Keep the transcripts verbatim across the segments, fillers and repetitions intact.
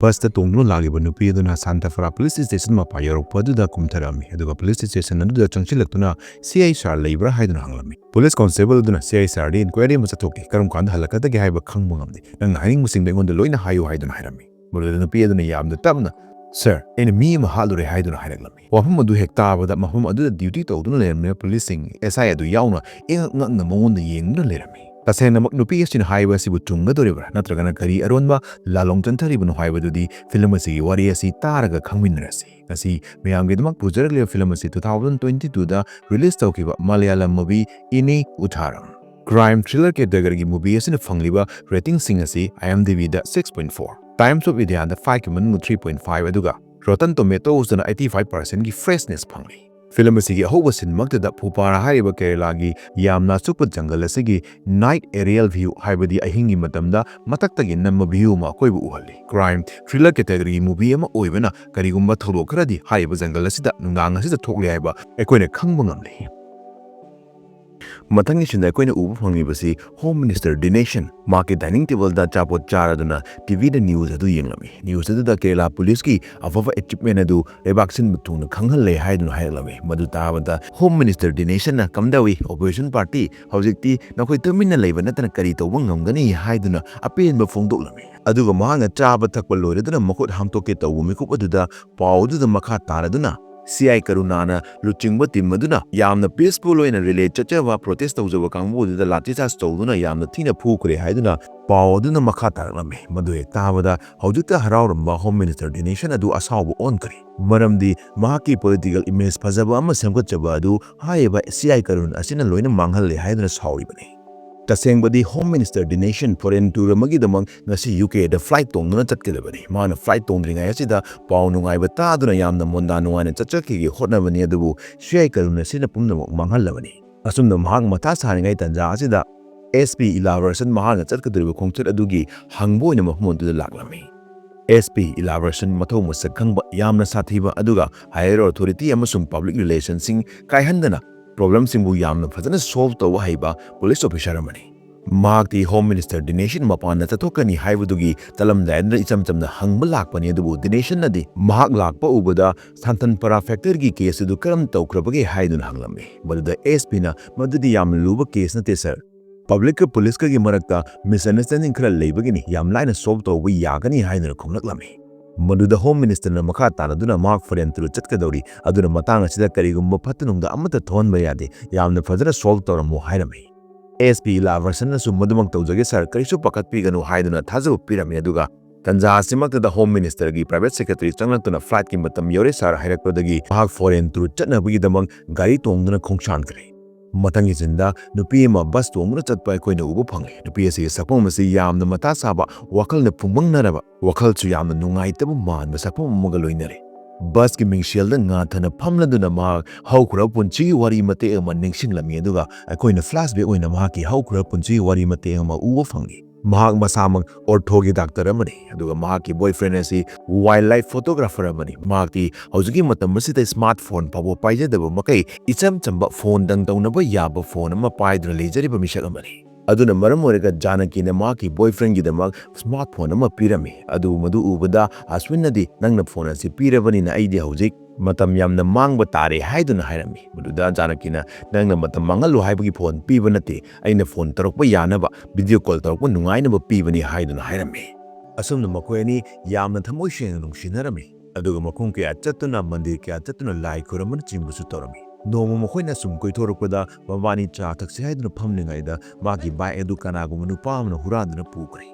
ꯕꯁꯇ ꯇꯣꯡꯗꯨꯅ ꯂꯥꯛꯂꯤꯕ ꯅꯨꯄꯤ ꯑꯗꯨꯅ ꯁꯥꯟꯇꯐꯔꯥ ꯄꯨꯂꯤꯁ ꯁ꯭ꯇꯦꯁꯟ ꯃꯄꯥ ꯌꯧꯔꯛꯄ ꯑꯗꯨꯗ ꯀꯨꯝꯊꯔꯛꯂꯝꯃꯤ, ꯑꯗꯨꯒ ꯄꯨꯂꯤꯁ ꯁ꯭ꯇꯦꯁꯟ ꯑꯗꯨꯗ ꯆꯪꯁꯤꯜꯂꯛꯇꯨꯅ "ꯁꯤ ꯑꯥꯏ ꯁꯥꯔ ꯂꯩꯕ꯭ꯔꯥ?" ꯍꯥꯏꯗꯨꯅ ꯍꯪꯂꯝꯃꯤ꯫ ꯄꯨꯂꯤꯁ ꯀꯣꯟꯁꯇꯦꯕꯜ ꯑꯗꯨꯅ "ꯁꯤ ꯑꯥꯏ ꯁꯥꯔꯗꯤ ꯏꯟꯀ꯭ꯋꯥꯏꯔꯤ ꯑꯃ ꯆꯠꯊꯣꯛꯀꯦ, ꯀꯔꯝ ꯀꯥꯟꯗ ꯍꯜꯂꯛꯀꯗꯒꯦ ꯍꯥꯏꯕ ꯈꯪꯕ ꯉꯝꯗꯦ, ꯅꯪꯅ ꯍꯥꯏꯅꯤꯡꯕꯁꯤꯡꯗꯣ ꯑꯩꯉꯣꯟꯗ ꯂꯣꯏꯅ ꯍꯥꯏꯌꯨ" ꯍꯥꯏꯗꯨꯅ ꯍꯥꯏꯔꯝꯃꯤ꯫ ꯃꯗꯨꯗ ꯅꯨꯄꯤ ꯑꯗꯨꯅ ꯌꯥꯝꯅ ꯇꯞꯅ, "ꯁꯥꯔ, ꯑꯩꯅ ꯃꯤ ꯑꯃ ꯍꯥꯠꯂꯨꯔꯦ" ꯍꯥꯏꯗꯨꯅ ꯍꯥꯏꯔꯛꯂꯝꯃꯤ꯫ ꯋꯥꯐꯝ ꯑꯗꯨ ꯍꯦꯛ ꯇꯥꯕꯗ ꯃꯐꯝ ꯑꯗꯨꯗ ꯗ꯭ꯌꯨꯇꯤ ꯇꯧꯗꯨꯅ ꯂꯩꯔꯝꯂꯤꯕ ꯄꯨꯂꯤꯁꯁꯤꯡ, ꯑꯦꯁ ꯑꯥꯏ ꯑꯗꯨ ꯌꯥꯎꯅ, ꯏꯉꯛ ꯉꯛꯅ ꯃꯉꯣꯟꯗ ꯌꯦꯡꯗꯨꯅ ꯂꯩꯔꯝꯃꯤ꯫ ꯇꯁꯦꯡꯅꯃꯛ ꯅꯨꯄꯤ ꯑꯁꯤꯅ ꯍꯥꯏꯕ ꯑꯁꯤꯕꯨ ꯆꯨꯝꯒꯗꯧꯔꯤꯕ꯭ꯔꯥ, ꯅꯠꯇ꯭ꯔꯒꯅ ꯀꯔꯤ ꯑꯔꯣꯟꯕ ꯂꯥꯂꯣꯡ ꯆꯟꯊꯔꯤꯕꯅꯣ ꯍꯥꯏꯕꯗꯨꯗꯤ ꯐꯤꯂꯝ ꯑꯁꯤꯒꯤ ꯋꯥꯔꯤ ꯑꯁꯤ ꯇꯥꯔꯒ ꯈꯪꯃꯤꯟꯅꯔꯁꯤ꯫ ꯉꯁꯤ ꯃꯌꯥꯝꯒꯤꯗꯃꯛ ꯄꯨꯖꯔꯛꯂꯤꯕ ꯐꯤꯂꯝ ꯑꯁꯤ two thousand twenty twoꯗ ꯔꯤꯂꯤꯖ ꯇꯧꯈꯤꯕ ꯃꯂꯌꯥꯂꯝ ꯃꯨꯚꯤ ꯏꯅꯤ ꯎꯊꯥꯔꯝ꯫ ꯀ꯭ꯔꯥꯏꯝ ꯊ꯭ꯔꯤꯂꯔ ꯀꯦꯇꯦꯒꯣꯔꯤꯒꯤ ꯃꯨꯚꯤ ꯑꯁꯤꯅ ꯐꯪꯂꯤꯕ ꯔꯦꯇꯤꯡꯁꯤꯡ ꯑꯁꯤ IMDbꯗ six point four, Times of Indiaꯗ five ꯀꯤ ꯃꯅꯨꯡꯗ three point five, ꯑꯗꯨꯒ Rotten Tomatoesꯇꯅ eighty five percentꯀꯤ ꯐ꯭ꯔꯦꯁꯅꯦꯁ ꯐꯪꯂꯤ꯫ ꯐꯤꯂꯝ ꯑꯁꯤꯒꯤ ꯑꯍꯧꯕ ꯁꯤꯟꯃꯛꯇꯗ ꯐꯨꯄꯥꯔꯥ ꯍꯥꯏꯔꯤꯕ ꯀꯦꯔꯦꯂꯥꯒꯤ ꯌꯥꯝꯅ ꯑꯆꯨꯞꯄ ꯖꯪꯒꯜ ꯑꯁꯤꯒꯤ night aerial view, ꯍꯥꯏꯕꯗꯤ ꯑꯍꯤꯡꯒꯤ ꯃꯇꯝꯗ ꯃꯊꯛꯇꯒꯤ ꯅꯝꯕ view ꯑꯃ ꯑꯩꯈꯣꯏꯕꯨ ꯎꯍꯜꯂꯤ꯫ ꯀ꯭ꯔꯥꯏꯝ ꯊ꯭ꯔꯤꯂꯔ ꯀꯦꯇꯦꯒꯣꯔꯤꯒꯤ ꯃꯨꯚꯤ ꯑꯃ ꯑꯣꯏꯕꯅ ꯀꯔꯤꯒꯨꯝꯕ ꯊꯧꯗꯣꯛ ꯈꯔꯗꯤ ꯍꯥꯏꯔꯤꯕ ꯖꯪꯒꯜ ꯑꯁꯤꯗ ꯅꯨꯡꯗꯥꯡ ꯑꯁꯤꯗ ꯊꯣꯛꯂꯦ ꯍꯥꯏꯕ ꯑꯩꯈꯣꯏꯅ ꯈꯪꯕ ꯉꯝꯂꯤ꯫ ꯃꯊꯪꯒꯤꯁꯤꯗ ꯑꯩꯈꯣꯏꯅ ꯎꯕ ꯐꯪꯂꯤꯕꯁꯤ ꯍꯣꯝ ꯃꯤꯅꯤꯁꯇꯔ ꯗꯤꯅꯦꯁꯟ ꯃꯍꯥꯛꯀꯤ ꯗꯥꯏꯅꯤꯡ ꯇꯦꯕꯜꯗ ꯑꯆꯥꯄꯣꯠ ꯆꯥꯔꯗꯨꯅ ꯇꯤꯚꯤꯗ ꯅ꯭ꯌꯨꯁ ꯑꯗꯨ ꯌꯦꯡꯂꯝꯃꯤ꯫ ꯅ꯭ꯌꯨꯁ ꯑꯗꯨꯗ ꯀꯦꯔꯂꯥ ꯄꯨꯂꯤꯁꯀꯤ ꯑꯐꯕ ꯑꯦꯆꯤꯞꯃꯦꯟ ꯑꯗꯨ ꯂꯩꯕꯥꯛ ꯁꯤꯟꯕ ꯊꯨꯡꯅ ꯈꯪꯍꯜꯂꯦ ꯍꯥꯏꯗꯨꯅ ꯍꯥꯏꯔꯛꯂꯝꯃꯤ꯫ ꯃꯗꯨ ꯇꯥꯕꯗ ꯍꯣꯝ ꯃꯤꯅꯤꯁꯇꯔ ꯗꯤꯅꯦꯁꯟꯅ "ꯀꯝꯗꯧꯏ, ꯑꯣꯄꯣꯖꯤꯁꯟ ꯄꯥꯔꯇꯤ? ꯍꯧꯖꯤꯛꯇꯤ ꯅꯈꯣꯏ ꯇꯨꯃꯤꯟꯅ ꯂꯩꯕ ꯅꯠꯇꯅ ꯀꯔꯤ ꯇꯧꯕ ꯉꯝꯒꯅꯤ?" ꯍꯥꯏꯗꯨꯅ ꯑꯄꯦꯟꯕ ꯐꯣꯡꯗꯣꯛꯂꯝꯃꯤ꯫ ꯑꯗꯨꯒ ꯃꯍꯥꯛꯅ ꯆꯥꯕ ꯊꯛꯄ ꯂꯣꯏꯔꯗꯨꯅ ꯃꯈꯨꯠ ꯍꯥꯝꯗꯣꯛꯀꯦ ꯇꯧꯕ ꯃꯤꯀꯨꯞ ꯑꯗꯨꯗ ꯄꯥꯎ ꯑꯗꯨꯗ ꯃꯈꯥ ꯇꯥꯔꯗꯨꯅ ꯁꯤ ꯑꯥꯏ ꯀꯔꯨꯅꯥꯅ ꯂꯨꯆꯤꯡꯕ ꯇꯤꯝ ꯑꯗꯨꯅ ꯌꯥꯝꯅ ꯄꯤꯁꯐꯨꯜ ꯑꯣꯏꯅ ꯔꯤꯂꯦ ꯆꯠꯆꯕ ꯄ꯭ꯔꯣꯇꯦꯁ ꯇꯧꯖꯕ ꯀꯥꯡꯕꯨ ꯑꯗꯨꯗ ꯂꯥꯊꯤ ꯆꯥꯔꯖ ꯇꯧꯗꯨꯅ ꯌꯥꯝꯅ ꯊꯤꯅ ꯐꯨꯈ꯭ꯔꯦ ꯍꯥꯏꯗꯨꯅ ꯄꯥꯎ ꯑꯗꯨꯅ ꯃꯈꯥ ꯇꯥꯔꯛꯂꯝꯃꯤ꯫ ꯃꯗꯨ ꯍꯦꯛ ꯇꯥꯕꯗ ꯍꯧꯖꯤꯛꯇ ꯍꯔꯥꯎꯔꯝꯕ ꯍꯣꯝ ꯃꯤꯅꯤꯁꯇꯔ ꯗꯤꯅꯦꯁꯟ ꯑꯗꯨ ꯑꯁꯥꯎꯕ ꯑꯣꯟꯈ꯭ꯔꯦ, ꯃꯔꯝꯗꯤ ꯃꯍꯥꯛꯀꯤ ꯄꯣꯂꯤꯇꯤꯀꯦꯜ ꯏꯃꯦꯖ ꯐꯖꯕ ꯑꯃ ꯁꯦꯝꯒꯠꯆꯕ ꯑꯗꯨ ꯍꯥꯏꯔꯤꯕ ꯁꯤ ꯑꯥꯏ ꯀꯔꯨꯟ ꯑꯁꯤꯅ ꯂꯣꯏꯅ ꯃꯥꯡꯍꯜꯂꯦ ꯍꯥꯏꯗꯨꯅ ꯁꯥꯎꯔꯤꯕꯅꯤ꯫ ꯇꯁꯦꯡꯕꯗꯤ ꯍꯣꯝ ꯃꯤꯅꯤꯁꯇꯔ ꯗꯤꯅꯦꯁꯟ ꯐꯣꯔꯦꯟ ꯇꯨꯔ ꯑꯃꯒꯤꯗꯃꯛ ꯉꯁꯤ ꯌꯨ ꯀꯦꯗ ꯐ꯭ꯂꯥꯏꯠ ꯇꯣꯡꯗꯨꯅ ꯆꯠꯀꯗꯕꯅꯤ꯫ ꯃꯥꯅ ꯐ꯭ꯂꯥꯏꯠ ꯇꯣꯡꯗ꯭ꯔꯤꯉꯩ ꯑꯁꯤꯗ ꯄꯥꯎ ꯅꯨꯡꯉꯥꯏꯕ ꯇꯥꯗꯨꯅ ꯌꯥꯝꯅ ꯃꯣꯟꯗꯥ ꯅꯨꯡꯉꯥꯏꯅ ꯆꯠꯆꯈꯤꯒꯦ ꯍꯣꯠꯅꯕꯅꯤ, ꯑꯗꯨꯕꯨ ꯁꯤ ꯑꯥꯏ ꯀꯔꯨꯟ ꯑꯁꯤꯅ ꯄꯨꯝꯅꯃꯛ ꯃꯥꯡꯍꯜꯂꯕꯅꯤ꯫ ꯑꯁꯨꯝꯅ ꯃꯍꯥꯛ ꯃꯊꯥ ꯁꯥꯔꯤꯉꯩ ꯇꯥꯟꯖꯥ ꯑꯁꯤꯗ ꯑꯦꯁ ꯄꯤ ꯏꯂꯥꯕꯔꯁꯟ ꯃꯍꯥꯛꯅ ꯆꯠꯀꯗꯧꯔꯤꯕ ꯈꯣꯡꯆꯠ ꯑꯗꯨꯒꯤ ꯍꯪꯕ ꯑꯣꯏꯅ ꯃꯐꯝ ꯑꯗꯨꯗ ꯂꯥꯛꯂꯝꯃꯤ꯫ ꯑꯦꯁ ꯄꯤ ꯏꯂꯥꯕꯔꯁꯟ ꯃꯊꯧ ꯃꯁꯛ ꯈꯪꯕ, ꯌꯥꯝꯅ ꯁꯥꯊꯤꯕ, ꯑꯗꯨꯒ ꯍꯥꯏꯌꯔ ꯑꯣꯊꯣꯔꯤꯇꯤ ꯑꯃꯁꯨꯡ ꯄꯕ꯭ꯂꯤꯛ ꯔꯤꯂꯦꯁꯟꯁꯤꯡ ꯀꯥꯏꯍꯟꯗꯅ ꯄ꯭ꯔꯣꯕ꯭ꯂꯦꯝꯁꯤꯡꯕꯨ ꯌꯥꯝꯅ ꯐꯖꯅ ꯁꯣꯜꯚ ꯇꯧꯕ ꯍꯩꯕ ꯄꯨꯂꯤꯁ ꯑꯣꯐꯤꯁꯥꯔ ꯑꯃꯅꯤ꯫ ꯃꯍꯥꯛꯇꯤ ꯍꯣꯝ ꯃꯤꯅꯤꯁꯇꯔ ꯗꯤꯅꯦꯁꯟ ꯃꯄꯥꯟꯗ ꯆꯠꯊꯣꯛꯀꯅꯤ ꯍꯥꯏꯕꯗꯨꯒꯤ ꯇꯠꯂꯝꯗꯥꯏꯗꯨꯗ ꯏꯆꯝ ꯆꯝꯅ ꯍꯪꯕ ꯂꯥꯛꯄꯅꯤ, ꯑꯗꯨꯕꯨ ꯗꯤꯅꯦꯁꯟꯅꯗꯤ ꯃꯍꯥꯛ ꯂꯥꯛꯄ ꯎꯕꯗ ꯁꯥꯟꯇꯟꯄꯔꯥ ꯐꯦꯛꯇꯔꯒꯤ ꯀꯦꯁ ꯑꯗꯨ ꯀꯔꯝ ꯇꯧꯈ꯭ꯔꯕꯒꯦ ꯍꯥꯏꯗꯨꯅ ꯍꯪꯂꯝꯃꯤ꯫ ꯃꯗꯨꯗ ꯑꯦꯁ ꯄꯤꯅ, "ꯃꯗꯨꯗꯤ ꯌꯥꯝꯅ ꯂꯨꯕ ꯀꯦꯁ ꯅꯠꯇꯦ ꯁꯥꯔ꯫ ꯄꯕ꯭ꯂꯤꯛꯀ ꯄꯨꯂꯤꯁꯀꯒꯤ ꯃꯔꯛꯇ ꯃꯤꯁꯑꯟꯗꯔꯁꯇꯦꯟꯗꯤꯡ ꯈꯔ ꯂꯩꯕꯒꯤꯅꯤ, ꯌꯥꯝ ꯂꯥꯏꯅ ꯁꯣꯜꯕ ꯇꯧꯕ ꯌꯥꯒꯅꯤ" ꯍꯥꯏꯗꯨꯅ ꯈꯨꯝꯂꯛꯂꯝꯃꯤ꯫ ꯃꯗꯨꯗ ꯍꯣꯝ ꯃꯤꯅꯤꯁꯇꯔꯅ ꯃꯈꯥ ꯇꯥꯅꯗꯨꯅ ꯃꯍꯥꯛ ꯐꯣꯔꯦꯟ ꯇꯨꯔ ꯆꯠꯀꯗꯧꯔꯤ, ꯑꯗꯨꯅ ꯃꯇꯥꯡ ꯑꯁꯤꯗ ꯀꯔꯤꯒꯨꯝꯕ ꯐꯠꯇ ꯅꯨꯡꯗ ꯑꯃꯠꯇ ꯊꯣꯛꯍꯟꯕ ꯌꯥꯗꯦ, ꯌꯥꯝꯅ ꯐꯖꯅ ꯁꯣꯜꯕ ꯇꯧꯔꯝꯃꯨ ꯍꯥꯏꯔꯝꯃꯤ꯫ ꯑꯦꯁ ꯄꯤ ꯂꯥꯚꯔꯁꯟꯅꯁꯨ "ꯃꯗꯨꯃꯛ ꯇꯧꯖꯒꯦ ꯁꯥꯔ, ꯀꯔꯤꯁꯨ ꯄꯥꯈꯠꯄꯤꯒꯅꯨ" ꯍꯥꯏꯗꯨꯅ ꯊꯥꯖꯕ ꯄꯤꯔꯝꯃꯤ꯫ ꯑꯗꯨꯒ ꯇꯟꯖꯥ ꯑꯁꯤꯃꯛꯇꯗ ꯍꯣꯝ ꯃꯤꯅꯤꯁꯇꯔꯒꯤ ꯄ꯭ꯔꯥꯏꯚꯦꯠ ꯁꯦꯀ꯭ꯔꯦꯇꯔꯤ ꯆꯪꯂꯛꯇꯨꯅ "ꯐ꯭ꯂꯥꯏꯠꯀꯤ ꯃꯇꯝ ꯌꯧꯔꯦ ꯁꯥꯔ" ꯍꯥꯏꯔꯛꯄꯗꯒꯤ ꯃꯍꯥꯛ ꯐꯣꯔꯦꯟ ꯇꯨꯔ ꯆꯠꯅꯕꯒꯤꯗꯃꯛ ꯒꯥꯔꯤ ꯇꯣꯡꯗꯨꯅ ꯈꯣꯡꯁꯥꯟꯈ꯭ꯔꯦ꯫ ꯃꯊꯪꯒꯤ ꯁꯤꯟꯗ ꯅꯨꯄꯤ ꯑꯃ ꯕꯁ ꯇꯣꯡꯗꯨꯅ ꯆꯠꯄ ꯑꯩꯈꯣꯏꯅ ꯎꯕ ꯐꯪꯂꯦ꯫ ꯅꯨꯄꯤ ꯑꯁꯤꯒꯤ ꯁꯛꯐꯝ ꯑꯁꯤ ꯌꯥꯝꯅ ꯃꯊꯥ ꯁꯥꯕ, ꯋꯥꯈꯜꯅ ꯐꯨꯝꯕꯪꯅꯔꯕ, ꯋꯥꯈꯜꯁꯨ ꯌꯥꯝꯅ ꯅꯨꯡꯉꯥꯏꯇꯕ ꯃꯥꯟꯕ ꯁꯛꯐꯝ ꯑꯃꯒ ꯂꯣꯏꯅꯔꯦ꯫ ꯕꯁꯀꯤ ꯃꯤꯡꯁꯦꯜꯗ ꯉꯥꯊꯅ ꯐꯝꯂꯗꯨꯅ ꯃꯍꯥꯛ ꯍꯧꯈ꯭ꯔꯕ ꯄꯨꯟꯁꯤꯒꯤ ꯋꯥꯔꯤ ꯃꯇꯦꯛ ꯑꯃ ꯅꯤꯡꯁꯤꯡꯂꯝꯃꯤ, ꯑꯗꯨꯒ ꯑꯩꯈꯣꯏꯅ ꯐ꯭ꯂꯥꯁꯕꯦꯛ ꯑꯣꯏꯅ ꯃꯍꯥꯛꯀꯤ ꯍꯧꯈ꯭ꯔꯕ ꯄꯨꯟꯁꯤꯒꯤ ꯋꯥꯔꯤ ꯃꯇꯦꯛ ꯑꯃ ꯎꯕ ꯐꯪꯉꯤ꯫ ꯃꯍꯥꯛ ꯃꯁꯥꯃꯛ ꯑꯣꯔꯊꯣꯒꯤ ꯗꯥꯛꯇꯔ ꯑꯃꯅꯤ, ꯑꯗꯨꯒ ꯃꯍꯥꯛꯀꯤ ꯕꯣꯏꯐ꯭ꯔꯦꯟ ꯑꯁꯤ ꯋꯥꯏꯜꯗ ꯂꯥꯏꯐ ꯐꯣꯇꯣꯒ꯭ꯔꯥꯐꯔ ꯑꯃꯅꯤ꯫ ꯃꯍꯥꯛꯇꯤ ꯍꯧꯖꯤꯛꯀꯤ ꯃꯇꯝ ꯑꯁꯤꯗ ꯁ꯭ꯃꯥꯔꯠ ꯐꯣꯟ ꯐꯥꯎꯕ ꯄꯥꯏꯖꯗꯕ ꯃꯈꯩ ꯏꯆꯝ ꯆꯝꯕ ꯐꯣꯟꯗꯪ ꯇꯧꯅꯕ ꯌꯥꯕ ꯐꯣꯟ ꯑꯃ ꯄꯥꯏꯗꯨꯅ ꯂꯩꯖꯔꯤꯕ ꯃꯤꯁꯛ ꯑꯃꯅꯤ꯫ ꯑꯗꯨꯅ ꯃꯔꯝ ꯑꯣꯏꯔꯒ ꯖꯥꯅꯀꯤꯅ ꯃꯍꯥꯛꯀꯤ ꯕꯣꯏꯐ꯭ꯔꯦꯟꯒꯤꯗꯃꯛ ꯁ꯭ꯃꯥꯔꯠ ꯐꯣꯟ ꯑꯃ ꯄꯤꯔꯝꯃꯤ꯫ ꯑꯗꯨ ꯃꯗꯨ ꯎꯕꯗ ꯑꯁ꯭ꯋꯤꯟꯅꯗꯤ, "ꯅꯪꯅ ꯐꯣꯟ ꯑꯁꯤ ꯄꯤꯔꯕꯅꯤꯅ ꯑꯩꯗꯤ ꯍꯧꯖꯤꯛ ꯃꯇꯝ ꯌꯥꯝꯅ ꯃꯥꯡꯕ ꯇꯥꯔꯦ" ꯍꯥꯏꯗꯨꯅ ꯍꯥꯏꯔꯝꯃꯤ꯫ ꯃꯗꯨꯗ ꯖꯥꯅꯀꯤꯅ, "ꯅꯪꯅ ꯃꯇꯝ ꯃꯥꯡꯍꯜꯂꯨ ꯍꯥꯏꯕꯒꯤ ꯐꯣꯟ ꯄꯤꯕ ꯅꯠꯇꯦ, ꯑꯩꯅ ꯐꯣꯟ ꯇꯧꯔꯛꯄ ꯌꯥꯅꯕ, ꯚꯤꯗꯤꯑꯣ ꯀꯣꯜ ꯇꯧꯔꯛꯄ ꯅꯨꯡꯉꯥꯏꯅꯕ ꯄꯤꯕꯅꯤ" ꯍꯥꯏꯗꯨꯅ ꯍꯥꯏꯔꯝꯃꯤ꯫ ꯑꯁꯨꯝꯅ ꯃꯈꯣꯏ ꯑꯅꯤ ꯌꯥꯝꯅ ꯊꯃꯣꯏ ꯁꯦꯡꯅ ꯅꯨꯡꯁꯤꯅꯔꯝꯃꯤ, ꯑꯗꯨꯒ ꯃꯐꯝ ꯀꯌꯥ ꯆꯠꯇꯨꯅ, ꯃꯟꯗꯤꯔ ꯀꯌꯥ ꯆꯠꯇꯨꯅ ꯂꯥꯏ ꯈꯨꯔꯨꯝꯕꯅꯆꯤꯡꯕꯁꯨ ꯇꯧꯔꯝꯃꯤ꯫ ꯅꯣꯡꯃ ꯃꯈꯣꯏꯅ ꯁꯨꯝ ꯀꯣꯏꯊꯣꯔꯛꯄꯗ ꯃꯕꯥꯅꯤ ꯆꯥ ꯊꯛꯁꯤ ꯍꯥꯏꯗꯨꯅ ꯐꯝꯂꯤꯉꯩꯗ ꯃꯥꯒꯤ ꯕꯥꯏꯛ ꯑꯗꯨ ꯀꯅꯥꯒꯨꯝꯕ ꯅꯨꯄꯥ ꯑꯃꯅ ꯍꯨꯔꯥꯟꯗꯨꯅ ꯄꯨꯈ꯭ꯔꯦ꯫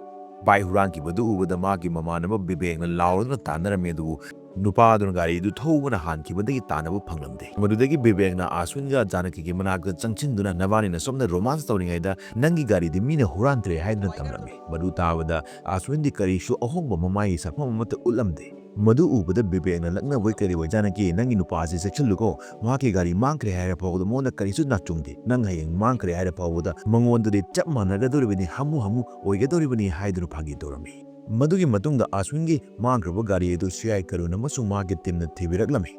ꯕꯥꯏꯛ ꯍꯨꯔꯥꯟꯈꯤꯕꯗꯨ ꯎꯕꯗ ꯃꯥꯒꯤ ꯃꯃꯥꯟꯅꯕ ꯕꯤꯕꯦꯛꯅ ꯂꯥꯎꯔꯗꯨꯅ ꯇꯥꯟꯅꯔꯝꯃꯤ, ꯑꯗꯨꯕꯨ ꯅꯨꯄꯥ ꯑꯗꯨꯅ ꯒꯥꯔꯤ ꯑꯗꯨ ꯊꯧꯕꯅ ꯍꯥꯟꯈꯤꯕꯗꯒꯤ ꯇꯥꯟꯅꯕ ꯐꯪꯂꯝꯗꯦ꯫ ꯃꯗꯨꯗꯒꯤ ꯕꯤꯕꯦꯛꯅ ꯑꯁ꯭ꯋꯤꯟꯒ ꯖꯥꯅꯀꯤꯒꯤ ꯃꯅꯥꯛꯇ ꯆꯪꯁꯤꯟꯗꯨꯅ, "ꯅꯕꯥꯅꯤꯅ ꯁꯣꯝꯗ ꯔꯣꯃꯥꯟꯁ ꯇꯧꯔꯤꯉꯩꯗ ꯅꯪꯒꯤ ꯒꯥꯔꯤꯗꯤ ꯃꯤꯅ ꯍꯨꯔꯥꯟꯈ꯭ꯔꯦ" ꯍꯥꯏꯗꯨꯅ ꯇꯝꯂꯝꯃꯤ꯫ ꯃꯗꯨ ꯇꯥꯕꯗ ꯑꯁ꯭ꯋꯤꯟꯗꯤ ꯀꯔꯤꯁꯨ ꯑꯍꯣꯡꯕ ꯃꯃꯥꯏꯒꯤ ꯁꯛꯐꯝ ꯑꯃꯠꯇ ꯎꯠꯂꯝꯗꯦ꯫ ꯃꯗꯨ ꯎꯕꯗ ꯕꯤꯕꯦꯛꯅ ꯂꯛꯅꯕꯣꯏ ꯀꯔꯤꯕꯣꯏ, "ꯖꯥꯅꯀꯤ, ꯅꯪꯒꯤ ꯅꯨꯄꯥꯁꯤ ꯆꯦꯛꯁꯤꯜꯂꯨꯀꯣ, ꯃꯍꯥꯛꯀꯤ ꯒꯥꯔꯤ ꯃꯥꯡꯈ꯭ꯔꯦ ꯍꯥꯏꯔ ꯐꯥꯎꯕꯗ ꯃꯉꯣꯟꯗ ꯀꯔꯤꯁꯨ ꯅꯥꯆꯨꯡꯗꯦ, ꯅꯪ ꯍꯌꯦꯡ ꯃꯥꯡꯈ꯭ꯔꯦ ꯍꯥꯏꯔ ꯐꯥꯎꯕꯗ ꯃꯉꯣꯟꯗꯗꯤ ꯆꯞ ꯃꯥꯟꯅꯒꯗꯧꯔꯤꯕꯅꯤ, ꯍꯥꯃꯨ ꯍꯥꯃꯨ ꯑꯣꯏꯒꯗꯧꯔꯤꯕꯅꯤ" ꯍꯥꯏꯗꯨꯅ ꯐꯥꯒꯤ ꯇꯧꯔꯝꯃꯤ꯫ ꯃꯗꯨꯒꯤ ꯃꯇꯨꯡꯗ ꯑꯁ꯭ꯋꯤꯟꯒꯤ ꯃꯥꯡꯈ꯭ꯔꯕ ꯒꯥꯔꯤ ꯑꯗꯨ ꯁꯤ ꯑꯥꯏ ꯀꯔꯨꯟ ꯑꯃꯁꯨꯡ ꯃꯍꯥꯛꯀꯤ ꯇꯤꯝꯅ ꯊꯤꯕꯤꯔꯛꯂꯝꯃꯤ꯫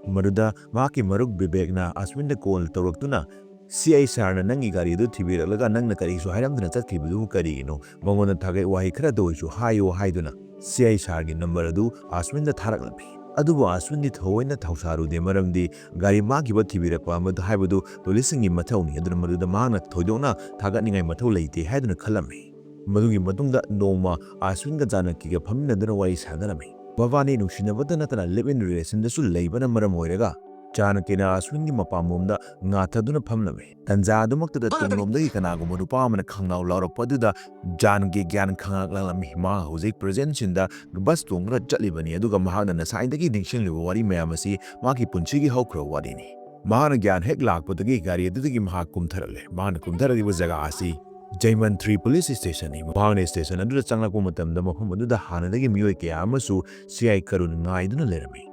ꯃꯗꯨꯗ ꯃꯍꯥꯛꯀꯤ ꯃꯔꯨꯞ ꯕꯤꯕꯦꯛꯅ ꯑꯁ꯭ꯋꯤꯟꯗ ꯀꯣꯜ ꯇꯧꯔꯛꯇꯨꯅ, "ꯁꯤ ꯑꯥꯏ ꯁꯥꯔꯅ ꯅꯪꯒꯤ ꯒꯥꯔꯤ ꯑꯗꯨ ꯊꯤꯕꯤꯔꯛꯂꯒ ꯅꯪꯅ ꯀꯔꯤꯁꯨ ꯍꯥꯏꯔꯝꯗꯅ ꯆꯠꯈꯤꯕꯗꯨꯕꯨ ꯀꯔꯤꯒꯤꯅꯣ? ꯃꯉꯣꯟꯗ ꯊꯥꯒꯠ ꯋꯥꯍꯩ ꯈꯔꯗ ꯑꯣꯏꯔꯁꯨ ꯍꯥꯏꯌꯨ" ꯍꯥꯏꯗꯨꯅ ꯁꯤ ꯑꯥꯏ ꯁꯥꯔꯒꯤ ꯅꯝꯕꯔ ꯑꯗꯨ ꯑꯁꯋꯤꯟꯗ ꯊꯥꯔꯛꯂꯝꯃꯤ꯫ ꯑꯗꯨꯕꯨ ꯑꯁꯋꯤꯟꯗꯤ ꯊꯑꯣꯏꯅ ꯊꯧꯁꯥꯔꯨꯗꯦ, ꯃꯔꯝꯗꯤ ꯒꯥꯔꯤ ꯃꯥꯡꯈꯤꯕ ꯊꯤꯕꯤꯔꯛꯄ ꯑꯃꯗꯨ ꯍꯥꯏꯕꯗꯨ ꯄꯨꯂꯤꯁꯁꯤꯡꯒꯤ ꯃꯊꯧꯅꯤ, ꯑꯗꯨꯅ ꯃꯗꯨꯗ ꯃꯍꯥꯛꯅ ꯊꯣꯏꯗꯣꯛꯅ ꯊꯥꯒꯠꯅꯤꯡꯉꯥꯏ ꯃꯊꯧ ꯂꯩꯇꯦ ꯍꯥꯏꯗꯨꯅ ꯈꯜꯂꯝꯃꯤ꯫ ꯃꯗꯨꯒꯤ ꯃꯇꯨꯡꯗ ꯅꯣꯡꯃ ꯑꯁꯋꯤꯟꯒ ꯖꯥꯅꯀꯤꯒ ꯐꯝꯃꯤꯟꯅꯗꯨꯅ ꯋꯥꯔꯤ ꯁꯥꯟꯅꯔꯝꯃꯤ꯫ ꯃꯕꯥꯅꯤ ꯅꯨꯡꯁꯤꯅꯕꯇ ꯅꯠꯇꯅ ꯂꯤꯚ ꯏꯟ ꯔꯤꯂꯦꯁꯟꯗꯁꯨ ꯂꯩꯕꯅ ꯃꯔꯝ ꯑꯣꯏꯔꯒ ꯖꯥꯅꯀꯤꯅ ꯑꯁꯋꯤꯟꯒꯤ ꯃꯄꯥꯝꯂꯣꯝꯗ ꯉꯥꯊꯗꯨꯅ ꯐꯝꯂꯝꯃꯤ꯫ ꯇꯟꯖꯥ ꯑꯗꯨꯃꯛꯇꯗ ꯇꯨꯡꯂꯣꯝꯗꯒꯤ ꯀꯅꯥꯒꯨꯝꯕ ꯅꯨꯄꯥ ꯑꯃꯅ ꯈꯪꯂꯥꯎ ꯂꯥꯎꯔꯛꯄ ꯑꯗꯨꯗ ꯖꯥꯅꯀꯤ ꯒ꯭ꯌꯥꯟ ꯈꯪꯂꯛꯂꯝꯃꯤ꯫ ꯃꯍꯥꯛ ꯍꯧꯖꯤꯛ ꯄ꯭ꯔꯖꯦꯟ ꯁꯤꯟꯗ ꯕꯁ ꯇꯣꯡꯗꯨꯅ ꯆꯠꯂꯤꯕꯅꯤ, ꯑꯗꯨꯒ ꯃꯍꯥꯛꯅ ꯉꯁꯥꯏꯗꯒꯤ ꯅꯤꯡꯁꯤꯡꯂꯤꯕ ꯋꯥꯔꯤ ꯃꯌꯥꯝ ꯑꯁꯤ ꯃꯍꯥꯛꯀꯤ ꯄꯨꯟꯁꯤꯒꯤ ꯍꯧꯈ꯭ꯔꯕ ꯋꯥꯔꯤꯅꯤ꯫ ꯃꯍꯥꯛꯅ ꯒ꯭ꯌꯥꯟ ꯍꯦꯛ ꯂꯥꯛꯄꯗꯒꯤ ꯒꯥꯔꯤ ꯑꯗꯨꯗꯒꯤ ꯃꯍꯥꯛ ꯀꯨꯝꯊꯔꯛꯂꯦ꯫ ꯃꯍꯥꯛꯅ ꯀꯨꯝꯊꯔꯛꯂꯤꯕ ꯖꯒꯥ ꯑꯁꯤ ꯖꯩꯃꯟꯇ꯭ꯔꯤ ꯄꯨꯂꯤꯁ ꯁ꯭ꯇꯦꯁꯟꯅꯤ꯫ ꯃꯍꯥꯛꯅ ꯁ꯭ꯇꯦꯁꯟ ꯑꯗꯨꯗ ꯆꯪꯂꯛꯄ ꯃꯇꯝꯗ ꯃꯐꯝ ꯑꯗꯨꯗ ꯍꯥꯟꯅꯗꯒꯤ ꯃꯤꯑꯣꯏ ꯀꯌꯥ ꯑꯃꯁꯨ ꯁꯤ ꯑꯥꯏ ꯀꯔꯨꯟ ꯉꯥꯏꯗꯨꯅ ꯂꯩꯔꯝꯃꯤ꯫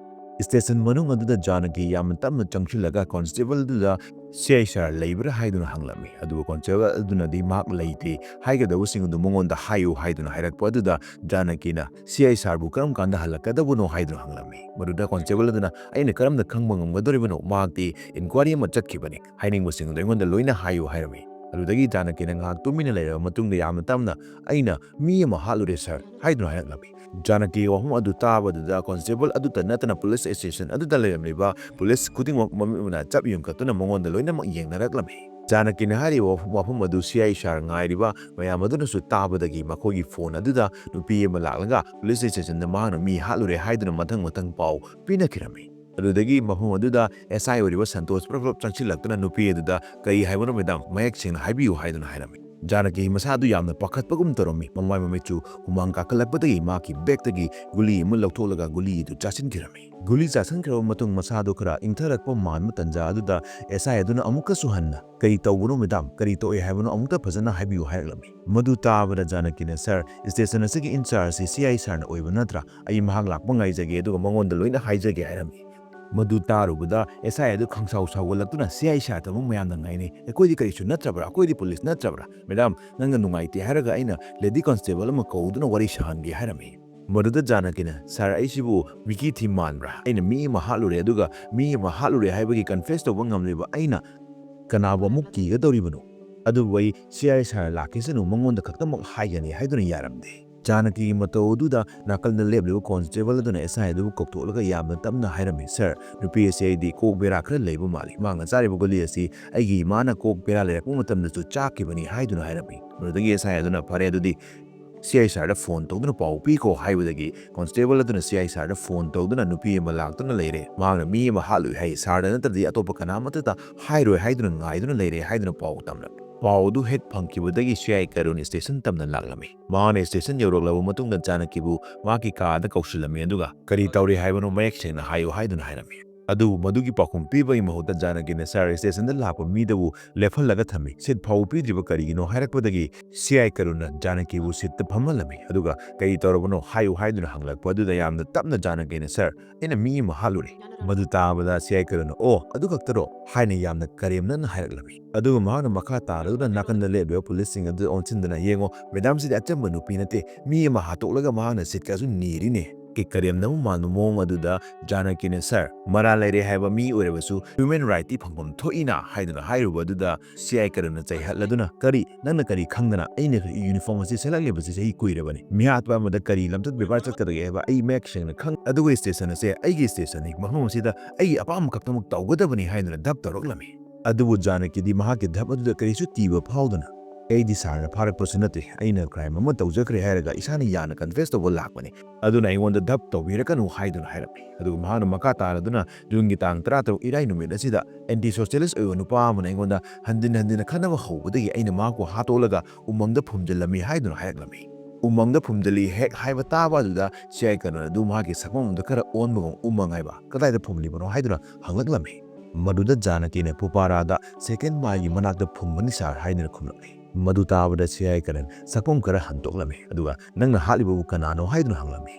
ꯁ꯭ꯇꯦꯁꯟ ꯃꯅꯨꯡ ꯑꯗꯨꯗ ꯖꯥꯅꯀꯤ ꯌꯥꯝꯅ ꯇꯞꯅ ꯆꯪꯁꯤꯜꯂꯒ ꯀꯣꯟꯁꯇꯦꯕꯜ ꯑꯗꯨꯗ "ꯁꯤ ꯑꯥꯏ ꯁꯥꯔ ꯂꯩꯕ꯭ꯔꯥ?" ꯍꯥꯏꯗꯨꯅ ꯍꯪꯂꯝꯃꯤ꯫ ꯑꯗꯨꯕꯨ ꯀꯣꯟꯁꯇꯦꯕꯜ ꯑꯗꯨꯅꯗꯤ ꯃꯍꯥꯛ ꯂꯩꯇꯦ, ꯍꯥꯏꯒꯗꯧꯕꯁꯤꯡ ꯑꯗꯨ ꯃꯉꯣꯟꯗ ꯍꯥꯏꯌꯨ ꯍꯥꯏꯗꯨꯅ ꯍꯥꯏꯔꯛꯄ ꯑꯗꯨꯗ ꯖꯥꯅꯀꯤꯅ "ꯁꯤ ꯑꯥꯏ ꯁꯥꯔꯕꯨ ꯀꯔꯝ ꯀꯥꯟꯗ ꯍꯜꯂꯛꯀꯗꯕꯅꯣ?" ꯍꯥꯏꯗꯨꯅ ꯍꯪꯂꯝꯃꯤ꯫ ꯃꯗꯨꯗ ꯀꯣꯟꯁꯇꯦꯕꯜ ꯑꯗꯨꯅ "ꯑꯩꯅ ꯀꯔꯝꯅ ꯈꯪꯕ ꯉꯝꯒꯗꯧꯔꯤꯕꯅꯣ? ꯃꯍꯥꯛꯇꯤ ꯏꯟꯀ꯭ꯋꯥꯏꯔꯤ ꯑꯃ ꯆꯠꯈꯤꯕꯅꯤ, ꯍꯥꯏꯅꯤꯡꯕꯁꯤꯡ ꯑꯗꯨ ꯑꯩꯉꯣꯟꯗ ꯂꯣꯏꯅ ꯍꯥꯏꯌꯨ" ꯍꯥꯏꯔꯝꯃꯤ꯫ ꯑꯗꯨꯗꯒꯤ ꯖꯥꯅꯀꯤꯅ ꯉꯥꯏꯍꯥꯛ ꯇꯨꯃꯤꯟꯅ ꯂꯩꯔꯕ ꯃꯇꯨꯡꯗ ꯌꯥꯝꯅ ꯇꯞꯅ, "ꯑꯩꯅ ꯃꯤ ꯑꯃ ꯍꯥꯠꯂꯨꯔꯦ ꯁꯥꯔ" ꯍꯥꯏꯗꯨꯅ ꯍꯥꯏꯔꯛꯂꯝꯃꯤ꯫ ꯖꯥꯅꯀꯤꯒꯤ ꯋꯥꯐꯝ ꯑꯗꯨ ꯇꯥꯕꯗꯨꯗ ꯀꯣꯟꯁꯇꯦꯕꯜ ꯑꯗꯨꯇ ꯅꯠꯇꯅ ꯄꯨꯂꯤꯁ ꯁ꯭ꯇꯦꯁꯟ ꯑꯗꯨꯗ ꯂꯩꯔꯝꯂꯤꯕ ꯄꯨꯂꯤꯁ ꯈꯨꯗꯤꯡꯃꯛ ꯃꯃꯤꯠ ꯃꯅꯥ ꯆꯞ ꯌꯨꯡꯈꯠꯇꯨꯅ ꯃꯉꯣꯟꯗ ꯂꯣꯏꯅꯃꯛ ꯌꯦꯡꯅꯔꯛꯂꯝꯃꯤ꯫ ꯖꯥꯅꯀꯤꯅ ꯍꯥꯏꯔꯤꯕ ꯋꯥꯐꯝ, ꯋꯥꯐꯝ ꯑꯗꯨ ꯁꯤ ꯑꯥꯏ ꯁꯥꯔ ꯉꯥꯏꯔꯤꯕ ꯃꯌꯥꯝ ꯑꯗꯨꯅꯁꯨ ꯇꯥꯕꯗꯒꯤ ꯃꯈꯣꯏꯒꯤ ꯐꯣꯟ ꯑꯗꯨꯗ ꯅꯨꯄꯤ ꯑꯃ ꯂꯥꯛꯂꯒ ꯄꯨꯂꯤꯁ ꯁ꯭ꯇꯦꯁꯟꯗ ꯃꯍꯥꯛꯅ ꯃꯤ ꯍꯥꯠꯂꯨꯔꯦ ꯍꯥꯏꯗꯨꯅ ꯃꯊꯪ ꯃꯊꯪ ꯄꯥꯎ ꯄꯤꯅꯈꯤꯔꯝꯃꯤ꯫ ꯑꯗꯨꯗꯒꯤ ꯃꯐꯝ ꯑꯗꯨꯗ ꯑꯦꯁ ꯑꯥꯏ ꯑꯣꯏꯔꯤꯕ ꯁꯟꯇꯣꯁ ꯄ꯭ꯔꯞ ꯄ꯭ꯔꯞ ꯆꯪꯁꯤꯜꯂꯛꯇꯨꯅ ꯅꯨꯄꯤ ꯑꯗꯨꯗ "ꯀꯔꯤ ꯍꯥꯏꯕꯅꯣ ꯃꯦꯗꯥꯝ? ꯃꯌꯦꯛ ꯁꯦꯡꯅ ꯍꯥꯏꯕꯤꯌꯨ" ꯍꯥꯏꯗꯨꯅ ꯍꯥꯏꯔꯝꯃꯤ꯫ ꯖꯥꯅꯀꯤ ꯃꯁꯥꯗꯨ ꯌꯥꯝꯅ ꯄꯥꯈꯠꯄꯒꯨꯝ ꯇꯧꯔꯝꯃꯤ꯫ ꯃꯃꯥꯏ ꯃꯃꯤꯠꯁꯨ ꯍꯨꯃꯥꯡ ꯀꯥꯈꯠꯂꯛꯄꯗꯒꯤ ꯃꯍꯥꯛꯀꯤ ꯕꯦꯛꯇꯒꯤ ꯒꯨꯂꯤ ꯑꯃ ꯂꯧꯊꯣꯛꯂꯒ ꯒꯨꯂꯤ ꯑꯗꯨ ꯆꯥꯁꯤꯟꯈꯤꯔꯝꯃꯤ꯫ ꯒꯨꯂꯤ ꯆꯥꯁꯤꯟꯈ꯭ꯔꯕ ꯃꯇꯨꯡ ꯃꯁꯥꯗꯨ ꯈꯔ ꯏꯪꯊꯔꯛꯄ ꯃꯥꯟꯕ ꯇꯟꯖꯥ ꯑꯗꯨꯗ ꯑꯦꯁ ꯑꯥꯏ ꯑꯗꯨꯅ ꯑꯃꯨꯛꯀꯁꯨ ꯍꯟꯅ "ꯀꯔꯤ ꯇꯧꯕꯅꯣ ꯃꯦꯗꯥꯝ? ꯀꯔꯤ ꯊꯣꯛꯑꯦ ꯍꯥꯏꯕꯅꯣ? ꯑꯃꯨꯛꯇ ꯐꯖꯅ ꯍꯥꯏꯕꯤꯌꯨ" ꯍꯥꯏꯔꯛꯂꯝꯃꯤ꯫ ꯃꯗꯨ ꯇꯥꯕꯗ ꯖꯥꯅꯀꯤꯅ, "ꯁꯥꯔ, ꯁ꯭ꯇꯦꯁꯟ ꯑꯁꯤꯒꯤ ꯏꯟꯆꯥꯔꯖꯁꯤ ꯁꯤ ꯑꯥꯏ ꯁꯥꯔꯅ ꯑꯣꯏꯕ ꯅꯠꯇ꯭ꯔꯥ? ꯑꯩ ꯃꯍꯥꯛ ꯂꯥꯛꯄ ꯉꯥꯏꯖꯒꯦ, ꯑꯗꯨꯒ ꯃꯉꯣꯟꯗ ꯂꯣꯏꯅ ꯍꯥꯏꯖꯒꯦ" ꯍꯥꯏꯔꯝꯃꯤ꯫ ꯃꯗꯨ ꯇꯥꯔꯨꯕꯗ ꯑꯦꯁ ꯑꯥꯏ ꯑꯗꯨ ꯈꯪꯁꯥꯎ ꯁꯥꯎꯒꯠꯂꯛꯇꯨꯅ, "ꯁꯤ ꯑꯥꯏ ꯁꯥꯔ ꯊꯕꯛ ꯃꯌꯥꯝꯅ ꯉꯥꯏꯅꯩ꯫ ꯑꯩꯈꯣꯏꯗꯤ ꯀꯔꯤꯁꯨ ꯅꯠꯇ꯭ꯔꯕ꯭ꯔꯥ? ꯑꯩꯈꯣꯏꯗꯤ ꯄꯨꯂꯤꯁ ꯅꯠꯇ꯭ꯔꯕ꯭ꯔꯥ? ꯃꯦꯗꯥꯝ, ꯅꯪꯅ ꯅꯨꯡꯉꯥꯏꯇꯦ ꯍꯥꯏꯔꯒ ꯑꯩꯅ ꯂꯦꯗꯤ ꯀꯣꯟꯁꯇꯦꯕꯜ ꯑꯃ ꯀꯧꯗꯨꯅ ꯋꯥꯔꯤ ꯁꯥꯍꯟꯒꯦ" ꯍꯥꯏꯔꯝꯃꯤ꯫ ꯃꯗꯨꯗ ꯖꯥꯅꯀꯤꯅ, "ꯁꯥꯔ, ꯑꯩꯁꯤꯕꯨ ꯃꯤꯀꯤ ꯊꯤ ꯃꯥꯟꯕ꯭ꯔꯥ? ꯑꯩꯅ ꯃꯤ ꯑꯃ ꯍꯥꯠꯂꯨꯔꯦ, ꯑꯗꯨꯒ ꯃꯤ ꯑꯃ ꯍꯥꯠꯂꯨꯔꯦ ꯍꯥꯏꯕꯒꯤ ꯀꯟꯐꯦꯁ ꯇꯧꯕ ꯉꯝꯂꯤꯕ ꯑꯩꯅ ꯀꯅꯥꯕꯨ ꯑꯃꯨꯛ ꯀꯤꯒꯗꯧꯔꯤꯕꯅꯣ? ꯑꯗꯨꯕꯨ ꯑꯩ ꯁꯤ ꯑꯥꯏ ꯁꯥꯔ ꯂꯥꯛꯈꯤꯁꯅꯨ, ꯃꯉꯣꯟꯗ ꯈꯛꯇꯃꯛ ꯍꯥꯏꯒꯅꯤ ꯍꯥꯏꯗꯨꯅ ꯌꯥꯔꯝꯗꯦ꯫ ꯖꯥꯅꯀꯤꯒꯤ ꯃꯇꯧ ꯑꯗꯨꯗ ꯅꯥꯀꯜꯗ ꯂꯦꯞꯂꯤꯕ ꯀꯣꯟꯁꯇꯦꯕꯜ ꯑꯗꯨꯅ ꯑꯦꯁ ꯑꯥꯏ ꯑꯗꯨꯕꯨ ꯀꯧꯊꯣꯛꯂꯒ ꯌꯥꯝꯅ ꯇꯞꯅ ꯍꯥꯏꯔꯝꯃꯤ, "ꯁꯥꯔ, ꯅꯨꯄꯤ ꯑꯁꯤ ꯑꯩꯗꯤ ꯀꯣꯛ ꯕꯦꯔꯥ ꯈꯔ ꯂꯩꯕ ꯃꯥꯜꯂꯤ꯫ ꯃꯍꯥꯛꯅ ꯆꯥꯔꯤꯕ ꯒꯨꯂꯤ ꯑꯁꯤ ꯑꯩꯒꯤ ꯏꯃꯥꯅ ꯀꯣꯛ ꯕꯦꯔꯥ ꯂꯩꯔꯛꯄ ꯃꯇꯝꯗꯁꯨ ꯆꯥꯈꯤꯕꯅꯤ" ꯍꯥꯏꯗꯨꯅ ꯍꯥꯏꯔꯝꯃꯤ꯫ ꯃꯗꯨꯗꯒꯤ ꯑꯦꯁ ꯑꯥꯏ ꯑꯗꯨꯅ, "ꯐꯔꯦ, ꯑꯗꯨꯗꯤ ꯁꯤ ꯑꯥꯏ ꯁꯥꯔꯗ ꯐꯣꯟ ꯇꯧꯗꯨꯅ ꯄꯥꯎ ꯄꯤꯈꯣ" ꯍꯥꯏꯕꯗꯒꯤ ꯀꯣꯟꯁꯇꯦꯕꯜ ꯑꯗꯨꯅ ꯁꯤ ꯑꯥꯏ ꯁꯥꯔꯗ ꯐꯣꯟ ꯇꯧꯗꯨꯅ ꯅꯨꯄꯤ ꯑꯃ ꯂꯥꯛꯇꯨꯅ ꯂꯩꯔꯦ꯫ ꯃꯍꯥꯛꯅ ꯃꯤ ꯑꯃ ꯍꯥꯠꯂꯨꯏ ꯍꯥꯏ꯫ ꯁꯥꯔꯗ ꯅꯠꯇ꯭ꯔꯗꯤ ꯑꯇꯣꯞꯄ ꯀꯅꯥꯃꯠꯇꯗ ꯍꯥꯏꯔꯣꯏ ꯍꯥꯏꯗꯨꯅ ꯉꯥꯏꯗꯨꯅ ꯂꯩꯔꯦ ꯍꯥꯏꯗꯨꯅ ꯄꯥꯎ ꯇꯝꯂꯝꯃꯤ꯫ ꯄꯥꯎ ꯑꯗꯨ ꯍꯦꯛ ꯐꯪꯈꯤꯕꯗꯒꯤ ꯁꯤ ꯑꯥꯏ ꯀꯔꯨꯟ ꯁ꯭ꯇꯦꯁꯟ ꯇꯝꯅ ꯂꯥꯛꯂꯝꯃꯤ꯫ ꯃꯍꯥꯛꯅ ꯁ꯭ꯇꯦꯁꯟ ꯌꯧꯔꯛꯂꯕ ꯃꯇꯨꯡꯗ ꯖꯥꯅꯀꯤꯕꯨ ꯃꯍꯥꯛꯀꯤ ꯀꯥꯗ ꯀꯧꯁꯤꯜꯂꯝꯃꯤ, ꯑꯗꯨꯒ "ꯀꯔꯤ ꯇꯧꯔꯤ ꯍꯥꯏꯕꯅꯣ ꯃꯌꯦꯛ ꯁꯦꯡꯅ ꯍꯥꯏꯌꯨ" ꯍꯥꯏꯗꯨꯅ ꯍꯥꯏꯔꯝꯃꯤ꯫ ꯑꯗꯨꯕꯨ ꯃꯗꯨꯒꯤ ꯄꯥꯎꯈꯨꯝ ꯄꯤꯕꯒꯤ ꯃꯍꯨꯠꯇ ꯖꯥꯅꯀꯤꯅ ꯁꯥꯔ ꯁ꯭ꯇꯦꯁꯟꯗ ꯂꯥꯛꯄ ꯃꯤꯗꯕꯨ ꯂꯦꯞꯍꯜꯂꯒ ꯊꯝꯃꯤ꯫ ꯁꯤꯠ ꯐꯥꯎꯕ ꯄꯤꯗ꯭ꯔꯤꯕ ꯀꯔꯤꯒꯤꯅꯣ ꯍꯥꯏꯔꯛꯄꯗꯒꯤ ꯁꯤ ꯑꯥꯏ ꯀꯔꯨꯟꯅ ꯖꯥꯅꯀꯤꯕꯨ ꯁꯤꯠꯇ ꯐꯝꯍꯜꯂꯝꯃꯤ, ꯑꯗꯨꯒ "ꯀꯔꯤ ꯇꯧꯔꯕꯅꯣ ꯍꯥꯏꯌꯨ" ꯍꯥꯏꯗꯨꯅ ꯍꯪꯂꯛꯄ ꯑꯗꯨꯗ ꯌꯥꯝꯅ ꯇꯞꯅ ꯖꯥꯅꯀꯤꯅ, "ꯁꯥꯔ, ꯑꯩꯅ ꯃꯤ ꯑꯃ ꯍꯥꯠꯂꯨꯔꯦ"꯫ ꯃꯗꯨ ꯇꯥꯕꯗ ꯁꯤ ꯑꯥꯏ ꯀꯔꯨꯟꯅ, "ꯑꯣ, ꯑꯗꯨ ꯈꯛꯇꯔꯣ?" ꯍꯥꯏꯅ ꯌꯥꯝꯅ ꯀꯔꯦꯝꯅꯅ ꯍꯥꯏꯔꯛꯂꯝꯃꯤ꯫ ꯑꯗꯨꯒ ꯃꯍꯥꯛꯅ ꯃꯈꯥ ꯇꯥꯔꯗꯨꯅ ꯅꯥꯀꯟꯗ ꯂꯦꯞꯂꯤꯕ ꯄꯨꯂꯤꯁꯁꯤꯡ ꯑꯗꯨ ꯑꯣꯟꯁꯤꯟꯗꯨꯅ, "ꯌꯦꯡꯉꯣ, ꯃꯦꯗꯥꯝꯁꯤꯗꯤ ꯑꯆꯝꯕ ꯅꯨꯄꯤ ꯅꯠꯇꯦ, ꯃꯤ ꯑꯃ ꯍꯥꯠꯇꯣꯛꯂꯒ ꯃꯍꯥꯛꯅ ꯁꯤꯠꯀꯥꯁꯨ ꯅꯤꯔꯤꯅꯦ"꯫ ꯀꯤ ꯀꯔꯦꯝꯅꯕ ꯃꯥꯟꯕ ꯃꯑꯣꯡ ꯑꯗꯨꯗ ꯖꯥꯅꯀꯤꯅ, "ꯁꯥꯔ, ꯃꯔꯥꯜ ꯂꯩꯔꯦ ꯍꯥꯏꯕ ꯃꯤ ꯑꯣꯏꯔꯕꯁꯨ ꯍ꯭ꯌꯨꯃꯦꯟ ꯔꯥꯏꯠꯇꯤ ꯐꯪꯐꯝ ꯊꯣꯛꯏꯅ" ꯍꯥꯏꯗꯨꯅ ꯍꯥꯏꯔꯨꯕ ꯑꯗꯨꯗ ꯁꯤ ꯑꯥꯏ ꯀꯔꯨꯟꯅ ꯆꯩꯍꯠꯂꯗꯨꯅ, "ꯀꯔꯤ? ꯅꯪꯅ ꯀꯔꯤ ꯈꯪꯗꯅ ꯑꯩꯅ ꯌꯨꯅꯤꯐꯣꯔꯝ ꯑꯁꯤ ꯁꯦꯠꯂꯛꯂꯤꯕꯁꯤ ꯆꯍꯤ ꯀꯨꯏꯔꯕꯅꯤ꯫ ꯃꯤꯍꯥꯠꯄ ꯑꯃꯗ ꯀꯔꯤ ꯂꯝꯆꯠ ꯕꯦꯕꯥꯔ ꯆꯠꯀꯗꯒꯦ ꯍꯥꯏꯕ ꯑꯩ ꯃꯌꯦꯛ ꯁꯦꯡꯅ ꯈꯪ-, ꯑꯗꯨꯒ ꯁ꯭ꯇꯦꯁꯟ ꯑꯁꯦ ꯑꯩꯒꯤ ꯁ꯭ꯇꯦꯁꯟꯅꯤ, ꯃꯐꯝ ꯑꯁꯤꯗ ꯑꯩꯒꯤ ꯑꯄꯥꯝꯕ ꯈꯛꯇꯃꯛ ꯇꯧꯒꯗꯕꯅꯤ" ꯍꯥꯏꯗꯨꯅ ꯙꯞ ꯇꯧꯔꯛꯂꯝꯃꯤ꯫ ꯑꯗꯨꯕꯨ ꯖꯥꯅꯀꯤꯗꯤ ꯃꯍꯥꯛꯀꯤ ꯙꯞ ꯑꯗꯨꯗ ꯀꯔꯤꯁꯨ ꯀꯤꯕ ꯐꯥꯎꯗꯅ, "ꯑꯩꯗꯤ ꯁꯥꯔꯅ ꯐꯥꯔꯛꯄꯁꯨ ꯅꯠꯇꯦ, ꯑꯩꯅ ꯀ꯭ꯔꯥꯏꯝ ꯑꯃ ꯇꯧꯖꯈ꯭ꯔꯦ ꯍꯥꯏꯔꯒ ꯏꯁꯥꯅ ꯌꯥꯅ ꯀꯟꯐꯦꯁ ꯇꯧꯕ ꯂꯥꯛꯄꯅꯤ, ꯑꯗꯨꯅ ꯑꯩꯉꯣꯟꯗ ꯙꯞ ꯇꯧꯕꯤꯔꯛꯀꯅꯨ" ꯍꯥꯏꯗꯨꯅ ꯍꯥꯏꯔꯝꯃꯤ꯫ ꯑꯗꯨꯒ ꯃꯍꯥꯛꯅ ꯃꯈꯥ ꯇꯥꯔꯗꯨꯅ, "ꯖꯨꯟꯒꯤ ꯇꯥꯡ ꯇꯔꯥꯇꯔꯨꯛ ꯏꯔꯥꯏ ꯅꯨꯃꯤꯠ ꯑꯁꯤꯗ ꯑꯦꯟꯇꯤ ꯁꯣꯁꯤꯌꯦꯂꯤꯁ ꯑꯣꯏꯕ ꯅꯨꯄꯥ ꯑꯃꯅ ꯑꯩꯉꯣꯟꯗ ꯍꯟꯖꯤꯟ ꯍꯟꯖꯤꯟꯅ ꯈꯠꯅꯕ ꯍꯧꯕꯗꯒꯤ ꯑꯩꯅ ꯃꯍꯥꯛꯄꯨ ꯍꯥꯠꯇꯣꯛꯂꯒ ꯎꯃꯪꯗ ꯐꯨꯝꯖꯤꯜꯂꯝꯃꯤ" ꯍꯥꯏꯗꯨꯅ ꯍꯥꯏꯔꯛꯂꯝꯃꯤ꯫ ꯎꯃꯪꯗ ꯐꯨꯝꯖꯤꯜꯂꯤ ꯍꯦꯛ ꯍꯥꯏꯕ ꯇꯥꯕ ꯑꯗꯨꯗ ꯁꯤ ꯑꯥꯏ ꯀꯔꯨꯟ ꯑꯗꯨ ꯃꯍꯥꯛꯀꯤ ꯁꯛꯐꯝ ꯑꯗꯨ ꯈꯔ ꯑꯣꯟꯕꯒꯨꯝ, "ꯎꯃꯪ ꯍꯥꯏꯕ? ꯀꯗꯥꯏꯗ ꯐꯨꯝꯂꯤꯕꯅꯣ?" ꯍꯥꯏꯗꯨꯅ ꯍꯪꯂꯛꯂꯝꯃꯤ꯫ ꯃꯗꯨꯗ ꯖꯥꯅꯀꯤꯅ "ꯄꯨꯄꯥꯔꯥꯗ ꯁꯦꯀꯦꯟ ꯃꯥꯏꯜꯒꯤ ꯃꯅꯥꯛꯇ ꯐꯨꯝꯕꯅꯤ ꯁꯥꯔ" ꯍꯥꯏꯗꯨꯅ ꯈꯨꯝꯂꯛꯂꯤ꯫ ꯃꯗꯨ ꯇꯥꯕꯗ ꯁꯤ ꯑꯥꯏ ꯀꯔꯟ ꯁꯛꯐꯝ ꯈꯔ ꯍꯟꯗꯣꯛꯂꯝꯃꯤ, ꯑꯗꯨꯒ "ꯅꯪꯅ ꯍꯥꯠꯂꯤꯕꯕꯨ ꯀꯅꯥꯅꯣ?" ꯍꯥꯏꯗꯨꯅ ꯍꯪꯂꯝꯃꯤ꯫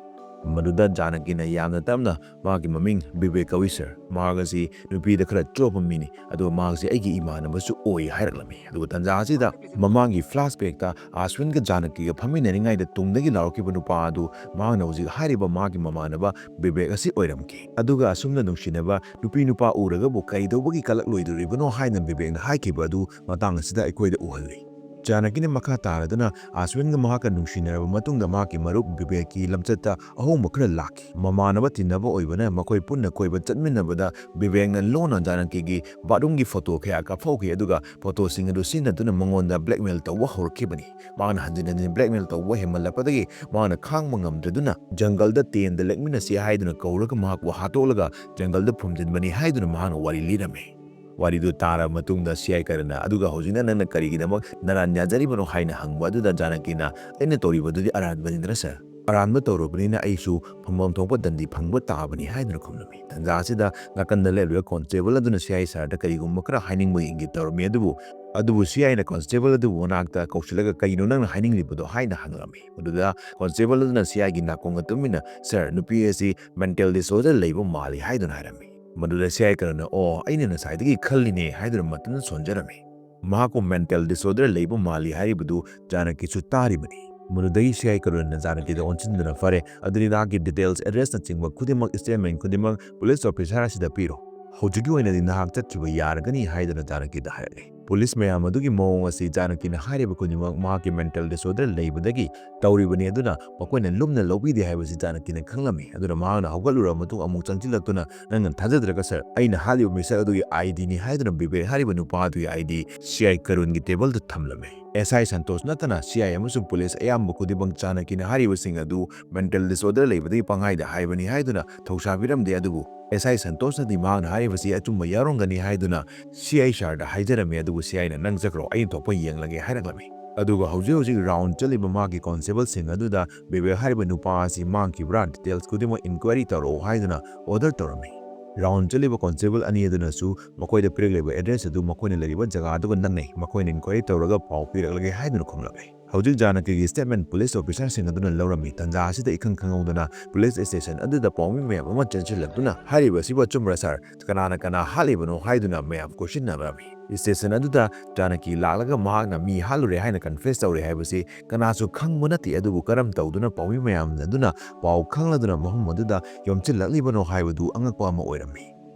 ꯃꯗꯨꯗ ꯖꯥꯅꯀꯤꯅ ꯌꯥꯝꯅ ꯇꯞꯅ ꯃꯍꯥꯛꯀꯤ ꯃꯃꯤꯡ ꯕꯤꯕꯦꯛ ꯀꯧꯏ ꯁꯔ, ꯃꯍꯥꯛ ꯑꯁꯤ ꯅꯨꯄꯤꯗ ꯈꯔ ꯆꯣꯞꯄ ꯃꯤꯅꯤ, ꯑꯗꯨꯒ ꯃꯍꯥꯛꯁꯤ ꯑꯩꯒꯤ ꯏꯃꯥꯟꯅꯕꯁꯨ ꯑꯣꯏ ꯍꯥꯏꯔꯛꯂꯝꯃꯤ꯫ ꯑꯗꯨꯒ ꯇꯥꯟꯖꯥ ꯑꯁꯤꯗ ꯃꯃꯥꯡꯒꯤ ꯐ꯭ꯂꯥꯁꯕꯦꯛꯇ ꯑꯥꯁꯋꯤꯟꯒ ꯖꯥꯅꯀꯤꯒ ꯐꯝꯃꯤꯟꯅꯔꯤꯉꯩꯗ ꯇꯨꯡꯗꯒꯤ ꯂꯥꯎꯔꯛꯈꯤꯕ ꯅꯨꯄꯥ ꯑꯗꯨ ꯃꯍꯥꯛꯅ ꯍꯧꯖꯤꯛ ꯍꯥꯏꯔꯤꯕ ꯃꯍꯥꯛꯀꯤ ꯃꯃꯥꯟꯅꯕ ꯕꯤꯕꯦꯛ ꯑꯁꯤ ꯑꯣꯏꯔꯝꯈꯤ꯫ ꯑꯗꯨꯒ ꯑꯁꯨꯝꯅ ꯅꯨꯡꯁꯤꯅꯕ ꯅꯨꯄꯤ ꯅꯨꯄꯥ ꯎꯔꯒꯕꯨ ꯀꯩꯗꯧꯕꯒꯤ ꯀꯂꯛꯂꯣꯏꯗꯣꯔꯤꯕꯅꯣ ꯍꯥꯏꯅ ꯕꯤꯕꯦꯛꯅ ꯍꯥꯏꯈꯤꯕ ꯑꯗꯨ ꯃꯇꯥꯡ ꯑꯁꯤꯗ ꯑꯩꯈꯣꯏꯗ ꯎꯍꯜꯂꯤ꯫ ꯖꯥꯅꯀꯤꯅ ꯃꯈꯥ ꯇꯥꯔꯗꯨꯅ ꯑꯥꯁꯋꯤꯟꯒ ꯃꯍꯥꯛꯀ ꯅꯨꯡꯁꯤꯅꯔꯕ ꯃꯇꯨꯡꯗ ꯃꯍꯥꯛꯀꯤ ꯃꯔꯨꯞ ꯕꯤꯕꯦꯛꯀꯤ ꯂꯝꯆꯠꯇ ꯑꯍꯣꯡꯕ ꯈꯔ ꯂꯥꯛꯈꯤ꯫ ꯃꯃꯥꯟꯅꯕ ꯇꯤꯟꯅꯕ ꯑꯣꯏꯕꯅ ꯃꯈꯣꯏ ꯄꯨꯟꯅ ꯀꯣꯏꯕ ꯆꯠꯃꯤꯟꯅꯕꯗ ꯕꯤꯕꯦꯛꯅ ꯂꯣꯟꯅ ꯖꯥꯅꯀꯤꯒꯤ ꯕꯥꯠꯔꯨꯝꯒꯤ ꯐꯣꯇꯣ ꯀꯌꯥ ꯀꯥꯞꯍꯧꯈꯤ, ꯑꯗꯨꯒ ꯐꯣꯇꯣꯁꯤꯡ ꯑꯗꯨ ꯁꯤꯖꯤꯟꯅꯗꯨꯅ ꯃꯉꯣꯟꯗ ꯕ꯭ꯂꯦꯛꯃꯦꯜ ꯇꯧꯕ ꯍꯧꯔꯛꯈꯤꯕꯅꯤ꯫ ꯃꯍꯥꯛꯅ ꯍꯟꯖꯤꯟ ꯍꯟꯖꯤꯟ ꯕ꯭ꯂꯦꯛꯃꯦꯜ ꯇꯧꯕ ꯍꯦꯟꯃꯜꯂꯛꯄꯗꯒꯤ ꯃꯍꯥꯛꯅ ꯈꯥꯡꯕ ꯉꯝꯗ꯭ꯔꯗꯨꯅ ꯖꯪꯒꯜꯗ ꯇꯦꯟꯗ ꯂꯦꯛꯃꯤꯟꯅꯁꯤ ꯍꯥꯏꯗꯨꯅ ꯀꯧꯔꯒ ꯃꯍꯥꯛꯄꯨ ꯍꯥꯠꯇꯣꯛꯂꯒ ꯖꯪꯒꯜꯗ ꯐꯨꯝꯖꯤꯟꯕꯅꯤ ꯍꯥꯏꯗꯨꯅ ꯃꯍꯥꯛꯅ ꯋꯥꯔꯤ ꯂꯤꯔꯝꯃꯤ꯫ ꯋꯥꯔꯤꯗꯨ ꯇꯥꯔꯕ ꯃꯇꯨꯡꯗ ꯁꯤ ꯑꯥꯏ ꯀꯔꯟꯅ, "ꯑꯗꯨꯒ ꯍꯧꯖꯤꯛꯅ ꯅꯪꯅ ꯀꯔꯤꯒꯤꯗꯃꯛ ꯅꯔꯥꯟ ꯌꯥꯖꯔꯤꯕꯅꯣ?" ꯍꯥꯏꯅ ꯍꯪꯕ ꯑꯗꯨꯗ ꯖꯥꯅꯀꯤꯅ, "ꯑꯩꯅ ꯇꯧꯔꯤꯕꯗꯨꯗꯤ ꯑꯔꯥꯟꯕꯅꯤꯗꯅ ꯁꯔ, ꯑꯔꯥꯟꯕ ꯇꯧꯔꯨꯕꯅꯤꯅ ꯑꯩꯁꯨ ꯐꯪꯐꯝ ꯊꯣꯛꯄ ꯗꯟꯗꯤ ꯐꯪꯕ ꯇꯥꯕꯅꯤ" ꯍꯥꯏꯗꯨꯅ ꯈꯨꯝꯂꯝꯃꯤ꯫ ꯇꯥꯟꯖꯥ ꯑꯁꯤꯗ ꯅꯥꯀꯟꯗ ꯂꯦꯞꯂꯤꯕ ꯀꯣꯟꯁꯇꯦꯕꯜ ꯑꯗꯨꯅ ꯁꯤ ꯑꯥꯏ ꯁꯔꯗ ꯀꯔꯤꯒꯨꯝꯕ ꯈꯔ ꯍꯥꯏꯅꯤꯡꯕꯒꯤ ꯏꯪꯒꯤꯠ ꯇꯧꯔꯝꯃꯤ, ꯑꯗꯨꯕꯨ ꯑꯗꯨꯕꯨ ꯁꯤ ꯑꯥꯏꯅ ꯀꯣꯟꯁꯇꯦꯕꯜ ꯑꯗꯨꯕꯨ ꯃꯅꯥꯛꯇ ꯀꯧꯁꯤꯜꯂꯒ, "ꯀꯔꯤꯅꯣ ꯅꯪꯅ ꯍꯥꯏꯅꯤꯡꯂꯤꯕꯗꯣ?" ꯍꯥꯏꯅ ꯍꯪꯂꯝꯃꯤ꯫ ꯃꯗꯨꯗ ꯀꯣꯟꯁꯇꯦꯕꯜ ꯑꯗꯨꯅ ꯁꯤ ꯑꯥꯏꯒꯤ ꯅꯥꯀꯣꯡꯒ ꯇꯨꯃꯤꯟꯅ, "ꯁꯔ, ꯅꯨꯄꯤ ꯑꯁꯤ ꯃꯦꯟꯇꯦꯜ ꯗꯤꯁꯑꯣꯔꯗꯔ ꯂꯩꯕ ꯃꯥꯜꯂꯤ" ꯍꯥꯏꯗꯨꯅ ꯍꯥꯏꯔꯝꯃꯤ꯫ ꯃꯗꯨꯗ ꯁꯤ ꯑꯥꯏ ꯀꯔꯟꯅ, "ꯑꯣ, ꯑꯩꯅ ꯉꯁꯥꯏꯗꯒꯤ ꯈꯜꯂꯤꯅꯦ" ꯍꯥꯏꯗꯨꯅ ꯃꯇꯝꯗ ꯁꯣꯟꯖꯔꯝꯃꯤ꯫ ꯃꯍꯥꯛꯄꯨ ꯃꯦꯟꯇꯦꯜ ꯗꯤꯁꯑꯣꯔꯗꯔ ꯂꯩꯕ ꯃꯥꯜꯂꯤ ꯍꯥꯏꯔꯤꯕꯗꯨ ꯖꯥꯅꯀꯤꯁꯨ ꯇꯥꯔꯤꯕꯅꯤ꯫ ꯃꯗꯨꯗꯒꯤ ꯁꯤ ꯑꯥꯏ ꯀꯔꯟꯅ ꯖꯥꯅꯀꯤꯗ ꯑꯣꯟꯁꯤꯟꯗꯨꯅ, "ꯐꯔꯦ, ꯑꯗꯨꯗꯤ ꯅꯍꯥꯛꯀꯤ ꯗꯤꯇꯦꯜꯁ, ꯑꯦꯗ꯭ꯔꯦꯁꯅꯆꯤꯡꯕ ꯈꯨꯗꯤꯡꯃꯛ, ꯁ꯭ꯇꯦꯠꯃꯦꯟ ꯈꯨꯗꯤꯡꯃꯛ ꯄꯨꯂꯤꯁ ꯑꯣꯐꯤꯁꯥꯔ ꯑꯁꯤꯗ ꯄꯤꯔꯣ꯫ ꯍꯧꯖꯤꯛꯀꯤ ꯑꯣꯏꯅꯗꯤ ꯅꯍꯥꯛ ꯆꯠꯈꯤꯕ ꯌꯥꯔꯒꯅꯤ" ꯍꯥꯏꯗꯨꯅ ꯖꯥꯅꯀꯤꯗ ꯍꯥꯏꯔꯛꯏ꯫ ꯄꯨꯂꯤꯁ ꯃꯌꯥꯝ ꯑꯗꯨꯒꯤ ꯃꯑꯣꯡ ꯑꯁꯤ ꯖꯥꯅꯀꯤꯅ ꯍꯥꯏꯔꯤꯕ ꯈꯨꯗꯤꯡꯃꯛ ꯃꯍꯥꯛꯀꯤ ꯃꯦꯟꯇꯦꯜ ꯗꯤꯁꯑꯣꯔꯗꯔ ꯂꯩꯕꯗꯒꯤ ꯇꯧꯔꯤꯕꯅꯤ, ꯑꯗꯨꯅ ꯃꯈꯣꯏꯅ ꯂꯨꯝꯅ ꯂꯧꯕꯤꯗꯦ ꯍꯥꯏꯕꯁꯤ ꯖꯥꯅꯀꯤꯅ ꯈꯪꯂꯝꯃꯤ꯫ ꯑꯗꯨꯅ ꯃꯍꯥꯛꯅ ꯍꯧꯒꯠꯂꯨꯔꯕ ꯃꯇꯨꯡ ꯑꯃꯨꯛ ꯆꯪꯁꯤꯜꯂꯛꯇꯨꯅ, "ꯅꯪꯅ ꯊꯥꯖꯗ꯭ꯔꯒ ꯁꯔ, ꯑꯩꯅ ꯍꯥꯠꯂꯤꯕ ꯃꯤꯁꯛ ꯑꯗꯨꯒꯤ ꯑꯥꯏ ꯗꯤꯅꯤ" ꯍꯥꯏꯗꯨꯅ ꯕꯤꯕꯦꯛ ꯍꯥꯏꯔꯤꯕ ꯅꯨꯄꯥ ꯑꯗꯨꯒꯤ ꯑꯥꯏ ꯗꯤ ꯁꯤ ꯑꯥꯏ ꯀꯔꯨꯟꯒꯤ ꯇꯦꯕꯜꯗ ꯊꯝꯂꯝꯃꯤ꯫ ꯑꯦꯁ ꯑꯥꯏ ꯁꯟꯇꯣꯁ ꯅꯠꯇꯅ ꯁꯤ ꯑꯥꯏ ꯑꯃꯁꯨꯡ ꯄꯨꯂꯤꯁ ꯑꯌꯥꯝꯕ ꯈꯨꯗꯤꯡꯃꯛ ꯖꯥꯅꯀꯤꯅ ꯍꯥꯏꯔꯤꯕꯁꯤꯡ ꯑꯗꯨ ꯃꯦꯟꯇꯦꯜ ꯗꯤꯁꯑꯣꯔꯗꯔ ꯂꯩꯕꯗꯒꯤ ꯄꯪꯍꯥꯏꯗ ꯍꯥꯏꯕꯅꯤ ꯍꯥꯏꯗꯨꯅ ꯊꯧꯁꯥꯕꯤꯔꯝꯗꯦ, ꯑꯗꯨꯕꯨ ꯑꯦꯁ ꯑꯥꯏ ꯁꯟꯇꯣꯁꯅꯗꯤ ꯃꯍꯥꯛꯅ ꯍꯥꯏꯔꯤꯕꯁꯤ ꯑꯆꯨꯝꯕ ꯌꯥꯎꯔꯝꯒꯅꯤ ꯍꯥꯏꯗꯨꯅ ꯁꯤ ꯑꯥꯏ ꯁꯥꯔꯗ ꯍꯥꯏꯖꯔꯝꯃꯤ, ꯑꯗꯨꯕꯨ ꯁꯤ ꯑꯥꯏꯅ "ꯅꯪ ꯆꯠꯈ꯭ꯔꯣ, ꯑꯩꯅ ꯊꯣꯛꯄ ꯌꯦꯡꯂꯒꯦ" ꯍꯥꯏꯔꯛꯂꯝꯃꯤ꯫ ꯑꯗꯨꯒ ꯍꯧꯖꯤꯛ ꯍꯧꯖꯤꯛ ꯔꯥꯎꯟ ꯆꯠꯂꯤꯕ ꯃꯥꯒꯤ ꯀꯣꯟꯁꯇꯦꯕꯜꯁꯤꯡ ꯑꯗꯨꯗ ꯕꯤꯕꯦꯛ ꯍꯥꯏꯔꯤꯕ ꯅꯨꯄꯥ ꯑꯁꯤ ꯃꯥꯡꯈꯤꯕ꯭ꯔꯥ, ꯗꯤꯇꯦꯜꯁ ꯈꯨꯗꯤꯡꯃꯛ ꯏꯟꯀ꯭ꯋꯥꯏꯔꯤ ꯇꯧꯔꯛꯎ ꯍꯥꯏꯗꯨꯅ ꯑꯣꯔꯗꯔ ꯇꯧꯔꯝꯃꯤ꯫ ꯔꯥꯎꯟ ꯆꯠꯂꯤꯕ ꯀꯣꯟꯁꯇꯦꯕꯜ ꯑꯅꯤ ꯑꯗꯨꯅꯁꯨ ꯃꯈꯣꯏꯗ ꯄꯤꯔꯛꯂꯤꯕ ꯑꯦꯗ꯭ꯔꯦꯁ ꯑꯗꯨ ꯃꯈꯣꯏꯅ ꯂꯩꯔꯤꯕ ꯖꯒꯥ ꯑꯗꯨꯒ ꯅꯛꯅꯩ, ꯃꯈꯣꯏꯅ ꯏꯟꯀ꯭ꯋꯥꯏꯔꯤ ꯇꯧꯔꯒ ꯄꯥꯎ ꯄꯤꯔꯛꯂꯒꯦ ꯍꯥꯏꯗꯨꯅ ꯈꯨꯝꯂꯛꯂꯦ꯫ ꯍꯧꯖꯤꯛ ꯖꯥꯅꯀꯤꯒꯤ statement police officerꯁꯤꯡ ꯑꯗꯨꯅ ꯂꯧꯔꯝꯃꯤ꯫ ꯇꯟꯖꯥ ꯑꯁꯤꯗ ꯏꯈꯪ ꯈꯪꯍꯧꯗꯅ police station ꯑꯗꯨꯗ ꯄꯥꯎꯃꯤ ꯃꯌꯥꯝ ꯑꯃ ꯆꯦꯟꯁꯤꯜꯂꯛꯇꯨꯅ, "ꯍꯥꯏꯔꯤꯕ ꯑꯁꯤꯕꯨ ꯑꯆꯨꯝꯕꯔꯥ sir? ꯀꯅꯥꯅ ꯀꯅꯥ ꯍꯥꯠꯂꯤꯕꯅꯣ?" ꯍꯥꯏꯗꯨꯅ ꯃꯌꯥꯝ ꯀꯣꯏꯁꯤꯟꯅꯔꯝꯃꯤ꯫ Station ꯑꯗꯨꯗ ꯖꯥꯅꯀꯤ ꯂꯥꯛꯂꯒ ꯃꯍꯥꯛꯅ ꯃꯤ ꯍꯥꯠꯂꯨꯔꯦ ꯍꯥꯏꯅ confess ꯇꯧꯔꯦ ꯍꯥꯏꯕꯁꯤ ꯀꯅꯥꯁꯨ ꯈꯪꯕ ꯅꯠꯇꯦ꯫ ꯑꯗꯨꯕꯨ ꯀꯔꯝ ꯇꯧꯗꯨꯅ ꯄꯥꯎꯃꯤ ꯃꯌꯥꯝ ꯑꯗꯨꯅ ꯄꯥꯎ ꯈꯪꯂꯗꯨꯅ ꯃꯐꯝ ꯑꯗꯨꯗ ꯌꯣꯝꯁꯤꯜꯂꯛꯂꯤꯕꯅꯣ ꯍꯥꯏꯕꯗꯨ ꯑꯉꯛꯄ ꯑꯃ ꯑꯣꯏꯔꯝꯃꯤ꯫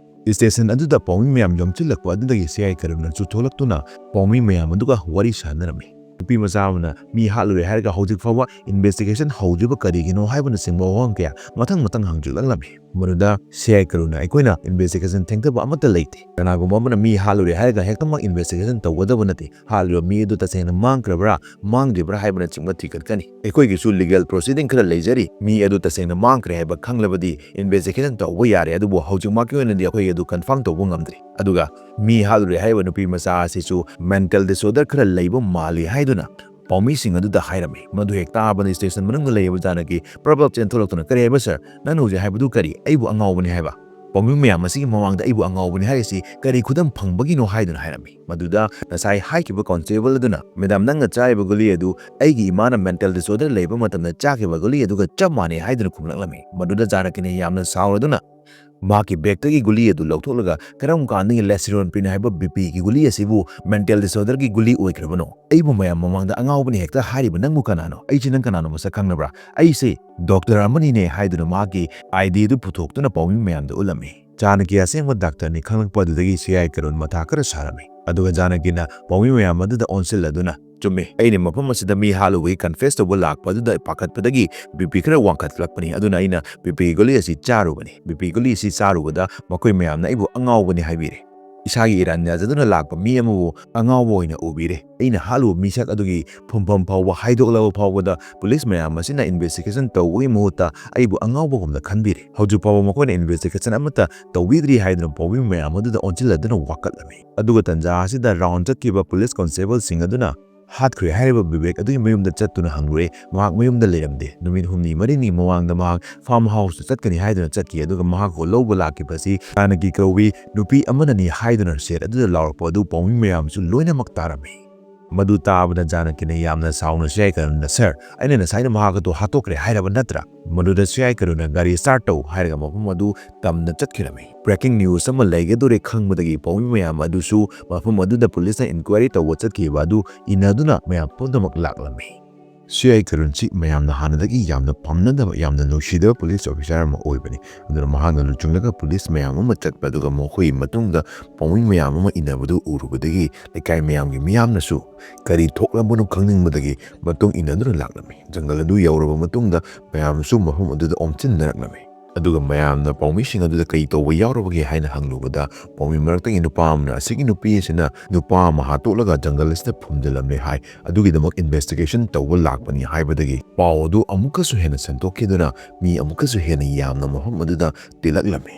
Station ꯑꯗꯨꯗ ꯄꯥꯎꯃꯤ ꯃꯌꯥꯝ ꯌꯣꯝꯁꯤꯜꯂꯛꯄ ꯑꯗꯨꯗꯒꯤ ꯁꯤ ꯑꯥꯏ ꯀꯔꯨꯟꯅꯁꯨ ꯊꯣꯛꯂꯛꯇꯨꯅ ꯄꯥꯎꯃꯤ ꯃꯌꯥꯝ ꯑꯗꯨꯒ ꯋꯥꯔꯤ ꯁꯥꯟꯅꯔꯝꯃꯤ꯫ ꯅꯨꯄꯤ ꯃꯆꯥ ꯑꯃꯅ ꯃꯤ ꯍꯥꯠꯂꯨꯔꯦ ꯍꯥꯏꯔꯒ ꯍꯧꯖꯤꯛ ꯐꯥꯎꯕ investigation ꯍꯧꯗ꯭ꯔꯤꯕ ꯀꯔꯤꯒꯤꯅꯣ ꯍꯥꯏꯕꯅꯆꯤꯡꯕ ꯋꯥꯍꯪ ꯀꯌꯥ ꯃꯊꯪ ꯃꯊꯪ ꯍꯪꯖꯤꯜꯂꯛꯂꯝꯃꯤ꯫ ꯃꯗꯨꯗ ꯁꯤ ꯑꯥꯏ ꯀꯔꯨꯟꯅ, "ꯑꯩꯈꯣꯏꯅ investigation ꯊꯦꯡꯊꯕ ꯑꯃꯠꯇ ꯂꯩꯇꯦ꯫ ꯀꯅꯥꯒꯨꯝꯕ ꯑꯃꯅ ꯃꯤ ꯍꯥꯠꯂꯨꯔꯦ ꯍꯥꯏꯔꯒ ꯍꯦꯛꯇꯃꯛ investigation ꯇꯧꯒꯗꯕ ꯅꯠꯇꯦ꯫ ꯍꯥꯠꯂꯤꯕ ꯃꯤ ꯑꯗꯨ ꯇꯁꯦꯡꯅ ꯃꯥꯡꯈ꯭ꯔꯕ꯭ꯔꯥ, ꯃꯥꯡꯗ꯭ꯔꯤꯕ꯭ꯔꯥ ꯍꯥꯏꯕꯅꯆꯤꯡꯕ ꯊꯤꯒꯠꯀꯅꯤ꯫ ꯑꯩꯈꯣꯏꯒꯤꯁꯨ legal proceeding ꯈꯔ ꯂꯩꯖꯔꯤ꯫ ꯃꯤ ꯑꯗꯨ ꯇꯁꯦꯡꯅ ꯃꯥꯡꯈ꯭ꯔꯦ ꯍꯥꯏꯕ ꯈꯪꯂꯕꯗꯤ investigation ꯇꯧꯕ ꯌꯥꯔꯦ, ꯑꯗꯨꯕꯨ ꯍꯧꯖꯤꯛꯃꯛꯀꯤ ꯑꯣꯏꯅꯗꯤ ꯑꯩꯈꯣꯏ ꯑꯗꯨ confirm ꯇꯧꯕ ꯉꯝꯗ꯭ꯔꯤ"꯫ ꯑꯗꯨꯒ ꯃꯤ ꯍꯥꯠꯂꯨꯔꯦ ꯍꯥꯏꯔꯤꯕ ꯅꯨꯄꯤ ꯃꯆꯥ ꯑꯁꯤꯁꯨ mental disorder ꯈꯔ ꯂꯩꯕ ꯃꯥꯜꯂꯤ ꯍꯥꯏꯗꯨꯅ ꯄꯥꯎꯃꯤꯁꯤꯡ ꯑꯗꯨꯗ ꯍꯥꯏꯔꯝꯃꯤ꯫ ꯃꯗꯨ ꯍꯦꯛ ꯇꯥꯕꯗ station ꯃꯅꯨꯡꯗ ꯂꯩꯔꯤꯕ ꯖꯥꯅꯀꯤ ꯄ꯭ꯔꯕꯜ ꯆꯦꯟꯊꯣꯔꯛꯇꯨꯅ, "ꯀꯔꯤ ꯍꯥꯏꯕ sir? ꯅꯪꯅ ꯍꯧꯖꯤꯛ ꯍꯥꯏꯕꯗꯨ ꯀꯔꯤ? ꯑꯩꯕꯨ ꯑꯉꯥꯎꯕꯅꯤ ꯍꯥꯏꯕ? ꯄꯥꯎꯃꯤ ꯃꯌꯥꯝ ꯑꯁꯤꯒꯤ ꯃꯃꯥꯡꯗ ꯑꯩꯕꯨ ꯑꯉꯥꯎꯕꯅꯤ ꯍꯥꯏꯔꯤꯁꯤ ꯀꯔꯤ ꯈꯨꯗꯝ ꯐꯪꯕꯒꯤꯅꯣ?" ꯍꯥꯏꯗꯨꯅ ꯍꯥꯏꯔꯝꯃꯤ꯫ ꯃꯗꯨꯗ ꯉꯁꯥꯏ ꯍꯥꯏꯈꯤꯕ constable ꯑꯗꯨꯅ, "Madam, ꯅꯪꯅ ꯆꯥꯔꯤꯕ ꯒꯨꯂꯤ ꯑꯗꯨ ꯑꯩꯒꯤ ꯏꯃꯥꯅ mental disorder ꯂꯩꯕ ꯃꯇꯝꯗ ꯆꯥꯈꯤꯕ ꯒꯨꯂꯤ ꯑꯗꯨꯒ ꯆꯞ ꯃꯥꯟꯅꯩ" ꯍꯥꯏꯗꯨꯅ ꯈꯨꯝꯂꯛꯂꯝꯃꯤ꯫ ꯃꯗꯨꯗ ꯖꯥꯅꯀꯤꯅ ꯌꯥꯝꯅ ꯁꯥꯎꯔꯗꯨꯅ ꯃꯍꯥꯛꯀꯤ bagꯇꯒꯤ ꯒꯨꯂꯤ ꯑꯗꯨ ꯂꯧꯊꯣꯛꯂꯒ, "ꯀꯔꯝ ꯀꯥꯟꯗꯒꯤ ꯂꯦꯁꯤꯔꯣꯟꯄ꯭ꯔꯤꯟ ꯍꯥꯏꯕ BP ꯒꯤ ꯒꯨꯂꯤ ꯑꯁꯤꯕꯨ mental disorder ꯒꯤ ꯒꯨꯂꯤ ꯑꯣꯏꯈ꯭ꯔꯕꯅꯣ? ꯑꯩꯕꯨ ꯃꯌꯥꯝ ꯃꯃꯥꯡꯗ ꯑꯉꯥꯎꯕꯅꯤ ꯍꯦꯛꯇ ꯍꯥꯏꯔꯤꯕ ꯅꯪꯕꯨ ꯀꯅꯥꯅꯣ? ꯑꯩꯁꯦ ꯅꯪ ꯀꯅꯥꯅꯣ ꯃꯁꯛ ꯈꯪꯅꯕ꯭ꯔꯥ? ꯑꯩꯁꯦ doctor ꯑꯃꯅꯤꯅꯦ" ꯍꯥꯏꯗꯨꯅ ꯃꯍꯥꯛꯀꯤ ID ꯑꯗꯨ ꯄꯨꯊꯣꯛꯇꯨꯅ ꯄꯥꯎꯃꯤ ꯃꯌꯥꯝꯗ ꯎꯠꯂꯝꯃꯤ꯫ ꯖꯥꯅꯀꯤ ꯑꯁꯦꯡꯕ doctor ꯅꯤ ꯈꯪꯂꯛꯄ ꯑꯗꯨꯗꯒꯤ ꯁꯤ ꯑꯥꯏ ꯀꯔꯨꯟ ꯃꯊꯥ ꯈꯔ ꯁꯥꯔꯝꯃꯤ꯫ ꯑꯗꯨꯒ ꯖꯥꯅꯀꯤꯅ ꯄꯥꯎꯃꯤ ꯃꯌꯥꯝ ꯑꯗꯨꯗ ꯑꯣꯟꯁꯤꯜꯂꯗꯨꯅ, "ꯆꯨꯝꯃꯤ, ꯑꯩꯅ ꯃꯐꯝ ꯑꯁꯤꯗ ꯃꯤ ꯍꯥꯠꯂꯨꯕꯒꯤ confess ꯇꯧꯕ ꯂꯥꯛꯄ ꯑꯗꯨꯗ ꯄꯥꯈꯠꯄꯗꯒꯤ BP ꯈꯔ ꯋꯥꯡꯈꯠꯂꯛꯄꯅꯤ꯫ ꯑꯗꯨꯅ ꯑꯩꯅ BP ꯒꯨꯂꯤ ꯑꯁꯤ ꯆꯥꯔꯨꯕꯅꯤ꯫ BP ꯒꯨꯂꯤ ꯑꯁꯤ ꯆꯥꯔꯨꯕꯗ ꯃꯈꯣꯏ ꯃꯌꯥꯝꯅ ꯑꯩꯕꯨ ꯑꯉꯥꯎꯕꯅꯤ ꯍꯥꯏꯕꯤꯔꯦ꯫ ꯏꯁꯥꯒꯤ ꯏꯔꯥꯟ ꯌꯥꯖꯗꯨꯅ ꯂꯥꯛꯄ ꯃꯤ ꯑꯃꯕꯨ ꯑꯉꯥꯎꯕ ꯑꯣꯏꯅ ꯎꯕꯤꯔꯦ꯫ ꯑꯩꯅ ꯍꯥꯠꯂꯨꯕ ꯃꯤꯁꯛ ꯑꯗꯨꯒꯤ ꯐꯨꯝꯐꯝ ꯐꯥꯎꯕ ꯍꯥꯏꯗꯣꯛꯂꯕ ꯐꯥꯎꯕꯗ police ꯃꯌꯥꯝ ꯑꯁꯤꯅ investigation ꯇꯧꯕꯒꯤ ꯃꯍꯨꯠꯇ ꯑꯩꯕꯨ ꯑꯉꯥꯎꯕꯒꯨꯝꯅ ꯈꯟꯕꯤꯔꯦ꯫ ꯍꯧꯖꯤꯛ ꯐꯥꯎꯕ ꯃꯈꯣꯏꯅ investigation ꯑꯃꯠꯇ ꯇꯧꯕꯤꯗ꯭ꯔꯤ" ꯍꯥꯏꯗꯨꯅ ꯄꯥꯎꯃꯤ ꯃꯌꯥꯝ ꯑꯗꯨꯗ ꯑꯣꯟꯁꯤꯜꯂꯗꯨꯅ ꯋꯥꯀꯠꯂꯝꯃꯤ꯫ ꯑꯗꯨꯒ ꯇꯟꯖꯥ ꯑꯁꯤꯗ round ꯆꯠꯈꯤꯕ police constable ꯁꯤꯡ ꯑꯗꯨꯅ ꯍꯥꯠꯈ꯭ꯔꯦ ꯍꯥꯏꯔꯤꯕ ꯕꯤꯕꯦꯛ ꯑꯗꯨꯒꯤ ꯃꯌꯨꯝꯗ ꯆꯠꯇꯨꯅ ꯍꯪꯂꯨꯔꯦ꯫ ꯃꯍꯥꯛ ꯃꯌꯨꯝꯗ ꯂꯩꯔꯝꯗꯦ꯫ ꯅꯨꯃꯤꯠ ꯍꯨꯝꯅꯤ ꯃꯔꯤꯅꯤ ꯃꯃꯥꯡꯗ ꯃꯍꯥꯛ farm house ꯇ ꯆꯠꯀꯅꯤ ꯍꯥꯏꯗꯨꯅ ꯆꯠꯈꯤ, ꯑꯗꯨꯒ ꯃꯍꯥꯛꯄꯨ ꯂꯧꯕ ꯂꯥꯛꯈꯤꯕꯁꯤ ꯍꯥꯟꯅꯒꯤ ꯀꯧꯏ ꯅꯨꯄꯤ ꯑꯃꯅꯅꯤ ꯍꯥꯏꯗꯨꯅ set ꯑꯗꯨꯗ ꯂꯥꯎꯔꯛꯄ ꯑꯗꯨ ꯄꯥꯎꯃꯤ ꯃꯌꯥꯝꯁꯨ ꯂꯣꯏꯅꯃꯛ ꯇꯥꯔꯝꯃꯤ꯫ ꯃꯗꯨ ꯇꯥꯕꯗ ꯖꯥꯅꯀꯤꯅ ꯌꯥꯝꯅ ꯁꯥꯎꯅ ꯁꯤ ꯑꯥꯏ ꯀꯔꯨꯟꯗ, "ꯁꯥꯔ, ꯑꯩꯅ ꯉꯁꯥꯏꯅ ꯃꯍꯥꯛ ꯑꯗꯨ ꯍꯥꯠꯇꯣꯛꯈ꯭ꯔꯦ ꯍꯥꯏꯔꯕ ꯅꯠꯇ꯭ꯔꯥ?" ꯃꯗꯨꯗ ꯁꯤ ꯑꯥꯏ ꯀꯔꯨꯟꯅ, "ꯒꯥꯔꯤ ꯁ꯭ꯇꯥꯔꯠ ꯇꯧ" ꯍꯥꯏꯔꯒ ꯃꯐꯝ ꯑꯗꯨ ꯇꯝꯅ ꯆꯠꯈꯤꯔꯝꯃꯤ꯫ ꯕ꯭ꯔꯦꯀꯤꯡ ꯅ꯭ꯌꯨꯁ ꯑꯃ ꯂꯩꯒꯗꯧꯔꯦ ꯈꯪꯕꯗꯒꯤ ꯄꯥꯎꯃꯤ ꯃꯌꯥꯝ ꯑꯗꯨꯁꯨ ꯃꯐꯝ ꯑꯗꯨꯗ ꯄꯨꯂꯤꯁꯅ ꯏꯟꯀ꯭ꯋꯥꯏꯔꯤ ꯇꯧꯕ ꯆꯠꯈꯤꯕ ꯑꯗꯨ ꯏꯟꯅꯗꯨꯅ ꯃꯌꯥꯝ ꯄꯨꯝꯅꯃꯛ ꯂꯥꯛꯂꯝꯃꯤ꯫ ꯁꯤ ꯑꯥꯏ ꯀꯔꯨꯟꯁꯤ ꯃꯌꯥꯝꯅ ꯍꯥꯟꯅꯗꯒꯤ ꯌꯥꯝꯅ ꯄꯥꯝꯅꯗꯕ, ꯌꯥꯝꯅ ꯅꯨꯡꯁꯤꯗꯕ ꯄꯨꯂꯤꯁ ꯑꯣꯐꯤꯁꯥꯔ ꯑꯃ ꯑꯣꯏꯕꯅꯤ꯫ ꯑꯗꯨꯅ ꯃꯍꯥꯛꯅ ꯂꯨꯆꯤꯡꯂꯒ ꯄꯨꯂꯤꯁ ꯃꯌꯥꯝ ꯑꯃ ꯆꯠꯄ, ꯑꯗꯨꯒ ꯃꯈꯣꯏꯒꯤ ꯃꯇꯨꯡꯗ ꯄꯥꯎꯃꯤ ꯃꯌꯥꯝ ꯑꯃ ꯏꯟꯅꯕꯗꯨ ꯎꯔꯨꯕꯗꯒꯤ ꯂꯩꯀꯥꯏ ꯃꯌꯥꯝꯒꯤ ꯃꯤꯌꯥꯝꯅꯁꯨ ꯀꯔꯤ ꯊꯣꯛꯂꯕꯅꯣ ꯈꯪꯅꯤꯡꯕꯗꯒꯤ ꯃꯇꯨꯡ ꯏꯟꯅꯗꯨꯅ ꯂꯥꯛꯂꯝꯃꯤ꯫ ꯖꯪꯒꯜ ꯑꯗꯨ ꯌꯧꯔꯕ ꯃꯇꯨꯡꯗ ꯃꯌꯥꯝꯁꯨ ꯃꯐꯝ ꯑꯗꯨꯗ ꯑꯣꯝꯁꯤꯟꯅꯔꯛꯂꯝꯃꯤ꯫ ꯑꯗꯨꯒ ꯃꯌꯥꯝꯅ ꯄꯥꯎꯃꯤꯁꯤꯡ ꯑꯗꯨꯗ ꯀꯔꯤ ꯇꯧꯕ ꯌꯥꯎꯔꯕꯒꯦ ꯍꯥꯏꯅ ꯍꯪꯂꯨꯕꯗ, ꯄꯥꯎꯃꯤ ꯃꯔꯛꯇꯒꯤ ꯅꯨꯄꯥ ꯑꯃꯅ ꯑꯁꯤꯒꯤ ꯅꯨꯄꯤ ꯑꯁꯤꯅ ꯅꯨꯄꯥ ꯑꯃ ꯍꯥꯠꯇꯣꯛꯂꯒ ꯖꯪꯒꯜ ꯑꯁꯤꯗ ꯐꯨꯝꯖꯤꯜꯂꯝꯂꯦ ꯍꯥꯏ, ꯑꯗꯨꯒꯤꯗꯃꯛ ꯏꯟꯚꯦꯁꯇꯤꯒꯦꯁꯟ ꯇꯧꯕ ꯂꯥꯛꯄꯅꯤ ꯍꯥꯏꯕꯗꯒꯤ ꯄꯥꯎ ꯑꯗꯨ ꯑꯃꯨꯛꯀꯁꯨ ꯍꯦꯟꯅ ꯁꯟꯗꯣꯛꯈꯤꯗꯨꯅ ꯃꯤ ꯑꯃꯨꯛꯀꯁꯨ ꯍꯦꯟꯅ ꯌꯥꯝꯅ ꯃꯐꯝ ꯑꯗꯨꯗ ꯇꯤꯜꯂꯛꯂꯝꯃꯤ꯫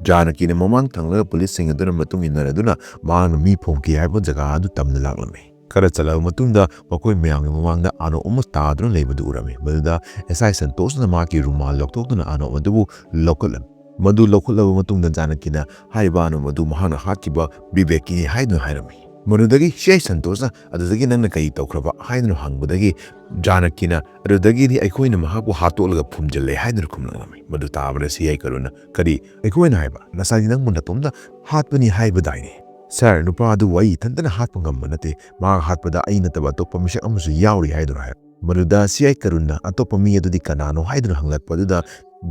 ꯖꯥꯅꯀꯤꯅ ꯃꯃꯥꯡ ꯊꯪꯂꯒ ꯄꯨꯂꯤꯁꯁꯤꯡ ꯑꯗꯨꯅ ꯃꯇꯨꯡ ꯏꯟꯅꯔꯗꯨꯅ ꯃꯍꯥꯛꯅ ꯃꯤ ꯐꯨꯝꯈꯤ ꯍꯥꯏꯕ ꯖꯒꯥ ꯑꯗꯨ ꯇꯝꯅ ꯂꯥꯛꯂꯝꯃꯤ꯫ ꯈꯔ ꯆꯠꯂꯕ ꯃꯇꯨꯡꯗ ꯃꯈꯣꯏ ꯃꯌꯥꯝꯒꯤ ꯃꯃꯥꯡꯗ ꯑꯅꯣꯞ ꯑꯃ ꯇꯥꯗꯨꯅ ꯂꯩꯕꯗꯨ ꯎꯔꯝꯃꯤ꯫ ꯃꯗꯨꯗ ꯑꯦꯁ ꯑꯥꯏ ꯁꯟꯇꯣꯁꯅ ꯃꯍꯥꯛꯀꯤ ꯔꯨꯃꯥꯜ ꯂꯧꯊꯣꯛꯇꯨꯅ ꯑꯅꯣꯞ ꯑꯗꯨꯕꯨ ꯂꯧꯈꯠꯂꯝꯃꯤ꯫ ꯃꯗꯨ ꯂꯧꯈꯠꯂꯕ ꯃꯇꯨꯡꯗ ꯖꯥꯅꯀꯤꯅ ꯍꯥꯏꯔꯤꯕ ꯑꯅꯣꯞ ꯑꯗꯨ ꯃꯍꯥꯛꯅ ꯍꯥꯠꯈꯤꯕ ꯕꯤꯕꯦꯛꯀꯤꯅꯤ ꯍꯥꯏꯗꯨꯅ ꯍꯥꯏꯔꯝꯃꯤ꯫ ꯃꯗꯨꯗꯒꯤ ꯁꯤ ꯑꯥꯏ ꯁꯟꯇꯣꯁꯅ, "ꯑꯗꯨꯗꯒꯤ ꯅꯪꯅ ꯀꯔꯤ ꯇꯧꯈ꯭ꯔꯕ?" ꯍꯥꯏꯗꯨꯅ ꯍꯪꯕꯗꯒꯤ ꯖꯥꯅꯀꯤꯅ, "ꯑꯗꯨꯗꯒꯤꯗꯤ ꯑꯩꯈꯣꯏꯅ ꯃꯍꯥꯛꯄꯨ ꯍꯥꯠꯇꯣꯛꯂꯒ ꯐꯨꯝꯖꯤꯜꯂꯦ" ꯍꯥꯏꯗꯨꯅ ꯈꯨꯝꯂꯛꯂꯝꯃꯤ꯫ ꯃꯗꯨ ꯇꯥꯕꯗ ꯁꯤ ꯑꯥꯏ ꯀꯔꯨꯟꯅ, "ꯀꯔꯤ? ꯑꯩꯈꯣꯏꯅ ꯍꯥꯏꯕ? ꯉꯁꯥꯏꯗꯤ ꯅꯪꯕꯨ ꯅꯇꯣꯝꯇ ꯍꯥꯠꯄꯅꯤ ꯍꯥꯏꯕꯗꯥꯏꯅꯦ?" "ꯁꯥꯔ, ꯅꯨꯄꯥ ꯑꯗꯨꯕꯨ ꯑꯩ ꯏꯊꯟꯇꯅ ꯍꯥꯠꯄ ꯉꯝꯕ ꯅꯠꯇꯦ꯫ ꯃꯍꯥꯛ ꯍꯥꯠꯄꯗ ꯑꯩ ꯅꯠꯇꯕ ꯑꯇꯣꯞꯄ ꯃꯤꯁꯛ ꯑꯃꯁꯨ ꯌꯥꯎꯔꯤ" ꯍꯥꯏꯗꯨꯅ ꯍꯥꯏꯔꯛ꯫ ꯃꯗꯨꯗ ꯁꯤ ꯑꯥꯏ ꯀꯔꯨꯟꯅ, "ꯑꯇꯣꯞꯄ ꯃꯤ ꯑꯗꯨꯗꯤ ꯀꯅꯥꯅꯣ?" ꯍꯥꯏꯗꯨꯅ ꯍꯪꯂꯛꯄ ꯑꯗꯨꯗ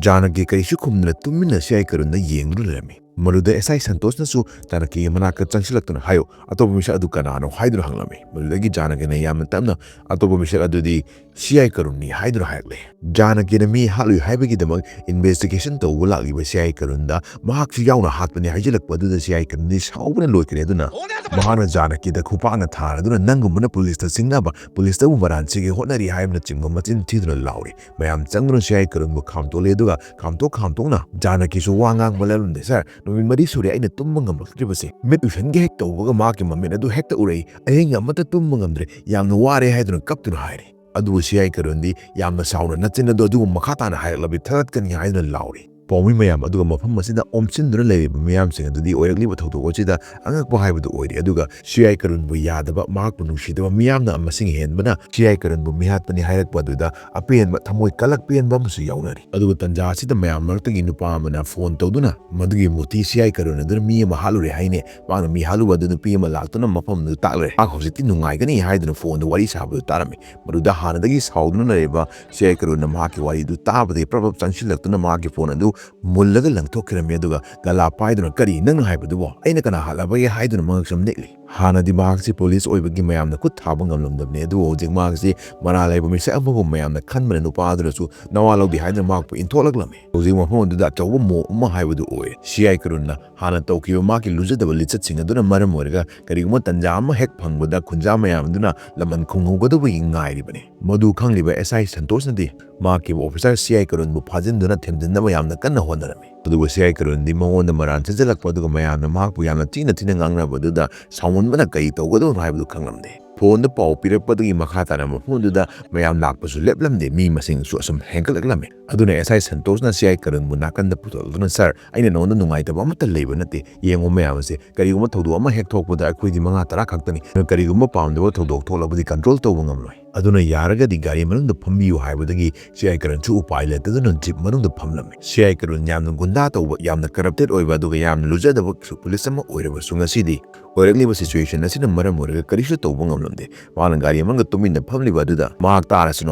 ꯖꯥꯅꯀꯤ ꯀꯔꯤꯁꯨ ꯈꯨꯝꯗꯅ ꯇꯨꯃꯤꯟꯅ ꯁꯤ ꯑꯥꯏ ꯀꯔꯨꯟꯗ ꯌꯦꯡꯗꯨꯅ ꯂꯩꯔꯝꯃꯤ꯫ ꯃꯗꯨꯗ ꯑꯦꯁ ꯑꯥꯏ ꯁꯟꯇꯣꯁꯅꯁꯨ ꯖꯥꯅꯀꯤꯒꯤ ꯃꯅꯥꯛꯇ ꯆꯪꯁꯤꯜꯂꯛꯇꯨꯅ, "ꯍꯥꯏꯌꯨ, ꯑꯇꯣꯞꯄ ꯃꯤꯁꯛ ꯑꯗꯨ ꯀꯅꯥꯅꯣ?" ꯍꯥꯏꯗꯨꯅ ꯍꯪꯂꯝꯃꯤ꯫ ꯃꯗꯨꯗꯒꯤ ꯖꯥꯅꯀꯤꯅ ꯌꯥꯝꯅ ꯇꯞꯅ, "ꯑꯇꯣꯞꯄ ꯃꯤꯁꯛ ꯑꯗꯨꯗꯤ ꯁꯤ ꯑꯥꯏ ꯀꯔꯨꯟꯅꯤ" ꯍꯥꯏꯗꯨꯅ ꯍꯥꯏꯔꯛꯂꯦ꯫ ꯖꯥꯅꯀꯤꯅ ꯃꯤ ꯍꯥꯠꯂꯨꯏ ꯍꯥꯏꯕꯒꯤꯗꯃꯛ ꯏꯟꯚꯦꯁꯇꯤꯒꯦꯁꯟ ꯇꯧꯕ ꯂꯥꯛꯂꯤꯕ ꯁꯤ ꯑꯥꯏ ꯀꯔꯨꯟꯗ ꯃꯍꯥꯛꯁꯨ ꯌꯥꯎꯅ ꯍꯥꯠꯄꯅꯤ ꯍꯥꯏꯖꯤꯜꯂꯛꯄ ꯑꯗꯨꯗ ꯁꯤ ꯑꯥꯏ ꯀꯔꯨꯟꯗꯤ ꯁꯥꯎꯕꯅ ꯂꯣꯏꯈ꯭ꯔꯦ꯫ ꯑꯗꯨꯅ ꯃꯍꯥꯛꯅ ꯖꯥꯅꯀꯤꯗ ꯈꯨꯄꯥꯛꯅ ꯊꯥꯔꯗꯨꯅ, "ꯅꯪꯒꯨꯝꯕꯅ ꯄꯨꯂꯤꯁꯇ ꯆꯤꯡꯅꯕ, ꯄꯨꯂꯤꯁꯇꯕꯨ ꯃꯔꯥꯟ ꯁꯤꯒꯦ ꯍꯣꯠꯅꯔꯤ" ꯍꯥꯏꯕꯅꯆꯤꯡꯕ ꯃꯆꯤꯟ ꯊꯤꯗꯨꯅ ꯂꯥꯎꯔꯤ꯫ ꯃꯌꯥꯝ ꯆꯪꯗꯨꯅ ꯁꯤ ꯑꯥꯏ ꯀꯔꯨꯟꯕꯨ ꯈꯥꯝꯇꯣꯛꯂꯦ, ꯑꯗꯨꯒ ꯈꯥꯝꯇꯣꯛ ꯈꯥꯝꯇꯣꯛꯅ ꯖꯥꯅꯀꯤꯁꯨ ꯋꯥ ꯉꯥꯡꯕ ꯂꯦꯞꯂꯝꯗꯦ꯫ "ꯁꯥꯔ, ꯅꯨꯃꯤꯠ ꯃꯔꯤ ꯁꯨꯔꯦ ꯑꯩꯅ ꯇꯨꯝꯕ ꯉꯝꯂꯛꯇ꯭ꯔꯤꯕꯁꯦ꯫ ꯃꯤꯠ ꯎꯏꯁꯟꯒꯦ ꯍꯦꯛ ꯇꯧꯕꯒ ꯃꯍꯥꯛꯀꯤ ꯃꯃꯤꯠ ꯑꯗꯨ ꯍꯦꯛꯇ ꯎꯔꯛꯏ꯫ ꯑꯍꯤꯡ ꯑꯃꯠꯇ ꯇꯨꯝꯕ ꯉꯝꯗ꯭ꯔꯦ꯫ ꯌꯥꯝꯅ ꯋꯥꯔꯦ" ꯍꯥꯏꯗꯨꯅ ꯀꯞꯇꯨꯅ ꯍꯥꯏꯔꯤ꯫ ꯑꯗꯨꯕꯨ ꯁꯤ ꯑꯥꯏ ꯀꯔꯨꯟꯗꯤ ꯌꯥꯝꯅ ꯁꯥꯎꯅ, "ꯅꯆꯤꯟ ꯑꯗꯨ ꯑꯗꯨꯒꯨꯝꯕ ꯃꯈꯥ ꯇꯥꯅ ꯍꯥꯏꯔꯛꯂꯕꯗꯤ ꯊꯥꯗꯠꯀꯅꯤ" ꯍꯥꯏꯗꯨꯅ ꯂꯥꯎꯔꯤ꯫ ꯄꯥꯎꯃꯤ ꯃꯌꯥꯝ ꯑꯗꯨꯒ ꯃꯐꯝ ꯑꯁꯤꯗ ꯑꯣꯝꯁꯤꯟꯗꯨꯅ ꯂꯩꯔꯤꯕ ꯃꯤꯌꯥꯝꯁꯤꯡ ꯑꯗꯨꯗꯤ ꯑꯣꯏꯔꯛꯂꯤꯕ ꯊꯧꯗꯣꯛ ꯑꯁꯤꯗ ꯑꯉꯛꯄ ꯍꯥꯏꯕꯗꯨ ꯑꯣꯏꯔꯤ꯫ ꯑꯗꯨꯒ ꯁꯤ ꯑꯥꯏ ꯀꯔꯨꯟꯕꯨ ꯌꯥꯗꯕ, ꯃꯍꯥꯛꯄꯨ ꯅꯨꯡꯁꯤꯗꯕ ꯃꯤꯌꯥꯝꯅ ꯃꯁꯤꯡ ꯍꯦꯟꯕꯅ ꯁꯤ ꯑꯥꯏ ꯀꯔꯨꯟꯕꯨ ꯃꯤꯍꯥꯠꯄꯅꯤ ꯍꯥꯏꯔꯛꯄ ꯑꯗꯨꯗ ꯑꯄꯦꯟꯕ, ꯊꯃꯣꯏ ꯀꯜꯂꯛ ꯄꯦꯟꯕ ꯑꯃꯁꯨ ꯌꯥꯎꯅꯔꯤ꯫ ꯑꯗꯨꯒ ꯇꯟꯖꯥ ꯑꯁꯤꯗ ꯃꯌꯥꯝ ꯃꯔꯛꯇꯒꯤ ꯅꯨꯄꯥ ꯑꯃꯅ ꯐꯣꯟ ꯇꯧꯗꯨꯅ ꯃꯗꯨꯒꯤ ꯃꯨꯔꯇꯤ ꯁꯤ ꯑꯥꯏ ꯀꯔꯨꯟ ꯑꯗꯨꯅ ꯃꯤ ꯑꯃ ꯍꯥꯠꯂꯨꯔꯦ ꯍꯥꯏꯅꯦ, ꯃꯍꯥꯛꯅ ꯃꯤ ꯍꯥꯠꯂꯨꯕ ꯑꯗꯨ ꯅꯨꯄꯤ ꯑꯃ ꯂꯥꯛꯇꯨꯅ ꯃꯐꯝꯗꯨ ꯇꯥꯛꯂꯨꯔꯦ꯫ ꯃꯍꯥꯛ ꯍꯧꯖꯤꯛꯇꯤ ꯅꯨꯡꯉꯥꯏꯒꯅꯤ ꯍꯥꯏꯗꯨꯅ ꯐꯣꯟꯗ ꯋꯥꯔꯤ ꯁꯥꯕꯗꯨ ꯇꯥꯔꯝꯃꯤ꯫ ꯃꯗꯨꯗ ꯍꯥꯟꯅꯗꯒꯤ ꯁꯥꯎꯗꯨꯅ ꯂꯩꯔꯤꯕ ꯁꯤ ꯑꯥꯏ ꯀꯔꯨꯟꯅ ꯃꯍꯥꯛꯀꯤ ꯋꯥꯔꯤꯗꯨ ꯇꯥꯕꯗꯒꯤ ꯄ꯭ꯔꯞ ꯄ꯭ꯔꯞ ꯆꯪꯁꯤꯜꯂꯛꯇꯨꯅ ꯃꯍꯥꯛꯀꯤ ꯐꯣꯟ ꯑꯗꯨ ꯃꯨꯜꯂꯒ ꯂꯪꯊꯣꯛꯈꯤꯔꯝꯃꯤ꯫ ꯑꯗꯨꯒ ꯒꯂꯥ ꯄꯥꯏꯗꯨꯅ, "ꯀꯔꯤ? ꯅꯪꯅ ꯍꯥꯏꯕꯗꯨꯕꯣ? ꯑꯩꯅ ꯀꯅꯥ ꯍꯥꯠꯂꯕꯒꯦ?" ꯍꯥꯏꯗꯨꯅ ꯃꯉꯛꯁꯝ ꯅꯦꯛꯂꯤ꯫ ꯍꯥꯟꯅꯗꯤ ꯃꯍꯥꯛꯁꯤ ꯄꯨꯂꯤꯁ ꯑꯣꯏꯕꯒꯤ ꯃꯌꯥꯝꯅ ꯈꯨꯠ ꯊꯥꯕ ꯉꯝꯂꯝꯗꯕꯅꯤ, ꯑꯗꯨꯕꯨ ꯍꯧꯖꯤꯛ ꯃꯍꯥꯛꯁꯤ ꯃꯔꯥꯜ ꯂꯩꯕ ꯃꯤꯁꯛ ꯑꯃꯒꯨꯝ ꯃꯌꯥꯝꯅ ꯈꯟꯕꯅ ꯅꯨꯄꯥ ꯑꯗꯨꯅꯁꯨ ꯅꯋꯥ ꯂꯧꯗꯦ ꯍꯥꯏꯗꯨꯅ ꯃꯍꯥꯛꯄꯨ ꯏꯟꯊꯣꯛꯂꯛꯂꯝꯃꯤ꯫ ꯍꯧꯖꯤꯛ ꯃꯐꯝ ꯑꯗꯨꯗ ꯑꯆꯧꯕ ꯃꯣꯞ ꯑꯃ ꯍꯥꯏꯕꯗꯨ ꯑꯣꯏ꯫ ꯁꯤ ꯑꯥꯏ ꯀꯔꯨꯟꯅ ꯍꯥꯟꯅ ꯇꯧꯈꯤꯕ ꯃꯍꯥꯛꯀꯤ ꯂꯨꯖꯗꯕ ꯂꯤꯆꯠꯁꯤꯡ ꯑꯗꯨꯅ ꯃꯔꯝ ꯑꯣꯏꯔꯒ ꯀꯔꯤꯒꯨꯝꯕ ꯇꯟꯖꯥ ꯑꯃ ꯍꯦꯛ ꯐꯪꯕꯗ ꯈꯨꯟꯖꯥ ꯃꯌꯥꯝ ꯑꯗꯨꯅ ꯂꯃꯟ ꯈꯨꯝꯍꯧꯒꯗꯧꯕꯒꯤ ꯉꯥꯏꯔꯤꯕꯅꯤ꯫ ꯃꯗꯨ ꯈꯪꯂꯤꯕ ꯑꯦꯁ ꯑꯥꯏ ꯁꯟꯇꯣꯁꯅꯗꯤ ꯃꯍꯥꯛꯀꯤ ꯑꯣꯐꯤꯁꯥꯔ ꯁꯤ ꯑꯥꯏ ꯀꯔꯨꯟꯕꯨ ꯐꯥꯖꯤꯟꯗꯨꯅ ꯊꯦꯝꯖꯤꯟꯅꯕ ꯌꯥꯝꯅ ꯀꯟꯅ ꯍꯣꯠꯅꯔꯝꯃꯤ꯫ ꯑꯗꯨꯕꯨ ꯁꯤ ꯑꯥꯏ ꯀꯔꯨꯟꯗꯤ ꯃꯉꯣꯟꯗ ꯃꯔꯥꯟ ꯆꯦꯟꯁꯤꯜꯂꯛꯄ ꯑꯗꯨꯒ ꯃꯌꯥꯝꯅ ꯃꯍꯥꯛꯄꯨ ꯌꯥꯝꯅ ꯊꯤꯅ ꯊꯤꯅ ꯉꯥꯡꯅꯕ ꯑꯗꯨꯗ ꯁꯥꯎꯃꯟꯕꯅ ꯀꯔꯤ ꯇꯧꯒꯗꯕꯅꯣ ꯍꯥꯏꯕꯗꯨ ꯈꯪꯂꯝꯗꯦ꯫ ꯐꯣꯟꯗ ꯄꯥꯎ ꯄꯤꯔꯛꯄꯗꯒꯤ ꯃꯈꯥ ꯇꯥꯅ ꯃꯐꯝ ꯑꯗꯨꯗ ꯃꯌꯥꯝ ꯂꯥꯛꯄꯁꯨ ꯂꯦꯞꯂꯝꯗꯦ, ꯃꯤ ꯃꯁꯤꯡꯁꯨ ꯑꯁꯨꯝ ꯍꯦꯟꯒꯠꯂꯛꯂꯝꯃꯤ꯫ ꯑꯗꯨꯅ ꯑꯦꯁ ꯑꯥꯏ ꯁꯟꯇꯣꯁꯅ ꯁꯤ ꯑꯥꯏ ꯀꯔꯨꯟꯕꯨ ꯅꯥꯀꯟꯗ ꯄꯨꯊꯣꯛꯂꯗꯨꯅ, "ꯁꯥꯔ, ꯑꯩꯅ ꯅꯉꯣꯟꯗ ꯅꯨꯡꯉꯥꯏꯇꯕ ꯑꯃꯠꯇ ꯂꯩꯕ ꯅꯠꯇꯦ, ꯌꯦꯡꯉꯨ ꯃꯌꯥꯝ ꯑꯁꯦ, ꯀꯔꯤꯒꯨꯝꯕ ꯊꯧꯗꯣꯛ ꯑꯃ ꯍꯦꯛ ꯊꯣꯛꯄꯗ ꯑꯩꯈꯣꯏꯗꯤ ꯃꯉꯥ ꯇꯔꯥ ꯈꯛꯇꯅꯤ, ꯑꯗꯨꯅ ꯀꯔꯤꯒꯨꯝꯕ ꯄꯥꯝꯗꯕ ꯊꯧꯗꯣꯛ ꯊꯣꯛꯂꯕꯗꯤ ꯀꯟꯇ꯭ꯔꯣꯜ ꯇꯧꯕ ꯉꯝꯂꯣꯏ꯫ ꯑꯗꯨꯅ ꯌꯥꯔꯒꯗꯤ ꯒꯥꯔꯤ ꯃꯅꯨꯡꯗ ꯐꯝꯕꯤꯌꯨ" ꯍꯥꯏꯕꯗꯒꯤ ꯁꯤ ꯑꯥꯏ ꯀꯔꯨꯟꯁꯨ ꯎꯄꯥꯏ ꯂꯩꯇꯗꯨꯅ ꯖꯤꯞ ꯃꯅꯨꯡꯗ ꯐꯝꯂꯝꯃꯤ꯫ ꯁꯤ ꯑꯥꯏ ꯀꯔꯨꯟ ꯌꯥꯝꯅ ꯒꯨꯟꯗꯥ ꯇꯧꯕ, ꯌꯥꯝꯅ ꯀꯔꯞꯇꯦꯠ ꯑꯣꯏꯕ, ꯑꯗꯨꯒ ꯌꯥꯝꯅ ꯂꯨꯖꯗꯕ ꯄꯨꯂꯤꯁ ꯑꯃ ꯑꯣꯏꯔꯕꯁꯨ ꯉꯁꯤꯗꯤ ꯑꯣꯏꯔꯛꯂꯤꯕ ꯁꯤꯆꯨꯋꯦꯁꯟ ꯑꯁꯤꯅ ꯃꯔꯝ ꯑꯣꯏꯔꯒ ꯀꯔꯤꯁꯨ ꯇꯧꯕ ꯉꯝꯂꯝꯗꯦ꯫ ꯃꯍꯥꯛꯅ ꯒꯥꯔꯤ ꯑꯃꯒ ꯇꯨꯃꯤꯟꯅ ꯐꯝꯂꯤꯕ ꯑꯗꯨꯗ ꯃꯍꯥꯛ ꯇꯥꯔꯁꯅꯨ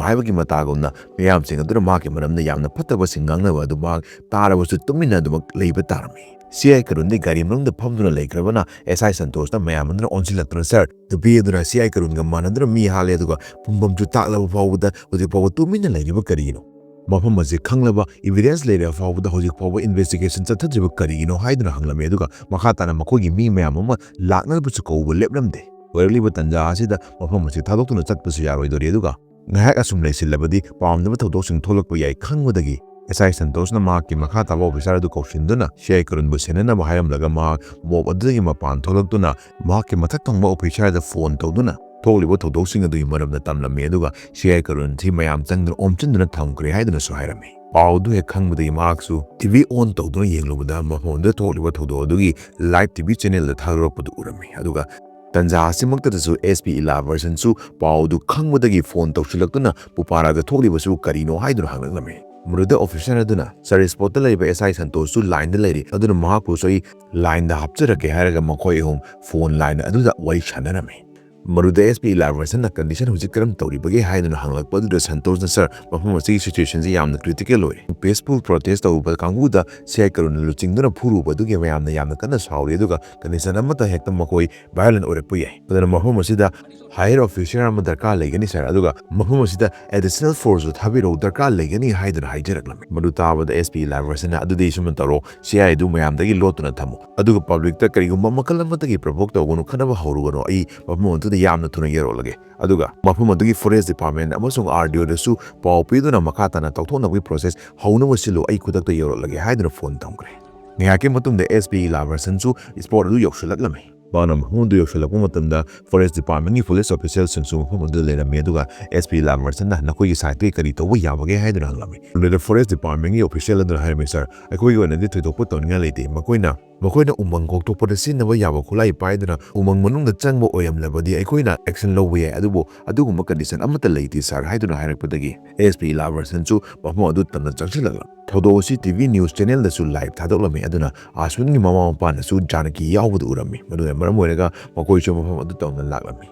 ꯍꯥꯏꯕꯒꯤ ꯃꯇꯥꯒꯨꯝꯅ ꯃꯤꯌꯥꯝꯁꯤꯡ ꯑꯗꯨꯅ ꯃꯍꯥꯛꯀꯤ ꯃꯔꯝꯗ ꯌꯥꯝꯅ ꯐꯠꯇꯕꯁꯤꯡ ꯉꯥꯡꯅꯕ ꯑꯗꯨ ꯃꯍꯥꯛ ꯇꯥꯔꯕꯁꯨ ꯇꯨꯃꯤꯟꯅ ꯑꯗꯨꯃꯛ ꯂꯩꯕ ꯇꯥꯔꯝꯃꯤ꯫ ꯁꯤ ꯑꯥꯏ ꯀꯔꯨꯟꯗꯤ ꯒꯥꯔꯤ ꯃꯅꯨꯡꯗ ꯐꯝꯗꯨꯅ ꯂꯩꯈ꯭ꯔꯕꯅ ꯑꯦꯁ ꯑꯥꯏ ꯁꯟꯇꯣꯁꯅ ꯃꯌꯥꯝ ꯑꯗꯨꯅ ꯑꯣꯟꯁꯤꯜꯂꯛꯇꯨꯅ, "ꯁꯥꯔ, ꯅꯨꯄꯤ ꯑꯗꯨꯅ ꯁꯤ ꯑꯥꯏ ꯀꯔꯨꯟꯒ ꯃꯥꯟꯅꯗꯨꯅ ꯃꯤ ꯍꯥꯠꯂꯦ, ꯑꯗꯨꯒ ꯄꯨꯝꯐꯝꯁꯨ ꯇꯥꯛꯂꯕ ꯐꯥꯎꯕꯗ ꯍꯧꯖꯤꯛ ꯐꯥꯎꯕ ꯇꯨꯃꯤꯟꯅ ꯂꯩꯔꯤꯕ ꯀꯔꯤꯒꯤꯅꯣ? ꯃꯐꯝ ꯑꯁꯤ ꯈꯪꯂꯕ, ꯏꯚꯤꯗꯦꯟꯁ ꯂꯩꯔꯕ ꯐꯥꯎꯕꯗ ꯍꯧꯖꯤꯛ ꯐꯥꯎꯕ ꯏꯟꯚꯦꯁꯇꯤꯒꯦꯁꯟ ꯆꯠꯊꯗ꯭ꯔꯤꯕ ꯀꯔꯤꯒꯤꯅꯣ?" ꯍꯥꯏꯗꯨꯅ ꯍꯪꯂꯝꯃꯤ꯫ ꯑꯗꯨꯒ ꯃꯈꯥ ꯇꯥꯅ ꯃꯈꯣꯏꯒꯤ ꯃꯤ ꯃꯌꯥꯝ ꯑꯃ ꯂꯥꯛꯅꯕꯁꯨ ꯀꯧꯕ ꯂꯦꯞꯂꯝꯗꯦ꯫ ꯑꯣꯏꯔꯛꯂꯤꯕ ꯇꯟꯖꯥ ꯑꯁꯤꯗ ꯃꯐꯝ ꯑꯁꯤ ꯊꯥꯗꯣꯛꯇꯨꯅ ꯆꯠꯄꯁꯨ ꯌꯥꯔꯣꯏꯗꯣꯔꯤ꯫ ꯑꯗꯨꯒ ꯉꯥꯏꯍꯥꯛ ꯑꯁꯨꯝ ꯂꯩꯁꯤꯜꯂꯕꯗꯤ ꯄꯥꯝꯗꯕ ꯊꯧꯗꯣꯛꯁꯤꯡ ꯊꯣꯛꯂꯛꯄ ꯌꯥꯏ ꯈꯪꯕꯗꯒꯤ ꯑꯦꯁ ꯑꯥꯏ ꯁꯟꯇꯣꯁꯅ ꯃꯍꯥꯛꯀꯤ ꯃꯈꯥ ꯇꯥꯕ ꯑꯣꯐꯤꯁꯥꯔ ꯑꯗꯨ ꯀꯧꯁꯤꯟꯗꯨꯅ ꯁꯤ ꯑꯥꯏ ꯀꯔꯨꯟꯕꯨ ꯁꯦꯟꯅꯅꯕ ꯍꯥꯏꯔꯝꯂꯒ ꯃꯍꯥꯛ ꯃꯣꯞ ꯑꯗꯨꯗꯒꯤ ꯃꯄꯥꯟ ꯊꯣꯛꯂꯛꯇꯨꯅ ꯃꯍꯥꯛꯀꯤ ꯃꯊꯛ ꯊꯪꯕ ꯑꯣꯐꯤꯁꯥꯔꯗ ꯐꯣꯟ ꯇꯧꯗꯨꯅ ꯊꯣꯛꯂꯤꯕ ꯊꯧꯗꯣꯛꯁꯤꯡ ꯑꯗꯨꯒꯤ ꯃꯔꯝꯗ ꯇꯝꯂꯝꯃꯤ꯫ ꯑꯗꯨꯒ ꯁꯤ ꯑꯥꯏ ꯀꯔꯨꯟ ꯑꯁꯤ ꯃꯌꯥꯝ ꯆꯪꯗꯨꯅ ꯑꯣꯝꯁꯤꯟꯗꯨꯅ ꯊꯝꯈ꯭ꯔꯦ ꯍꯥꯏꯗꯨꯅꯁꯨ ꯍꯥꯏꯔꯝꯃꯤ꯫ ꯄꯥꯎꯗꯨ ꯍꯦꯛ ꯈꯪꯕꯗꯒꯤ ꯃꯍꯥꯛꯁꯨ ꯇꯤ ꯚꯤ ꯑꯣꯟ ꯇꯧꯗꯨꯅ ꯌꯦꯡꯂꯨꯕꯗ ꯃꯐꯝꯗꯨꯗ ꯊꯣꯛꯂꯤꯕ ꯊꯧꯗꯣꯛ ꯑꯗꯨꯒꯤ ꯂꯥꯏꯚ ꯇꯤ ꯚꯤ ꯆꯦꯅꯦꯜꯗ ꯊꯥꯗꯣꯔꯛꯄꯗꯨ ꯎꯔꯝꯃꯤ꯫ ꯑꯗꯨꯒ ꯇꯟꯖꯥ ꯑꯁꯤꯃꯛꯇꯗꯁꯨ ꯑꯦꯁ ꯄꯤ ꯏꯂꯥꯕꯔꯁꯟꯁꯨ ꯄꯥꯎꯗꯨ ꯈꯪꯕꯗꯒꯤ ꯐꯣꯟ ꯇꯧꯁꯤꯜꯂꯛꯇꯨꯅ ꯄꯨꯄꯥꯔꯥꯗ ꯊꯣꯛꯂꯤꯕꯁꯨ ꯀꯔꯤꯅꯣ ꯍꯥꯏꯗꯨꯅ ꯍꯪꯂꯛꯂꯝꯃꯤ꯫ ꯃꯗꯨꯗ ꯑꯣꯐꯤꯁꯔ ꯑꯗꯨꯅ, "ꯁꯥꯔ, ꯏꯁꯄꯣꯠꯇ ꯂꯩꯔꯤꯕ ꯑꯦꯁ ꯑꯥꯏ ꯁꯟꯇꯣꯁꯁꯨ ꯂꯥꯏꯟꯗ ꯂꯩꯔꯤ, ꯑꯗꯨꯅ ꯃꯍꯥꯛꯄꯨꯁꯨ ꯑꯩ ꯂꯥꯏꯟꯗ ꯍꯥꯞꯆꯔꯛꯀꯦ" ꯍꯥꯏꯔꯒ ꯃꯈꯣꯏ ꯑꯍꯨꯝ ꯐꯣꯟ ꯂꯥꯏꯟ ꯑꯗꯨꯗ ꯋꯥꯔꯤ ꯁꯥꯟꯅꯔꯝꯃꯤ꯫ ꯃꯗꯨꯗ ꯑꯦꯁ ꯄꯤ ꯏꯂꯥꯕꯔꯁꯟꯅ "ꯀꯟꯗꯤꯁꯟ ꯍꯧꯖꯤꯛ ꯀꯔꯝ ꯇꯧꯔꯤꯕꯒꯦ?" ꯍꯥꯏꯗꯨꯅ ꯍꯪꯂꯛꯄ ꯑꯗꯨꯗ ꯁꯟꯇꯣꯁꯅ, "ꯁꯥꯔ, ꯃꯐꯝ ꯑꯁꯤꯒꯤ ꯁꯤꯆꯨꯋꯦꯁꯟꯁꯤ ꯌꯥꯝꯅ ꯀ꯭ꯔꯤꯇꯤꯀꯦꯜ ꯑꯣꯏꯔꯦ꯫ ꯄꯤꯁꯐꯨꯜ ꯄ꯭ꯔꯣꯇꯦꯁ ꯇꯧꯕ ꯀꯥꯡꯕꯨꯗ ꯁꯤ ꯑꯥꯏ ꯀꯔꯨꯟꯅ ꯂꯨꯆꯤꯡꯗꯨꯅ ꯐꯨꯔꯨꯕ ꯑꯗꯨꯒꯤ ꯃꯌꯥꯝꯅ ꯌꯥꯝꯅ ꯀꯟꯅ ꯁꯥꯎꯔꯤ, ꯑꯗꯨꯒ ꯀꯟꯗꯤꯁꯟ ꯑꯃꯠꯇ ꯍꯦꯛꯇ ꯃꯈꯣꯏ ꯚꯥꯏꯑꯣꯂꯦꯟ ꯑꯣꯏꯔꯛꯄ ꯌꯥꯏ꯫ ꯑꯗꯨꯅ ꯃꯐꯝ ꯑꯁꯤꯗ ꯍꯥꯏꯌꯔ ꯑꯣꯐꯤꯁꯔ ꯑꯃ ꯗꯔꯀꯥꯔ ꯂꯩꯒꯅꯤ, ꯁꯥꯔ, ꯑꯗꯨꯒ ꯃꯐꯝ ꯑꯁꯤꯗ ꯑꯦꯗꯤꯁꯅꯦꯜ ꯐꯣꯔꯁꯁꯨ ꯊꯥꯕꯤꯔꯛꯎ, ꯗꯔꯀꯥꯔ ꯂꯩꯒꯅꯤ" ꯍꯥꯏꯗꯨꯅ ꯍꯥꯏꯖꯔꯛꯂꯝꯃꯤ꯫ ꯃꯗꯨ ꯇꯥꯕꯗ ꯑꯦꯁ ꯄꯤ ꯏꯂꯥꯕꯔꯁꯟꯅ, "ꯑꯗꯨꯗꯤ ꯁꯨꯝꯅ ꯇꯧꯔꯣ, ꯁꯤ ꯑꯥꯏ ꯑꯗꯨ ꯃꯌꯥꯝꯗꯒꯤ ꯂꯣꯠꯇꯨꯅ ꯊꯝꯃꯨ, ꯑꯗꯨꯒ ꯄꯕ꯭ꯂꯤꯛꯇ ꯀꯔꯤꯒꯨꯝꯕ ꯃꯈꯜ ꯑꯃꯠꯇꯒꯤ ꯄ꯭ꯔꯣꯚꯣꯛ ꯇꯧꯒꯅꯨ, ꯈꯠꯅꯕ ꯍꯧꯔꯨꯒꯅꯨ, ꯑꯩ ꯃꯐꯝ ꯑꯗꯨꯗ ꯌꯥꯝꯅ ꯊꯨꯅ ꯌꯧꯔꯛꯂꯒꯦ꯫ ꯑꯗꯨꯒ ꯃꯐꯝ ꯑꯗꯨꯒꯤ ꯐꯣꯔꯦꯁ ꯗꯤꯄꯥꯔꯠꯃꯦꯟ ꯑꯃꯁꯨꯡ ꯑꯥꯔ ꯗꯤ ꯑꯣꯗꯁꯨ ꯄꯥꯎ ꯄꯤꯗꯨꯅ ꯃꯈꯥ ꯇꯥꯅ ꯇꯧꯊꯣꯛꯅꯕꯒꯤ ꯄ꯭ꯔꯣꯁꯦꯁ ꯍꯧꯅꯕ ꯁꯤꯜꯂꯨ, ꯑꯩ ꯈꯨꯗꯛꯇ ꯌꯧꯔꯛꯂꯒꯦ" ꯍꯥꯏꯗꯨꯅ ꯐꯣꯟ ꯊꯝꯈ꯭ꯔꯦ꯫ ꯉꯥꯏꯍꯥꯛꯀꯤ ꯃꯇꯨꯡꯗ ꯑꯦꯁ ꯄꯤ ꯏꯂꯥꯕꯔꯁꯟꯁꯨ ꯏꯁꯄꯣꯠ ꯑꯗꯨ ꯌꯧꯁꯤꯜꯂꯛꯂꯝꯃꯤ꯫ ꯃꯍꯥꯛꯅ ꯃꯐꯝ ꯑꯗꯨ ꯌꯧꯁꯤꯜꯂꯛꯄ ꯃꯇꯝꯗ ꯐꯣꯔꯦꯁ ꯗꯤꯄꯥꯔꯠꯃꯦꯟꯒꯤ ꯄꯨꯂꯤꯁ ꯑꯣꯐꯤꯁꯤꯌꯦꯜꯁꯤꯡꯁꯨ ꯃꯐꯝ ꯑꯗꯨꯗ ꯂꯩꯔꯝꯃꯤ, ꯑꯗꯨꯒ ꯑꯦꯁ ꯄꯤ ꯏꯂꯥꯕꯔꯁꯟꯅ "ꯅꯈꯣꯏꯒꯤ ꯁꯥꯏꯠꯇꯒꯤ ꯀꯔꯤ ꯇꯧꯕ ꯌꯥꯕꯒꯦ?" ꯍꯥꯏꯗꯨꯅ ꯍꯪꯂꯝꯃꯤ꯫ ꯃꯗꯨꯗ ꯐꯣꯔꯦꯁ ꯗꯤꯄꯥꯔꯠꯃꯦꯟꯒꯤ ꯑꯣꯐꯤꯁꯤꯌꯦꯜ ꯑꯗꯨꯅ ꯍꯥꯏꯔꯝꯃꯤ, "ꯁꯥꯔ, ꯑꯩꯈꯣꯏꯒꯤ ꯑꯣꯏꯅꯗꯤ ꯊꯣꯏꯗꯣꯛꯄ ꯇꯧꯅꯤꯡꯉꯥꯏ ꯂꯩꯇꯦ꯫ ꯃꯈꯣꯏꯅ, ꯃꯈꯣꯏꯅ ꯎꯃꯪ ꯀꯣꯛꯊꯣꯛꯄꯗ ꯁꯤꯖꯤꯟꯅꯕ ꯌꯥꯕ ꯈꯨꯠꯂꯥꯏ ꯄꯥꯏꯗꯨꯅ ꯎꯃꯪ ꯃꯅꯨꯡꯗ ꯆꯪꯕ ꯑꯣꯏꯔꯝꯂꯕꯗꯤ ꯑꯩꯈꯣꯏꯅ ꯑꯦꯛꯁꯟ ꯂꯧꯕ ꯌꯥꯏ, ꯑꯗꯨꯕꯨ ꯑꯗꯨꯒꯨꯝꯕ ꯀꯟꯗꯤꯁꯟ ꯑꯃꯠꯇ ꯂꯩꯇꯦ, ꯁꯥꯔ" ꯍꯥꯏꯗꯨꯅ ꯍꯥꯏꯔꯛꯄꯗꯒꯤ ꯑꯦꯁ ꯄꯤ ꯏꯂꯥꯕꯔꯁꯟꯁꯨ ꯃꯐꯝ ꯑꯗꯨ ꯇꯞꯅ ꯆꯪꯁꯤꯜꯂꯛꯂꯝꯃꯤ꯫ ꯊꯧꯗꯣꯛ ꯑꯁꯤ ꯇꯤ ꯚꯤ ꯅ꯭ꯌꯨꯁ ꯆꯦꯅꯦꯜꯗꯁꯨ ꯂꯥꯏꯚ ꯊꯥꯗꯣꯛꯂꯝꯃꯤ꯫ ꯑꯗꯨꯅ ꯑꯁꯋꯤꯟꯒꯤ ꯃꯃꯥ ꯃꯄꯥꯅꯁꯨ ꯖꯥꯅꯀꯤ ꯌꯥꯎꯕꯗꯨ ꯎꯔꯝꯃꯤ꯫ ꯃꯗꯨꯅ ꯃꯔꯝ ꯑꯣꯏꯔꯒ ꯃꯈꯣꯏꯁꯨ ꯃꯐꯝ ꯑꯗꯨ ꯇꯝꯅ ꯂꯥꯛꯂꯝꯃꯤ꯫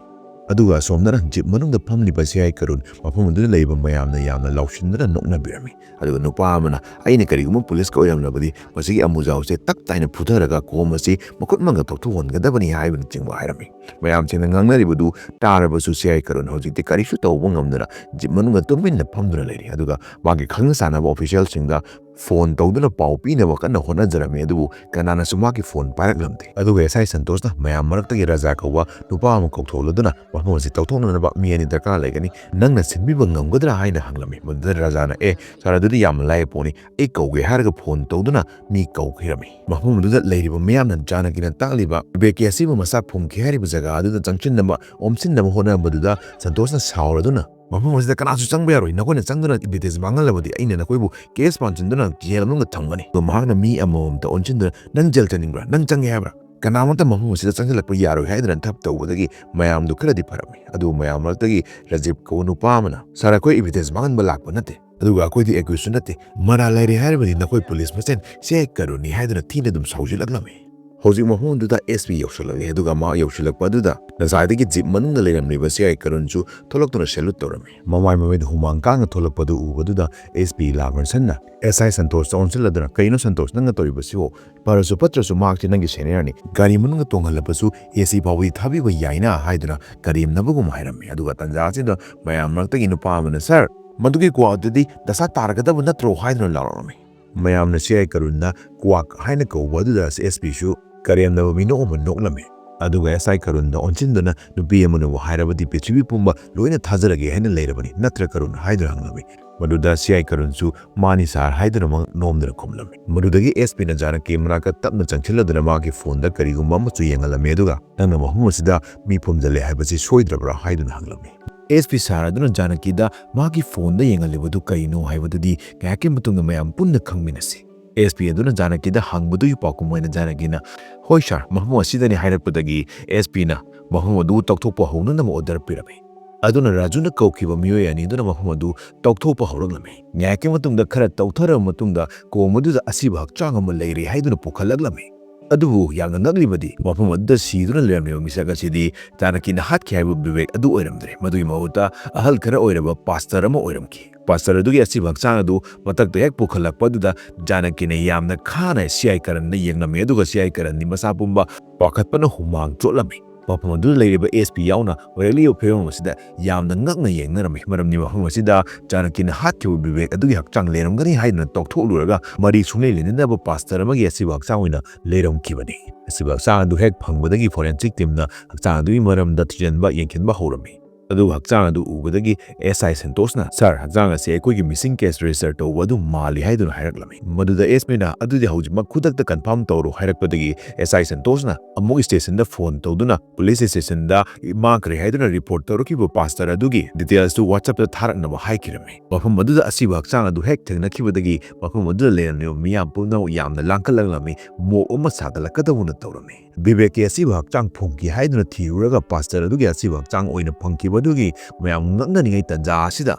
ꯑꯗꯨꯒ ꯑꯁꯣꯝꯗꯅ ꯖꯤꯞ ꯃꯅꯨꯡꯗ ꯐꯝꯂꯤꯕ ꯁꯤ ꯑꯥꯏ ꯀꯔꯨꯟ ꯃꯐꯝ ꯑꯗꯨꯗ ꯂꯩꯕ ꯃꯌꯥꯝꯅ ꯌꯥꯝꯅ ꯂꯥꯎꯁꯤꯟꯗꯨꯅ ꯅꯣꯛꯅꯕꯤꯔꯝꯃꯤ꯫ ꯑꯗꯨꯒ ꯅꯨꯄꯥ ꯑꯃꯅ, "ꯑꯩꯅ ꯀꯔꯤꯒꯨꯝꯕ ꯄꯨꯂꯤꯁꯀ ꯑꯣꯏꯔꯝꯂꯕꯗꯤ ꯃꯁꯤꯒꯤ ꯑꯃꯨꯖꯥꯎꯁꯦ ꯇꯞ ꯇꯥꯏꯅ ꯐꯨꯊꯔꯒ ꯀꯣꯝ ꯑꯁꯤ ꯃꯈꯨꯠ ꯃꯪꯒ ꯇꯧꯊꯣꯛꯍꯟꯒꯗꯕꯅꯤ" ꯍꯥꯏꯕꯅꯆꯤꯡꯕ ꯍꯥꯏꯔꯝꯃꯤ꯫ ꯃꯌꯥꯝꯁꯤꯡꯅ ꯉꯥꯡꯅꯔꯤꯕꯗꯨ ꯇꯥꯔꯕꯁꯨ ꯁꯤ ꯑꯥꯏ ꯀꯔꯨꯟ ꯍꯧꯖꯤꯛꯇꯤ ꯀꯔꯤꯁꯨ ꯇꯧꯕ ꯉꯝꯗꯅ ꯖꯤꯞ ꯃꯅꯨꯡꯗ ꯇꯨꯃꯤꯟꯅ ꯐꯝꯗꯨꯅ ꯂꯩꯔꯤ꯫ ꯑꯗꯨꯒ ꯃꯥꯒꯤ ꯈꯪꯅ ꯆꯥꯟꯅꯕ ꯑꯣꯐꯤꯁꯤꯌꯦꯜꯁꯤꯡꯗ ꯐꯣꯟ ꯇꯧꯗꯨꯅ ꯄꯥꯎ ꯄꯤꯅꯕ ꯀꯟꯅ ꯍꯣꯠꯅꯖꯔꯝꯃꯤ, ꯑꯗꯨꯕꯨ ꯀꯅꯥꯅꯁꯨ ꯃꯥꯒꯤ ꯐꯣꯟ ꯄꯥꯏꯔꯛꯂꯝꯗꯦ꯫ ꯑꯗꯨꯒ ꯑꯦꯁ ꯑꯥꯏ ꯁꯟꯇꯣꯁꯅ ꯃꯌꯥꯝ ꯃꯔꯛꯇꯒꯤ ꯔꯥꯖꯥ ꯀꯧꯕ ꯅꯨꯄꯥ ꯑꯃ ꯀꯧꯊꯣꯛꯂꯗꯨꯅ ꯃꯐꯝ ꯑꯁꯤ ꯇꯧꯊꯣꯛꯅꯅꯕ ꯃꯤ ꯑꯅꯤ ꯗꯔꯀꯥꯔ ꯂꯩꯒꯅꯤ, ꯅꯪꯅ ꯁꯤꯟꯕꯤꯕ ꯉꯝꯒꯗ꯭ꯔꯥ ꯍꯥꯏꯅ ꯍꯪꯂꯝꯃꯤ꯫ ꯃꯗꯨꯗ ꯔꯥꯖꯥꯅ, "ꯑꯦ, ꯁꯥꯔ, ꯑꯗꯨꯗꯤ ꯌꯥꯝꯅ ꯂꯥꯏꯕ ꯄꯣꯠꯅꯤ, ꯑꯩ ꯀꯧꯒꯦ" ꯍꯥꯏꯔꯒ ꯐꯣꯟ ꯇꯧꯗꯨꯅ ꯃꯤ ꯀꯧꯈꯤꯔꯝꯃꯤ꯫ ꯃꯐꯝ ꯑꯗꯨꯗ ꯂꯩꯔꯤꯕ ꯃꯤꯌꯥꯝꯅ ꯖꯥꯅꯀꯤꯅ ꯇꯥꯛꯂꯤꯕ ꯕꯦꯀꯤ ꯑꯁꯤꯕꯨ ꯃꯁꯥ ꯐꯨꯝꯈꯤ ꯍꯥꯏꯔꯤꯕ ꯖꯒꯥ ꯑꯗꯨꯗ ꯆꯪꯁꯤꯟꯅꯕ, ꯑꯣꯝꯁꯤꯟꯅꯕ ꯍꯣꯠꯅꯕꯗꯨꯗ ꯁꯟꯇꯣꯁꯅ ꯁꯥꯎꯔꯗꯨꯅ, "ꯃꯐꯝ ꯑꯁꯤꯗ ꯀꯅꯥꯁꯨ ꯆꯪꯕ ꯌꯥꯔꯣꯏ꯫ ꯅꯈꯣꯏꯅ ꯆꯪꯗꯨꯅ evidence ꯃꯥꯡꯍꯜꯂꯕꯗꯤ ꯑꯩꯅ ꯅꯈꯣꯏꯕꯨ case ꯄꯥꯟꯁꯤꯟꯗꯨꯅ ꯖꯦꯜ ꯃꯅꯨꯡꯗ ꯊꯝꯒꯅꯤ"꯫ ꯑꯗꯣ ꯃꯍꯥꯛꯅ ꯃꯤ ꯑꯃꯃꯝꯇ ꯑꯣꯟꯁꯤꯟꯗꯨꯅ, "ꯅꯪ ꯖꯦꯜ ꯆꯠꯅꯤꯡꯕ꯭ꯔꯥ? ꯅꯪ ꯆꯪꯒꯦ ꯍꯥꯏꯕ꯭ꯔꯥ? ꯀꯅꯥꯃꯠꯇ ꯃꯐꯝ ꯑꯁꯤꯗ ꯆꯪꯁꯤꯜꯂꯛꯄ ꯌꯥꯔꯣꯏ" ꯍꯥꯏꯗꯨꯅ ꯊꯞ ꯇꯧꯕꯗꯒꯤ ꯃꯌꯥꯝꯗꯨ ꯈꯔꯗꯤ ꯐꯔꯝꯃꯤ꯫ ꯑꯗꯨꯕꯨ ꯃꯌꯥꯝ ꯃꯔꯛꯇꯒꯤ ꯔꯥꯖꯤꯕ ꯀꯧꯕ ꯅꯨꯄꯥ ꯑꯃꯅ, "ꯁꯥꯔ, ꯑꯩꯈꯣꯏ evidence ꯃꯥꯡꯍꯟꯕ ꯂꯥꯛꯄ ꯅꯠꯇꯦ, ꯑꯗꯨꯒ ꯑꯩꯈꯣꯏꯗꯤ accused ꯅꯠꯇꯦ꯫ ꯃꯔꯥꯜ ꯂꯩꯔꯦ ꯍꯥꯏꯔꯕꯗꯤ ꯅꯈꯣꯏ ꯄꯨꯂꯤꯁ ꯃꯁꯦꯟ ꯁꯤ ꯑꯥꯏ ꯀꯔꯨꯟꯅꯤ" ꯍꯥꯏꯗꯨꯅ ꯊꯤꯅ ꯑꯗꯨꯝ ꯁꯥꯎꯖꯤꯜꯂꯛꯂꯝꯃꯤ꯫ ꯍꯧꯖꯤꯛ ꯃꯐꯝ ꯑꯗꯨꯗ ꯑꯦꯁ ꯄꯤ ꯌꯧꯁꯤꯜꯂꯛꯂꯦ, ꯑꯗꯨꯒ ꯃꯍꯥꯛ ꯌꯧꯁꯤꯜꯂꯛꯄ ꯑꯗꯨꯗ ꯉꯁꯥꯏꯗꯒꯤ ꯖꯤꯞ ꯃꯅꯨꯡꯗ ꯂꯩꯔꯝꯂꯤꯕ ꯁꯤ ꯑꯥꯏ ꯀꯔꯨꯟꯁꯨ ꯊꯣꯛꯂꯛꯇꯨꯅ salute ꯇꯧꯔꯝꯃꯤ꯫ ꯃꯃꯥꯏ ꯃꯃꯤꯠ ꯍꯨꯃꯥꯡ ꯀꯥꯡꯅ ꯊꯣꯛꯂꯛꯄꯗꯨ ꯎꯕꯗꯨꯗ ꯑꯦꯁ ꯄꯤ ꯂꯥꯃꯔꯁꯟꯅ ꯑꯦꯁ ꯑꯥꯏ ꯁꯟꯇꯣꯁꯇ ꯑꯣꯟꯁꯤꯜꯂꯗꯨꯅ, "ꯀꯩꯅꯣ ꯁꯟꯇꯣꯁ, ꯅꯪꯅ ꯇꯧꯔꯤꯕꯁꯤꯕꯨ? ꯐꯔꯁꯨ ꯐꯠꯇ꯭ꯔꯁꯨ ꯃꯍꯥꯛꯁꯤ ꯅꯪꯒꯤ senior ꯅꯤ꯫ ꯒꯥꯔꯤ ꯃꯅꯨꯡꯗ ꯇꯣꯡꯍꯜꯂꯕꯁꯨ ꯑꯦ ꯁꯤ ꯐꯥꯎꯕꯗꯤ ꯊꯥꯕꯤꯕ ꯌꯥꯏꯅ" ꯍꯥꯏꯗꯨꯅ ꯀꯔꯦꯝꯅꯕꯒꯨꯝ ꯍꯥꯏꯔꯝꯃꯤ꯫ ꯑꯗꯨꯒ ꯇꯥꯟꯖꯥ ꯑꯁꯤꯗ ꯃꯌꯥꯝ ꯃꯔꯛꯇꯒꯤ ꯅꯨꯄꯥ ꯑꯃꯅ, "ꯁꯥꯔ, ꯃꯗꯨꯒꯤ ꯀ꯭ꯋꯥꯛ ꯑꯗꯨꯗꯤ ꯗꯁꯥ ꯇꯥꯔꯒꯗꯕ ꯅꯠꯇ꯭ꯔꯣ?" ꯍꯥꯏꯗꯨꯅ ꯂꯥꯎꯔꯛꯂꯝꯃꯤ꯫ ꯃꯌꯥꯝꯅ ꯁꯤ ꯑꯥꯏ ꯀꯔꯨꯟꯅ ꯀ꯭ꯋꯥꯛ ꯍꯥꯏꯅ ꯀꯧꯕ ꯑꯗꯨꯗ ꯑꯦꯁ ꯄꯤꯁꯨ ꯀꯔꯦꯝꯅꯕ ꯃꯤꯅꯣꯛ ꯑꯃ ꯅꯣꯛꯂꯝꯃꯤ꯫ ꯑꯗꯨꯒ ꯑꯦꯁ ꯑꯥꯏ ꯀꯔꯨꯟꯗ ꯑꯣꯟꯁꯤꯟꯗꯨꯅ, "ꯅꯨꯄꯤ ꯑꯃꯅꯕꯨ ꯍꯥꯏꯔꯕꯗꯤ ꯄ꯭ꯔꯤꯊꯤꯕꯤ ꯄꯨꯝꯕ ꯂꯣꯏꯅ ꯊꯥꯖꯔꯒꯦ ꯍꯥꯏꯅ ꯂꯩꯔꯕꯅꯤ ꯅꯠꯇ꯭ꯔ ꯀꯔꯨꯟ?" ꯍꯥꯏꯗꯨꯅ ꯍꯪꯂꯝꯃꯤ꯫ ꯃꯗꯨꯗ ꯁꯤ ꯑꯥꯏ ꯀꯔꯨꯟꯁꯨ, "ꯃꯥꯅꯤ ꯁꯥꯔ" ꯍꯥꯏꯗꯨꯅ ꯃꯍꯥꯛ ꯅꯣꯝꯗꯨꯅ ꯈꯨꯝꯂꯝꯃꯤ꯫ ꯃꯗꯨꯗꯒꯤ ꯑꯦꯁ ꯄꯤꯅ ꯖꯥꯅꯀꯤ ꯃꯅꯥꯛꯇ ꯇꯞꯅ ꯆꯪꯁꯤꯜꯂꯗꯨꯅ ꯃꯥꯒꯤ ꯐꯣꯟꯗ ꯀꯔꯤꯒꯨꯝꯕ ꯑꯃꯁꯨ ꯌꯦꯡꯍꯜꯂꯝꯃꯤ, ꯑꯗꯨꯒ, "ꯅꯪꯅ ꯃꯐꯝ ꯑꯁꯤꯗ ꯃꯤ ꯐꯨꯝꯖꯤꯜꯂꯦ ꯍꯥꯏꯕꯁꯤ ꯁꯣꯏꯗ꯭ꯔꯕ꯭ꯔꯥ?" ꯍꯥꯏꯗꯨꯅ ꯍꯪꯂꯝꯃꯤ꯫ ꯑꯦꯁ ꯄꯤ ꯁꯥꯔ ꯑꯗꯨꯅ ꯖꯥꯅꯀꯤꯗ ꯃꯥꯒꯤ ꯐꯣꯟꯗ ꯌꯦꯡꯍꯜꯂꯤꯕꯗꯨ ꯀꯔꯤꯅꯣ ꯍꯥꯏꯕꯗꯨꯗꯤ ꯉꯥꯏꯍꯥꯛꯀꯤ ꯃꯇꯨꯡꯗ ꯃꯌꯥꯝ ꯄꯨꯟꯅ ꯈꯪꯃꯤꯟꯅꯁꯤ꯫ ꯑꯦꯁ ꯄꯤ ꯑꯗꯨꯅ ꯖꯥꯅꯀꯤꯗ ꯍꯪꯕꯗꯨꯒꯤ ꯄꯥꯎꯈꯨꯝ ꯑꯣꯏꯅ ꯖꯥꯅꯀꯤꯅ, "ꯍꯣꯏ ꯁꯥꯔ, ꯃꯐꯝ ꯑꯁꯤꯗꯅꯤ" ꯍꯥꯏꯔꯛꯄꯗꯒꯤ ꯑꯦꯁ ꯄꯤꯅ ꯃꯐꯝ ꯑꯗꯨ ꯇꯧꯊꯣꯛꯄ ꯍꯧꯅꯅꯕ order ꯄꯤꯔꯝꯃꯤ꯫ ꯑꯗꯨꯅ ꯔꯥꯖꯨꯅ ꯀꯧꯈꯤꯕ ꯃꯤꯑꯣꯏ ꯑꯅꯤꯗꯨꯅ ꯃꯐꯝ ꯑꯗꯨ ꯇꯧꯊꯣꯛꯄ ꯍꯧꯔꯛꯂꯝꯃꯤ꯫ ꯉꯥꯏꯍꯥꯛꯀꯤ ꯃꯇꯨꯡꯗ, ꯈꯔ ꯇꯧꯊꯔꯕ ꯃꯇꯨꯡꯗ, ꯀꯣꯝ ꯑꯗꯨꯗ ꯑꯁꯤꯕ ꯍꯛꯆꯥꯡ ꯑꯃ ꯂꯩꯔꯦ ꯍꯥꯏꯗꯨꯅ ꯄꯨꯈꯠꯂꯛꯂꯝꯃꯤ꯫ ꯑꯗꯨꯕꯨ ꯌꯥꯝꯅ ꯉꯛꯂꯤꯕꯗꯤ, ꯃꯐꯝ ꯑꯗꯨꯗ ꯁꯤꯗꯨꯅ ꯂꯩꯔꯝꯂꯤꯕ ꯃꯤꯁꯛ ꯑꯁꯤꯗꯤ ꯖꯥꯅꯀꯤꯅ ꯍꯥꯠꯈꯤ ꯍꯥꯏꯕ ꯕꯤꯕꯦꯛ ꯑꯗꯨ ꯑꯣꯏꯔꯝꯗ꯭ꯔꯦ꯫ ꯃꯗꯨꯒꯤ ꯃꯍꯨꯠꯇ ꯑꯍꯜ ꯈꯔ ꯑꯣꯏꯔꯕ ꯄꯥꯁꯇꯔ ꯑꯃ ꯑꯣꯏꯔꯝꯈꯤ꯫ ꯄꯥꯁꯇꯔ ꯑꯗꯨꯒꯤ ꯑꯁꯤꯕ ꯍꯛꯆꯥꯡ ꯑꯗꯨ ꯃꯊꯛꯇ ꯍꯦꯛ ꯄꯨꯈꯠꯂꯛꯄ ꯑꯗꯨꯗ ꯖꯥꯅꯀꯤꯅ ꯌꯥꯝꯅ ꯈꯥꯅ ꯁꯤ ꯑꯥꯏ ꯀꯔꯟꯗ ꯌꯦꯡꯂꯝꯃꯤ, ꯑꯗꯨꯒ ꯁꯤ ꯑꯥꯏ ꯀꯔꯟꯗꯤ ꯃꯁꯥ ꯄꯨꯝꯕ ꯄꯥꯈꯠꯄꯅ ꯍꯨꯃꯥꯡ ꯆꯣꯠꯂꯝꯃꯤ꯫ ꯃꯐꯝ ꯑꯗꯨꯗ ꯂꯩꯔꯤꯕ ꯑꯦꯁ ꯄꯤ ꯌꯥꯎꯅ ꯑꯣꯏꯔꯛꯂꯤꯕ ꯐꯤꯕꯝ ꯑꯁꯤꯗ ꯌꯥꯝꯅ ꯉꯛꯅ ꯌꯦꯡꯅꯔꯝꯃꯤ, ꯃꯔꯝꯗꯤ ꯃꯐꯝ ꯑꯁꯤꯗ ꯖꯥꯅꯀꯤꯅ ꯍꯥꯠꯈꯤꯕ ꯕꯤꯕꯦꯛ ꯑꯗꯨꯒꯤ ꯍꯛꯆꯥꯡ ꯂꯩꯔꯝꯒꯅꯤ ꯍꯥꯏꯗꯨꯅ ꯇꯧꯊꯣꯛꯂꯨꯔꯒ ꯃꯔꯤ ꯁꯨꯡꯂꯩ ꯂꯩꯅꯗꯕ ꯄꯥꯁꯇꯔ ꯑꯃꯒꯤ ꯑꯁꯤꯕ ꯍꯛꯆꯥꯡ ꯑꯣꯏꯅ ꯂꯩꯔꯝꯈꯤꯕꯅꯤ꯫ ꯑꯁꯤꯕ ꯍꯛꯆꯥꯡ ꯑꯗꯨ ꯍꯦꯛ ꯐꯪꯕꯗꯒꯤ forensic teamꯅ ꯍꯛꯆꯥꯡ ꯑꯗꯨꯒꯤ ꯃꯔꯝꯗ ꯊꯤꯖꯤꯟꯕ ꯌꯦꯡꯁꯤꯟꯕ ꯍꯧꯔꯝꯃꯤ꯫ ꯑꯗꯨꯒ ꯍꯛꯆꯥꯡ ꯑꯗꯨ ꯎꯕꯗꯒꯤ ꯑꯦꯁ ꯑꯥꯏ ꯁꯟꯇꯣꯁꯅ, "ꯁꯥꯔ, ꯍꯛꯆꯥꯡ ꯑꯁꯤ ꯑꯩꯈꯣꯏꯒꯤ ꯃꯤꯁꯤꯡ ꯀꯦꯁ ꯔꯦꯖꯤꯁꯇꯔ ꯇꯧꯕ ꯑꯗꯨ ꯃꯥꯜꯂꯤ" ꯍꯥꯏꯗꯨꯅ ꯍꯥꯏꯔꯛꯂꯝꯃꯤ꯫ ꯃꯗꯨꯗ ꯑꯦꯁ ꯄꯤꯅ, "ꯑꯗꯨꯗꯤ ꯍꯧꯖꯤꯛꯃꯛ ꯈꯨꯗꯛꯇ ꯀꯟꯐꯥꯔꯝ ꯇꯧꯔꯣ" ꯍꯥꯏꯔꯛꯄꯗꯒꯤ ꯑꯦꯁ ꯑꯥꯏ ꯁꯟꯇꯣꯁꯅ ꯑꯃꯨꯛ ꯁ꯭ꯇꯦꯁꯟꯗ ꯐꯣꯟ ꯇꯧꯗꯨꯅ ꯄꯨꯂꯤꯁ ꯁ꯭ꯇꯦꯁꯟꯗ ꯃꯥꯡꯈ꯭ꯔꯦ ꯍꯥꯏꯗꯨꯅ ꯔꯤꯄꯣꯔꯠ ꯇꯧꯔꯛꯈꯤꯕ ꯄꯥꯁꯇꯔ ꯑꯗꯨꯒꯤ ꯗꯤꯇꯦꯜꯁꯇꯨ WhatsApp-ꯇ ꯊꯥꯔꯛꯅꯕ ꯍꯥꯏꯈꯤꯔꯝꯃꯤ꯫ ꯃꯐꯝ ꯑꯗꯨꯗ ꯑꯁꯤꯕ ꯍꯛꯆꯥꯡ ꯑꯗꯨ ꯍꯦꯛ ꯊꯦꯡꯅꯈꯤꯕꯗꯒꯤ ꯃꯐꯝ ꯑꯗꯨꯗ ꯂꯩꯔꯝꯂꯤꯕ ꯃꯤꯌꯥꯝ ꯄꯨꯝꯅꯃꯛ ꯌꯥꯝꯅ ꯂꯥꯡꯈꯠꯂꯛꯂꯝꯃꯤ, ꯃꯣꯞ ꯑꯃ ꯁꯥꯒꯠꯂꯛꯀꯗꯧꯅ ꯇꯧꯔꯝꯃꯤ꯫ ꯕꯤꯕꯦꯛꯀꯤ ꯑꯁꯤꯕ ꯍꯛꯆꯥꯡ ꯐꯪꯈꯤ ꯍꯥꯏꯗꯨꯅ ꯊꯤꯔꯨꯔꯒ ꯄꯥꯁꯇꯔ ꯑꯗꯨꯒꯤ ꯑꯁꯤꯕ ꯍꯛꯆꯥꯡ ꯑꯣꯏꯅ ꯐꯪꯈꯤꯕ ꯑꯗꯨꯒꯤ ꯃꯌꯥꯝ ꯉꯛꯅꯅꯤꯡꯉꯥꯏ ꯇꯟꯖꯥ ꯑꯁꯤꯗ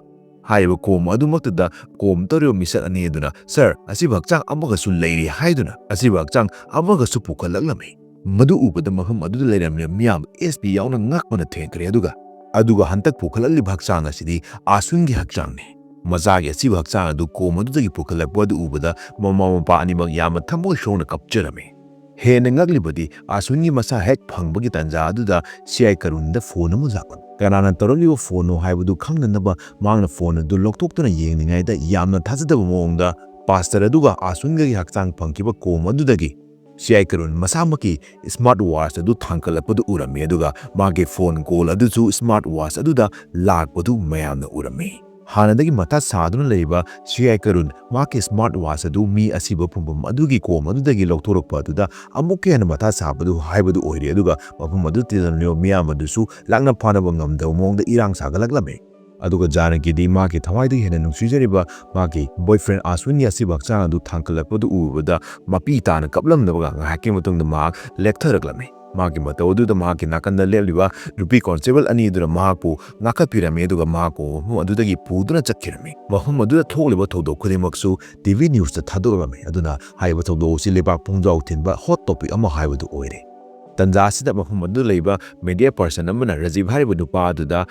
ꯍꯥꯏꯔꯤꯕ ꯀꯣꯝ ꯑꯗꯨꯃꯛꯇꯗ ꯀꯣꯝ ꯇꯧꯔꯤꯕ ꯃꯤꯁꯛ ꯑꯅꯤ ꯑꯗꯨꯅ, "ꯁꯥꯔ, ꯑꯁꯤꯕ ꯍꯛꯆꯥꯡ ꯑꯃꯒꯁꯨ ꯂꯩꯔꯤ" ꯍꯥꯏꯗꯨꯅ ꯑꯁꯤꯕ ꯍꯛꯆꯥꯡ ꯑꯃꯒꯁꯨ ꯄꯨꯈꯠꯂꯛꯂꯝꯃꯤ꯫ ꯃꯗꯨ ꯎꯕꯗ ꯃꯐꯝ ꯑꯗꯨꯗ ꯂꯩꯔꯝꯂꯤꯕ ꯃꯤꯌꯥꯝ ꯑꯦꯁ ꯄꯤ ꯌꯥꯎꯅ ꯉꯛꯄꯅ ꯊꯦꯡꯈ꯭ꯔꯦ꯫ ꯑꯗꯨꯒ, ꯑꯗꯨꯒ ꯍꯟꯇꯛ ꯄꯨꯈꯠꯂꯛꯂꯤꯕ ꯍꯛꯆꯥꯡ ꯑꯁꯤꯗꯤ ꯑꯥꯁꯨꯟꯒꯤ ꯍꯛꯆꯥꯡꯅꯤ꯫ ꯃꯆꯥꯒꯤ ꯑꯁꯤꯕ ꯍꯛꯆꯥꯡ ꯑꯗꯨ ꯀꯣꯝ ꯑꯗꯨꯗꯒꯤ ꯄꯨꯈꯠꯂꯛꯄ ꯑꯗꯨ ꯎꯕꯗ ꯃꯃꯥ ꯃꯄꯥ ꯑꯅꯤꯃꯛ ꯌꯥꯝꯅ ꯊꯃꯣꯏ ꯁꯣꯛꯅ ꯀꯞꯆꯔꯝꯃꯤ꯫ ꯍꯦꯟꯅ ꯉꯛꯂꯤꯕꯗꯤ ꯑꯥꯁꯨꯟꯒꯤ ꯃꯁꯥ ꯍꯦꯛ ꯐꯪꯕꯒꯤ ꯇꯥꯟꯖꯥ ꯑꯗꯨꯗ ꯁꯤ ꯑꯥꯏ ꯀꯔꯨꯟꯗ ꯐꯣꯟ ꯑꯃ ꯂꯥꯛꯂꯝꯃꯤ꯫ ꯀꯅꯥꯅ ꯇꯧꯔꯛꯂꯤꯕ ꯐꯣꯟꯅꯣ ꯍꯥꯏꯕꯗꯨ ꯈꯪꯅꯅꯕ ꯃꯍꯥꯛꯅ ꯐꯣꯟ ꯑꯗꯨ ꯂꯧꯊꯣꯛꯇꯨꯅ ꯌꯦꯡꯂꯤꯉꯩꯗ ꯌꯥꯝꯅ ꯊꯥꯖꯗꯕ ꯃꯑꯣꯡꯗ ꯄꯥꯁꯇꯔ ꯑꯗꯨꯒ ꯑꯥꯁꯨꯟꯒꯒꯤ ꯍꯛꯆꯥꯡ ꯐꯪꯈꯤꯕ ꯀꯣꯝ ꯑꯗꯨꯗꯒꯤ ꯁꯤ ꯑꯥꯏ ꯀꯔꯨꯟ ꯃꯁꯥꯃꯛꯀꯤ ꯁ꯭ꯃꯥꯔꯠ ꯋꯥꯆ ꯑꯗꯨ ꯊꯥꯡꯒꯠꯂꯛꯄꯗꯨ ꯎꯔꯝꯃꯤ, ꯑꯗꯨꯒ ꯃꯥꯒꯤ ꯐꯣꯟ ꯀꯣꯜ ꯑꯗꯨꯁꯨ ꯁ꯭ꯃꯥꯔꯠ ꯋꯥꯆ ꯑꯗꯨꯗ ꯂꯥꯛꯄꯗꯨ ꯃꯌꯥꯝꯅ ꯎꯔꯝꯃꯤ꯫ ꯍꯥꯟꯅꯗꯒꯤ ꯃꯊꯥ ꯁꯥꯗꯨꯅ ꯂꯩꯔꯤꯕ ꯁꯤ ꯑꯥꯏ ꯀꯔꯨꯟ ꯃꯍꯥꯛꯀꯤ ꯁ꯭ꯃꯥꯔꯠ ꯋꯥꯆ ꯑꯗꯨ ꯃꯤ ꯑꯁꯤꯕ ꯐꯨꯝꯐꯝ ꯑꯗꯨꯒꯤ ꯀꯣꯝ ꯑꯗꯨꯗꯒꯤ ꯂꯧꯊꯣꯔꯛꯄ ꯑꯗꯨꯗ ꯑꯃꯨꯛꯀ ꯍꯦꯟꯅ ꯃꯊꯥ ꯁꯥꯕꯗꯨ ꯍꯥꯏꯕꯗꯨ ꯑꯣꯏꯔꯦ, ꯑꯗꯨꯒ ꯃꯐꯝ ꯑꯗꯨꯗ ꯇꯤꯟꯅꯔꯤꯕ ꯃꯤꯌꯥꯝ ꯑꯗꯨꯁꯨ ꯂꯥꯛꯅ ꯐꯥꯅꯕ ꯉꯝꯗꯕ ꯃꯑꯣꯡꯗ ꯏꯔꯥꯡ ꯁꯥꯒꯠꯂꯛꯂꯝꯃꯤ꯫ ꯑꯗꯨꯒ ꯖꯥꯅꯀꯤꯗꯤ ꯃꯍꯥꯛꯀꯤ ꯊꯋꯥꯏꯗꯒꯤ ꯍꯦꯟꯅ ꯅꯨꯡꯁꯤꯖꯔꯤꯕ ꯃꯍꯥꯛꯀꯤ ꯕꯣꯏꯐ꯭ꯔꯦꯟ ꯑꯥꯁꯨꯟꯒꯤ ꯑꯁꯤꯕ ꯍꯛꯆꯥꯡ ꯑꯗꯨ ꯊꯥꯡꯒꯠꯂꯛꯄꯗꯨ ꯎꯕꯗ ꯃꯄꯤ ꯇꯥꯅ ꯀꯞꯂꯝꯗꯕꯒ ꯉꯥꯏꯍꯥꯛꯀꯤ ꯃꯇꯨꯡꯗ ꯃꯍꯥꯛ ꯂꯦꯞꯊꯔꯛꯂꯝꯃꯤ꯫ ꯃꯍꯥꯛꯀꯤ ꯃꯇꯧ ꯑꯗꯨꯗ ꯃꯍꯥꯛꯀꯤ ꯅꯥꯀꯟꯗ ꯂꯦꯞꯂꯤꯕ ꯅꯨꯄꯤ ꯀꯣꯟꯁꯇꯦꯕꯜ ꯑꯅꯤ ꯑꯗꯨꯅ ꯃꯍꯥꯛꯄꯨ ꯉꯥꯛꯈꯠꯄꯤꯔꯝꯃꯤ, ꯑꯗꯨꯒ ꯃꯍꯥꯛꯄꯨ ꯃꯐꯝ ꯑꯗꯨꯗꯒꯤ ꯄꯨꯗꯨꯅ ꯆꯠꯈꯤꯔꯝꯃꯤ꯫ ꯃꯐꯝ ꯑꯗꯨꯗ ꯊꯣꯛꯂꯤꯕ ꯊꯧꯗꯣꯛ ꯈꯨꯗꯤꯡꯃꯛꯁꯨ ꯇꯤ ꯚꯤ ꯅ꯭ꯌꯨꯁꯇ ꯊꯥꯗꯣꯛꯂꯝꯃꯤ꯫ ꯑꯗꯨꯅ ꯍꯥꯏꯔꯤꯕ ꯊꯧꯗꯣꯛ ꯑꯁꯤ ꯂꯩꯕꯥꯛ ꯄꯨꯡꯖꯥꯎ ꯊꯤꯟꯕ ꯍꯣꯠ ꯇꯣꯄꯤꯛ ꯑꯃ ꯍꯥꯏꯕꯗꯨ ꯑꯣꯏꯔꯦ꯫ ꯇꯟꯖꯥ ꯑꯁꯤꯗ ꯃꯐꯝ ꯑꯗꯨꯗ ꯂꯩꯕ ꯃꯦꯗꯤꯌꯥ ꯄꯔꯁꯟ ꯑꯃꯅ ꯔꯥꯖꯤꯕ ꯍꯥꯏꯔꯤꯕ ꯅꯨꯄꯥ ꯑꯗꯨꯗ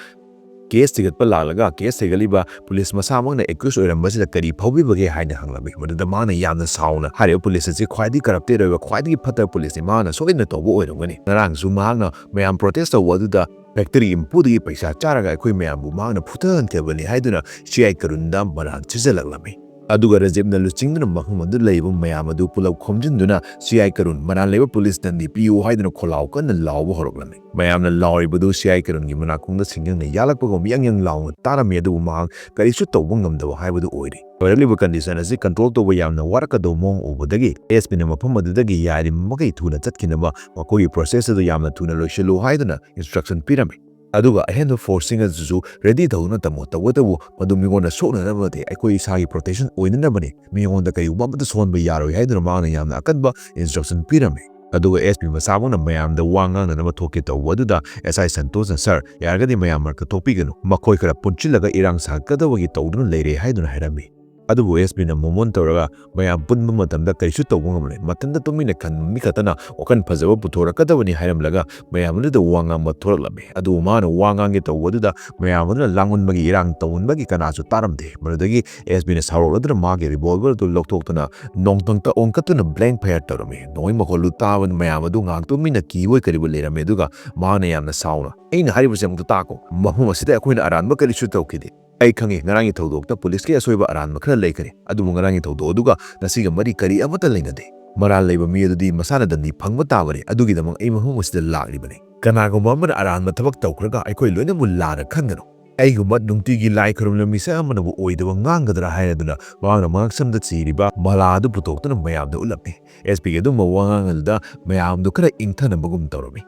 ꯀꯦꯁ ꯊꯤꯒꯠꯄ ꯂꯥꯛꯂꯒ ꯀꯦꯁ ꯊꯤꯒꯠꯂꯤꯕ ꯄꯨꯂꯤꯁ ꯃꯁꯥꯃꯛꯅ ꯑꯦꯀ꯭ꯌꯨꯁ ꯑꯣꯏꯔꯝꯕꯁꯤꯗ ꯀꯔꯤ ꯐꯥꯎꯕꯤꯕꯒꯦ ꯍꯥꯏꯅ ꯍꯪꯂꯝꯃꯤ꯫ ꯃꯗꯨꯗ ꯃꯥꯅ ꯌꯥꯝꯅ ꯁꯥꯎꯅ ꯍꯥꯏꯔꯤꯕ ꯄꯨꯂꯤꯁ ꯑꯁꯤ ꯈ꯭ꯋꯥꯏꯗꯒꯤ ꯀꯔꯞꯇꯦꯠ ꯑꯣꯏꯕ, ꯈ꯭ꯋꯥꯏꯗꯒꯤ ꯐꯠꯇꯕ ꯄꯨꯂꯤꯁꯅꯤ, ꯃꯍꯥꯛꯅ ꯁꯣꯏꯗꯅ ꯇꯧꯕ ꯑꯣꯏꯔꯝꯒꯅꯤ꯫ ꯉꯔꯥꯡꯁꯨ ꯃꯍꯥꯛꯅ ꯃꯌꯥꯝ ꯄ꯭ꯔꯣꯇꯦꯁ ꯇꯧꯕ ꯑꯗꯨꯗ ꯐꯦꯛꯇꯔꯤꯒꯤ ꯃꯄꯨꯗꯒꯤ ꯄꯩꯁꯥ ꯆꯥꯔꯒ ꯑꯩꯈꯣꯏ ꯃꯌꯥꯝꯕꯨ ꯃꯍꯥꯛꯅ ꯐꯨꯊꯍꯟꯈꯤꯕꯅꯤ ꯍꯥꯏꯗꯨꯅ ꯁꯤ ꯑꯥꯏ ꯀꯔꯨꯟꯗ ꯃꯔꯥꯜ ꯁꯤꯖꯜꯂꯛꯂꯝꯃꯤ꯫ ꯑꯗꯨꯒ ꯔꯖꯤꯞꯅ ꯂꯨꯆꯤꯡꯗꯨꯅ ꯃꯐꯝ ꯑꯗꯨꯗ ꯂꯩꯔꯤꯕ ꯃꯌꯥꯝ ꯑꯗꯨ ꯄꯨꯂꯞ ꯈꯣꯝꯖꯤꯟꯗꯨꯅ ꯁꯤ ꯑꯥꯏ ꯀꯔꯨꯟ ꯃꯔꯥꯜ ꯂꯩꯕ ꯄꯨꯂꯤꯁ ꯗꯟꯗꯤ ꯄꯤꯌꯨ ꯍꯥꯏꯗꯨꯅ ꯈꯣꯜꯂꯥꯎ ꯀꯟꯅ ꯂꯥꯎꯕ ꯍꯧꯔꯛꯂꯝꯃꯤ꯫ ꯃꯌꯥꯝꯅ ꯂꯥꯎꯔꯤꯕꯗꯨ ꯁꯤ ꯑꯥꯏ ꯀꯔꯨꯟꯒꯤ ꯃꯅꯥꯀꯣꯡꯗ ꯁꯤꯡꯒꯪꯅ ꯌꯥꯜꯂꯛꯄꯒꯨꯝ ꯌꯪ ꯌꯪ ꯂꯥꯎꯅ ꯇꯥꯔꯝꯃꯤ, ꯑꯗꯨꯕꯨ ꯃꯍꯥꯛ ꯀꯔꯤꯁꯨ ꯇꯧꯕ ꯉꯝꯗꯕ ꯍꯥꯏꯕꯗꯨ ꯑꯣꯏꯔꯤ꯫ ꯑꯣꯏꯔꯛꯂꯤꯕ ꯀꯟꯗꯤꯁꯟ ꯑꯁꯤ ꯀꯟꯇ꯭ꯔꯣꯜ ꯇꯧꯕ ꯌꯥꯝꯅ ꯋꯥꯔꯛꯀꯗꯧꯕ ꯃꯑꯣꯡ ꯎꯕꯗꯒꯤ ꯑꯦꯁ ꯄꯤꯅ ꯃꯐꯝ ꯑꯗꯨꯗꯒꯤ ꯌꯥꯔꯤꯕ ꯃꯈꯩ ꯊꯨꯅ ꯆꯠꯈꯤꯅꯕ ꯃꯈꯣꯏꯒꯤ ꯄ꯭ꯔꯣꯁꯦꯁ ꯑꯗꯨ ꯌꯥꯝꯅ ꯊꯨꯅ ꯂꯣꯏꯁꯤꯜꯂꯨ ꯍꯥꯏꯗꯨꯅ ꯏꯟꯁꯇ꯭ꯔꯛꯁꯟ ꯄꯤꯔꯝꯃꯤ꯫ ꯑꯗꯨꯒ ꯑꯍꯦꯟꯕ ꯐꯣꯔꯁꯁꯤꯡ ꯑꯗꯨꯁꯨ ꯔꯦꯗꯤ ꯇꯧꯗꯨꯅ ꯊꯝꯃꯨ, ꯇꯧꯕꯇꯕꯨ ꯃꯗꯨ ꯃꯤꯉꯣꯟꯗ ꯁꯣꯛꯅꯅꯕ ꯅꯠꯇꯦ, ꯑꯩꯈꯣꯏ ꯏꯁꯥꯒꯤ ꯄ꯭ꯔꯣꯇꯦꯛꯁꯟ ꯑꯣꯏꯅꯅꯕꯅꯤ, ꯃꯤꯉꯣꯟꯗ ꯀꯔꯤꯒꯨꯝꯕ ꯑꯃꯠꯇ ꯁꯣꯛꯍꯟꯕ ꯌꯥꯔꯣꯏ ꯍꯥꯏꯗꯨꯅ ꯃꯍꯥꯛꯅ ꯌꯥꯝꯅ ꯑꯀꯟꯕ ꯏꯟꯁꯇ꯭ꯔꯛꯁꯟ ꯄꯤꯔꯝꯃꯤ꯫ ꯑꯗꯨꯒ ꯑꯦꯁ ꯄꯤ ꯃꯁꯥꯃꯛꯅ ꯃꯌꯥꯝꯗ ꯋꯥ ꯉꯥꯡꯅꯅꯕ ꯊꯣꯛꯀꯦ ꯇꯧꯕ ꯑꯗꯨꯗ ꯑꯦꯁ ꯑꯥꯏ ꯁꯟꯇꯣꯁꯅ, "ꯁꯥꯔ, ꯌꯥꯔꯒꯗꯤ ꯃꯌꯥꯝ ꯃꯔꯛꯇ ꯊꯣꯛꯄꯤꯒꯅꯨ, ꯃꯈꯣꯏ ꯈꯔ ꯄꯨꯟꯁꯤꯜꯂꯒ ꯏꯔꯥꯡ ꯁꯥꯒꯠꯀꯗꯕꯒꯤ ꯇꯧꯗꯨꯅ ꯂꯩꯔꯦ" ꯍꯥꯏꯗꯨꯅ ꯍꯥꯏꯔꯝꯃꯤ꯫ ꯑꯗꯨꯕꯨ ꯑꯦꯁ ꯄꯤꯅ ꯃꯣꯃꯣꯟ ꯇꯧꯔꯒ, "ꯃꯌꯥꯝ ꯄꯨꯟꯕ ꯃꯇꯝꯗ ꯀꯔꯤꯁꯨ ꯇꯧꯕ ꯉꯝꯂꯣꯏ, ꯃꯊꯟꯇ ꯇꯨꯃꯤꯟꯅ ꯈꯟꯕ ꯃꯤ ꯈꯛꯇꯅ ꯋꯥꯈꯜ ꯐꯖꯕ ꯄꯨꯊꯣꯔꯛꯀꯗꯕꯅꯤ" ꯍꯥꯏꯔꯝꯂꯒ ꯃꯌꯥꯝ ꯑꯗꯨꯗ ꯋꯥ ꯉꯥꯡꯕ ꯊꯣꯔꯛꯂꯝꯃꯤ꯫ ꯑꯗꯨꯕꯨ ꯃꯥꯅ ꯋꯥ ꯉꯥꯡꯒꯦ ꯇꯧꯕ ꯑꯗꯨꯗ ꯃꯌꯥꯝ ꯑꯗꯨꯅ ꯂꯥꯡꯃꯟꯕꯒꯤ ꯏꯔꯥꯡ ꯇꯧꯃꯟꯕꯒꯤ ꯀꯅꯥꯁꯨ ꯇꯥꯔꯝꯗꯦ꯫ ꯃꯗꯨꯗꯒꯤ ꯑꯦꯁ ꯄꯤꯅ ꯁꯥꯎꯔꯛꯂꯗꯨꯅ ꯃꯥꯒꯤ ꯔꯤꯚꯣꯜꯚꯔ ꯑꯗꯨ ꯂꯧꯊꯣꯛꯇꯨꯅ ꯅꯣꯡꯊꯛꯇ ꯑꯣꯟꯈꯠꯇꯨꯅ ꯕ꯭ꯂꯦꯡ ꯐꯥꯌꯔ ꯇꯧꯔꯝꯃꯤ꯫ ꯅꯣꯡꯃꯩ ꯃꯈꯣꯜꯗꯨ ꯇꯥꯕꯗ ꯃꯌꯥꯝ ꯑꯗꯨ ꯉꯥꯏꯍꯥꯛ ꯇꯨꯃꯤꯟꯅ ꯀꯤꯕꯣꯏ ꯀꯔꯤꯕꯣꯏ ꯂꯩꯔꯝꯃꯤ꯫ ꯑꯗꯨꯒ ꯃꯍꯥꯛꯅ ꯌꯥꯝꯅ ꯁꯥꯎꯅ, "ꯑꯩꯅ ꯍꯥꯏꯔꯤꯕꯁꯦ ꯑꯃꯨꯛꯇ ꯇꯥꯈꯣ꯫ ꯃꯐꯝ ꯑꯁꯤꯗ ꯑꯩꯈꯣꯏꯅ ꯑꯔꯥꯟꯕ ꯀꯔꯤꯁꯨ ꯇꯧꯈꯤꯗꯦ꯫ ꯑꯩ ꯈꯪꯉꯤ, ꯉꯔꯥꯡꯒꯤ ꯊꯧꯗꯣꯛꯇ ꯄꯨꯂꯤꯁꯀꯤ ꯑꯁꯣꯏꯕ ꯑꯔꯥꯟꯕ ꯈꯔ ꯂꯩꯈ꯭ꯔꯦ, ꯑꯗꯨꯕꯨ ꯉꯔꯥꯡꯒꯤ ꯊꯧꯗꯣꯛ ꯑꯗꯨꯒ ꯉꯁꯤꯒ ꯃꯔꯤ ꯀꯔꯤ ꯑꯃꯠꯇ ꯂꯩꯅꯗꯦ꯫ ꯃꯔꯥꯜ ꯂꯩꯕ ꯃꯤ ꯑꯗꯨꯗꯤ ꯃꯁꯥꯅ ꯗꯟꯗꯤ ꯐꯪꯕ ꯇꯥꯕꯅꯤ꯫ ꯑꯗꯨꯒꯤꯗꯃꯛ ꯑꯩ ꯃꯐꯝ ꯑꯁꯤꯗ ꯂꯥꯛꯂꯤꯕꯅꯤ꯫ ꯀꯅꯥꯒꯨꯝꯕ ꯑꯃꯅ ꯑꯔꯥꯟꯕ ꯊꯕꯛ ꯇꯧꯈ꯭ꯔꯒ ꯑꯩꯈꯣꯏ ꯂꯣꯏꯅꯃꯛ ꯂꯥꯟꯅ ꯈꯟꯒꯅꯨ꯫ ꯑꯩꯒꯨꯝꯕ ꯅꯨꯡꯇꯤꯒꯤ ꯂꯥꯏ ꯈꯨꯔꯨꯝꯂꯤꯕ ꯃꯤꯁꯛ ꯑꯃꯅꯕꯨ ꯑꯣꯏꯗꯕ ꯉꯥꯡꯒꯗ꯭ꯔꯥ?" ꯍꯥꯏꯔꯗꯨꯅ ꯃꯍꯥꯛꯅ ꯃꯉꯛꯁꯝꯗ ꯆꯤꯔꯤꯕ ꯃꯥꯂꯥ ꯑꯗꯨ ꯄꯨꯊꯣꯛꯇꯨꯅ ꯃꯌꯥꯝꯗ ꯎꯠꯂꯝꯃꯤ꯫ ꯑꯦꯁ ꯄꯤꯒꯤ ꯑꯗꯨꯝꯕ ꯋꯥꯉꯥꯡ ꯑꯗꯨꯗ ꯃꯌꯥꯝꯗꯨ ꯈꯔ ꯏꯪꯊꯅꯕꯒꯨꯝ ꯇꯧꯔꯝꯃꯤ꯫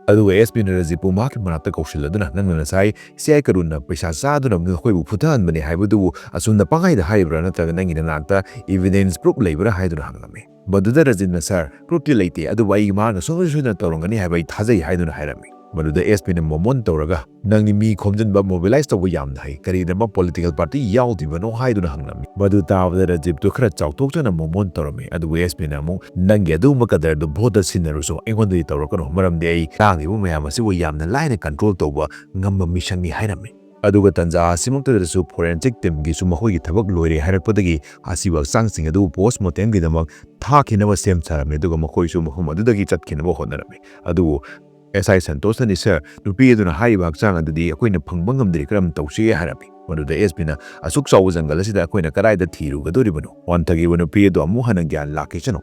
ꯑꯗꯨꯒ ꯑꯦꯁ ꯄꯤꯅ ꯔꯖꯤꯞꯄꯨ ꯃꯍꯥꯛꯀꯤ ꯃꯅꯥꯛꯇ ꯀꯧꯁꯤꯜꯂꯗꯨꯅ, "ꯅꯪꯅ ꯉꯁꯥꯏ ꯁꯤ ꯑꯥꯏ ꯀꯔꯨꯟꯅ ꯄꯩꯁꯥ ꯆꯥꯗꯨꯅ ꯅꯈꯣꯏꯕꯨ ꯐꯨꯊꯍꯟꯕꯅꯤ ꯍꯥꯏꯕꯗꯨꯕꯨ ꯑꯁꯨꯝꯅ ꯄꯪꯍꯥꯏꯗ ꯍꯥꯏꯔꯤꯕ꯭ꯔꯥ, ꯅꯠꯇ꯭ꯔꯒ ꯅꯪꯒꯤ ꯅꯅꯥꯛꯇ ꯏꯚꯤꯗꯦꯟꯁ, ꯄ꯭ꯔꯨꯐ ꯂꯩꯕ꯭ꯔꯥ?" ꯍꯥꯏꯗꯨꯅ ꯍꯪꯂꯝꯃꯤ꯫ ꯃꯗꯨꯗ ꯔꯖꯤꯞꯅ, "ꯁꯥꯔ, ꯄ꯭ꯔꯨꯐꯇꯤ ꯂꯩꯇꯦ, ꯑꯗꯨꯕꯨ ꯑꯩ ꯃꯍꯥꯛꯅ ꯁꯨꯡꯁꯣꯏ ꯁꯣꯏꯗꯅ ꯇꯧꯔꯝꯒꯅꯤ ꯍꯥꯏꯕ ꯑꯩ ꯊꯥꯖꯩ" ꯍꯥꯏꯗꯨꯅ ꯍꯥꯏꯔꯝꯃꯤ꯫ ꯃꯗꯨꯗ ꯑꯦꯁ ꯄꯤꯅ ꯃꯣꯃꯣꯟ ꯇꯧꯔꯒ, "ꯅꯪꯗꯤ ꯃꯤ ꯈꯣꯝꯖꯤꯟꯕ, ꯃꯣꯕꯤꯂꯥꯏꯁ ꯇꯧꯕ ꯌꯥꯝꯅ ꯍꯩ, ꯀꯔꯤꯒꯤꯗꯃꯛ ꯄꯣꯂꯤꯇꯤꯀꯦꯜ ꯄꯥꯔꯇꯤ ꯌꯥꯎꯗ꯭ꯔꯤꯕꯅꯣ?" ꯍꯥꯏꯗꯨꯅ ꯍꯪꯂꯝꯃꯤ꯫ ꯃꯗꯨ ꯇꯥꯕꯗ ꯔꯖꯤꯞꯇꯨ ꯈꯔ ꯆꯥꯎꯊꯣꯛꯆꯅ ꯃꯣꯃꯣꯟ ꯇꯧꯔꯝꯃꯤ꯫ ꯑꯗꯨꯕꯨ ꯑꯦꯁ ꯄꯤꯅ ꯑꯃꯨꯛ, "ꯅꯪꯒꯤ ꯑꯗꯨꯒꯨꯝꯕ ꯀꯗꯔꯗꯨ ꯚꯣꯠꯇ ꯁꯤꯟꯅꯔꯨꯁꯨ, ꯑꯩꯉꯣꯟꯗꯗꯤ ꯇꯧꯔꯛꯀꯅꯨ, ꯃꯔꯝꯗꯤ ꯑꯩ ꯂꯥꯡꯂꯤꯕ ꯃꯌꯥꯝ ꯑꯁꯤꯕꯨ ꯌꯥꯝꯅ ꯂꯥꯏꯅ ꯀꯟꯇ꯭ꯔꯣꯜ ꯇꯧꯕ ꯉꯝꯕ ꯃꯤꯁꯛꯅꯤ" ꯍꯥꯏꯔꯝꯃꯤ꯫ ꯑꯗꯨꯒ ꯇꯟꯖꯥ ꯑꯁꯤꯃꯛꯇꯗꯁꯨ ꯐꯣꯔꯦꯟꯁꯤꯛ ꯇꯤꯝꯒꯤꯁꯨ ꯃꯈꯣꯏꯒꯤ ꯊꯕꯛ ꯂꯣꯏꯔꯦ ꯍꯥꯏꯔꯛꯄꯗꯒꯤ ꯑꯁꯤꯕ ꯍꯛꯆꯥꯡꯁꯤꯡ ꯑꯗꯨꯕꯨ ꯄꯣꯁꯃꯣꯔꯇꯦꯝꯒꯤꯗꯃꯛ ꯊꯥꯈꯤꯅꯕ ꯁꯦꯝ ꯁꯥꯔꯝꯃꯤ꯫ ꯑꯗꯨꯒ ꯃꯈꯣꯏꯁꯨ ꯃꯐꯝ ꯑꯗꯨꯗꯒꯤ ꯆꯠꯈꯤꯅꯕ ꯍꯣꯠꯅꯔꯝꯃꯤ꯫ ꯑꯗꯨꯕꯨ ꯑꯦꯁ ꯑꯥꯏ ꯁꯟꯇꯣꯁꯅꯗꯤ, "ꯁꯥꯔ, ꯅꯨꯄꯤ ꯑꯗꯨꯅ ꯍꯥꯏꯔꯤꯕ ꯍꯛꯆꯥꯡ ꯑꯗꯨꯗꯤ ꯑꯩꯈꯣꯏꯅ ꯐꯪꯕ ꯉꯝꯗ꯭ꯔꯤ, ꯀꯔꯝ ꯇꯧꯁꯤꯒꯦ?" ꯍꯥꯏꯔꯝꯃꯤ꯫ ꯃꯗꯨꯗ ꯑꯦꯁ ꯄꯤꯅ, "ꯑꯁꯨꯛ ꯆꯥꯎꯕ ꯖꯪꯒꯜ ꯑꯁꯤꯗ ꯑꯩꯈꯣꯏꯅ ꯀꯗꯥꯏꯗ ꯊꯤꯔꯨꯒꯗꯧꯔꯤꯕꯅꯣ? ꯋꯥꯟꯊꯈꯤꯕ ꯅꯨꯄꯤ ꯑꯗꯨ ꯑꯃꯨꯛ ꯍꯟꯅ ꯒ꯭ꯌꯥꯟ ꯂꯥꯛꯈꯤꯁꯅꯨ꯫"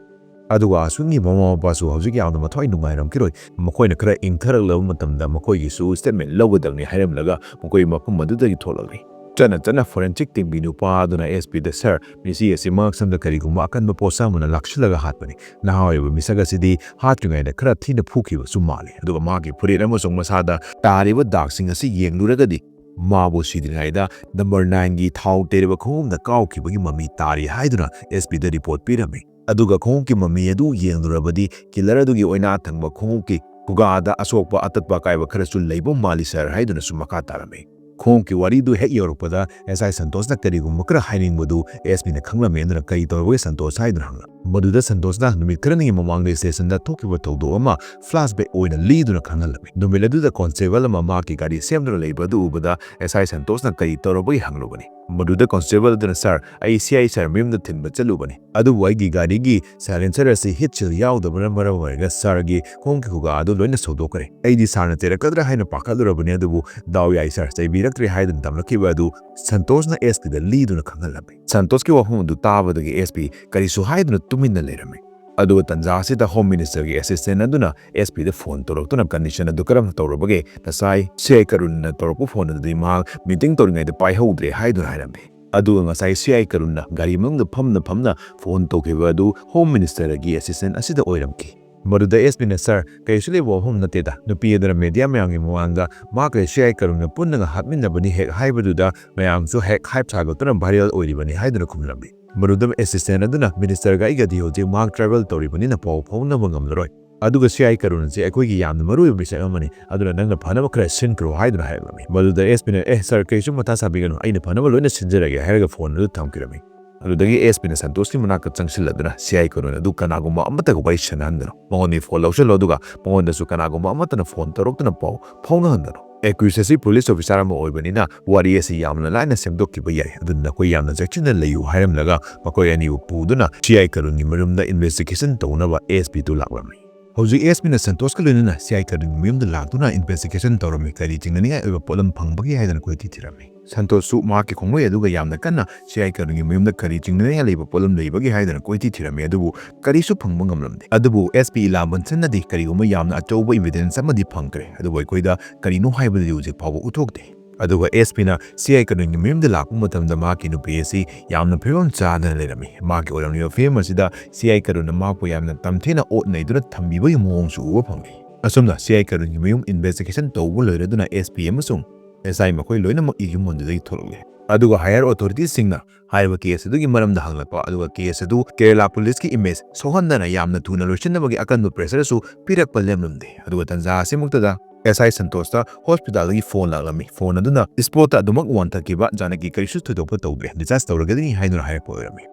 ꯑꯗꯨꯒ ꯑꯁꯨꯝꯒꯤ ꯃꯃꯥ ꯃꯄꯥꯁꯨ ꯍꯧꯖꯤꯛ ꯌꯥꯝꯅ ꯃꯊ꯭ꯋꯥꯏ ꯅꯨꯡꯉꯥꯏꯔꯝꯈꯤꯔꯣꯏ꯫ ꯃꯈꯣꯏꯅ ꯈꯔ ꯏꯪꯊꯔꯛꯂꯕ ꯃꯇꯝꯗ ꯃꯈꯣꯏꯒꯤꯁꯨ ꯁ꯭ꯇꯦꯠꯃꯦꯟ ꯂꯧꯒꯗꯕꯅꯤ ꯍꯥꯏꯔꯝꯂꯒ ꯃꯈꯣꯏ ꯃꯐꯝ ꯑꯗꯨꯗꯒꯤ ꯊꯣꯛꯂꯛꯂꯤ꯫ ꯆꯠꯅ ꯆꯠꯅ ꯐꯣꯔꯦꯟꯁꯤꯛ ꯇꯤꯝꯒꯤ ꯅꯨꯄꯥ ꯑꯗꯨꯅ ꯑꯦꯁ ꯄꯤꯗ, "ꯁꯥꯔ, ꯃꯤꯆꯤ ꯑꯁꯤ ꯃꯉꯛꯁꯝꯗ ꯀꯔꯤꯒꯨꯝꯕ ꯑꯀꯟꯕ ꯄꯣꯠꯁꯛ ꯑꯃꯅ ꯂꯥꯛꯁꯤꯜꯂꯒ ꯍꯥꯠꯄꯅꯤ꯫ ꯅꯍꯥ ꯑꯣꯏꯔꯤꯕ ꯃꯤꯁꯛ ꯑꯁꯤꯗꯤ ꯍꯥꯠꯇ꯭ꯔꯤꯉꯩꯗ ꯈꯔ ꯊꯤꯅ ꯐꯨꯈꯤꯕꯁꯨ ꯃꯥꯜꯂꯤ꯫ ꯑꯗꯨꯒ ꯃꯍꯥꯛꯀꯤ ꯐꯨꯔꯤꯠ ꯑꯃꯁꯨꯡ ꯃꯁꯥꯗ ꯇꯥꯔꯤꯕ ꯗꯥꯛꯁꯤꯡ ꯑꯁꯤ ꯌꯦꯡꯂꯨꯔꯒꯗꯤ ꯃꯥꯕꯨ ꯁꯤꯗ꯭ꯔꯤꯉꯩꯗ ꯅꯝꯕꯔ ꯅꯥꯏꯟꯒꯤ ꯊꯥꯎ ꯇꯩꯔꯕ ꯈꯣꯡꯎꯞꯅ ꯀꯥꯎꯈꯤꯕꯒꯤ ꯃꯃꯤ ꯇꯥꯔꯤ" ꯍꯥꯏꯗꯨꯅ ꯑꯦꯁ ꯄꯤꯗ ꯔꯤꯄꯣꯔꯠ ꯄꯤꯔꯝꯃꯤ꯫ ꯑꯗꯨꯒ ꯈꯣꯡꯎꯞꯀꯤ ꯃꯃꯤ ꯑꯗꯨ ꯌꯦꯡꯂꯨꯔꯕꯗꯤ ꯀꯤꯂꯔ ꯑꯗꯨꯒꯤ ꯑꯣꯏꯅꯥ ꯊꯪꯕ ꯈꯣꯡꯎꯞꯀꯤ ꯈꯨꯒꯥꯗ ꯑꯁꯣꯛꯄ ꯑꯇꯠꯄ ꯑꯀꯥꯏꯕ ꯈꯔꯁꯨ ꯂꯩꯕ ꯃꯥꯜꯂꯤ, ꯁꯥꯔ, ꯍꯥꯏꯗꯨꯅꯁꯨ ꯃꯈꯥ ꯇꯥꯔꯝꯃꯤ꯫ ꯈꯣꯡꯎꯞꯀꯤ ꯋꯥꯔꯤꯗꯨ ꯍꯦꯛ ꯌꯧꯔꯛꯄꯗ ꯑꯦꯁ ꯑꯥꯏ ꯁꯟꯇꯣꯁꯅ ꯀꯔꯤꯒꯨꯝꯕ ꯈꯔ ꯍꯥꯏꯅꯤꯡꯕꯗꯨ ꯑꯦꯁ ꯄꯤꯅ ꯈꯪꯂꯝꯃꯤ꯫ ꯑꯗꯨꯅ, "ꯀꯔꯤ ꯇꯧꯔꯕꯒꯦ ꯁꯟꯇꯣꯁ?" ꯍꯥꯏꯗꯨꯅ ꯍꯪꯂꯛ꯫ ꯃꯗꯨꯗ ꯁꯟꯇꯣꯁꯅ ꯅꯨꯃꯤꯠ ꯈꯔꯅꯤꯒꯤ ꯃꯃꯥꯡꯗ ꯁ꯭ꯇꯦꯁꯟꯗ ꯊꯣꯛꯈꯤꯕ ꯊꯧꯗꯣꯛ ꯑꯃ ꯐ꯭ꯂꯥꯁꯕꯦꯛ ꯑꯣꯏꯅ ꯂꯤꯗꯨꯅ ꯈꯪꯍꯜꯂꯝꯃꯤ꯫ ꯅꯨꯃꯤꯠ ꯑꯗꯨꯗ ꯀꯣꯟꯁꯇꯦꯕꯜ ꯑꯃ ꯃꯍꯥꯛꯀꯤ ꯒꯥꯔꯤ ꯁꯦꯝꯗꯨꯅ ꯂꯩꯕ ꯑꯗꯨ ꯎꯕꯗ ꯑꯦꯁ ꯑꯥꯏ ꯁꯟꯇꯣꯁꯅ ꯀꯔꯤ ꯇꯧꯔꯕꯒꯦ ꯍꯪꯂꯨꯕꯅꯤ꯫ ꯃꯗꯨꯗ ꯀꯣꯟꯁꯇꯦꯕꯜ ꯑꯗꯨꯅ, "ꯁꯥꯔ, ꯑꯩ ꯁꯤ ꯑꯥꯏ ꯁꯥꯔ ꯃꯌꯨꯝꯗ ꯊꯤꯟꯕ ꯆꯠꯂꯨꯕꯅꯤ, ꯑꯗꯨꯕꯨ ꯑꯩꯒꯤ ꯒꯥꯔꯤꯒꯤ ꯁꯥꯏꯂꯦꯟꯁꯔ ꯑꯁꯤ ꯍꯤꯠ ꯁꯤꯜ ꯌꯥꯎꯗꯕꯅ ꯃꯔꯝ ꯑꯣꯏꯔꯒ ꯁꯥꯔꯒꯤ ꯈꯣꯡꯒꯤ ꯈꯨꯒꯥ ꯑꯗꯨ ꯂꯣꯏꯅ ꯁꯧꯗꯣꯛꯈ꯭ꯔꯦ꯫ ꯑꯩꯗꯤ ꯁꯥꯔꯅ ꯆꯩꯔꯛꯀꯗ꯭ꯔꯥ ꯍꯥꯏꯅ ꯄꯥꯈꯠꯂꯨꯔꯕꯅꯤ, ꯑꯗꯨꯕꯨ ꯗꯥꯎ ꯌꯥꯏ ꯁꯥꯔ, ꯆꯩꯕꯤꯔꯛꯇ꯭ꯔꯦ" ꯍꯥꯏꯗꯨꯅ ꯇꯝꯂꯛꯈꯤꯕ ꯑꯗꯨ ꯁꯟꯇꯣꯁꯅ ꯑꯦꯁ ꯄꯤꯗ ꯂꯤꯗꯨꯅ ꯈꯪꯍꯜꯂꯝꯃꯤ꯫ ꯁꯟꯇꯣꯁꯀꯤ ꯋꯥꯐꯝ ꯑꯗꯨ ꯇꯥꯕꯗꯒꯤ ꯑꯦꯁ ꯄꯤ ꯀꯔꯤꯁꯨ ꯍꯥꯏꯗꯨꯅ ꯇꯨꯃꯤꯟꯅ ꯂꯩꯔꯝꯃꯤ꯫ ꯑꯗꯨꯒ ꯇꯟꯖꯥ ꯑꯁꯤꯗ ꯍꯣꯝ ꯃꯤꯅꯤꯁꯇꯔꯒꯤ ꯑꯦꯁꯤꯁꯇꯦꯟ ꯑꯗꯨꯅ ꯑꯦꯁ ꯄꯤꯗ ꯐꯣꯟ ꯇꯧꯔꯛꯇꯨꯅ, "ꯀꯟꯗꯤꯁꯟ ꯑꯗꯨ ꯀꯔꯝꯅ ꯇꯧꯔꯕꯒꯦ? ꯉꯁꯥꯏ ꯁꯤ ꯑꯥꯏ ꯀꯔꯨꯟꯅ ꯇꯧꯔꯛꯄ ꯐꯣꯟ ꯑꯗꯨꯗꯤ ꯃꯍꯥꯛ ꯃꯤꯇꯤꯡ ꯇꯧꯔꯤꯉꯩꯗ ꯄꯥꯏꯍꯧꯗ꯭ꯔꯦ" ꯍꯥꯏꯗꯨꯅ ꯍꯥꯏꯔꯝꯃꯤ꯫ ꯑꯗꯨꯒ ꯉꯁꯥꯏ ꯁꯤ ꯑꯥꯏ ꯀꯔꯨꯟꯅ ꯒꯥꯔꯤ ꯃꯅꯨꯡꯗ ꯐꯝꯅ ꯐꯝꯅ ꯐꯣꯟ ꯇꯧꯈꯤꯕ ꯑꯗꯨ ꯍꯣꯝ ꯃꯤꯅꯤꯁꯇꯔꯒꯤ ꯑꯦꯁꯤꯁꯇꯦꯟ ꯑꯁꯤꯗ ꯑꯣꯏꯔꯝꯈꯤ꯫ ꯃꯗꯨꯗ ꯑꯦꯁ ꯄꯤꯅ, "ꯁꯥꯔ, ꯀꯔꯤꯁꯨ ꯂꯩꯕ ꯋꯥꯐꯝ ꯅꯠꯇꯦꯗ꯫ ꯅꯨꯄꯤ ꯑꯗꯨꯅ ꯃꯦꯗꯤꯌꯥ ꯃꯌꯥꯝꯒꯤ ꯃꯃꯥꯡꯗ ꯃꯍꯥꯛꯀ ꯁꯤ ꯑꯥꯏ ꯀꯔꯨꯟꯒ ꯄꯨꯟꯅꯒ ꯍꯥꯠꯃꯤꯟꯅꯕꯅꯤ ꯍꯦꯛ ꯍꯥꯏꯕꯗꯨꯗ ꯃꯌꯥꯝꯁꯨ ꯍꯦꯛ ꯍꯥꯏꯞ ꯁꯥꯒꯠꯇꯨꯅ ꯚꯥꯏꯔꯦꯜ ꯑꯣꯏꯔꯤꯕꯅꯤ" ꯍꯥꯏꯗꯨꯅ ꯈꯨꯝꯂꯝꯃꯤ꯫ ꯃꯗꯨꯗ ꯑꯦꯁꯤꯁꯇꯦꯟ ꯑꯗꯨꯅ, "ꯃꯤꯅꯤꯁꯇꯔꯒ ꯑꯩꯒꯗꯤ ꯍꯧꯖꯤꯛ ꯃꯍꯥꯛ ꯇ꯭ꯔꯥꯚꯦꯜ ꯇꯧꯔꯤꯕꯅꯤꯅ ꯄꯥꯎ ꯐꯥꯎꯅꯕ ꯉꯝꯂꯔꯣꯏ꯫ ꯑꯗꯨꯒ ꯁꯤ ꯑꯥꯏ ꯀꯔꯨꯟ ꯑꯁꯤ ꯑꯩꯈꯣꯏꯒꯤ ꯌꯥꯝꯅ ꯃꯔꯨꯑꯣꯏꯕ ꯃꯤꯁꯛ ꯑꯃꯅꯤ, ꯑꯗꯨꯅ ꯅꯪꯅ ꯐꯅꯕ ꯈꯔ ꯁꯤꯟꯈ꯭ꯔꯣ" ꯍꯥꯏꯗꯨꯅ ꯍꯥꯏꯔꯝꯃꯤ꯫ ꯃꯗꯨꯗ ꯑꯦꯁ ꯄꯤꯅ, "ꯑꯦ ꯁꯥꯔ, ꯀꯩꯁꯨ ꯃꯊꯥ ꯁꯥꯕꯤꯒꯅꯨ, ꯑꯩꯅ ꯐꯅꯕ ꯂꯣꯏꯅ ꯁꯤꯟꯖꯔꯒꯦ" ꯍꯥꯏꯔꯒ ꯐꯣꯟ ꯑꯗꯨ ꯊꯝꯈꯤꯔꯝꯃꯤ꯫ ꯑꯗꯨꯗꯒꯤ ꯑꯦꯁ ꯄꯤꯅ ꯁꯟꯇꯣꯁꯀꯤ ꯃꯅꯥꯛꯇ ꯆꯪꯁꯤꯜꯂꯗꯨꯅ, "ꯁꯤ ꯑꯥꯏ ꯀꯔꯨꯟ ꯑꯗꯨ ꯀꯅꯥꯒꯨꯝꯕ ꯑꯃꯠꯇꯒ ꯋꯥꯔꯤ ꯁꯥꯟꯅꯍꯟꯒꯅꯨ꯫ ꯃꯉꯣꯟꯗꯒꯤ ꯐꯣꯟ ꯂꯧꯁꯤꯜꯂꯣ, ꯑꯗꯨꯒ ꯃꯉꯣꯟꯗꯁꯨ ꯀꯅꯥꯒꯨꯝꯕ ꯑꯃꯠꯇꯅ ꯐꯣꯟ ꯇꯧꯔꯛꯇꯨꯅ ꯄꯥꯎ ꯐꯥꯎꯅꯍꯟꯒꯅꯨ꯫ ꯑꯦꯀ꯭ꯌꯨꯁ ꯑꯁꯤ ꯄꯨꯂꯤꯁ ꯑꯣꯐꯤꯁꯥꯔ ꯑꯃ ꯑꯣꯏꯕꯅꯤꯅ ꯋꯥꯔꯤ ꯑꯁꯤ ꯌꯥꯝꯅ ꯂꯥꯏꯅ ꯁꯦꯝꯗꯣꯛꯈꯤꯕ ꯌꯥꯏ, ꯑꯗꯨꯅ ꯅꯈꯣꯏ ꯌꯥꯝꯅ ꯆꯦꯛꯁꯤꯟꯅ ꯂꯩꯌꯨ" ꯍꯥꯏꯔꯝꯂꯒ ꯃꯈꯣꯏ ꯑꯅꯤꯕꯨ ꯄꯨꯗꯨꯅ ꯁꯤ ꯑꯥꯏ ꯀꯔꯨꯟꯒꯤ ꯃꯌꯨꯝꯗ ꯏꯟꯚꯦꯁꯇꯤꯒꯦꯁꯟ ꯇꯧꯅꯕ ꯑꯦꯁ ꯄꯤꯗꯨ ꯂꯥꯛꯂꯝꯃꯤ꯫ ꯍꯧꯖꯤꯛ ꯑꯦꯁ ꯄꯤꯅ ꯁꯟꯇꯣꯁꯀ ꯂꯣꯏꯅꯅ ꯁꯤ ꯑꯥꯏ ꯀꯔꯨꯟꯒꯤ ꯃꯌꯨꯝꯗ ꯂꯥꯛꯇꯨꯅ ꯏꯟꯚꯦꯁꯇꯤꯒꯦꯁꯟ ꯇꯧꯔꯝꯃꯤ꯫ ꯀꯔꯤ ꯆꯤꯡꯅꯅꯤꯡꯉꯥꯏ ꯑꯣꯏꯕ ꯄꯣꯠꯂꯝ ꯐꯪꯕꯒꯦ ꯍꯥꯏꯗꯅ ꯀꯣꯏꯊꯤ ꯊꯤꯔꯝꯃꯤ꯫ ꯁꯟꯇꯣꯁꯁꯨ ꯃꯍꯥꯛꯀꯤ ꯈꯣꯡꯂꯣꯏ ꯑꯗꯨꯒ ꯌꯥꯝꯅ ꯀꯟꯅ ꯁꯤ ꯑꯥꯏ ꯀꯔꯨꯟꯒꯤ ꯃꯌꯨꯝꯗ ꯀꯔꯤ ꯆꯤꯡꯅꯅꯤꯡꯉꯥꯏ ꯂꯩꯕ ꯄꯣꯠꯂꯝ ꯂꯩꯕꯒꯦ ꯍꯥꯏꯗꯅ ꯀꯣꯏꯊꯤ ꯊꯤꯔꯝꯃꯤ, ꯑꯗꯨꯕꯨ ꯀꯔꯤꯁꯨ ꯐꯪꯕ ꯉꯝꯂꯝꯗꯦ꯫ ꯑꯗꯨꯕꯨ ꯑꯦꯁ ꯄꯤ ꯏꯂꯥ ꯃꯟꯁꯟꯅꯗꯤ ꯀꯔꯤꯒꯨꯝꯕ ꯌꯥꯝꯅ ꯑꯆꯧꯕ ꯏꯚꯤꯗꯦꯟꯁ ꯑꯃꯗꯤ ꯐꯪꯈ꯭ꯔꯦ, ꯑꯗꯨꯕꯨ ꯑꯩꯈꯣꯏꯗ ꯀꯔꯤꯅꯣ ꯍꯥꯏꯕꯗꯨꯗꯤ ꯍꯧꯖꯤꯛ ꯐꯥꯎꯕ ꯎꯠꯊꯣꯛꯇꯦ꯫ ꯑꯗꯨꯒ ꯑꯦꯁ ꯄꯤꯅ ꯁꯤ ꯑꯥꯏ ꯀꯔꯨꯟꯒꯤ ꯃꯌꯨꯝꯗ ꯂꯥꯛꯄ ꯃꯇꯝꯗ ꯃꯍꯥꯛꯀꯤ ꯅꯨꯄꯤ ꯑꯁꯤ ꯌꯥꯝꯅ ꯐꯤꯕꯝ ꯆꯥꯗꯅ ꯂꯩꯔꯝꯃꯤ꯫ ꯃꯍꯥꯛꯀꯤ ꯑꯣꯏꯔꯝꯂꯤꯕ ꯐꯤꯕꯝ ꯑꯁꯤꯗ ꯁꯤ ꯑꯥꯏ ꯀꯔꯨꯟꯅ ꯃꯍꯥꯛꯄꯨ ꯌꯥꯝꯅ ꯇꯝꯊꯤꯅ ꯑꯣꯠ ꯅꯩꯗꯨꯅ ꯊꯝꯕꯤꯕꯒꯤ ꯃꯑꯣꯡꯁꯨ ꯎꯕ ꯐꯪꯂꯤ꯫ ꯑꯁꯨꯝꯅ ꯁꯤ ꯑꯥꯏ ꯀꯔꯨꯟꯒꯤ ꯃꯌꯨꯝ ꯏꯟꯚꯦꯁꯇꯤꯒꯦꯁꯟ ꯇꯧꯕ ꯂꯣꯏꯔꯗꯨꯅ ꯑꯦꯁ ꯄꯤ ꯑꯃꯁꯨꯡ ꯑꯦꯁ ꯑꯥꯏ ꯃꯈꯣꯏ ꯂꯣꯏꯅꯃꯛ ꯌꯨꯝ ꯑꯗꯨꯗꯒꯤ ꯊꯣꯛꯂꯛꯂꯦ꯫ ꯑꯗꯨꯒ ꯍꯥꯌꯔ ꯑꯣꯊꯣꯔꯤꯇꯤꯁꯤꯡꯅ ꯍꯥꯏꯔꯤꯕ ꯀꯦꯁ ꯑꯗꯨꯒꯤ ꯃꯔꯝꯗ ꯍꯪꯂꯛꯄ, ꯑꯗꯨꯒ ꯀꯦꯁ ꯑꯗꯨ ꯀꯦꯔꯂꯥ ꯄꯨꯂꯤꯁꯀꯤ ꯏꯃꯦꯖ ꯁꯣꯛꯍꯟꯗꯅ ꯌꯥꯝꯅ ꯊꯨꯅ ꯂꯣꯏꯁꯤꯟꯅꯕꯒꯤ ꯑꯀꯟꯕ ꯄ꯭ꯔꯦꯁꯔꯁꯨ ꯄꯤꯔꯛꯄ ꯂꯦꯞꯂꯝꯗꯦ꯫ ꯑꯗꯨꯒ ꯇꯟꯖꯥ ꯑꯁꯤꯃꯛꯇꯗ ꯑꯦꯁ ꯑꯥꯏ ꯁꯟꯇꯣꯁꯇ ꯍꯣꯁꯄꯤꯇꯥꯜꯗꯒꯤ ꯐꯣꯟ ꯂꯥꯛꯂꯝꯃꯤ꯫ ꯐꯣꯟ ꯑꯗꯨꯅ ꯏꯁꯄꯣꯠꯇ ꯑꯗꯨꯃꯛ ꯋꯥꯟꯊꯈꯤꯕ ꯖꯥꯅꯀꯤ ꯀꯔꯤꯁꯨ ꯊꯣꯏꯗꯣꯛꯄ ꯇꯧꯗ꯭ꯔꯦ, ꯗꯤꯁꯆꯥꯔꯖ ꯇꯧꯔꯒꯗꯤ ꯍꯥꯏꯗꯨꯅ ꯍꯥꯏꯔꯛꯄ ꯑꯣꯏꯔꯝꯃꯤ꯫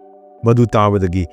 ꯃꯗꯨ ꯇꯥꯕꯗꯒꯤ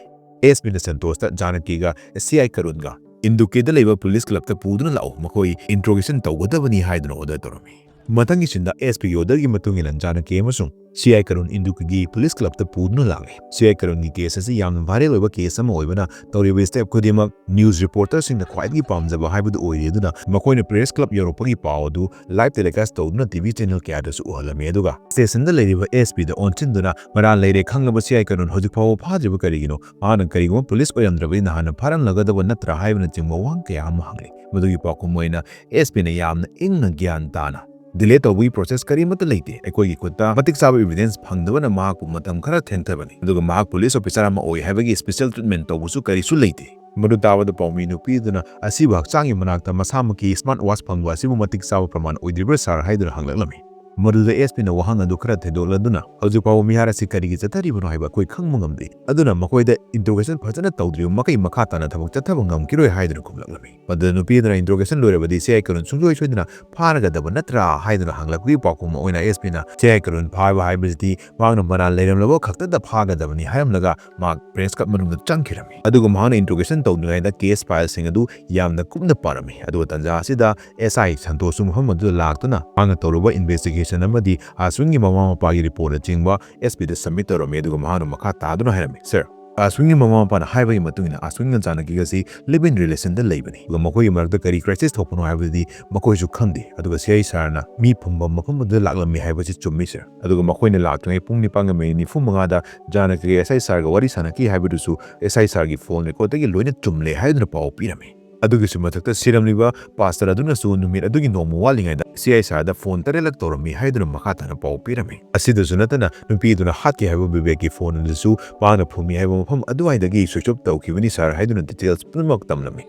ꯑꯦꯁ ꯄꯤꯅ ꯁꯟꯇꯣꯁꯇ ꯖꯥꯅꯀꯤꯒ ꯁꯤ ꯑꯥꯏ ꯀꯔꯨꯟꯒ ꯏꯟꯗꯨꯀꯦꯗ ꯂꯩꯕ ꯄꯨꯂꯤꯁ ꯀ꯭ꯂꯕꯇ ꯄꯨꯗꯨꯅ ꯂꯥꯛꯎ, ꯃꯈꯣꯏ ꯏꯟꯇ꯭ꯔꯣꯒꯦꯁꯟ ꯇꯧꯒꯗꯕꯅꯤ ꯍꯥꯏꯗꯨꯅ ꯑꯣꯔꯗꯔ ꯇꯧꯔꯝꯃꯤ꯫ ꯃꯊꯪꯒꯤ ꯁꯤꯟꯗ ꯑꯦꯁ ꯄꯤꯒꯤ ꯑꯣꯔꯗꯔꯒꯤ ꯃꯇꯨꯡ ꯏꯟꯅ ꯖꯥꯅꯀꯤ ꯑꯃꯁꯨꯡ ꯁꯤ ꯑꯥꯏ ꯀꯔꯨꯟ ꯏꯟꯗꯨꯀꯤꯒꯤ ꯄꯨꯂꯤꯁ ꯀ꯭ꯂꯕꯇ ꯄꯨꯗꯨꯅ ꯂꯥꯛꯂꯦ꯫ ꯁꯤ ꯑꯥꯏ ꯀꯔꯨꯟꯒꯤ ꯀꯦꯁ ꯑꯁꯤ ꯌꯥꯝꯅ ꯚꯥꯏꯔꯦꯜ ꯑꯣꯏꯕ ꯀꯦꯁ ꯑꯃ ꯑꯣꯏꯕꯅ ꯇꯧꯔꯤꯕ ꯁ꯭ꯇꯦꯞ ꯈꯨꯗꯤꯡꯃꯛ ꯅ꯭ꯌꯨꯁ ꯔꯤꯄꯣꯔꯇꯔꯁꯤꯡꯅ ꯈ꯭ꯋꯥꯏꯗꯒꯤ ꯄꯥꯝꯖꯕ ꯍꯥꯏꯕꯗꯨ ꯑꯣꯏꯔꯤ꯫ ꯑꯗꯨꯅ ꯃꯈꯣꯏꯅ ꯄ꯭ꯔꯦꯁ ꯀ꯭ꯂꯕ ꯌꯧꯔꯛꯄꯒꯤ ꯄꯥꯎ ꯑꯗꯨ ꯂꯥꯏꯚ ꯇꯦꯂꯤꯀꯥꯁ ꯇꯧꯗꯨꯅ ꯇꯤ ꯚꯤ ꯆꯦꯅꯦꯜ ꯀꯌꯥꯗꯁꯨ ꯎꯍꯜꯂꯝꯃꯤ꯫ ꯑꯗꯨꯒ ꯁ꯭ꯇꯦꯁꯟꯗ ꯂꯩꯔꯤꯕ ꯑꯦꯁ ꯄꯤꯗ ꯑꯣꯟꯁꯤꯟꯗꯨꯅ ꯃꯔꯥꯜ ꯂꯩꯔꯦ ꯈꯪꯂꯕ ꯁꯤ ꯑꯥꯏ ꯀꯔꯨꯟ ꯍꯧꯖꯤꯛ ꯐꯥꯎꯕ ꯐꯥꯗ꯭ꯔꯤꯕ ꯀꯔꯤꯒꯤꯅꯣ? ꯃꯍꯥꯛꯅ ꯀꯔꯤꯒꯨꯝꯕ ꯄꯨꯂꯤꯁ ꯑꯣꯏꯔꯝꯗ꯭ꯔꯕꯗꯤ ꯅꯍꯥꯟꯅ ꯐꯥꯔꯝꯂꯒꯗꯕ ꯅꯠꯇ꯭ꯔꯥ ꯍꯥꯏꯕꯅꯆꯤꯡꯕ ꯋꯥꯍꯪ ꯀꯌꯥ ꯑꯃ ꯍꯪꯂꯤ꯫ ꯃꯗꯨꯒꯤ ꯄꯥꯎꯈꯨꯝ ꯑꯣꯏꯅ ꯑꯦꯁ ꯄꯤꯅ ꯌꯥꯝꯅ ꯏꯪꯅ ꯒ꯭ꯌꯥꯟ ꯇꯥꯅ, "ꯗꯤꯂꯦ ꯇꯧꯕꯒꯤ ꯄ꯭ꯔꯣꯁꯦꯁ ꯀꯔꯤꯃꯠꯇ ꯂꯩꯇꯦ꯫ ꯑꯩꯈꯣꯏꯒꯤ ꯈꯨꯠꯇ ꯃꯇꯤꯛ ꯆꯥꯕ ꯏꯚꯤꯗꯦꯟꯁ ꯐꯪꯗꯕꯅ ꯃꯍꯥꯛꯄꯨ ꯃꯇꯝ ꯈꯔ ꯊꯦꯡꯊꯕꯅꯤ꯫ ꯑꯗꯨꯒ ꯃꯍꯥꯛ ꯄꯨꯂꯤꯁ ꯑꯣꯐꯤꯁꯥꯔ ꯑꯃ ꯑꯣꯏ ꯍꯥꯏꯕꯒꯤ ꯁ꯭ꯄꯦꯁꯦꯜ ꯇ꯭ꯔꯤꯠꯃꯦꯟ ꯇꯧꯕꯁꯨ ꯀꯔꯤꯁꯨ ꯂꯩꯇꯦ"꯫ ꯃꯗꯨ ꯇꯥꯕꯗ ꯄꯥꯎꯃꯤ ꯅꯨꯄꯤꯗꯨꯅ ꯑꯁꯤꯕꯨ ꯍꯛꯆꯥꯡꯒꯤ ꯃꯅꯥꯛꯇ ꯃꯁꯥꯃꯛꯀꯤ ꯁ꯭ꯃꯥꯔꯠ ꯋꯥꯆ ꯐꯪꯕ ꯑꯁꯤꯕꯨ ꯃꯇꯤꯛ ꯆꯥꯕ ꯄ꯭ꯔꯃꯥꯟ ꯑꯣꯏꯗ꯭ꯔꯤꯕ꯭ꯔꯥ ꯁꯥꯔ ꯍꯥꯏꯗꯨꯅ ꯍꯪꯂꯛꯂꯝꯃꯤ꯫ ꯃꯗꯨꯗ ꯑꯦꯁ ꯄꯤꯅ ꯋꯥꯍꯪ ꯑꯗꯨ ꯈꯔ ꯊꯦꯗꯣꯛꯂꯗꯨꯅ, "ꯍꯧꯖꯤꯛ ꯐꯥꯎꯕ ꯃꯤꯍꯥꯔ ꯑꯁꯤ ꯀꯔꯤꯒꯤ ꯆꯠꯊꯔꯤꯕꯅꯣ ꯍꯥꯏꯕ ꯑꯩꯈꯣꯏ ꯈꯪꯕ ꯉꯝꯗꯦ꯫ ꯑꯗꯨꯅ ꯃꯈꯣꯏꯗ ꯏꯟꯇ꯭ꯔꯣꯒꯦꯁꯟ ꯐꯖꯅ ꯇꯧꯗ꯭ꯔꯤꯕ ꯃꯈꯩ ꯃꯈꯥ ꯇꯥꯅ ꯊꯕꯛ ꯆꯠꯊꯕ ꯉꯝꯈꯤꯔꯣꯏ" ꯍꯥꯏꯗꯨꯅ ꯈꯨꯝꯂꯛꯂꯝꯃꯤ꯫ ꯃꯗꯨꯗ ꯅꯨꯄꯤ ꯑꯗꯨꯅ, "ꯏꯟꯇ꯭ꯔꯣꯒꯦꯁꯟ ꯂꯣꯏꯔꯕꯗꯤ ꯁꯤ ꯑꯥꯏ ꯀꯔꯨꯟ ꯁꯨꯡꯁꯣꯏ ꯁꯣꯏꯗꯅ ꯐꯥꯔꯒꯗꯕ ꯅꯠꯇ꯭ꯔꯥ?" ꯍꯥꯏꯗꯨꯅ ꯍꯪꯂꯛꯄꯒꯤ ꯄꯥꯎꯈꯨꯝ ꯑꯣꯏꯅ ꯑꯦꯁ ꯄꯤꯅ, "ꯁꯤ ꯑꯥꯏ ꯀꯔꯨꯟ ꯐꯥꯕ ꯍꯥꯏꯕꯁꯤꯗꯤ ꯃꯍꯥꯛꯅ ꯃꯔꯥꯜ ꯂꯩꯔꯝꯂꯕ ꯈꯛꯇꯗ ꯐꯥꯒꯗꯕꯅꯤ" ꯍꯥꯏꯔꯝꯂꯒ ꯃꯍꯥꯛ ꯄ꯭ꯔꯦꯁ ꯀ꯭ꯂꯕ ꯃꯅꯨꯡꯗ ꯆꯪꯈꯤꯔꯝꯃꯤ꯫ ꯑꯗꯨꯒ ꯃꯍꯥꯛꯅ ꯏꯟꯇ꯭ꯔꯣꯒꯦꯁꯟ ꯇꯧꯗ꯭ꯔꯤꯉꯩꯗ ꯀꯦꯁ ꯐꯥꯏꯜꯁꯤꯡ ꯑꯗꯨ ꯌꯥꯝꯅ ꯀꯨꯞꯅ ꯄꯥꯔꯝꯃꯤ꯫ ꯑꯗꯨꯒ ꯇꯟꯖꯥ ꯑꯁꯤꯗ ꯑꯦꯁ ꯑꯥꯏ ꯁꯟꯇꯣꯁꯁꯨ ꯃꯐꯝ ꯑꯗꯨꯗ ꯂꯥꯛꯇꯨꯅ ꯃꯍꯥꯛꯅ ꯇꯧꯔꯨꯕ ꯏꯟꯚꯦꯁꯇꯤꯒꯦꯁꯟ ꯑꯃꯗꯤ ꯑꯁꯋꯤꯟꯒꯤ ꯃꯃꯥ ꯃꯄꯥꯒꯤ ꯔꯤꯄꯣꯔꯠꯅꯆꯤꯡꯕ ꯑꯦꯁ ꯄꯤꯗ ꯁꯕꯃꯤꯠ ꯇꯧꯔꯝꯃꯤ꯫ ꯑꯗꯨꯒ ꯃꯍꯥꯛꯅ ꯃꯈꯥ ꯇꯥꯗꯨꯅ ꯍꯥꯏꯔꯝꯃꯤ, "ꯁꯥꯔ, ꯑꯁꯋꯤꯟꯒꯤ ꯃꯃꯥ ꯃꯄꯥꯅ ꯍꯥꯏꯕꯒꯤ ꯃꯇꯨꯡ ꯏꯟꯅ ꯑꯁꯋꯤꯟꯒ ꯖꯥꯅꯀꯤꯒꯁꯤ live in relationꯗ ꯂꯩꯕꯅꯤ꯫ ꯑꯗꯨꯒ ꯃꯈꯣꯏꯒꯤ ꯃꯔꯛꯇ ꯀꯔꯤ crisis ꯊꯣꯛꯄꯅꯣ ꯍꯥꯏꯕꯗꯨꯗꯤ ꯃꯈꯣꯏꯁꯨ ꯈꯪꯗꯦ꯫ ꯑꯗꯨꯒ ꯁꯤ ꯑꯥꯏ ꯁꯥꯔꯅ ꯃꯤ ꯐꯝꯐꯝ ꯃꯐꯝ ꯑꯗꯨꯗ ꯂꯥꯛꯂꯝꯃꯤ ꯍꯥꯏꯕꯁꯤ ꯆꯨꯝꯃꯤ ꯁꯥꯔ꯫ ꯑꯗꯨꯒ ꯃꯈꯣꯏꯅ ꯂꯥꯛꯇ꯭ꯔꯤꯉꯩ ꯄꯨꯡ ꯅꯤꯄꯥꯟꯒ ꯃꯤꯅꯤꯠ ꯅꯤꯐꯨ ꯃꯉꯥꯗ ꯖꯥꯅꯀꯤ ꯑꯦꯁ ꯑꯥꯏ ꯁꯥꯔꯒ ꯋꯥꯔꯤ ꯁꯥꯟꯅꯈꯤ ꯍꯥꯏꯕꯗꯨꯁꯨ ꯑꯦꯁ ꯑꯥꯏ ꯁꯥꯔꯒꯤ phone recordꯗꯒꯤ ꯂꯣꯏꯅ ꯆꯨꯝꯂꯦ ꯍꯥꯏꯗꯨꯅ ꯄꯥꯎ ꯄꯤꯔꯝꯃꯤ꯫ ꯑꯗꯨꯒꯤꯁꯨ ꯃꯊꯛꯇ ꯁꯤꯔꯝꯂꯤꯕ ꯄꯥꯁꯇꯔ ꯑꯗꯨꯅꯁꯨ ꯅꯨꯃꯤꯠ ꯑꯗꯨꯒꯤ ꯅꯣꯡꯃ ꯋꯥꯠꯂꯤꯉꯩꯗ ꯁꯤ ꯑꯥꯏ ꯁꯥꯔꯗ phone ꯇꯔꯦꯠꯂꯛ ꯇꯧꯔꯝꯃꯤ ꯍꯥꯏꯗꯨꯅ ꯃꯈꯥ ꯇꯥꯅ ꯄꯥꯎ ꯄꯤꯔꯝꯃꯤ꯫ ꯑꯁꯤꯗꯁꯨ ꯅꯠꯇꯅ ꯅꯨꯄꯤ ꯑꯗꯨꯅ ꯍꯥꯠꯈꯤ ꯍꯥꯏꯕ ꯕꯤꯕꯦꯛꯀꯤ phone ꯑꯗꯨꯁꯨ ꯃꯍꯥꯛꯅ ꯐꯨꯝꯃꯤ ꯍꯥꯏꯕ ꯃꯐꯝ ꯑꯗꯨꯋꯥꯏꯗꯒꯤ switch off ꯇꯧꯈꯤꯕꯅꯤ ꯁꯥꯔ ꯍꯥꯏꯗꯨꯅ details ꯄꯨꯝꯅꯃꯛ ꯇꯝꯂꯝꯃꯤ꯫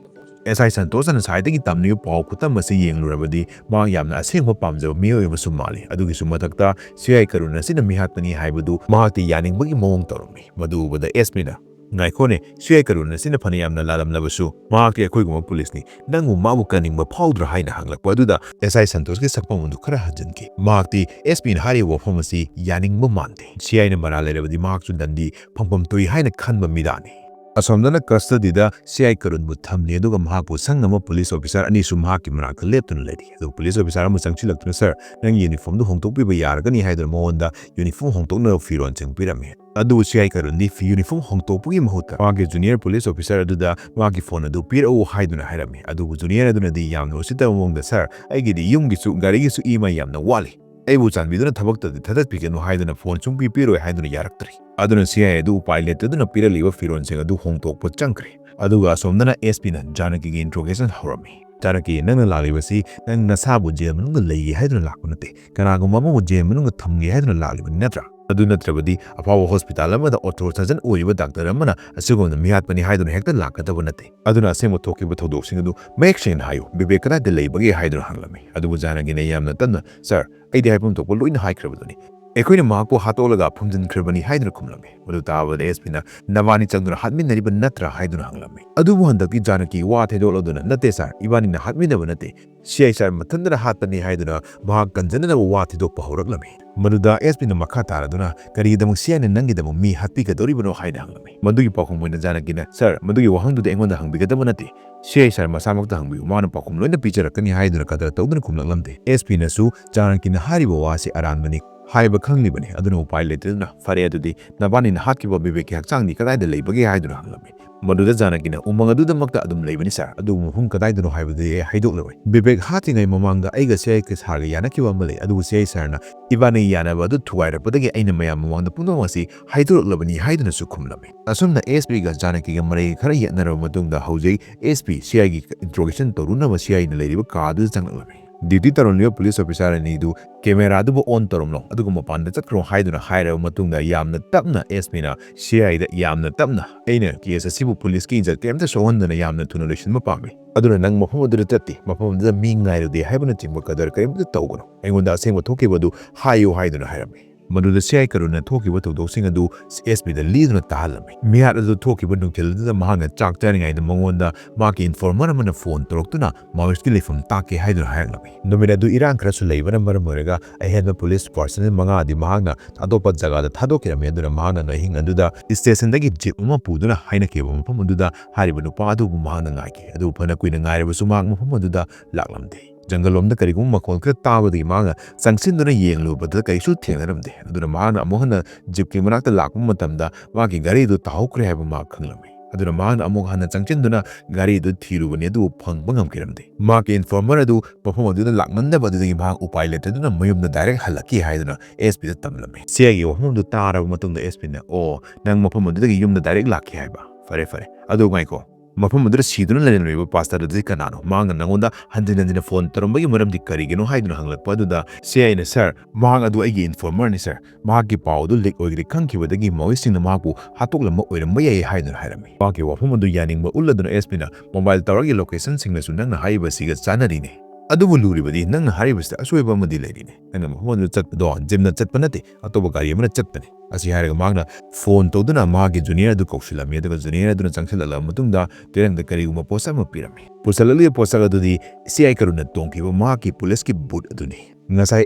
ꯑꯦꯁ ꯑꯥꯏ ꯁꯟꯇꯣꯁꯅ ꯉꯁꯥꯏꯗꯒꯤ ꯇꯝꯂꯤꯕ ꯄꯥꯎ ꯈꯨꯇꯝ ꯑꯁꯤ ꯌꯦꯡꯂꯨꯔꯕꯗꯤ ꯃꯍꯥꯛ ꯌꯥꯝꯅ ꯑꯁꯦꯡꯕ ꯄꯥꯝꯖꯕ ꯃꯤꯑꯣꯏ ꯑꯃꯁꯨ ꯃꯥꯜꯂꯤ꯫ ꯑꯗꯨꯒꯤꯁꯨ ꯃꯊꯛꯇ ꯁꯤ ꯑꯥꯏ ꯀꯔꯨꯟ ꯑꯁꯤꯅ ꯃꯤꯍꯥꯠꯄꯅꯤ ꯍꯥꯏꯕꯗꯨ ꯃꯍꯥꯛꯇꯤ ꯌꯥꯅꯤꯡꯕꯒꯤ ꯃꯑꯣꯡ ꯇꯧꯔꯝꯃꯤ꯫ ꯃꯗꯨ ꯎꯕꯗ ꯑꯦꯁ ꯄꯤꯅ, "ꯉꯥꯏꯈꯣꯅꯦ, ꯁꯤ ꯑꯥꯏ ꯀꯔꯨꯟ ꯑꯁꯤꯅ ꯐꯅ ꯌꯥꯝꯅ ꯂꯥꯜꯂꯝꯂꯕꯁꯨ ꯃꯍꯥꯛꯇꯤ ꯑꯩꯈꯣꯏꯒꯨꯝꯕ ꯄꯨꯂꯤꯁꯅꯤ꯫ ꯅꯪꯕꯨ ꯃꯥꯕꯨ ꯀꯟꯅꯤꯡꯕ ꯐꯥꯎꯗ꯭ꯔꯥ?" ꯍꯥꯏꯅ ꯍꯪꯂꯛꯄ ꯑꯗꯨꯗ ꯑꯦꯁ ꯑꯥꯏ ꯁꯟꯇꯣꯁꯀꯤ ꯁꯛꯐꯝ ꯑꯗꯨ ꯈꯔ ꯍꯟꯖꯤꯟꯈꯤ꯫ ꯃꯍꯥꯛꯇꯤ ꯑꯦꯁ ꯄꯤꯅ ꯍꯥꯏꯔꯤꯕ ꯋꯥꯐꯝ ꯑꯁꯤ ꯌꯥꯅꯤꯡꯕ ꯃꯥꯟꯗꯦ꯫ ꯁꯤ ꯑꯥꯏꯅ ꯃꯔꯥꯜ ꯂꯩꯔꯕꯗꯤ ꯃꯍꯥꯛꯁꯨ ꯗꯟꯗꯤ ꯐꯪꯐꯝ ꯊꯣꯛꯏ ꯍꯥꯏꯅ ꯈꯟꯕ ꯃꯤꯗꯥꯅꯤ꯫ ꯑꯁꯣꯝꯗꯅ custodyꯗ ꯁꯤ ꯑꯥꯏ ꯀꯔꯨꯟꯕꯨ ꯊꯝꯂꯤ, ꯑꯗꯨꯒ ꯃꯍꯥꯛꯄꯨ ꯁꯪꯅꯕ ꯄꯨꯂꯤꯁ ꯑꯣꯐꯤꯁꯥꯔ ꯑꯅꯤꯁꯨ ꯃꯍꯥꯛꯀꯤ ꯃꯅꯥꯛꯇ ꯂꯦꯞꯇꯨꯅ ꯂꯩꯔꯤ꯫ ꯑꯗꯨꯒ ꯄꯨꯂꯤꯁ ꯑꯣꯐꯤꯁꯥꯔ ꯑꯃ ꯆꯪꯁꯤꯜꯂꯛꯇꯨꯅ, "ꯁꯥꯔ, ꯅꯪꯒꯤ uniformꯗꯨ ꯍꯣꯡꯗꯣꯛꯄꯤꯕ ꯌꯥꯔꯒꯅꯤ" ꯍꯥꯏꯗꯨꯅ ꯃꯉꯣꯟꯗ uniform ꯍꯣꯡꯗꯣꯛꯅꯕ ꯐꯤꯔꯣꯜꯁꯤꯡ ꯄꯤꯔꯝꯃꯤ꯫ ꯑꯗꯨꯕꯨ ꯁꯤ ꯑꯥꯏ ꯀꯔꯨꯟꯗꯤ uniform ꯍꯣꯡꯗꯣꯛꯄꯒꯤ ꯃꯍꯨꯠꯇ ꯃꯥꯒꯤ junior police officer ꯑꯗꯨꯗ ꯃꯥꯒꯤ phone ꯑꯗꯨ ꯄꯤꯔꯛꯎ ꯍꯥꯏꯗꯨꯅ ꯍꯥꯏꯔꯝꯃꯤ꯫ ꯑꯗꯨꯕꯨ junior ꯑꯗꯨꯅꯗꯤ ꯌꯥꯝꯅ ꯎꯁꯤꯠꯇꯕ ꯃꯑꯣꯡꯗ, "ꯁꯥꯔ, ꯑꯩꯒꯤꯗꯤ ꯌꯨꯝꯒꯤꯁꯨ ꯒꯥꯔꯤꯒꯤꯁꯨ ꯏ ꯑꯦꯝ ꯑꯥꯏ ꯌꯥꯝꯅ ꯋꯥꯠꯂꯤ꯫ ꯑꯩꯕꯨ ꯆꯥꯟꯕꯤꯗꯨꯅ ꯊꯕꯛꯇꯗꯤ ꯊꯥꯗꯠꯄꯤꯒꯅꯨ" ꯍꯥꯏꯗꯨꯅ phone ꯁꯨꯡꯄꯤ ꯄꯤꯔꯣꯏ ꯍꯥꯏꯗꯨꯅ ꯌꯥꯔꯛꯇ꯭ꯔꯦ꯫ ꯑꯗꯨꯅ ꯁꯤ ꯑꯥꯏ ꯑꯗꯨ ꯎꯄꯥꯏ ꯂꯩꯇꯗꯨꯅ ꯄꯤꯔꯛꯂꯤꯕ ꯐꯤꯔꯣꯜꯁꯤꯡ ꯑꯗꯨ ꯍꯣꯡꯗꯣꯛꯄ ꯆꯪꯈ꯭ꯔꯦ꯫ ꯑꯗꯨꯒ ꯑꯁꯣꯝꯗꯅ ꯑꯦꯁ ꯄꯤꯅ ꯖꯥꯅꯀꯤꯒꯤ interrogation ꯍꯧꯔꯝꯃꯤ꯫ "ꯖꯥꯅꯀꯤ, ꯅꯪꯅ ꯂꯥꯛꯂꯤꯕꯁꯤ ꯅꯪ ꯅꯁꯥꯕꯨ ꯖꯦꯜ ꯃꯅꯨꯡꯗ ꯂꯩꯒꯦ ꯍꯥꯏꯗꯨꯅ ꯂꯥꯛꯄ ꯅꯠꯇꯦ꯫ ꯀꯅꯥꯒꯨꯝꯕ ꯑꯃꯕꯨ ꯖꯦꯜ ꯃꯅꯨꯡꯗ ꯊꯝꯒꯦ ꯍꯥꯏꯗꯨꯅ ꯂꯥꯛꯂꯤꯕꯅꯤ ꯅꯠꯇ꯭ꯔꯥ? ꯑꯗꯨ ꯅꯠꯇ꯭ꯔꯕꯗꯤ ꯑꯐꯥꯎꯕ hospital ꯑꯃꯗ ortho surgeon ꯑꯣꯏꯔꯤꯕ doctor ꯑꯃꯅ ꯑꯁꯤꯒꯨꯝꯅ ꯃꯤꯍꯥꯠꯄꯅꯤ ꯍꯥꯏꯗꯨꯅ ꯍꯦꯛꯇ ꯂꯥꯛꯀꯗꯕ ꯅꯠꯇꯦ꯫ ꯑꯗꯨꯅ ꯑꯁꯦꯡꯕ ꯊꯣꯛꯈꯤꯕ ꯊꯧꯗꯣꯛꯁꯤꯡ ꯑꯗꯨ ꯃꯌꯦꯛ ꯁꯦꯡꯅ ꯍꯥꯏꯌꯨ, ꯕꯤꯕꯦꯛ ꯀꯗꯥꯏꯗ ꯂꯩꯕꯒꯦ?" ꯍꯥꯏꯗꯨꯅ ꯍꯪꯂꯝꯃꯤ꯫ ꯑꯗꯨꯕꯨ ꯖꯥꯅꯀꯤꯅ ꯌꯥꯝꯅ ꯇꯞꯅ, "ꯁꯥꯔ, ꯑꯩꯗꯤ ꯍꯥꯏꯐꯝ ꯊꯣꯛꯄ ꯂꯣꯏꯅ ꯍꯥꯏꯈ꯭ꯔꯕꯗꯨꯅꯤ꯫ ꯑꯩꯈꯣꯏꯅ ꯃꯍꯥꯛꯄꯨ ꯍꯥꯠꯇꯣꯛꯂꯒ ꯐꯨꯝꯖꯤꯟꯈ꯭ꯔꯕꯅꯤ" ꯍꯥꯏꯗꯨꯅ ꯈꯨꯝꯂꯝꯃꯤ꯫ ꯃꯗꯨ ꯇꯥꯕꯗ ꯑꯦꯁ ꯄꯤꯅ, "ꯅꯕꯥꯅꯤ ꯆꯪꯗꯨꯅ ꯍꯥꯠꯃꯤꯟꯅꯔꯤꯕ ꯅꯠꯇ꯭ꯔꯥ?" ꯍꯥꯏꯗꯨꯅ ꯍꯪꯂꯝꯃꯤ꯫ ꯑꯗꯨꯕꯨ ꯍꯟꯗꯛꯇꯤ ꯖꯥꯅꯀꯤ ꯋꯥ ꯊꯩꯗꯣꯛꯂꯗꯨꯅ, "ꯅꯠꯇꯦ ꯁꯥꯔ, ꯏꯕꯥꯅꯤꯅ ꯍꯥꯠꯃꯤꯟꯅꯕ ꯅꯠꯇꯦ꯫ ꯁꯤ ꯑꯥꯏ ꯁꯥꯔ ꯃꯊꯟꯇꯅ ꯍꯥꯠꯄꯅꯤ" ꯍꯥꯏꯗꯨꯅ ꯃꯍꯥꯛ ꯀꯟꯖꯅꯅꯕ ꯋꯥ ꯊꯩꯗꯣꯛꯄ ꯍꯧꯔꯛꯂꯝꯃꯤ꯫ ꯃꯗꯨꯗ ꯑꯦꯁ ꯄꯤꯅ ꯃꯈꯥ ꯇꯥꯔꯗꯨꯅ, "ꯀꯔꯤꯒꯤꯗꯃꯛ ꯁꯤ ꯑꯥꯏꯅ ꯅꯪꯒꯤꯗꯃꯛ ꯃꯤ ꯍꯥꯠꯄꯤꯒꯗꯧꯔꯤꯕꯅꯣ?" ꯍꯥꯏꯅ ꯍꯪꯂꯝꯃꯤ꯫ ꯃꯗꯨꯒꯤ ꯄꯥꯎꯈꯨꯝ ꯑꯣꯏꯅ ꯖꯥꯅꯀꯤꯅ, "ꯁꯥꯔ, ꯃꯗꯨꯒꯤ ꯋꯥꯍꯪꯗꯨꯗꯤ ꯑꯩꯉꯣꯟꯗ ꯍꯪꯕꯤꯒꯗꯕ ꯅꯠꯇꯦ꯫ ꯁꯤ ꯑꯥꯏ ꯁꯥꯔ ꯃꯁꯥꯃꯛꯇ ꯍꯪꯕꯤꯌꯨ, ꯃꯥꯅ ꯄꯥꯎꯈꯨꯝ ꯂꯣꯏꯅ ꯄꯤꯖꯔꯛꯀꯅꯤ" ꯍꯥꯏꯗꯨꯅ ꯀꯗꯔ ꯇꯧꯗꯨꯅ ꯈꯨꯝꯂꯛꯂꯝꯗꯦ꯫ ꯑꯦꯁ ꯄꯤꯅꯁꯨ ꯖꯥꯅꯀꯤꯅ ꯍꯥꯏꯔꯤꯕ ꯋꯥꯁꯤ ꯑꯔꯥꯟꯕꯅꯤ, ꯍꯥꯏꯕ ꯈꯪꯂꯤꯕꯅꯤ꯫ ꯑꯗꯨꯅ ꯎꯄꯥꯏ ꯂꯩꯇꯗꯨꯅ, "ꯐꯔꯦ, ꯑꯗꯨꯗꯤ ꯅꯕꯥꯅꯤꯅ ꯍꯥꯠꯈꯤꯕ ꯕꯤꯕꯦꯛꯀꯤ ꯍꯛꯆꯥꯡꯗꯤ ꯀꯗꯥꯏꯗ ꯂꯩꯕꯒꯦ?" ꯍꯥꯏꯗꯨꯅ ꯍꯪꯂꯝꯃꯤ꯫ ꯃꯗꯨꯗ ꯖꯥꯅꯀꯤꯅ, "ꯎꯃꯪ ꯑꯗꯨꯗꯃꯛꯇ ꯑꯗꯨꯝ ꯂꯩꯕꯅꯤ ꯁꯥꯔ, ꯑꯗꯨꯕꯨ ꯃꯐꯝ ꯀꯗꯥꯏꯗꯅꯣ ꯍꯥꯏꯕꯗꯨꯗꯤ ꯑꯩ ꯍꯥꯏꯗꯣꯛꯂꯔꯣꯏ꯫ ꯕꯤꯕꯦꯛ ꯍꯥꯠꯇ꯭ꯔꯤꯉꯩ ꯃꯃꯥꯡꯗ ꯑꯩꯒ ꯁꯤ ꯑꯥꯏ ꯁꯥꯔꯒ ꯌꯥꯅꯈꯤꯕ ꯑꯃ ꯂꯩ, ꯑꯗꯨꯕꯨ ꯁꯤ ꯑꯥꯏ ꯁꯥꯔꯅ ꯏꯕꯥꯅꯤ ꯌꯥꯅꯕ ꯑꯗꯨ ꯊꯨꯒꯥꯏꯔꯛꯄꯗꯒꯤ ꯑꯩꯅ ꯃꯌꯥꯝ ꯃꯃꯥꯡꯗ ꯄꯨꯝꯅꯃꯛ ꯑꯁꯤ ꯍꯥꯏꯗꯣꯔꯛꯂꯕꯅꯤ" ꯍꯥꯏꯗꯨꯅꯁꯨ ꯈꯨꯝꯂꯝꯃꯤ꯫ ꯑꯁꯨꯝꯅ ꯑꯦꯁ ꯄꯤꯒ ꯖꯥꯅꯀꯤꯒ ꯃꯔꯩ ꯈꯔ ꯌꯦꯠꯅꯔꯕ ꯃꯇꯨꯡꯗ ꯍꯧꯖꯤꯛ ꯑꯦꯁ ꯄꯤ ꯁꯤ ꯑꯥꯏꯒꯤ interrogation ꯇꯧꯔꯨꯅꯕ ꯁꯤ ꯑꯥꯏꯅ ꯂꯩꯔꯤꯕ ꯀꯥ ꯑꯗꯨꯗ ꯆꯪꯂꯛꯂꯝꯃꯤ꯫ ꯗ꯭ꯌꯨꯇꯤ ꯇꯧꯔꯝꯂꯤꯕ ꯄꯨꯂꯤꯁ ꯑꯣꯐꯤꯁꯥꯔ ꯑꯅꯤꯗꯨ ꯀꯦꯃꯦꯔꯥ ꯑꯗꯨꯕꯨ ꯑꯣꯟ ꯇꯧꯔꯝꯂꯣ, ꯑꯗꯨꯒ ꯃꯄꯥꯟꯗ ꯆꯠꯈ꯭ꯔꯣ ꯍꯥꯏꯗꯨꯅ ꯍꯥꯏꯔꯕ ꯃꯇꯨꯡꯗ ꯌꯥꯝꯅ ꯇꯞꯅ ꯑꯦꯁ ꯄꯤꯅ ꯁꯤ ꯑꯥꯏꯗ ꯌꯥꯝꯅ ꯇꯞꯅ, "ꯑꯩꯅ ꯀꯦꯁ ꯑꯁꯤꯕꯨ ꯄꯨꯂꯤꯁꯀꯤ ꯏꯖꯠ ꯀꯔꯤꯝꯇ ꯁꯣꯛꯍꯟꯗꯅ ꯌꯥꯝꯅ ꯊꯨꯅ ꯂꯣꯏꯁꯤꯟꯕ ꯄꯥꯝꯃꯤ꯫ ꯑꯗꯨꯅ ꯅꯪ ꯃꯐꯝ ꯑꯗꯨꯗ ꯆꯠꯇꯦ, ꯃꯐꯝ ꯑꯗꯨꯗ ꯃꯤ ꯉꯥꯏꯔꯨꯗꯦ ꯍꯥꯏꯕꯅꯆꯤꯡꯕ ꯀꯗꯔ ꯀꯔꯤꯝꯇ ꯇꯧꯒꯅꯨ꯫ ꯑꯩꯉꯣꯟꯗ ꯑꯁꯦꯡꯕ ꯊꯣꯛꯈꯤꯕ ꯑꯗꯨ ꯍꯥꯏꯌꯨ" ꯍꯥꯏꯗꯨꯅ ꯍꯥꯏꯔꯝꯃꯤ꯫ ꯃꯗꯨꯗ ꯁꯤ ꯑꯥꯏ ꯀꯔꯨꯟꯅ ꯊꯣꯛꯈꯤꯕ ꯊꯧꯗꯣꯛꯁꯤꯡ ꯑꯗꯨ ꯑꯦꯁ ꯄꯤꯗ ꯂꯤꯗꯨꯅ ꯇꯥꯍꯜꯂꯝꯃꯤ꯫ ꯃꯤꯍꯥꯠ ꯑꯗꯨ ꯊꯣꯛꯈꯤꯕ ꯅꯨꯡꯊꯤꯜ ꯑꯗꯨꯗ ꯃꯍꯥꯛꯅ ꯆꯥꯛ ꯆꯥꯔꯤꯉꯩꯗ ꯃꯉꯣꯟꯗ ꯃꯍꯥꯛꯀꯤ ꯏꯟꯐꯣꯔꯃꯔ ꯑꯃꯅ ꯐꯣꯟ ꯇꯧꯔꯛꯇꯨꯅ ꯃꯥꯑꯣꯏꯁꯀꯤ ꯂꯩꯐꯝ ꯇꯥꯛꯀꯦ ꯍꯥꯏꯗꯨꯅ ꯍꯥꯏꯔꯛꯂꯝꯃꯤ꯫ ꯅꯨꯃꯤꯠ ꯑꯗꯨ ꯏꯔꯥꯡ ꯈꯔꯁꯨ ꯂꯩꯕꯅ ꯃꯔꯝ ꯑꯣꯏꯔꯒ ꯑꯍꯦꯟꯕ ꯄꯨꯂꯤꯁ ꯄꯥꯔꯁꯅꯦꯜ ꯃꯉꯥꯗꯤ ꯃꯍꯥꯛꯅ ꯑꯇꯣꯞꯄ ꯖꯒꯥꯗ ꯊꯥꯗꯣꯛꯈꯤꯔꯝꯃꯤ꯫ ꯑꯗꯨꯅ ꯃꯍꯥꯛꯅ ꯑꯍꯤꯡ ꯑꯗꯨꯗ ꯁ꯭ꯇꯦꯁꯟꯗꯒꯤ ꯖꯤꯞ ꯑꯃ ꯄꯨꯗꯨꯅ ꯍꯥꯏꯅꯈꯤꯕ ꯃꯐꯝ ꯑꯗꯨꯗ ꯍꯥꯏꯔꯤꯕ ꯅꯨꯄꯥ ꯑꯗꯨꯕꯨ ꯃꯍꯥꯛꯅ ꯉꯥꯏꯈꯤ꯫ ꯑꯗꯨꯕꯨ ꯐꯅ ꯀꯨꯏꯅ ꯉꯥꯏꯔꯕꯁꯨ ꯃꯍꯥꯛ ꯃꯐꯝ ꯑꯗꯨꯗ ꯂꯥꯛꯂꯝꯗꯦ꯫ ꯖꯪꯒꯜ ꯂꯣꯝꯗ ꯀꯔꯤꯒꯨꯝꯕ ꯃꯈꯣꯜ ꯈꯔ ꯇꯥꯕꯗꯒꯤ ꯃꯍꯥꯛꯅ ꯆꯪꯁꯤꯟꯗꯨꯅ ꯌꯦꯡꯂꯨꯕꯗ ꯀꯔꯤꯁꯨ ꯊꯦꯡꯅꯔꯝꯗꯦ꯫ ꯑꯗꯨꯅ ꯃꯍꯥꯛꯅ ꯑꯃꯨꯛ ꯍꯟꯅ ꯖꯤꯞꯀꯤ ꯃꯅꯥꯛꯇ ꯂꯥꯛꯄ ꯃꯇꯝꯗ ꯃꯍꯥꯛꯀꯤ ꯒꯥꯔꯤꯗꯨ ꯇꯥꯍꯧꯈ꯭ꯔꯦ ꯍꯥꯏꯕ ꯃꯍꯥꯛ ꯈꯪꯂꯝꯃꯤ꯫ ꯑꯗꯨꯅ ꯃꯍꯥꯛꯅ ꯑꯃꯨꯛ ꯍꯟꯅ ꯆꯪꯁꯤꯟꯗꯨꯅ ꯒꯥꯔꯤꯗꯨ ꯊꯤꯔꯨꯕꯅꯤ, ꯑꯗꯨꯕꯨ ꯐꯪꯕ ꯉꯝꯈꯤꯔꯝꯗꯦ꯫ ꯃꯍꯥꯛꯀꯤ ꯏꯟꯐꯣꯔꯃꯔ ꯑꯗꯨ ꯃꯐꯝ ꯑꯗꯨꯗ ꯂꯥꯛꯃꯟꯗꯕ ꯑꯗꯨꯗꯒꯤ ꯃꯍꯥꯛ ꯎꯄꯥꯏ ꯂꯩꯇꯗꯨꯅ ꯃꯌꯨꯝꯗ ꯗꯥꯏꯔꯦꯛ ꯍꯜꯂꯛꯈꯤ ꯍꯥꯏꯗꯨꯅ ꯑꯦꯁ ꯄꯤꯗ ꯇꯝꯂꯝꯃꯤ꯫ ꯁꯤ ꯑꯥꯏꯒꯤ ꯋꯥꯐꯝ ꯑꯗꯨ ꯇꯥꯔꯕ ꯃꯇꯨꯡꯗ ꯑꯦꯁ ꯄꯤꯅ, "ꯑꯣ, ꯅꯪ ꯃꯐꯝ ꯑꯗꯨꯗꯒꯤ ꯌꯨꯝꯗ ꯗꯥꯏꯔꯦꯛ ꯂꯥꯛꯈꯤ ꯍꯥꯏꯕ? ꯐꯔꯦ, ꯐꯔꯦ꯫ ꯑꯗꯨ ꯉꯥꯏꯈꯣ, ꯃꯐꯝ ꯑꯗꯨꯗ ꯁꯤꯗꯨꯅ ꯂꯩꯔꯝꯂꯤꯕ ꯄꯥꯁꯇꯔ ꯑꯗꯨꯗꯤ ꯀꯅꯥꯅꯣ? ꯃꯍꯥꯛꯅ ꯅꯪꯉꯣꯟꯗ ꯍꯟꯖꯤꯟ ꯍꯟꯖꯤꯟꯅ ꯐꯣꯟ ꯇꯧꯔꯝꯕꯒꯤ ꯃꯔꯝꯗꯤ ꯀꯔꯤꯒꯤꯅꯣ?" ꯍꯥꯏꯗꯨꯅ ꯍꯪꯂꯛꯄ ꯑꯗꯨꯗ ꯁꯤ ꯑꯥꯏꯅ, "ꯁꯥꯔ, ꯃꯍꯥꯛ ꯑꯗꯨ ꯑꯩꯒꯤ ꯏꯟꯐꯣꯔꯃꯔꯅꯤ, ꯁꯥꯔ꯫ ꯃꯍꯥꯛꯀꯤ ꯄꯥꯎ ꯑꯗꯨ ꯂꯤꯛ ꯑꯣꯏꯒꯅꯤ ꯈꯪꯈꯤꯕꯗꯒꯤ ꯃꯥꯑꯣꯏꯁꯤꯡꯅ ꯃꯍꯥꯛꯄꯨ ꯍꯥꯠꯇꯣꯛꯂꯝꯕ ꯑꯣꯏꯔꯝꯕ ꯌꯥꯏ" ꯍꯥꯏꯗꯨꯅ ꯍꯥꯏꯔꯝꯃꯤ꯫ ꯃꯍꯥꯛꯀꯤ ꯋꯥꯐꯝ ꯑꯗꯨ ꯌꯥꯅꯤꯡꯕ ꯎꯠꯂꯗꯨꯅ ꯑꯦꯁ ꯄꯤꯅ, "ꯃꯣꯕꯥꯏꯜ ꯇꯥꯋꯔꯒꯤ ꯂꯣꯀꯦꯁꯟꯁꯤꯡꯅꯁꯨ ꯅꯪꯅ ꯍꯥꯏꯔꯤꯕꯁꯤꯒ ꯆꯥꯟꯅꯔꯤꯅꯦ꯫ ꯑꯗꯨꯕꯨ ꯂꯨꯔꯤꯕꯗꯤ ꯅꯪꯅ ꯍꯥꯏꯔꯤꯕꯁꯤꯗ ꯑꯁꯣꯏꯕ ꯑꯃꯗꯤ ꯂꯩꯔꯤꯅꯦ꯫ ꯅꯪꯅ ꯃꯐꯝ ꯑꯗꯨꯗ ꯆꯠꯄꯗꯣ ꯖꯤꯞꯅ ꯆꯠꯄ ꯅꯠꯇꯦ, ꯑꯇꯣꯞꯄ ꯒꯥꯔꯤ ꯑꯃꯅ ꯆꯠꯄꯅꯤ"꯫ ꯑꯁꯤ ꯍꯥꯏꯔꯒ ꯃꯍꯥꯛꯅ ꯐꯣꯟ ꯇꯧꯗꯨꯅ ꯃꯍꯥꯛꯀꯤ ꯖꯨꯅꯤꯌꯔ ꯑꯗꯨ ꯀꯧꯁꯤꯜꯂꯝꯃꯤ, ꯑꯗꯨꯒ ꯖꯨꯅꯤꯌꯔ ꯑꯗꯨꯅ ꯆꯪꯁꯤꯜꯂꯛꯂꯕ ꯃꯇꯨꯡꯗ ꯇꯦꯔꯪꯗ ꯀꯔꯤꯒꯨꯝꯕ ꯄꯣꯠꯁꯛ ꯑꯃ ꯄꯤꯔꯝꯃꯤ꯫ ꯄꯨꯁꯜꯂꯛꯂꯤꯕ ꯄꯣꯠꯁꯛ ꯑꯗꯨꯗꯤ ꯁꯤ ꯑꯥꯏ ꯀꯔꯨꯟꯅ ꯇꯣꯡꯈꯤꯕ ꯃꯍꯥꯛꯀꯤ ꯄꯨꯂꯤꯁꯀꯤ ꯕꯨꯠ ꯑꯗꯨꯅꯤ꯫ ꯉꯁꯥꯏ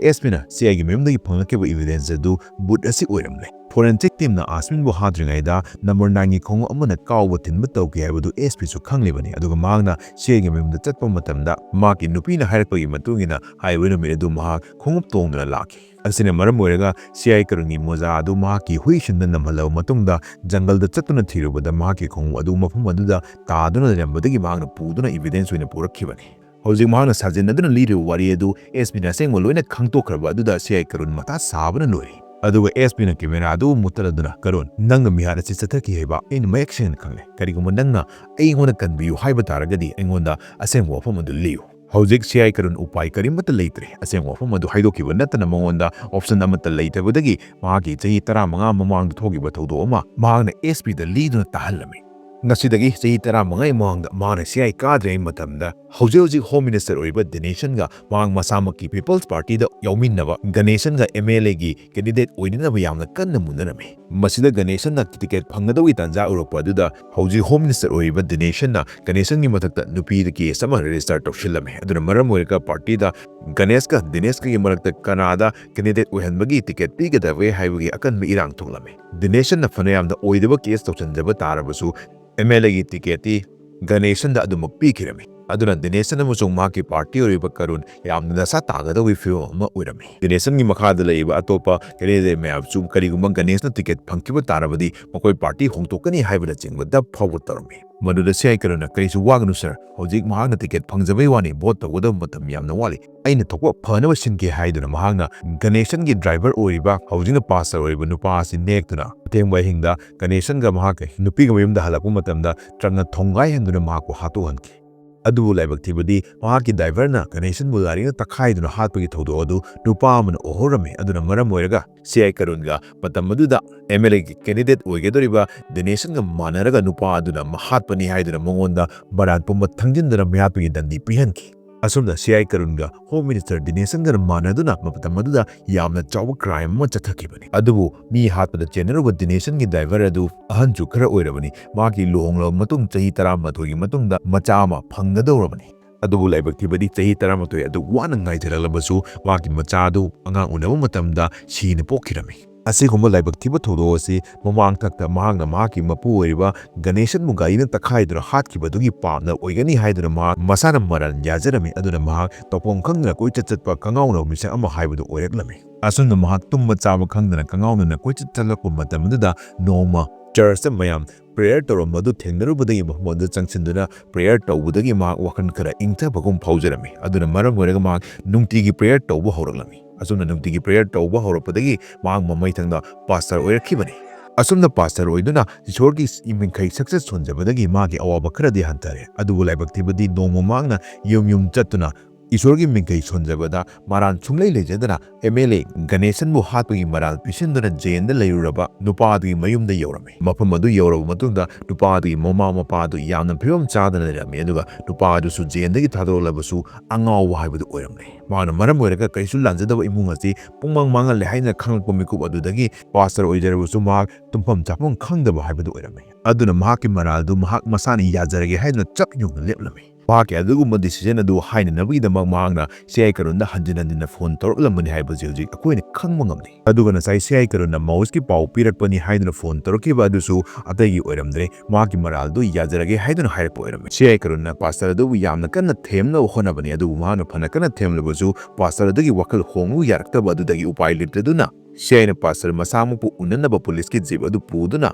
ꯑꯦꯁ ꯄꯤꯅ ꯁꯤ ꯑꯥꯏꯒꯤ ꯃꯌꯨꯝꯗꯒꯤ ꯐꯪꯂꯛꯈꯤꯕ ꯏꯚꯤꯗꯦꯟꯁ ꯑꯗꯨ ꯕꯨꯠ ꯑꯁꯤ ꯑꯣꯏꯔꯝꯂꯦ꯫ ꯐꯣꯔꯦꯟꯁꯤꯛ ꯇꯤꯝꯅ ꯑꯥꯁꯃꯤꯟꯕꯨ ꯍꯥꯠꯇ꯭ꯔꯤꯉꯩꯗ ꯅꯝꯕꯔ ꯅꯥꯏꯟꯒꯤ ꯈꯣꯡꯎꯞ ꯑꯃꯅ ꯀꯥꯎꯕ ꯊꯤꯟꯕ ꯇꯧꯈꯤ ꯍꯥꯏꯕꯗꯨ ꯑꯦꯁ ꯄꯤꯁꯨ ꯈꯪꯂꯤꯕꯅꯤ, ꯑꯗꯨꯒ ꯃꯍꯥꯛꯅ ꯁꯤ ꯑꯥꯏꯒꯤ ꯃꯌꯨꯝꯗ ꯆꯠꯄ ꯃꯇꯝꯗ ꯃꯍꯥꯛꯀꯤ ꯅꯨꯄꯤꯅ ꯍꯥꯏꯔꯛꯄꯒꯤ ꯃꯇꯨꯡ ꯏꯟꯅ ꯍꯥꯏꯔꯤꯕ ꯅꯨꯃꯤꯠ ꯑꯗꯨ ꯃꯍꯥꯛ ꯈꯣꯡꯎꯞ ꯇꯣꯡꯗꯨꯅ ꯂꯥꯛꯈꯤ꯫ ꯑꯁꯤꯅ ꯃꯔꯝ ꯑꯣꯏꯔꯒ ꯁꯤ ꯑꯥꯏ ꯀꯔꯨꯟꯒꯤ ꯃꯣꯖꯥ ꯑꯗꯨ ꯃꯍꯥꯛꯀꯤ ꯍꯨꯏꯁꯤꯡꯗ ꯅꯝꯍꯜꯂꯕ ꯃꯇꯨꯡꯗ ꯖꯪꯒꯜꯗ ꯆꯠꯇꯨꯅ ꯊꯤꯔꯨꯕꯗ ꯃꯍꯥꯛꯀꯤ ꯈꯣꯡꯎꯞ ꯑꯗꯨ ꯃꯐꯝ ꯑꯗꯨꯗ ꯇꯥꯗꯨꯅ ꯂꯩꯔꯝꯕꯗꯒꯤ ꯃꯍꯥꯛꯅ ꯄꯨꯗꯨꯅ ꯏꯚꯤꯗꯦꯟꯁ ꯑꯣꯏꯅ ꯄꯨꯔꯛꯈꯤꯕꯅꯤ꯫ ꯍꯧꯖꯤꯛ ꯃꯍꯥꯛꯅ ꯁꯥꯖꯤꯟꯅꯗꯨꯅ ꯂꯤꯔꯤꯕ ꯋꯥꯔꯤ ꯑꯗꯨ ꯑꯦꯁ ꯄꯤꯅ ꯑꯁꯦꯡꯕ ꯂꯣꯏꯅ ꯈꯪꯗꯣꯛꯈ꯭ꯔꯕ ꯑꯗꯨꯗ ꯁꯤ ꯑꯥꯏ ꯀꯔꯨꯟ ꯃꯊꯥ ꯁꯥꯕꯅ ꯂꯣꯏꯔꯦ꯫ ꯑꯗꯨꯒ ꯑꯦꯁ ꯄꯤꯅ ꯀꯦꯃꯦꯔꯥ ꯑꯗꯨ ꯃꯨꯠꯊꯠꯂꯗꯨꯅ, "ꯀꯔꯨꯟ, ꯅꯪꯅ ꯃꯤꯍꯥꯠ ꯑꯁꯤ ꯆꯠꯊꯈꯤ ꯍꯥꯏꯕ ꯑꯩꯅ ꯃꯌꯦꯛ ꯁꯦꯡꯅ ꯈꯪꯂꯦ꯫ ꯀꯔꯤꯒꯨꯝꯕ ꯅꯪꯅ ꯑꯩꯉꯣꯟꯗ ꯀꯟꯕꯤꯌꯨ ꯍꯥꯏꯕ ꯇꯥꯔꯒꯗꯤ ꯑꯩꯉꯣꯟꯗ ꯑꯁꯦꯡꯕ ꯋꯥꯐꯝ ꯑꯗꯨ ꯂꯤꯌꯨ"꯫ ꯍꯧꯖꯤꯛ ꯁꯤ ꯑꯥꯏ ꯀꯔꯨꯟ ꯎꯄꯥꯏ ꯀꯔꯤꯃꯠꯇ ꯂꯩꯇ꯭ꯔꯦ꯫ ꯑꯁꯦꯡꯕ ꯋꯥꯐꯝ ꯑꯗꯨ ꯍꯥꯏꯗꯣꯛꯈꯤꯕ ꯅꯠꯇꯅ ꯃꯉꯣꯟꯗ ꯑꯣꯞꯁꯟ ꯑꯃꯠꯇ ꯂꯩꯇꯕꯗꯒꯤ ꯃꯍꯥꯛꯀꯤ ꯆꯍꯤ ꯇꯔꯥꯃꯉꯥ ꯃꯃꯥꯡꯗ ꯊꯣꯛꯈꯤꯕ ꯊꯧꯗꯣꯛ ꯑꯃ ꯃꯍꯥꯛꯅ ꯑꯦꯁ ꯄꯤꯗ ꯂꯤꯗꯨꯅ ꯇꯥꯍꯜꯂꯝꯃꯤ꯫ ꯉꯁꯤꯗꯒꯤ ꯆꯍꯤ ꯇꯔꯥꯃꯉꯥꯒꯤ ꯃꯃꯥꯡꯗ ꯃꯍꯥꯛꯅ ꯁꯤ ꯑꯥꯏ ꯀꯥꯗ꯭ꯔꯤꯉꯩ ꯃꯇꯝꯗ ꯍꯧꯖꯤꯛ ꯍꯧꯖꯤꯛ ꯍꯣꯝ ꯃꯤꯅꯤꯁꯇꯔ ꯑꯣꯏꯔꯤꯕ ꯗꯤꯅꯦꯁꯟꯒ ꯃꯍꯥꯛ ꯃꯁꯥꯃꯛꯀꯤ ꯄꯤꯄꯜꯁ ꯄꯥꯔꯇꯤꯗ ꯌꯥꯎꯃꯤꯟꯅꯕ ꯒꯅꯦꯁꯟꯒ ꯑꯦꯝ ꯑꯦꯜ ꯑꯦꯒꯤ ꯀꯦꯟꯗꯤꯗꯦꯠ ꯑꯣꯏꯅꯅꯕ ꯌꯥꯝꯅ ꯀꯟꯅ ꯃꯨꯟꯅꯔꯝꯃꯤ꯫ ꯃꯁꯤꯗ ꯒꯅꯦꯁꯟꯅ ꯇꯤꯀꯦꯠ ꯐꯪꯒꯗꯧꯒꯤ ꯇꯥꯟꯖꯥ ꯎꯔꯛꯄ ꯑꯗꯨꯗ ꯍꯧꯖꯤꯛ ꯍꯣꯝ ꯃꯤꯅꯤꯁꯇꯔ ꯑꯣꯏꯔꯤꯕ ꯗꯤꯅꯦꯁꯟꯅ ꯒꯅꯦꯁꯟꯒꯤ ꯃꯊꯛꯇ ꯅꯨꯄꯤꯗ ꯀꯦꯁ ꯑꯃ ꯔꯦꯖꯤꯁꯇꯔ ꯇꯧꯁꯤꯜꯂꯝꯃꯤ꯫ ꯑꯗꯨꯅ ꯃꯔꯝ ꯑꯣꯏꯔꯒ ꯄꯥꯔꯇꯤꯗ ꯒꯅꯦꯁꯀ ꯗꯤꯅꯦꯁꯀꯒꯤ ꯃꯔꯛꯇ ꯀꯅꯥꯗ ꯀꯦꯟꯗꯤꯗꯦꯠ ꯑꯣꯏꯍꯟꯕꯒꯤ ꯇꯤꯀꯦꯠ ꯄꯤꯒꯗꯕꯒꯦ ꯍꯥꯏꯕꯒꯤ ꯑꯀꯟꯕ ꯏꯔꯥꯡ ꯊꯣꯛꯂꯝꯃꯤ꯫ ꯗꯤꯅꯦꯁꯟꯅ ꯐꯅꯌꯥꯝꯅ ꯑꯣꯏꯗꯕ ꯀꯦꯁ ꯇꯧꯁꯤꯟꯖꯕ ꯇꯥꯔꯕꯁꯨ ꯑꯦꯝ ꯑꯦꯜ ꯑꯦꯒꯤ ꯇꯤꯀꯦꯠꯇꯤ ꯒꯅꯦꯁꯟꯗ ꯑꯗꯨꯃꯛ ꯄꯤꯈꯤꯔꯝꯃꯤ꯫ ꯑꯗꯨꯅ ꯗꯤꯅꯦꯁꯟ ꯑꯃꯁꯨꯡ ꯃꯍꯥꯛꯀꯤ ꯄꯥꯔꯇꯤ ꯑꯣꯏꯔꯤꯕ ꯀꯔꯨꯟ ꯌꯥꯝꯅ ꯗꯁꯥ ꯇꯥꯒꯗꯧꯕꯒꯤ ꯐꯤꯕꯝ ꯑꯃ ꯑꯣꯏꯔꯝꯃꯤ꯫ ꯗꯤꯅꯦꯁꯟꯒꯤ ꯃꯈꯥꯗ ꯂꯩꯔꯤꯕ ꯑꯇꯣꯞꯄ ꯀꯦꯟꯗꯤꯗꯦꯠ ꯃꯌꯥꯝꯁꯨ ꯀꯔꯤꯒꯨꯝꯕ ꯒꯅꯦꯁꯅ ꯇꯤꯀꯦꯠ ꯐꯪꯈꯤꯕ ꯇꯥꯔꯕꯗꯤ ꯃꯈꯣꯏ ꯄꯥꯔꯇꯤ ꯍꯣꯡꯗꯣꯛꯀꯅꯤ ꯍꯥꯏꯕꯅꯆꯤꯡꯕ ꯗꯞ ꯐꯥꯎꯕ ꯇꯧꯔꯝꯃꯤ꯫ ꯃꯗꯨꯗ ꯁꯤ ꯑꯥꯏ ꯀꯔꯨꯟꯅ, "ꯀꯔꯤꯁꯨ ꯋꯥꯒꯅꯨ ꯁꯔ, ꯍꯧꯖꯤꯛ ꯃꯍꯥꯛꯅ ꯇꯤꯀꯦꯠ ꯐꯪꯖꯕꯒꯤ ꯋꯥꯅꯤ, ꯚꯣꯠ ꯇꯧꯒꯗꯕ ꯃꯇꯝ ꯌꯥꯝꯅ ꯋꯥꯠꯂꯤ꯫ ꯑꯩꯅ ꯊꯣꯛꯄ ꯐꯅꯕ ꯁꯤꯟꯒꯦ" ꯍꯥꯏꯗꯨꯅ ꯃꯍꯥꯛꯅ ꯒꯅꯦꯁꯟꯒꯤ ꯗ꯭ꯔꯥꯏꯚꯔ ꯑꯣꯏꯔꯤꯕ, ꯍꯧꯖꯤꯛꯅ ꯄꯥꯁꯇꯔ ꯑꯣꯏꯔꯤꯕ ꯅꯨꯄꯥ ꯑꯁꯤ ꯅꯦꯛꯇꯨꯅ ꯑꯊꯦꯡꯕ ꯑꯍꯤꯡꯗ ꯒꯅꯦꯁꯟꯒ ꯃꯍꯥꯛꯀ ꯅꯨꯄꯤꯒ ꯃꯌꯨꯝꯗ ꯍꯜꯂꯛꯄ ꯃꯇꯝꯗ ꯇ꯭ꯔꯛꯅ ꯊꯣꯡꯒꯥꯏꯍꯟꯗꯨꯅ ꯃꯍꯥꯛꯄꯨ ꯍꯥꯠꯇꯣꯛꯍꯟꯈꯤ꯫ ꯑꯗꯨꯕꯨ ꯂꯥꯏꯕꯛ ꯊꯤꯕꯗꯤ ꯃꯍꯥꯛꯀꯤ ꯗ꯭ꯔꯥꯏꯚꯔꯅ ꯒꯅꯦꯁꯟꯕꯨ ꯂꯥꯏꯔꯤꯛꯅ ꯇꯛꯈꯥꯏꯗꯨꯅ ꯍꯥꯠꯄꯒꯤ ꯊꯧꯗꯣꯛ ꯑꯗꯨ ꯅꯨꯄꯥ ꯑꯃꯅ ꯎꯍꯧꯔꯝꯃꯤ꯫ ꯑꯗꯨꯅ ꯃꯔꯝ ꯑꯣꯏꯔꯒ ꯁꯤ ꯑꯥꯏ ꯀꯔꯨꯟꯒ ꯃꯇꯝ ꯑꯗꯨꯗ ꯑꯦꯝ ꯑꯦꯜ ꯑꯦꯒꯤ ꯀꯦꯟꯗꯤꯗꯦꯠ ꯑꯣꯏꯒꯗꯧꯔꯤꯕ ꯗꯤꯅꯦꯁꯟꯒ ꯃꯥꯟꯅꯔꯒ ꯅꯨꯄꯥ ꯑꯗꯨꯅ ꯍꯥꯠꯄꯅꯤ ꯍꯥꯏꯗꯨꯅ ꯃꯉꯣꯟꯗ ꯃꯔꯥꯟ ꯄꯨꯝꯕ ꯊꯪꯖꯤꯟꯗꯨꯅ ꯃꯤꯍꯥꯠꯄꯒꯤ ꯗꯟꯗꯤ ꯄꯤꯍꯟꯈꯤ꯫ ꯑꯁꯨꯝꯅ ꯁꯤ ꯑꯥꯏ ꯀꯔꯨꯟꯒ ꯍꯣꯝ ꯃꯤꯅꯤꯁꯇꯔ ꯗꯤꯅꯦꯁꯟꯒ ꯃꯥꯟꯅꯗꯨꯅ ꯃꯇꯝ ꯑꯗꯨꯗ ꯌꯥꯝꯅ ꯆꯥꯎꯕ ꯀ꯭ꯔꯥꯏꯝ ꯑꯃ ꯆꯠꯊꯈꯤꯕꯅꯤ꯫ ꯑꯗꯨꯕꯨ ꯃꯤ ꯍꯥꯠꯄꯗ ꯆꯦꯟꯅꯔꯨꯕ ꯗꯤꯅꯦꯁꯟꯒꯤ ꯗ꯭ꯔꯥꯏꯚꯔ ꯑꯗꯨ ꯑꯍꯟꯁꯨ ꯈꯔ ꯑꯣꯏꯔꯕꯅꯤ꯫ ꯃꯍꯥꯛꯀꯤ ꯂꯨꯍꯣꯡꯂꯕ ꯃꯇꯨꯡ ꯆꯍꯤ ꯇꯔꯥꯃꯥꯊꯣꯏꯒꯤ ꯃꯇꯨꯡꯗ ꯃꯆꯥ ꯑꯃ ꯐꯪꯒꯗꯧꯔꯕꯅꯤ꯫ ꯑꯗꯨꯕꯨ ꯂꯥꯏꯕꯛ ꯊꯤꯕꯗꯤ ꯆꯍꯤ ꯇꯔꯥꯃꯥꯊꯣꯏ ꯑꯗꯨ ꯋꯥꯅ ꯉꯥꯏꯖꯔꯛꯂꯕꯁꯨ ꯃꯍꯥꯛꯀꯤ ꯃꯆꯥ ꯑꯗꯨ ꯑꯉꯥꯡ ꯎꯅꯕ ꯃꯇꯝꯗ ꯁꯤꯅ ꯄꯣꯛꯈꯤꯔꯝꯃꯤ꯫ ꯑꯁꯤꯒꯨꯝꯕ ꯂꯥꯏꯕꯛ ꯊꯤꯕ ꯊꯧꯗꯣꯛ ꯑꯁꯤ ꯃꯃꯥꯡꯊꯛꯇ ꯃꯍꯥꯛꯅ ꯃꯍꯥꯛꯀꯤ ꯃꯄꯨ ꯑꯣꯏꯔꯤꯕ ꯒꯅꯦꯁꯟꯕꯨ ꯒꯥꯔꯤꯅ ꯇꯛꯈꯥꯏꯗꯨꯅ ꯍꯥꯠꯈꯤꯕꯗꯨꯒꯤ ꯄꯥꯞꯅ ꯑꯣꯏꯒꯅꯤ ꯍꯥꯏꯗꯨꯅ ꯃꯍꯥꯛ ꯃꯁꯥꯅ ꯃꯔꯥꯜ ꯌꯥꯖꯔꯝꯃꯤ꯫ ꯑꯗꯨꯅ ꯃꯍꯥꯛ ꯇꯧꯐꯝ ꯈꯪꯗꯅ ꯀꯣꯏꯆꯠ ꯆꯠꯄ ꯀꯉꯥꯎꯅꯕ ꯃꯤꯁꯛ ꯑꯃ ꯍꯥꯏꯕꯗꯨ ꯑꯣꯏꯔꯛꯂꯝꯃꯤ꯫ ꯑꯁꯨꯝꯅ ꯃꯍꯥꯛ ꯇꯨꯝꯕ ꯆꯥꯕ ꯈꯪꯗꯅ ꯀꯉꯥꯎꯅꯅ ꯀꯣꯏꯆꯠ ꯆꯠꯂꯛꯄ ꯃꯇꯝ ꯑꯗꯨꯗ ꯅꯣꯡꯃ ꯆꯔꯆꯇ ꯃꯌꯥꯝ ꯄ꯭ꯔꯦꯌꯔ ꯇꯧꯔꯝꯕ ꯑꯗꯨ ꯊꯦꯡꯅꯔꯨꯕꯗꯒꯤ ꯃꯐꯝ ꯑꯗꯨꯗ ꯆꯪꯁꯤꯟꯗꯨꯅ ꯄ꯭ꯔꯦꯌꯔ ꯇꯧꯕꯗꯒꯤ ꯃꯍꯥꯛ ꯋꯥꯈꯜ ꯈꯔ ꯏꯪꯊꯕꯒꯨꯝ ꯐꯥꯎꯖꯔꯝꯃꯤ꯫ ꯑꯗꯨꯅ ꯃꯔꯝ ꯑꯣꯏꯔꯒ ꯃꯍꯥꯛ ꯅꯨꯡꯇꯤꯒꯤ ꯄ꯭ꯔꯦꯌꯔ ꯇꯧꯕ ꯍꯧꯔꯛꯂꯝꯃꯤ꯫ ꯑꯁꯨꯝꯅ ꯅꯨꯡꯇꯤꯒꯤ ꯄ꯭ꯔꯦꯌꯔ ꯇꯧꯕ ꯍꯧꯔꯛꯄꯗꯒꯤ ꯃꯍꯥꯛ ꯃꯃꯩꯊꯪꯗ ꯄꯥꯁꯇꯔ ꯑꯣꯏꯔꯛꯈꯤꯕꯅꯤ꯫ ꯑꯁꯨꯝꯅ ꯄꯥꯁꯇꯔ ꯑꯣꯏꯗꯨꯅ ꯏꯁꯣꯔꯒꯤ ꯃꯤꯡꯈꯩ ꯁꯛꯆꯦꯁ ꯁꯣꯟꯖꯕꯗꯒꯤ ꯃꯥꯒꯤ ꯑꯋꯥꯕ ꯈꯔꯗꯤ ꯍꯟꯊꯔꯦ꯫ ꯑꯗꯨꯕꯨ ꯂꯥꯏꯕꯛ ꯊꯤꯕꯗꯤ ꯅꯣꯡꯃ ꯃꯍꯥꯛꯅ ꯌꯨꯝ ꯌꯨꯝ ꯆꯠꯇꯨꯅ ꯏꯁꯣꯔꯒꯤ ꯃꯤꯡꯈꯩ ꯁꯣꯟꯖꯕꯗ ꯃꯔꯥꯟ ꯁꯨꯡꯂꯩ ꯂꯩꯖꯗꯅ ꯑꯦꯝ ꯑꯦꯜ ꯑꯦ ꯒꯅꯦꯁꯟꯕꯨ ꯍꯥꯠꯄꯒꯤ ꯃꯔꯥꯜ ꯄꯤꯁꯤꯟꯗꯨꯅ ꯖꯦꯜꯗ ꯂꯩꯔꯨꯔꯕ ꯅꯨꯄꯥ ꯑꯗꯨꯒꯤ ꯃꯌꯨꯝꯗ ꯌꯧꯔꯝꯃꯤ꯫ ꯃꯐꯝ ꯑꯗꯨ ꯌꯧꯔꯕ ꯃꯇꯨꯡꯗ ꯅꯨꯄꯥ ꯑꯗꯨꯒꯤ ꯃꯃꯥ ꯃꯄꯥ ꯑꯗꯨ ꯌꯥꯝꯅ ꯐꯤꯕꯝ ꯆꯥꯗꯅ ꯂꯩꯔꯝꯃꯤ꯫ ꯑꯗꯨꯒ ꯅꯨꯄꯥ ꯑꯗꯨꯁꯨ ꯖꯦꯜꯗꯒꯤ ꯊꯥꯗꯣꯔꯛꯂꯕꯁꯨ ꯑꯉꯥꯎꯕ ꯍꯥꯏꯕꯗꯨ ꯑꯣꯏꯔꯝꯂꯦ꯫ ꯃꯍꯥꯛꯅ ꯃꯔꯝ ꯑꯣꯏꯔꯒ ꯀꯔꯤꯁꯨ ꯂꯥꯟꯖꯗꯕ ꯏꯃꯨꯡ ꯑꯁꯤ ꯄꯨꯡꯃꯥꯡ ꯃꯥꯡꯍꯜꯂꯦ ꯍꯥꯏꯅ ꯈꯪꯂꯛꯄ ꯃꯤꯀꯨꯞ ꯑꯗꯨꯗꯒꯤ ꯄꯥꯁꯇꯔ ꯑꯣꯏꯖꯔꯕꯁꯨ ꯃꯍꯥꯛ ꯇꯨꯝꯐꯝ ꯆꯥꯐꯝ ꯈꯪꯗꯕ ꯍꯥꯏꯕꯗꯨ ꯑꯣꯏꯔꯝꯃꯤ꯫ ꯑꯗꯨꯅ ꯃꯍꯥꯛꯀꯤ ꯃꯔꯥꯜꯗꯨ ꯃꯍꯥꯛ ꯃꯁꯥꯅ ꯌꯥꯖꯔꯒꯦ ꯍꯥꯏꯗꯨꯅ ꯆꯞ ꯌꯨꯡꯅ ꯂꯦꯞꯂꯝꯃꯤ꯫ ꯃꯍꯥꯛꯀꯤ ꯑꯗꯨꯒꯨꯝꯕ ꯗꯤꯁꯤꯖꯟ ꯑꯗꯨ ꯍꯥꯏꯅꯅꯕꯒꯤꯗꯃꯛ ꯃꯍꯥꯛꯅ ꯁꯤ ꯑꯥꯏ ꯀꯔꯨꯟꯗ ꯍꯟꯖꯤꯟ ꯍꯟꯖꯤꯟꯅ ꯐꯣꯟ ꯇꯧꯔꯛꯂꯝꯕꯅꯤ ꯍꯥꯏꯕꯁꯤ ꯍꯧꯖꯤꯛ ꯑꯩꯈꯣꯏꯅ ꯈꯪꯕ ꯉꯝꯂꯤ꯫ ꯑꯗꯨꯒ ꯉꯁꯥꯏ ꯁꯤ ꯑꯥꯏ ꯀꯔꯨꯟꯅ ꯃꯥꯎꯁꯀꯤ ꯄꯥꯎ ꯄꯤꯔꯛꯄꯅꯤ ꯍꯥꯏꯗꯨꯅ ꯐꯣꯟ ꯇꯧꯔꯛꯈꯤꯕ ꯑꯗꯨꯁꯨ ꯑꯇꯩꯒꯤ ꯑꯣꯏꯔꯝꯗ꯭ꯔꯦ, ꯃꯍꯥꯛꯀꯤ ꯃꯔꯥꯜꯗꯨ ꯌꯥꯖꯔꯒꯦ ꯍꯥꯏꯗꯨꯅ ꯍꯥꯏꯔꯛꯄ ꯑꯣꯏꯔꯝꯃꯤ꯫ ꯁꯤ ꯑꯥꯏ ꯀꯔꯨꯟꯅ ꯄꯥꯁꯇꯔ ꯑꯗꯨꯕꯨ ꯌꯥꯝꯅ ꯀꯟꯅ ꯊꯦꯝꯅꯕ ꯍꯣꯠꯅꯕꯅꯤ, ꯑꯗꯨꯕꯨ ꯃꯍꯥꯛꯅ ꯐꯅ ꯀꯟꯅ ꯊꯦꯝꯂꯕꯁꯨ ꯄꯥꯁꯇꯔ ꯑꯗꯨꯒꯤ ꯋꯥꯈꯜ ꯍꯣꯡꯂꯨ ꯌꯥꯔꯛꯇꯕ ꯑꯗꯨꯗꯒꯤ ꯎꯄꯥꯏ ꯂꯩꯇꯗꯨꯅ ꯁꯤ ꯑꯥꯏꯅ ꯄꯥꯁꯇꯔ ꯃꯁꯥꯃꯛꯄꯨ ꯎꯅꯅꯕ ꯄꯨꯂꯤꯁꯀꯤ ꯖꯤꯞ ꯑꯗꯨ ꯄꯨꯗꯨꯅ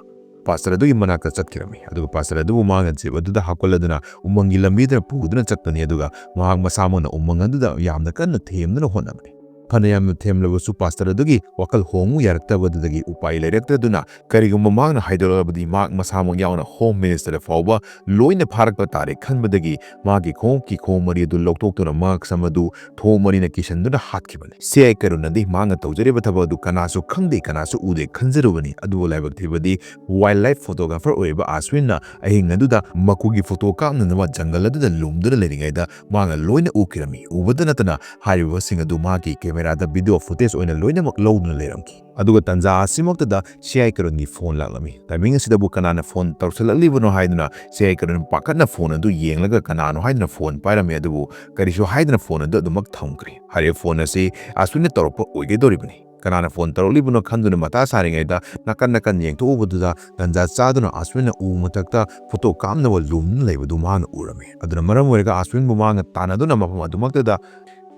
ꯄꯥꯁꯇꯔ ꯑꯗꯨꯒꯤ ꯃꯅꯥꯛꯇ ꯆꯠꯈꯤꯔꯝꯃꯤ꯫ ꯑꯗꯨꯒ ꯄꯥꯁꯇꯔ ꯑꯗꯨꯕꯨ ꯃꯍꯥꯛꯅ ꯖꯤꯞ ꯑꯗꯨꯗ ꯍꯥꯞꯀꯠꯂꯗꯨꯅ ꯎꯃꯪꯒꯤ ꯂꯝꯕꯤꯗ ꯄꯨꯗꯨꯅ ꯆꯠꯄꯅꯤ꯫ ꯑꯗꯨꯒ ꯃꯍꯥꯛ ꯃꯁꯥꯃꯛꯅ ꯎꯃꯪ ꯑꯗꯨꯗ ꯌꯥꯝꯅ ꯀꯟꯅ ꯊꯦꯝꯗꯨꯅ ꯍꯣꯠꯅꯕꯅꯤ꯫ ꯐꯅ ꯌꯥꯝꯅ ꯊꯦꯝꯂꯕꯁꯨ ꯄꯥꯁꯇꯔ ꯑꯗꯨꯒꯤ ꯋꯥꯈꯜ ꯍꯣꯡꯉꯨ ꯌꯥꯔꯛꯇꯕꯗꯨꯗꯒꯤ ꯎꯄꯥꯏ ꯂꯩꯔꯛꯇꯗꯨꯅ ꯀꯔꯤꯒꯨꯝꯕ ꯃꯍꯥꯛꯅ ꯍꯥꯏꯗꯣꯔꯛꯂꯕꯗꯤ ꯃꯍꯥꯛ ꯃꯁꯥꯃꯛ ꯌꯥꯎꯅ ꯍꯣꯝ ꯃꯤꯅꯤꯁꯇꯔ ꯐꯥꯎꯕ ꯂꯣꯏꯅ ꯐꯥꯔꯛꯄ ꯇꯥꯔꯦ ꯈꯟꯕꯗꯒꯤ ꯃꯍꯥꯛꯀꯤ ꯈꯣꯡꯎꯞꯀꯤ ꯈꯣꯡ ꯃꯔꯤ ꯑꯗꯨ ꯂꯧꯊꯣꯛꯇꯨꯅ ꯃꯍꯥꯛ ꯁꯝ ꯑꯗꯨ ꯊꯣꯡ ꯃꯔꯤꯅ ꯀꯤꯁꯟꯗꯨꯅ ꯍꯥꯠꯈꯤꯕꯅꯤ꯫ ꯁꯤ ꯑꯥꯏ ꯀꯔꯨꯟꯅꯗꯤ ꯃꯍꯥꯛꯅ ꯇꯧꯖꯔꯤꯕ ꯊꯕꯛ ꯑꯗꯨ ꯀꯅꯥꯁꯨ ꯈꯪꯗꯦ, ꯀꯅꯥꯁꯨ ꯎꯗꯦ ꯈꯟꯖꯔꯨꯕꯅꯤ꯫ ꯑꯗꯨꯕꯨ ꯂꯥꯏꯕꯛ ꯊꯤꯕꯗꯤ ꯋꯥꯏꯜꯗ ꯂꯥꯏꯐ ꯐꯣꯇꯣꯒ꯭ꯔꯥꯐꯔ ꯑꯣꯏꯔꯤꯕ ꯑꯥꯁꯋꯤꯟꯅ ꯑꯍꯤꯡ ꯑꯗꯨꯗ ꯃꯀꯨꯒꯤ ꯐꯣꯇꯣ ꯀꯥꯞꯅꯅꯕ ꯖꯪꯒꯜ ꯑꯗꯨꯗ ꯂꯨꯝꯗꯨꯅ ꯂꯩꯔꯤꯉꯩꯗ ꯃꯍꯥꯛꯅ ꯂꯣꯏꯅ ꯎꯈꯤꯔꯝꯃꯤ꯫ ꯎꯕꯗ ꯅꯠꯇꯅ ꯍꯥꯏꯔꯤꯕꯁꯤꯡ ꯑꯗꯨ ꯃꯍꯥꯛꯀꯤ ꯀꯦꯃꯦꯔꯥ ꯀꯦꯃꯦꯔꯥꯗ ꯚꯤꯗꯤꯑꯣ ꯐꯨꯇꯦꯖ ꯑꯣꯏꯅ ꯂꯣꯏꯅꯃꯛ ꯂꯧꯗꯨꯅ ꯂꯩꯔꯝꯈꯤ꯫ ꯑꯗꯨꯒ ꯇꯥꯟꯖꯥ ꯑꯁꯤꯃꯛꯇꯗ ꯁꯤ ꯑꯥꯏ ꯀꯔꯨꯟꯒꯤ ꯐꯣꯟ ꯂꯥꯛꯂꯝꯃꯤ꯫ ꯇꯥꯏꯃꯤꯡ ꯑꯁꯤꯗꯕꯨ ꯀꯅꯥꯅ ꯐꯣꯟ ꯇꯧꯁꯜꯂꯛꯂꯤꯕꯅꯣ ꯍꯥꯏꯗꯨꯅ ꯁꯤ ꯑꯥꯏ ꯀꯔꯨꯟ ꯄꯥꯈꯠꯅ ꯐꯣꯟ ꯑꯗꯨ ꯌꯦꯡꯂꯒ ꯀꯅꯥꯅꯣ ꯍꯥꯏꯗꯨꯅ ꯐꯣꯟ ꯄꯥꯏꯔꯝꯃꯤ, ꯑꯗꯨꯕꯨ ꯀꯔꯤꯁꯨ ꯍꯥꯏꯗꯅ ꯐꯣꯟ ꯑꯗꯨ ꯑꯗꯨꯃꯛ ꯊꯝꯈ꯭ꯔꯦ꯫ ꯍꯥꯏꯔꯤꯕ ꯐꯣꯟ ꯑꯁꯤ ꯑꯁꯋꯤꯟꯅ ꯇꯧꯔꯛꯄ ꯑꯣꯏꯒꯗꯧꯔꯤꯕꯅꯤ꯫ ꯀꯅꯥꯅ ꯐꯣꯟ ꯇꯧꯔꯛꯂꯤꯕꯅꯣ ꯈꯪꯗꯨꯅ ꯃꯊꯥ ꯁꯥꯔꯤꯉꯩꯗ ꯅꯥꯀꯟ ꯅꯥꯀꯟ ꯌꯦꯡꯊꯣꯛꯎꯕꯗꯨꯗ ꯇꯟꯖꯥ ꯆꯥꯗꯨꯅ ꯑꯁꯋꯤꯟꯅ ꯎ ꯃꯊꯛꯇ ꯐꯣꯇꯣ ꯀꯥꯞꯅꯕ ꯂꯨꯝꯗꯨꯅ ꯂꯩꯕꯗꯨ ꯃꯍꯥꯛꯅ ꯎꯔꯝꯃꯤ꯫ ꯑꯗꯨꯅ ꯃꯔꯝ ꯑꯣꯏꯔꯒ ꯑꯁꯋꯤꯟꯕꯨ ꯃꯍꯥꯛꯅ ꯇꯥꯟꯅꯗꯨꯅ ꯃꯐꯝ ꯑꯗꯨꯃꯛꯇꯗ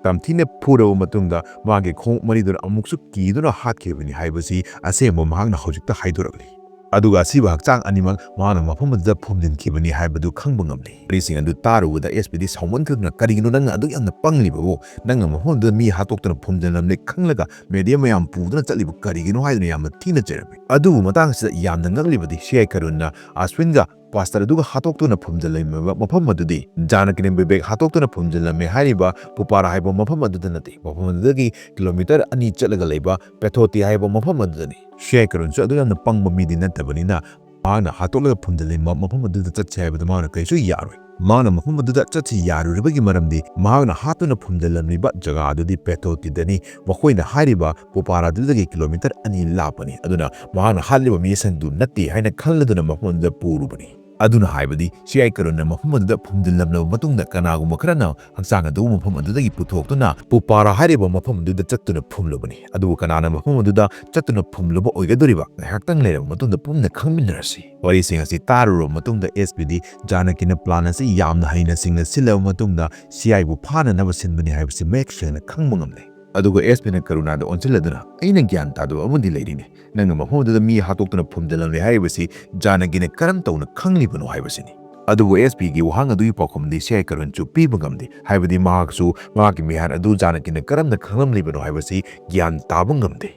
ꯇꯝꯊꯤꯅ ꯐꯨꯔꯕ ꯃꯇꯨꯡꯗ ꯃꯥꯒꯤ ꯈꯣꯡꯎꯞ ꯃꯔꯤꯗꯨꯅ ꯑꯃꯨꯛꯁꯨ ꯀꯤꯗꯨꯅ ꯍꯥꯠꯈꯤꯕꯅꯤ ꯍꯥꯏꯕꯁꯤ ꯑꯁꯦꯡꯕ ꯃꯍꯥꯛꯅ ꯍꯧꯖꯤꯛꯇ ꯍꯥꯏꯗꯣꯔꯛꯂꯤ꯫ ꯑꯗꯨꯒ ꯑꯁꯤꯕ ꯍꯛꯆꯥꯡ ꯑꯅꯤꯃꯛ ꯃꯍꯥꯛꯅ ꯃꯐꯝ ꯑꯗꯨꯗ ꯐꯨꯝꯖꯤꯟꯈꯤꯕꯅꯤ ꯍꯥꯏꯕꯗꯨ ꯈꯪꯕ ꯉꯝꯂꯤ꯫ ꯋꯥꯔꯤꯁꯤꯡ ꯑꯗꯨ ꯇꯥꯔꯨꯕꯗ ꯑꯦꯁ ꯄꯤꯗꯤ ꯁꯥꯎꯃꯟꯈꯤꯗꯨꯅ, "ꯀꯔꯤꯒꯤꯅꯣ ꯅꯪꯅ ꯑꯗꯨꯛ ꯌꯥꯝꯅ ꯄꯪꯂꯤꯕꯕꯨ? ꯅꯪꯅ ꯃꯐꯝ ꯑꯗꯨꯗ ꯃꯤ ꯍꯥꯠꯇꯣꯛꯇꯨꯅ ꯐꯨꯝꯖꯤꯜꯂꯝꯂꯦ ꯈꯪꯂꯒ ꯃꯦꯗꯤꯌꯥ ꯃꯌꯥꯝ ꯄꯨꯗꯨꯅ ꯆꯠꯂꯤꯕ ꯀꯔꯤꯒꯤꯅꯣ?" ꯍꯥꯏꯗꯨꯅ ꯌꯥꯝꯅ ꯊꯤꯅ ꯆꯩꯔꯝꯃꯤ꯫ ꯑꯗꯨꯕꯨ ꯃꯇꯥꯡ ꯑꯁꯤꯗ ꯌꯥꯝꯅ ꯉꯛꯂꯤꯕꯗꯤ ꯁꯤ ꯑꯥꯏ ꯀꯔꯨꯟꯅ ꯑꯁꯋꯤꯟꯒ ꯄꯥꯁꯇꯔ ꯑꯗꯨꯒ ꯍꯥꯠꯇꯣꯛꯇꯨꯅ ꯐꯨꯝꯖꯤꯜꯂꯝꯃꯤꯕ ꯃꯐꯝ ꯑꯗꯨꯗꯤ ꯖꯥꯅꯀꯤꯅ ꯕꯤꯕꯦꯛ ꯍꯥꯠꯇꯣꯛꯇꯨꯅ ꯐꯨꯝꯖꯤꯜꯂꯝꯃꯦ ꯍꯥꯏꯔꯤꯕ ꯄꯨꯄꯥꯔꯥ ꯍꯥꯏꯕ ꯃꯐꯝ ꯑꯗꯨꯗ ꯅꯠꯇꯦ꯫ ꯃꯐꯝ ꯑꯗꯨꯗꯒꯤ ꯀꯤꯂꯣꯃꯤꯇꯔ ꯑꯅꯤ ꯆꯠꯂꯒ ꯂꯩꯕ ꯄꯦꯊꯣꯇꯤ ꯍꯥꯏꯕ ꯃꯐꯝ ꯑꯗꯨꯗꯅꯤ꯫ ꯁꯤ ꯑꯥꯏ ꯀꯔꯨꯟꯁꯨ ꯑꯗꯨ ꯌꯥꯝꯅ ꯄꯪꯕ ꯃꯤꯗꯤ ꯅꯠꯇꯕꯅꯤꯅ ꯃꯍꯥꯛꯅ ꯍꯥꯠꯇꯣꯛꯂꯒ ꯐꯨꯝꯖꯤꯜꯂꯝꯕ ꯃꯐꯝ ꯑꯗꯨꯗ ꯆꯠꯁꯦ ꯍꯥꯏꯕꯗꯨ ꯃꯍꯥꯛꯅ ꯀꯔꯤꯁꯨ ꯌꯥꯔꯣꯏ꯫ ꯃꯍꯥꯛꯅ ꯃꯐꯝ ꯑꯗꯨꯗ ꯆꯠꯁꯤ ꯌꯥꯔꯨꯔꯤꯕꯒꯤ ꯃꯔꯝꯗꯤ ꯃꯍꯥꯛꯅ ꯍꯥꯠꯇꯨꯅ ꯐꯨꯝꯖꯤꯜꯂꯝꯂꯤꯕ ꯖꯒꯥ ꯑꯗꯨꯗꯤ ꯄꯦꯊꯣꯇꯤꯗꯅꯤ꯫ ꯃꯈꯣꯏꯅ ꯍꯥꯏꯔꯤꯕ ꯄꯨꯄꯥꯔꯥꯗꯨꯗꯒꯤ ꯀꯤꯂꯣꯃꯤꯇꯔ ꯑꯅꯤ ꯂꯥꯞꯄꯅꯤ꯫ ꯑꯗꯨꯅ ꯃꯍꯥꯛꯅ ꯍꯥꯠꯂꯤꯕ ꯃꯤꯁꯤꯡꯗꯨ ꯅꯠꯇꯦ ꯍꯥꯏꯅ ꯈꯜꯂꯗꯨꯅ ꯃꯐꯝ ꯑꯗꯨꯗ ꯄꯨꯔꯨꯕꯅꯤ꯫ ꯑꯗꯨꯅ ꯍꯥꯏꯕꯗꯤ ꯁꯤ ꯑꯥꯏ ꯀꯔꯨꯟꯅ ꯃꯐꯝ ꯑꯗꯨꯗ ꯐꯨꯝꯖꯤꯜꯂꯝꯂꯕ ꯃꯇꯨꯡꯗ ꯀꯅꯥꯒꯨꯝꯕ ꯈꯔꯅ ꯍꯛꯆꯥꯡ ꯑꯗꯨ ꯃꯐꯝ ꯑꯗꯨꯗꯒꯤ ꯄꯨꯊꯣꯛꯇꯨꯅ ꯄꯨꯄꯥꯔꯥ ꯍꯥꯏꯔꯤꯕ ꯃꯐꯝ ꯑꯗꯨꯗ ꯆꯠꯇꯨꯅ ꯐꯨꯝꯂꯨꯕꯅꯤ꯫ ꯑꯗꯨꯕꯨ ꯀꯅꯥꯅ ꯃꯐꯝ ꯑꯗꯨꯗ ꯆꯠꯇꯨꯅ ꯐꯨꯝꯂꯨꯕ ꯑꯣꯏꯒꯗꯧꯔꯤꯕ? ꯉꯥꯏꯍꯥꯛꯇꯪ ꯂꯩꯔꯕ ꯃꯇꯨꯡꯗ ꯄꯨꯟꯅ ꯈꯪꯃꯤꯟꯅꯔꯁꯤ꯫ ꯋꯥꯔꯤꯁꯤꯡ ꯑꯁꯤ ꯇꯥꯔꯨꯔꯕ ꯃꯇꯨꯡꯗ ꯑꯦꯁ ꯄꯤꯗꯤ ꯖꯥꯅꯀꯤꯅ ꯄ꯭ꯂꯥꯟ ꯑꯁꯤ ꯌꯥꯝꯅ ꯍꯩꯅ ꯁꯤꯡꯅ ꯁꯤꯜꯂꯕ ꯃꯇꯨꯡꯗ ꯁꯤ ꯑꯥꯏꯕꯨ ꯐꯥꯅꯅꯕ ꯁꯤꯟꯕꯅꯤ ꯍꯥꯏꯕꯁꯤ ꯃꯌꯦꯛ ꯁꯦꯡꯅ ꯈꯪꯕ ꯉꯝꯂꯦ꯫ ꯑꯗꯨꯒ ꯑꯦꯁ ꯄꯤꯅ ꯀꯔꯨꯅꯥꯗ ꯑꯣꯟꯁꯤꯜꯂꯗꯨꯅ, "ꯑꯩꯅ ꯒ꯭ꯌꯥꯟ ꯇꯥꯗꯕ ꯑꯃꯗꯤ ꯂꯩꯔꯤꯅꯦ꯫ ꯅꯪꯅ ꯃꯐꯝ ꯑꯗꯨꯗ ꯃꯤ ꯍꯥꯠꯇꯣꯛꯇꯨꯅ ꯐꯨꯝꯖꯤꯜꯂꯝꯂꯦ ꯍꯥꯏꯔꯤꯕꯁꯤ ꯖꯥꯅꯀꯤꯅ ꯀꯔꯝ ꯇꯧꯅ ꯈꯪꯂꯤꯕꯅꯣ?" ꯍꯥꯏꯕꯁꯤꯅꯤ꯫ ꯑꯗꯨꯕꯨ ꯑꯦꯁ ꯄꯤꯒꯤ ꯋꯥꯍꯪ ꯑꯗꯨꯒꯤ ꯄꯥꯎꯈꯨꯝꯗꯤ ꯁꯤ ꯑꯥꯏ ꯀꯔꯨꯟꯁꯨ ꯄꯤꯕ ꯉꯝꯗꯦ꯫ ꯍꯥꯏꯕꯗꯤ ꯃꯍꯥꯛꯁꯨ ꯃꯍꯥꯛꯀꯤ ꯃꯤꯍꯥꯠ ꯑꯗꯨ ꯖꯥꯅꯀꯤꯅ ꯀꯔꯝꯅ ꯈꯪꯂꯝꯂꯤꯕꯅꯣ ꯍꯥꯏꯕꯁꯤ ꯒ꯭ꯌꯥꯟ ꯇꯥꯕ ꯉꯝꯗꯦ꯫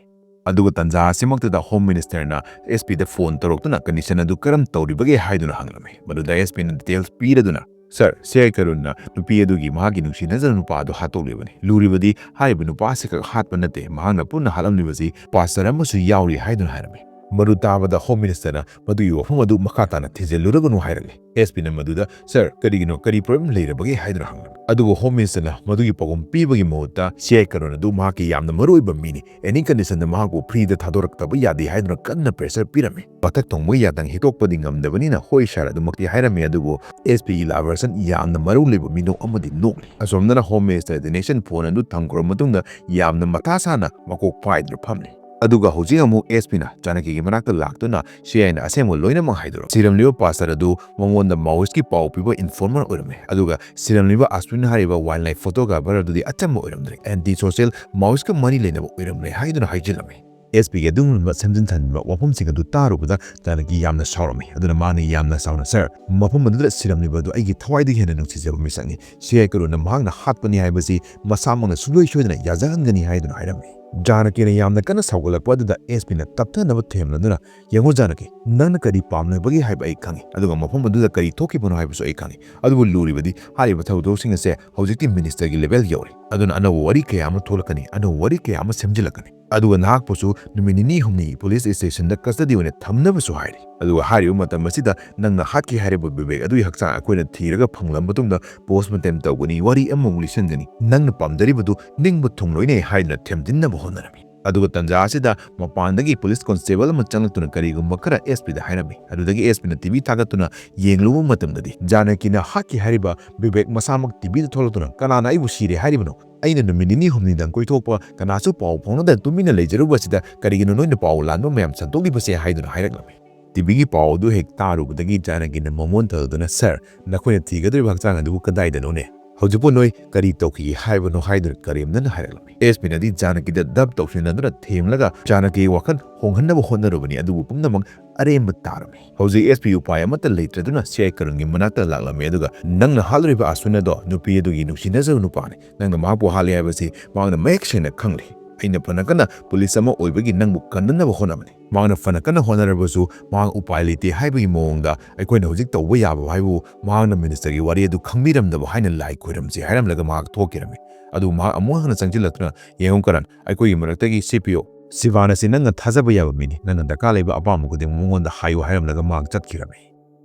ꯑꯗꯨꯒ ꯇꯟꯖꯥ ꯑꯁꯤꯃꯛꯇꯗ ꯍꯣꯝ ꯃꯤꯅꯤꯁꯇꯔꯅ ꯑꯦꯁ ꯄꯤꯗ ꯐꯣꯟ ꯇꯧꯔꯛꯇꯨꯅ ꯀꯟꯗꯤꯁꯟ ꯑꯗꯨ ꯀꯔꯝ ꯇꯧꯔꯤꯕꯒꯦ ꯍꯥꯏꯗꯨꯅ ꯍꯪꯂꯝꯃꯤ꯫ ꯃꯗꯨꯗ ꯑꯦꯁ ꯄꯤꯅ ꯗꯤꯇꯦꯜꯁ ꯄꯤꯔꯗꯨꯅ, "ꯁꯥꯔ, ꯁꯤ ꯑꯥꯏ ꯀꯔꯨꯟꯅ ꯅꯨꯄꯤ ꯑꯗꯨꯒꯤ ꯃꯍꯥꯛꯀꯤ ꯅꯨꯡꯁꯤꯅꯖꯕ ꯅꯨꯄꯥ ꯑꯗꯨ ꯍꯥꯠꯇꯣꯛꯂꯤꯕꯅꯤ꯫ ꯂꯨꯔꯤꯕꯗꯤ ꯍꯥꯏꯔꯤꯕ ꯅꯨꯄꯥ ꯑꯁꯤꯈꯛ ꯍꯥꯠꯄ ꯅꯠꯇꯦ, ꯃꯍꯥꯛꯅ ꯄꯨꯟꯅ ꯍꯥꯠꯂꯝꯂꯤꯕꯁꯤ ꯄꯥꯁꯇꯔ ꯑꯃꯁꯨ ꯌꯥꯎꯔꯤ" ꯍꯥꯏꯗꯨꯅ ꯍꯥꯏꯔꯝꯃꯤ꯫ ꯃꯗꯨ ꯇꯥꯕꯗ Home Minister ꯅ ꯃꯗꯨꯒꯤ ꯋꯥꯐꯝ ꯑꯗꯨ ꯃꯈꯥ ꯇꯥꯅ ꯊꯤꯖꯤꯜꯂꯨꯔꯒꯅꯨ ꯍꯥꯏꯔꯛꯂꯤ꯫ S P ꯅ ꯃꯗꯨꯗ, "Sir, ꯀꯔꯤꯒꯤꯅꯣ? ꯀꯔꯤ problem ꯂꯩꯔꯕꯒꯦ?" ꯍꯥꯏꯗꯨꯅ ꯍꯪꯂꯝꯃꯤ꯫ ꯑꯗꯨꯕꯨ Home Minister ꯅ ꯃꯗꯨꯒꯤ ꯄꯥꯎꯈꯨꯝ ꯄꯤꯕꯒꯤ ꯃꯍꯨꯠꯇ C I ꯀꯔꯨꯟ ꯑꯗꯨ ꯃꯍꯥꯛꯀꯤ ꯌꯥꯝꯅ ꯃꯔꯨꯑꯣꯏꯕ ꯃꯤꯅꯤ, any condition ꯗ ꯃꯍꯥꯛꯄꯨ free ꯗ ꯊꯥꯗꯣꯔꯛꯇꯕ ꯌꯥꯗꯦ ꯍꯥꯏꯗꯨꯅ ꯀꯟꯅ pressure ꯄꯤꯔꯝꯃꯤ꯫ ꯃꯊꯛ ꯊꯣꯡꯕ ꯌꯥꯗꯪ ꯍꯦꯛꯇꯣꯛꯄꯗꯤ ꯉꯝꯗꯕꯅꯤꯅ "ꯍꯣꯏ sir" ꯑꯗꯨꯃꯛꯇꯤ ꯍꯥꯏꯔꯝꯃꯤ, ꯑꯗꯨꯕꯨ S P ꯒꯤ ꯂꯥ ꯄꯔꯁꯟ ꯌꯥꯝꯅ ꯃꯔꯧ ꯂꯩꯕ ꯃꯤꯅꯣꯛ ꯑꯃꯗꯤ ꯅꯣꯛꯂꯤ꯫ ꯑꯁꯣꯝꯗꯅ Home Minister ꯗ Nation phone ꯑꯗꯨ ꯊꯝꯈ꯭ꯔꯕ ꯃꯇꯨꯡꯗ ꯌꯥꯝꯅ ꯃꯊꯥ ꯁꯥꯅ ꯃꯀꯣꯛ ꯄꯥꯏꯗꯨꯅ ꯐꯝꯂꯤ꯫ ꯑꯗꯨꯒ ꯍꯧꯖꯤꯛ ꯑꯃꯨꯛ S P ꯅ ꯖꯥꯅꯀꯤꯒꯤ ꯃꯅꯥꯛꯇ ꯂꯥꯛꯇꯨꯅ C I ꯅ ꯑꯁꯦꯡꯕ ꯂꯣꯏꯅꯃꯛ ꯍꯥꯏꯗꯣꯔꯛꯏ꯫ ꯁꯤꯔꯝꯂꯤꯕ pastor ꯑꯗꯨ ꯃꯉꯣꯟꯗ Maoist ꯀꯤ ꯄꯥꯎ ꯄꯤꯕ informer ꯑꯣꯏꯔꯝꯃꯤ, ꯑꯗꯨꯒ ꯁꯤꯔꯝꯂꯤꯕ ꯑꯁ꯭ꯋꯤꯟ ꯍꯥꯏꯔꯤꯕ wildlife photographer ꯑꯗꯨꯗꯤ ꯑꯆꯝꯕ ꯑꯣꯏꯔꯝꯗ꯭ꯔꯦ, anti social Maoist ꯀ ꯃꯔꯤ ꯂꯩꯅꯕ ꯑꯣꯏꯔꯝꯂꯦ ꯍꯥꯏꯗꯨꯅ ꯍꯥꯏꯖꯤꯜꯂꯝꯃꯤ꯫ S P ꯒꯤ ꯑꯗꯨꯒꯨꯝꯂꯕ ꯁꯦꯝꯖꯤꯟ ꯁꯥꯖꯤꯟꯕ ꯋꯥꯐꯝꯁꯤꯡ ꯑꯗꯨ ꯇꯥꯔꯨꯕꯗ ꯖꯥꯅꯀꯤ ꯌꯥꯝꯅ ꯁꯥꯎꯔꯝꯃꯤ, ꯑꯗꯨꯅ ꯃꯥꯅ ꯌꯥꯝꯅ ꯁꯥꯎꯅ, "Sir, ꯃꯐꯝ ꯑꯗꯨꯗ ꯁꯤꯔꯝꯂꯤꯕ ꯑꯗꯨ ꯑꯩꯒꯤ ꯊꯋꯥꯏꯗꯒꯤ ꯍꯦꯟꯅ ꯅꯨꯡꯁꯤꯖꯕ ꯃꯤꯁꯛꯅꯤ꯫ C I ꯀꯔꯨꯟꯅ ꯃꯍꯥꯛꯅ ꯍꯥꯠꯄꯅꯤ ꯍꯥꯏꯕꯁꯤ ꯃꯁꯥꯃꯛꯅ ꯁꯨꯡꯁꯣꯏ ꯁꯣꯏꯗꯅ ꯌꯥꯖꯍꯟꯒꯅꯤ" ꯍꯥꯏꯗꯨꯅ ꯍꯥꯏꯔꯝꯃꯤ꯫ ꯖꯥꯅꯀꯤꯅ ꯌꯥꯝꯅ ꯀꯟꯅ ꯁꯥꯎꯒꯠꯂꯛꯄ ꯑꯗꯨꯗ S P ꯅ ꯇꯞꯊꯅꯕ ꯊꯦꯝꯂꯗꯨꯅ, "ꯌꯦꯡꯉꯨ ꯖꯥꯅꯀꯤ, ꯅꯪꯅ ꯀꯔꯤ ꯄꯥꯝꯂꯤꯕꯒꯦ ꯍꯥꯏꯕ ꯑꯩ ꯈꯪꯏ, ꯑꯗꯨꯒ ꯃꯐꯝ ꯑꯗꯨꯗ ꯀꯔꯤ ꯊꯣꯛꯈꯤꯕꯅꯣ ꯍꯥꯏꯕꯁꯨ ꯑꯩ ꯈꯪꯏ꯫ ꯑꯗꯨꯕꯨ ꯂꯨꯔꯤꯕꯗꯤ ꯍꯥꯏꯔꯤꯕ ꯊꯧꯗꯣꯛꯁꯤꯡ ꯑꯁꯦ ꯍꯧꯖꯤꯛꯇꯤ minister ꯒꯤ level ꯌꯧꯔꯦ꯫ ꯑꯗꯨꯅ ꯑꯅꯧꯕ ꯋꯥꯔꯤ ꯀꯌꯥ ꯑꯃ ꯊꯣꯛꯂꯛꯀꯅꯤ, ꯑꯅꯧꯕ ꯋꯥꯔꯤ ꯀꯌꯥ ꯑꯃ ꯁꯦꯝꯖꯤꯜꯂꯛꯀꯅꯤ꯫ ꯑꯗꯨꯒ ꯅꯍꯥꯛꯄꯨꯁꯨ ꯅꯨꯃꯤꯠ ꯅꯤꯅꯤ ꯍꯨꯝꯅꯤ police station ꯗ custody ꯑꯣꯏꯅ ꯊꯝꯅꯕꯁꯨ ꯍꯥꯏꯔꯤ꯫ ꯑꯗꯨꯒ ꯍꯥꯏꯔꯤꯕ ꯃꯇꯝ ꯑꯁꯤꯗ ꯅꯪꯅ ꯍꯥꯠꯈꯤ ꯍꯥꯏꯔꯤꯕ ꯕꯤꯕꯦꯛ ꯑꯗꯨꯒꯤ ꯍꯛꯆꯥꯡ ꯑꯩꯈꯣꯏꯅ ꯊꯤꯔꯒ ꯐꯪꯂꯕ ꯃꯇꯨꯡꯗ post mortem ꯇꯧꯒꯅꯤ, ꯋꯥꯔꯤ ꯑꯃꯃꯨꯛ ꯂꯤꯁꯤꯟꯒꯅꯤ꯫ ꯅꯪꯅ ꯄꯥꯝꯖꯔꯤꯕꯗꯨ ꯅꯤꯡꯕ ꯊꯨꯡꯂꯣꯏꯅꯦ" ꯍꯥꯏꯗꯨꯅ ꯊꯦꯝꯖꯤꯟꯅꯕ ꯍꯣꯠꯅꯔꯝꯃꯤ꯫ ꯑꯗꯨꯒ ꯇꯟꯖꯥ ꯑꯁꯤꯗ ꯃꯄꯥꯟꯗꯒꯤ police constable ꯑꯃ ꯆꯪꯂꯛꯇꯨꯅ ꯀꯔꯤꯒꯨꯝꯕ ꯈꯔ S P ꯗ ꯍꯥꯏꯔꯝꯃꯤ꯫ ꯑꯗꯨꯗꯒꯤ S P ꯅ T V ꯊꯥꯒꯠꯇꯨꯅ ꯌꯦꯡꯂꯨꯕ ꯃꯇꯝꯗꯗꯤ ꯖꯥꯅꯀꯤꯅ ꯍꯥꯠꯈꯤ ꯍꯥꯏꯔꯤꯕ ꯕꯤꯕꯦꯛ ꯃꯁꯥꯃꯛ T V ꯗ ꯊꯣꯛꯂꯛꯇꯨꯅ, "ꯀꯅꯥꯅ ꯑꯩꯕꯨ ꯁꯤꯔꯦ ꯍꯥꯏꯔꯤꯕꯅꯣ? ꯑꯩꯅ ꯅꯨꯃꯤꯠ ꯅꯤꯅꯤ ꯍꯨꯝꯅꯤꯗꯪ ꯀꯣꯏꯊꯣꯛꯄ, ꯀꯅꯥꯁꯨ ꯄꯥꯎ ꯐꯥꯎꯅꯗꯅ ꯇꯨꯃꯤꯟꯅ ꯂꯩꯖꯔꯨꯕ ꯑꯁꯤꯗ ꯀꯔꯤꯒꯤꯅꯣ ꯅꯣꯏꯅ ꯄꯥꯎ ꯂꯥꯟꯕ ꯃꯌꯥꯝ ꯁꯟꯗꯣꯛꯂꯤꯕꯁꯦ?" ꯍꯥꯏꯗꯨꯅ ꯍꯥꯏꯔꯛꯂꯝꯃꯤ꯫ T V ꯒꯤ ꯄꯥꯎ ꯑꯗꯨ ꯍꯦꯛ ꯇꯥꯔꯨꯕꯗꯒꯤ ꯖꯥꯅꯀꯤꯅ ꯃꯉꯣꯟ ꯇꯧꯗꯨꯅ, "Sir, ꯅꯈꯣꯏꯅ ꯊꯤꯒꯗꯧꯔꯤꯕ ꯍꯛꯆꯥꯡ ꯑꯗꯨꯕꯨ ꯀꯗꯥꯏꯗꯅꯣꯅꯦ? ꯍꯧꯖꯤꯛꯄꯨ ꯅꯣꯏ ꯀꯔꯤ ꯇꯧꯈꯤꯒꯦ ꯍꯥꯏꯕꯅꯣ?" ꯍꯥꯏꯗꯨꯅ ꯀꯔꯦꯝꯅꯅ ꯍꯥꯏꯔꯛꯂꯝꯃꯤ꯫ S P ꯅꯗꯤ ꯖꯥꯅꯀꯤꯗ dub ꯇꯧꯁꯤꯟꯅꯗꯨꯅ ꯊꯦꯝꯂꯒ ꯖꯥꯅꯀꯤꯒꯤ ꯋꯥꯈꯜ ꯍꯣꯡꯍꯟꯅꯕ ꯍꯣꯠꯅꯔꯨꯕꯅꯤ, ꯑꯗꯨꯕꯨ ꯄꯨꯝꯅꯃꯛ ꯑꯔꯦꯝꯕ ꯇꯥꯔꯝꯃꯤ꯫ ꯍꯧꯖꯤꯛ S P ꯎꯄꯥꯏ ꯑꯃꯠꯇ ꯂꯩꯇ꯭ꯔꯗꯨꯅ C I ꯀꯔꯨꯟꯒꯤ ꯃꯅꯥꯛꯇ ꯂꯥꯛꯂꯝꯃꯤ, ꯑꯗꯨꯒ, "ꯅꯪꯅ ꯍꯥꯠꯂꯨꯔꯤꯕ ꯑꯁ꯭ꯋꯤꯟ ꯑꯗꯣ ꯅꯨꯄꯤ ꯑꯗꯨꯒꯤ ꯅꯨꯡꯁꯤꯅꯖꯕ ꯅꯨꯄꯥꯅꯤ꯫ ꯅꯪꯅ ꯃꯍꯥꯛꯄꯨ ꯍꯥꯠꯂꯦ ꯍꯥꯏꯕꯁꯤ ꯃꯍꯥꯛꯅ ꯃꯌꯦꯛ ꯁꯦꯡꯅ ꯈꯪꯂꯤ꯫ ꯑꯩꯅ ꯐꯅ ꯀꯟꯅ police ꯑꯃ ꯑꯣꯏꯕꯒꯤ ꯅꯪꯕꯨ ꯀꯟꯅꯅꯕ ꯍꯣꯠꯅꯕꯅꯤ꯫ ꯃꯍꯥꯛꯅ ꯐꯅ ꯀꯟꯅ ꯍꯣꯠꯅꯔꯕꯁꯨ ꯃꯍꯥꯛ ꯎꯄꯥꯏ ꯂꯩꯇꯦ ꯍꯥꯏꯕꯒꯤ ꯃꯑꯣꯡꯗ ꯑꯩꯈꯣꯏꯅ ꯍꯧꯖꯤꯛ ꯇꯧꯕ ꯌꯥꯕ ꯍꯥꯏꯕꯨ ꯃꯍꯥꯛꯅ minister ꯒꯤ ꯋꯥꯔꯤ ꯑꯗꯨ ꯈꯪꯕꯤꯔꯝꯗꯕ ꯍꯥꯏꯅ ꯂꯥꯏ ꯈꯣꯏꯔꯝꯁꯤ" ꯍꯥꯏꯔꯝꯂꯒ ꯃꯍꯥꯛ ꯊꯣꯛꯈꯤꯔꯝꯃꯤ꯫ ꯑꯗꯨꯕꯨ ꯃꯍꯥꯛ ꯑꯃꯨꯛ ꯍꯟꯅ ꯆꯪꯁꯤꯜꯂꯛꯇꯨꯅ, "ꯌꯦꯡꯉꯨ ꯀꯔꯟ, ꯑꯩꯈꯣꯏꯒꯤ ꯃꯔꯛꯇꯒꯤ C P O ꯁꯤꯕꯥꯟ ꯑꯁꯤ ꯅꯪꯅ ꯊꯥꯖꯕ ꯌꯥꯕ ꯃꯤꯅꯤ, ꯅꯪꯅ ꯗꯔꯀꯥꯔ ꯂꯩꯕ ꯑꯄꯥꯝꯕ ꯈꯨꯗꯤꯡꯃꯛ ꯃꯉꯣꯟꯗ ꯍꯥꯏꯌꯨ" ꯍꯥꯏꯔꯝꯂꯒ ꯃꯍꯥꯛ ꯆꯠꯈꯤꯔꯝꯃꯤ꯫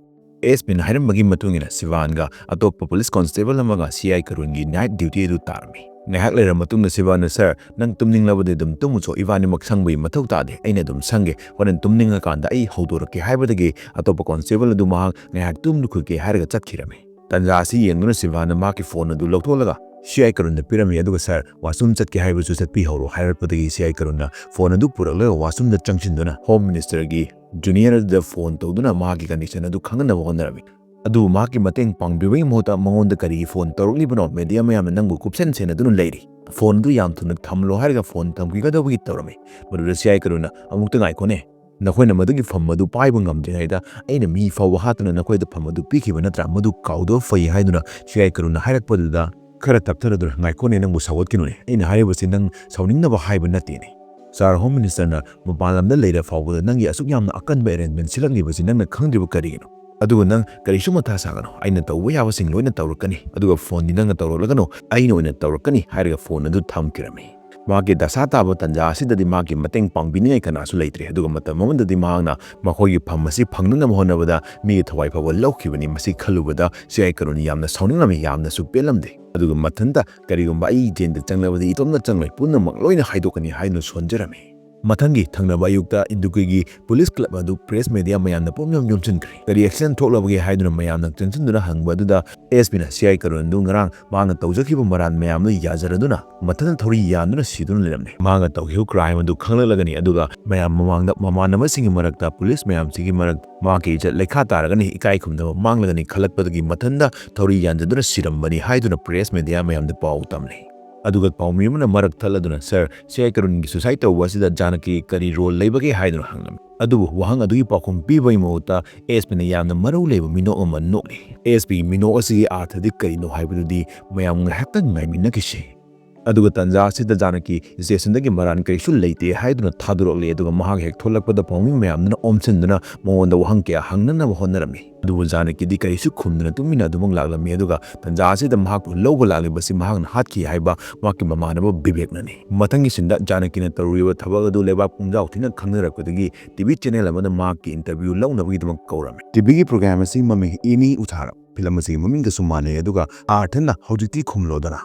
ꯑꯦꯁ ꯄꯤꯅ ꯍꯥꯏꯔꯝꯕꯒꯤ ꯃꯇꯨꯡ ꯏꯟꯅ ꯁꯤꯕꯥꯟꯒ ꯑꯇꯣꯞꯄ ꯄꯨꯂꯤꯁ ꯀꯣꯟꯁꯇꯦꯕꯜ ꯑꯃꯒ ꯁꯤ ꯑꯥꯏ ꯀꯔꯨꯟꯒꯤ ꯅꯥꯏꯠ ꯗ꯭ꯌꯨꯇꯤ ꯑꯗꯨ ꯇꯥꯔꯝꯃꯤ꯫ ꯉꯥꯏꯍꯥꯛ ꯂꯩꯔꯕ ꯃꯇꯨꯡꯗ ꯁꯤꯕꯥꯟꯅ, "ꯁꯥꯔ, ꯅꯪ ꯇꯨꯝꯅꯤꯡꯂꯕꯗꯤ ꯑꯗꯨꯝ ꯇꯨꯝꯃꯨꯆꯣ, ꯏꯕꯥꯅꯤꯃꯛ ꯁꯪꯕꯒꯤ ꯃꯊꯧ ꯇꯥꯗꯦ, ꯑꯩꯅ ꯑꯗꯨꯝ ꯁꯪꯒꯦ, ꯍꯣꯔꯦꯟ ꯇꯨꯝꯅꯤꯡꯉꯀꯥꯟꯗ ꯑꯩ ꯍꯧꯗꯣꯔꯛꯀꯦ" ꯍꯥꯏꯕꯗꯒꯤ ꯑꯇꯣꯞꯄ ꯀꯣꯟꯁꯇꯦꯕꯜ ꯑꯗꯨ ꯃꯍꯥꯛ ꯉꯥꯏꯍꯥꯛ ꯇꯨꯝꯂꯨꯈꯤꯒꯦ ꯍꯥꯏꯔꯒ ꯆꯠꯈꯤꯔꯝꯃꯤ꯫ ꯇꯟꯖꯥ ꯑꯁꯤ ꯌꯦꯡꯗꯨꯅ ꯁꯤꯕꯥꯟꯅ ꯃꯍꯥꯛꯀꯤ ꯐꯣꯟ ꯑꯗꯨ ꯂꯧꯊꯣꯛꯂꯒ ꯁꯤ ꯑꯥꯏ ꯀꯔꯨꯟꯗ ꯄꯤꯔꯝꯃꯤ, ꯑꯗꯨꯒ "ꯁꯥꯔ, ꯋꯥꯁꯔꯨꯝ ꯆꯠꯀꯦ ꯍꯥꯏꯕꯁꯨ ꯆꯠꯄꯤꯍꯧꯔꯣ" ꯍꯥꯏꯔꯛꯄꯗꯒꯤ ꯁꯤ ꯑꯥꯏ ꯀꯔꯨꯟꯅ ꯐꯣꯟ ꯑꯗꯨ ꯄꯨꯔꯛꯂꯒ ꯋꯥꯁꯔꯨꯝꯗ ꯆꯪꯁꯤꯟꯗꯨꯅ ꯍꯣꯝ ꯃꯤꯅꯤꯁꯇꯔꯒꯤ ꯖꯨꯅꯤꯌꯔ ꯑꯗꯨꯗ ꯐꯣꯟ ꯇꯧꯗꯨꯅ ꯃꯍꯥꯛꯀꯤ ꯀꯟꯗꯤꯁꯟ ꯑꯗꯨ ꯈꯪꯍꯟꯅꯕ ꯍꯣꯠꯅꯔꯝꯃꯤ꯫ ꯑꯗꯨꯕꯨ ꯃꯍꯥꯛꯀꯤ ꯃꯇꯦꯡ ꯄꯥꯡꯕꯤꯕꯒꯤ ꯃꯍꯨꯠꯇ ꯃꯉꯣꯟꯗ ꯀꯔꯤꯒꯤ ꯐꯣꯟ ꯇꯧꯔꯛꯂꯤꯕꯅꯣ? ꯃꯦꯗꯤꯌꯥ ꯃꯌꯥꯝꯅ ꯅꯪꯕꯨ ꯀꯨꯞꯁꯦꯟ ꯁꯦꯟꯅꯗꯨꯅ ꯂꯩꯔꯤ꯫ ꯐꯣꯟ ꯑꯗꯨ ꯌꯥꯝ ꯊꯨꯅ ꯊꯝꯂꯣ ꯍꯥꯏꯔꯒ ꯐꯣꯟ ꯊꯝꯈꯤꯒꯗꯕꯒꯤ ꯇꯧꯔꯝꯃꯤ꯫ ꯃꯗꯨꯗ ꯁꯤ ꯑꯥꯏ ꯀꯔꯨꯟꯅ, "ꯑꯃꯨꯛꯇ ꯉꯥꯏꯈꯣꯅꯦ, ꯅꯈꯣꯏꯅ ꯃꯗꯨꯒꯤ ꯐꯝ ꯑꯗꯨ ꯄꯥꯏꯕ ꯉꯝꯗ꯭ꯔꯤꯉꯩꯗ ꯑꯩꯅ ꯃꯤ ꯐꯥꯎꯕ ꯍꯥꯠꯇꯨꯅ ꯅꯈꯣꯏꯗ ꯐꯝ ꯑꯗꯨ ꯄꯤꯈꯤꯕ ꯅꯠꯇ꯭ꯔꯥ? ꯃꯗꯨ ꯀꯥꯎꯗꯕ ꯐꯩ" ꯍꯥꯏꯗꯨꯅ ꯁꯤ ꯑꯥꯏ ꯀꯔꯨꯟꯅ ꯍꯥꯏꯔꯛꯄꯗꯨꯗ ꯈꯔ ꯇꯞꯊꯔꯗꯨꯅ, "ꯉꯥꯏꯈꯣꯅꯦ, ꯅꯪꯕꯨ ꯁꯥꯎꯒꯠꯈꯤꯅꯨꯅꯦ, ꯑꯩꯅ ꯍꯥꯏꯔꯤꯕꯁꯤ ꯅꯪ ꯁꯥꯎꯅꯤꯡꯅꯕ ꯍꯥꯏꯕ ꯅꯠꯇꯦꯅꯦ꯫ ꯁꯥꯔ ꯍꯣꯝ ꯃꯤꯅꯤꯁꯇꯔꯅ ꯃꯄꯥꯟ ꯂꯝꯗ ꯂꯩꯔ ꯐꯥꯎꯕꯗ ꯅꯪꯒꯤ ꯑꯁꯨꯛ ꯌꯥꯝꯅ ꯑꯀꯟꯕ ꯑꯦꯔꯦꯟꯖꯃꯦꯟ ꯁꯤꯜꯂꯛꯂꯤꯕꯁꯤ ꯅꯪꯅ ꯈꯪꯗ꯭ꯔꯤꯕ ꯀꯔꯤꯒꯤꯅꯣ? ꯑꯗꯨꯒ ꯅꯪ ꯀꯔꯤꯁꯨ ꯃꯊꯥ ꯁꯥꯒꯅꯨ, ꯑꯩꯅ ꯇꯧꯕ ꯌꯥꯕꯁꯤꯡ ꯂꯣꯏꯅ ꯇꯧꯔꯛꯀꯅꯤ, ꯑꯗꯨꯒ ꯐꯣꯟꯗꯤ ꯅꯪꯅ ꯇꯧꯔꯛꯂꯒꯅꯨ, ꯑꯩꯅ ꯑꯣꯏꯅ ꯇꯧꯔꯛꯀꯅꯤ" ꯍꯥꯏꯔꯒ ꯐꯣꯟ ꯑꯗꯨ ꯊꯝꯈꯤꯔꯝꯃꯤ꯫ ꯃꯍꯥꯛꯀꯤ ꯗꯁꯥ ꯇꯥꯕ ꯇꯟꯖꯥ ꯑꯁꯤꯗꯗꯤ ꯃꯍꯥꯛꯀꯤ ꯃꯇꯦꯡ ꯄꯥꯡꯕꯤꯅꯤꯡꯉꯥꯏ ꯀꯅꯥꯁꯨ ꯂꯩꯇ꯭ꯔꯦ꯫ ꯑꯗꯨꯒ ꯃꯇꯝ ꯑꯃꯗꯗꯤ ꯃꯍꯥꯛꯅ ꯃꯈꯣꯏꯒꯤ ꯐꯝ ꯑꯁꯤ ꯐꯪꯅꯅꯕ ꯍꯣꯠꯅꯕꯗ ꯃꯤꯒꯤ ꯊꯋꯥꯏ ꯐꯥꯎꯕ ꯂꯧꯈꯤꯕꯅꯤ꯫ ꯃꯁꯤ ꯈꯜꯂꯨꯕꯗ ꯁꯤ ꯑꯥꯏ ꯀꯔꯨꯟ ꯌꯥꯝꯅ ꯁꯥꯎꯅꯤꯡꯂꯝꯃꯤ, ꯌꯥꯝꯅꯁꯨ ꯄꯦꯜꯂꯝꯗꯦ꯫ ꯑꯗꯨꯒ ꯃꯊꯟꯇ, "ꯀꯔꯤꯒꯨꯝꯕ ꯑꯩ ꯖꯦꯟꯗ ꯆꯪꯂꯕꯗꯤ ꯏꯇꯣꯝꯇ ꯆꯪꯂꯣꯏ, ꯄꯨꯝꯅꯃꯛ ꯂꯣꯏꯅ ꯍꯥꯏꯗꯣꯛꯀꯅꯤ" ꯍꯥꯏꯗꯨꯅ ꯁꯣꯟꯖꯔꯝꯃꯤ꯫ ꯃꯊꯪꯒꯤ ꯊꯪꯅꯕ ꯑꯌꯨꯛꯇ ꯏꯟꯗꯨꯀꯤꯒꯤ ꯄꯨꯂꯤꯁ ꯀ꯭ꯂꯕ ꯑꯗꯨ ꯄ꯭ꯔꯦꯁ ꯃꯦꯗꯤꯌꯥ ꯃꯌꯥꯝꯅ ꯄꯨꯝꯌꯣꯝ ꯌꯣꯝꯁꯤꯟꯈ꯭ꯔꯦ꯫ "ꯀꯔꯤ ꯑꯦꯛꯁꯤꯗꯦꯟ ꯊꯣꯛꯂꯕꯒꯦ?" ꯍꯥꯏꯗꯨꯅ ꯃꯌꯥꯝꯅ ꯆꯪꯁꯤꯟꯗꯨꯅ ꯍꯪꯕ ꯑꯗꯨꯗ ꯑꯦꯁ ꯄꯤꯅ ꯁꯤ ꯑꯥꯏ ꯀꯔꯨꯟ ꯑꯗꯨ ꯉꯔꯥꯡ ꯃꯍꯥꯛꯅ ꯇꯧꯖꯈꯤꯕ ꯃꯔꯥꯟ ꯃꯌꯥꯝꯗꯨ ꯌꯥꯖꯔꯗꯨꯅ ꯃꯊꯟꯇ ꯊꯧꯔꯤ ꯌꯥꯟꯗꯨꯅ ꯁꯤꯗꯨꯅ ꯂꯩꯔꯝꯂꯦ꯫ ꯃꯍꯥꯛꯅ ꯇꯧꯈꯤꯕ ꯀ꯭ꯔꯥꯏꯝ ꯑꯗꯨ ꯈꯪꯂꯛꯂꯒꯅꯤ, ꯑꯗꯨꯒ ꯃꯌꯥꯝ ꯃꯃꯥꯡꯗ ꯃꯃꯥꯟꯅꯕꯁꯤꯡꯒꯤ ꯃꯔꯛꯇ, ꯄꯨꯂꯤꯁ ꯃꯌꯥꯝꯁꯤꯒꯤ ꯃꯔꯛꯇ ꯃꯍꯥꯛꯀꯤ ꯏꯖꯠ ꯂꯩꯈꯥ ꯇꯥꯔꯒꯅꯤ, ꯏꯀꯥꯏ ꯈꯨꯝꯅꯕ ꯃꯥꯡꯂꯒꯅꯤ ꯈꯜꯂꯛꯄꯗꯒꯤ ꯃꯊꯟꯇ ꯊꯧꯔꯤ ꯌꯥꯟꯖꯗꯨꯅ ꯁꯤꯔꯝꯕꯅꯤ ꯍꯥꯏꯗꯨꯅ ꯄ꯭ꯔꯦꯁ ꯃꯦꯗꯤꯌꯥ ꯃꯌꯥꯝꯗ ꯄꯥꯎ ꯇꯝꯂꯤ꯫ ꯑꯗꯨꯒ ꯄꯥꯎꯃꯤ ꯑꯃꯅ ꯃꯔꯛ ꯊꯠꯂꯗꯨꯅ, "ꯁꯥꯔ, ꯁꯤ ꯑꯥꯏ ꯀꯔꯨꯟꯒꯤ ꯁꯨꯁꯥꯏꯠ ꯇꯧꯕ ꯑꯁꯤꯗ ꯖꯥꯅꯀꯤ ꯀꯔꯤ ꯔꯣꯜ ꯂꯩꯕꯒꯦ?" ꯍꯥꯏꯗꯨꯅ ꯍꯪꯂꯝꯃꯤ꯫ ꯑꯗꯨꯕꯨ ꯋꯥꯍꯪ ꯑꯗꯨꯒꯤ ꯄꯥꯎꯈꯨꯝ ꯄꯤꯕꯒꯤ ꯃꯍꯨꯠꯇ ꯑꯦꯁ ꯄꯤꯅ ꯌꯥꯝꯅ ꯃꯔꯧ ꯂꯩꯕ ꯃꯤꯅꯣꯛ ꯑꯃ ꯅꯣꯛꯂꯤ꯫ ꯑꯦꯁ ꯄꯤꯒꯤ ꯃꯤꯅꯣꯛ ꯑꯁꯤꯒꯤ ꯑꯥꯔꯊꯗꯤ ꯀꯔꯤꯅꯣ ꯍꯥꯏꯕꯗꯨꯗꯤ ꯃꯌꯥꯝ ꯉꯥꯏꯍꯥꯛꯇꯪ ꯉꯥꯏꯃꯤꯟꯅꯈꯤꯁꯤ꯫ ꯑꯗꯨꯒ ꯇꯟꯖꯥ ꯑꯁꯤꯗ ꯖꯥꯅꯀꯤ stationꯗꯒꯤ ꯃꯔꯥꯟ ꯀꯔꯤꯁꯨ ꯂꯩꯇꯦ ꯍꯥꯏꯗꯨꯅ ꯊꯥꯗꯣꯔꯛꯂꯤ꯫ ꯑꯗꯨꯒ ꯃꯍꯥꯛ ꯍꯦꯛ ꯊꯣꯛꯂꯛꯄꯗ ꯄꯥꯎꯃꯤ ꯃꯌꯥꯝꯗꯨꯅ ꯑꯣꯝꯁꯤꯟꯗꯨꯅ ꯃꯉꯣꯟꯗ ꯋꯥꯍꯪ ꯀꯌꯥ ꯍꯪꯅꯅꯕ ꯍꯣꯠꯅꯔꯝꯃꯤ꯫ ꯑꯗꯨꯕꯨ ꯖꯥꯅꯀꯤꯗꯤ ꯀꯔꯤꯁꯨ ꯈꯨꯝꯗꯨꯅ ꯇꯨꯃꯤꯟꯅ ꯑꯗꯨꯃꯛ ꯂꯥꯛꯂꯝꯃꯤ꯫ ꯑꯗꯨꯒ ꯇꯟꯖꯥ ꯑꯁꯤꯗ ꯃꯍꯥꯛꯄꯨ ꯂꯧꯕ ꯂꯥꯛꯂꯤꯕꯁꯤ ꯃꯍꯥꯛꯅ ꯍꯥꯠꯈꯤ ꯍꯥꯏꯕ ꯃꯍꯥꯛꯀꯤ ꯃꯃꯥꯟꯅꯕ ꯕꯤꯕꯦꯛꯅꯅꯤ꯫ ꯃꯊꯪꯒꯤ ꯁꯤꯟꯗ ꯖꯥꯅꯀꯤꯅ ꯇꯧꯔꯨꯔꯤꯕ ꯊꯕꯛ ꯑꯗꯨ ꯂꯩꯕꯥꯛ ꯄꯨꯝꯖꯥꯎ ꯊꯤꯅ ꯈꯪꯅꯔꯛꯄꯗꯒꯤ ꯇꯤꯚꯤ ꯆꯦꯅꯦꯜ ꯑꯃꯗ ꯃꯍꯥꯛꯀꯤ interview ꯂꯧꯅꯕꯒꯤꯗꯃꯛ ꯀꯧꯔꯝꯃꯤ꯫ ꯇꯤꯚꯤꯒꯤ program ꯑꯁꯤ ꯃꯃꯤꯡ ꯏꯅꯤ ꯎꯊꯥꯔꯝ꯫ ꯐꯤꯂꯝ ꯑꯁꯤꯒꯤ ꯃꯃꯤꯡꯒꯁꯨ ꯃꯥꯟꯅꯩ, ꯑꯗꯨꯒ ꯑꯥꯔꯊꯅ "ꯍꯧꯖꯤꯛꯇꯤ ꯈꯨꯝꯂꯣꯗꯅ"꯫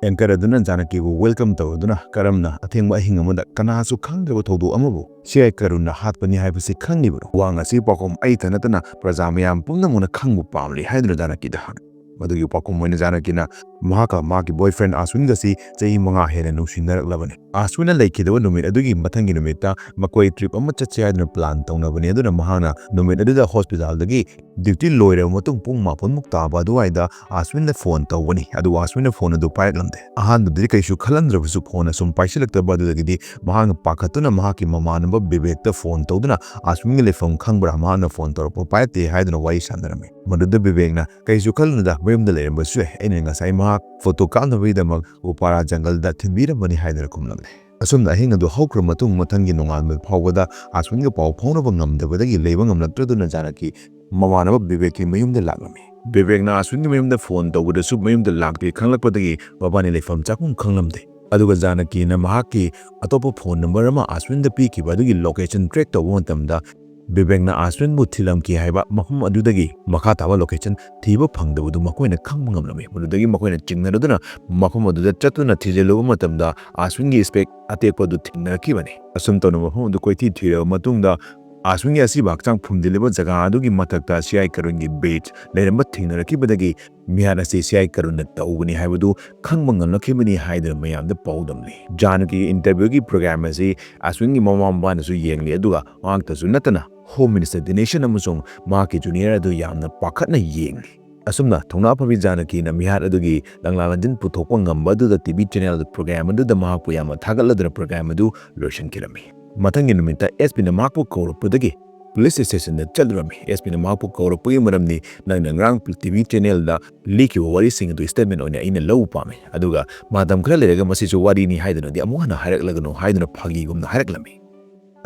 Anchor ꯑꯗꯨꯅ ꯖꯥꯅꯀꯤꯕꯨ welcome ꯇꯧꯔꯗꯨꯅ, "ꯀꯔꯝꯅ ꯑꯊꯦꯡꯕ ꯑꯍꯤꯡ ꯑꯃꯗ ꯀꯅꯥꯁꯨ ꯈꯪꯗ꯭ꯔꯕ ꯊꯧꯗꯣꯛ ꯑꯃꯕꯨ ꯁꯤ ꯑꯥꯏ ꯀꯔꯨꯟꯅ ꯍꯥꯠꯄꯅꯤ ꯍꯥꯏꯕꯁꯤ ꯈꯪꯂꯤꯕꯅꯣ? ꯋꯥꯍꯪ ꯑꯁꯤ ꯄꯥꯎꯈꯨꯝ ꯑꯩꯇ ꯅꯠꯇꯅ ꯄ꯭ꯔꯖꯥ ꯃꯌꯥꯝ ꯄꯨꯝꯅꯃꯛꯅ ꯈꯪꯕ ꯄꯥꯝꯂꯤ" ꯍꯥꯏꯗꯨꯅ ꯖꯥꯅꯀꯤꯗ ꯍꯪꯉꯤ꯫ ꯃꯗꯨꯒꯤ ꯄꯥꯎꯈꯨꯝ ꯑꯣꯏꯅ ꯖꯥꯅꯀꯤꯅ ꯃꯍꯥꯛꯀ ꯃꯍꯥꯛꯀꯤ boyfriend ꯑꯁ꯭ꯋꯤꯟꯒꯁꯤ ꯆꯍꯤ ꯃꯉꯥ ꯍꯦꯟꯅ ꯅꯨꯡꯁꯤꯅꯔꯛꯂꯕꯅꯤ꯫ ꯑꯁ꯭ꯋꯤꯟꯅ ꯂꯩꯈꯤꯗꯕ ꯅꯨꯃꯤꯠ ꯑꯗꯨꯒꯤ ꯃꯊꯪꯒꯤ ꯅꯨꯃꯤꯠꯇ ꯃꯈꯣꯏ trip ꯑꯃ ꯆꯠꯁꯤ ꯍꯥꯏꯗꯨꯅ plan ꯇꯧꯅꯕꯅꯤ꯫ ꯑꯗꯨꯅ ꯃꯍꯥꯛꯅ ꯅꯨꯃꯤꯠ ꯑꯗꯨꯗ hospitalꯗꯒꯤ duty ꯂꯣꯏꯔꯕ ꯃꯇꯨꯡ ꯄꯨꯡ ꯃꯥꯄꯟꯃꯨꯛ ꯇꯥꯕ ꯑꯗꯨꯋꯥꯏꯗ ꯑꯁ꯭ꯋꯤꯟꯗ phone ꯇꯧꯒꯅꯤ꯫ ꯑꯗꯨꯕꯨ ꯑꯁ꯭ꯋꯤꯟꯅ phone ꯑꯗꯨ ꯄꯥꯏꯔꯛꯂꯝꯗꯦ꯫ ꯑꯍꯥꯟꯕꯗꯗꯤ ꯀꯩꯁꯨ ꯈꯜꯂꯝꯗ꯭ꯔꯕꯁꯨ phone ꯑꯁꯨꯝ ꯄꯥꯏꯁꯤꯜꯂꯛꯇꯕ ꯑꯗꯨꯗꯒꯤꯗꯤ ꯃꯍꯥꯛꯅ ꯄꯥꯈꯠꯇꯨꯅ ꯃꯍꯥꯛꯀꯤ ꯃꯃꯥꯟꯅꯕ ꯕꯤꯕꯦꯛꯇ phone ꯇꯧꯗꯨꯅ "ꯑꯁ꯭ꯋꯤꯟꯒꯤ ꯂꯩꯐꯝ ꯈꯪꯕ꯭ꯔꯥ? ꯃꯍꯥꯛꯅ phone ꯇꯧꯔꯛꯄ ꯄꯥꯏꯔꯛꯇꯦ" ꯍꯥꯏꯗꯨꯅ ꯋꯥꯔꯤ ꯁꯥꯟꯅꯔꯝꯃꯤ꯫ ꯃꯗꯨꯗ ꯕꯤꯕꯦꯛꯅ "ꯀꯩꯁꯨ ꯈꯜꯂꯨꯅꯨꯗ, ꯃꯌꯨꯝꯗ ꯂꯩꯔꯝꯕꯁꯨ ꯌꯥꯏ꯫ ꯑꯩꯅ ꯉꯁꯥꯏ ꯃꯍꯥꯛ photo ꯀꯥꯞꯅꯕꯒꯤꯗꯃꯛ ꯎꯄꯥꯔꯥ ꯖꯪꯒꯜꯗ ꯊꯤꯟꯕꯤꯔꯝꯕꯅꯤ" ꯍꯥꯏꯗꯨꯅ ꯈꯨꯝꯂꯝꯃꯤ꯫ ꯑꯁꯨꯝꯅ ꯑꯍꯤꯡ ꯑꯗꯨ ꯍꯧꯈ꯭ꯔ ꯃꯇꯨꯡ ꯃꯊꯪꯒꯤ ꯅꯣꯡꯉꯥꯟꯕ ꯐꯥꯎꯕꯗ ꯑꯁ꯭ꯋꯤꯟꯒ ꯄꯥꯎ ꯐꯥꯎꯅꯕ ꯉꯝꯗꯕꯗꯒꯤ ꯂꯩꯕ ꯉꯝꯂꯛꯇ꯭ꯔꯗꯨꯅ ꯖꯥꯅꯀꯤ ꯃꯃꯥꯟꯅꯕ ꯕꯤꯕꯦꯛꯀꯤ ꯃꯌꯨꯝꯗ ꯂꯥꯛꯂꯝꯃꯤ꯫ ꯕꯤꯕꯦꯛꯅ ꯑꯁ꯭ꯋꯤꯟꯒꯤ ꯃꯌꯨꯝꯗ phone ꯇꯧꯕꯗꯁꯨ ꯃꯌꯨꯝꯗ ꯂꯥꯛꯇꯦ ꯈꯪꯂꯛꯄꯗꯒꯤ ꯃꯕꯥꯅꯤ ꯂꯩꯐꯝ ꯆꯥꯐꯝ ꯈꯪꯂꯝꯗꯦ꯫ ꯑꯗꯨꯒ ꯖꯥꯅꯀꯤꯅ ꯃꯍꯥꯛꯀꯤ ꯑꯇꯣꯞꯄ phone number ꯑꯃ ꯑꯁ꯭ꯋꯤꯟꯗ ꯄꯤꯈꯤꯕ ꯑꯗꯨꯒꯤ location track ꯇꯧꯕ ꯃꯇꯝꯗ ꯕꯤꯕꯦꯛꯅ ꯑꯁ꯭ꯋꯤꯟꯕꯨ ꯊꯤꯜꯂꯝꯈꯤ ꯍꯥꯏꯕ ꯃꯐꯝ ꯑꯗꯨꯗꯒꯤ ꯃꯈꯥ ꯇꯥꯕ location ꯊꯤꯕ ꯐꯪꯗꯕꯗꯨ ꯃꯈꯣꯏꯅ ꯈꯪꯕ ꯉꯝꯂꯝꯃꯤ꯫ ꯃꯗꯨꯗꯒꯤ ꯃꯈꯣꯏꯅ ꯆꯤꯡꯅꯔꯗꯨꯅ ꯃꯐꯝ ꯑꯗꯨꯗ ꯆꯠꯇꯨꯅ ꯊꯤꯖꯤꯜꯂꯨꯕ ꯃꯇꯝꯗ ꯑꯁ꯭ꯋꯤꯟꯒꯤ spec ꯑꯇꯦꯛꯄ ꯑꯗꯨ ꯊꯦꯡꯅꯔꯛꯈꯤꯕꯅꯤ꯫ ꯑꯁꯨꯝ ꯇꯧꯅ ꯃꯐꯝ ꯑꯗꯨ ꯀꯣꯏꯊꯤ ꯊꯤꯔꯕ ꯃꯇꯨꯡꯗ ꯑꯁ꯭ꯋꯤꯟꯒꯤ ꯑꯁꯤꯕ ꯍꯛꯆꯥꯡ ꯐꯨꯝꯖꯤꯜꯂꯤꯕ ꯖꯒꯥ ꯑꯗꯨꯒꯤ ꯃꯊꯛꯇ ꯁꯤ ꯑꯥꯏ ꯀꯔꯨꯟꯒꯤ badge ꯂꯩꯔꯝꯕ ꯊꯦꯡꯅꯔꯛꯈꯤꯕꯗꯒꯤ ꯃꯤꯍꯥꯠ ꯑꯁꯤ ꯁꯤ ꯑꯥꯏ ꯀꯔꯨꯟꯅ ꯇꯧꯕꯅꯤ ꯍꯥꯏꯕꯗꯨ ꯈꯪꯕ ꯉꯝꯂꯛꯈꯤꯕꯅꯤ ꯍꯥꯏꯗꯨꯅ ꯃꯌꯥꯝꯗ ꯄꯥꯎꯗꯝꯂꯤ꯫ ꯖꯥꯅꯀꯤꯒꯤ interviewꯒꯤ program ꯑꯁꯤ ꯑꯁ꯭ꯋꯤꯟꯒꯤ ꯃꯃꯥ ꯃꯄꯥꯅꯁꯨ ꯌꯦꯡꯂꯤ, ꯑꯗꯨꯒ ꯃꯍꯥꯛꯇꯁꯨ ꯅꯠꯇꯅ Home Minister ꯗꯤꯅꯦꯁꯟ ꯑꯃꯁꯨꯡ ꯃꯍꯥꯛꯀꯤ junior ꯑꯗꯨ ꯌꯥꯝꯅ ꯄꯥꯈꯠꯅ ꯌꯦꯡꯂꯤ꯫ ꯑꯁꯨꯝꯅ ꯊꯧꯅꯥ ꯐꯕꯤ ꯖꯥꯅꯀꯤꯅ ꯃꯤꯍꯥꯠ ꯑꯗꯨꯒꯤ ꯂꯪꯂꯥ ꯂꯪꯖꯤꯟ ꯄꯨꯊꯣꯛꯄ ꯉꯝꯕ ꯑꯗꯨꯗ ꯇꯤꯚꯤ channel ꯑꯗꯨ program ꯑꯗꯨꯗ ꯃꯍꯥꯛꯄꯨ ꯌꯥꯝꯅ ꯊꯥꯒꯠꯂꯗꯨꯅ program ꯑꯗꯨ ꯂꯣꯏꯁꯤꯟꯈꯤꯔꯝꯃꯤ꯫ ꯃꯊꯪꯒꯤ ꯅꯨꯃꯤꯠꯇ ꯑꯦꯁ ꯄꯤꯅ ꯃꯍꯥꯛꯄꯨ ꯀꯧꯔꯛꯄꯗꯒꯤ ꯄꯨꯂꯤꯁ ꯁ꯭ꯇꯦꯁꯟꯗ ꯆꯠꯂꯨꯔꯝꯃꯤ꯫ ꯑꯦꯁ ꯄꯤꯅ ꯃꯍꯥꯛꯄꯨ ꯀꯧꯔꯛꯄꯒꯤ ꯃꯔꯝꯗꯤ ꯅꯪꯅ ꯉꯔꯥꯡ ꯇꯤ ꯚꯤ ꯆꯦꯅꯦꯜꯗ ꯂꯤꯈꯤꯕ ꯋꯥꯔꯤꯁꯤꯡ ꯑꯗꯨ ꯁ꯭ꯇꯦꯠꯃꯦꯟ ꯑꯣꯏꯅ ꯑꯩꯅ ꯂꯧꯕ ꯄꯥꯝꯃꯤ꯫ ꯑꯗꯨꯒ ꯃꯇꯝ ꯈꯔ ꯂꯩꯔꯒ ꯃꯁꯤꯁꯨ ꯋꯥꯔꯤꯅꯤ ꯍꯥꯏꯗꯨꯅꯗꯤ ꯑꯃꯨꯛ ꯍꯟꯅ ꯍꯥꯏꯔꯛꯂꯒꯅꯨ ꯍꯥꯏꯗꯨꯅ ꯐꯥꯒꯤꯒꯨꯝꯅ ꯍꯥꯏꯔꯛꯂꯝꯃꯤ꯫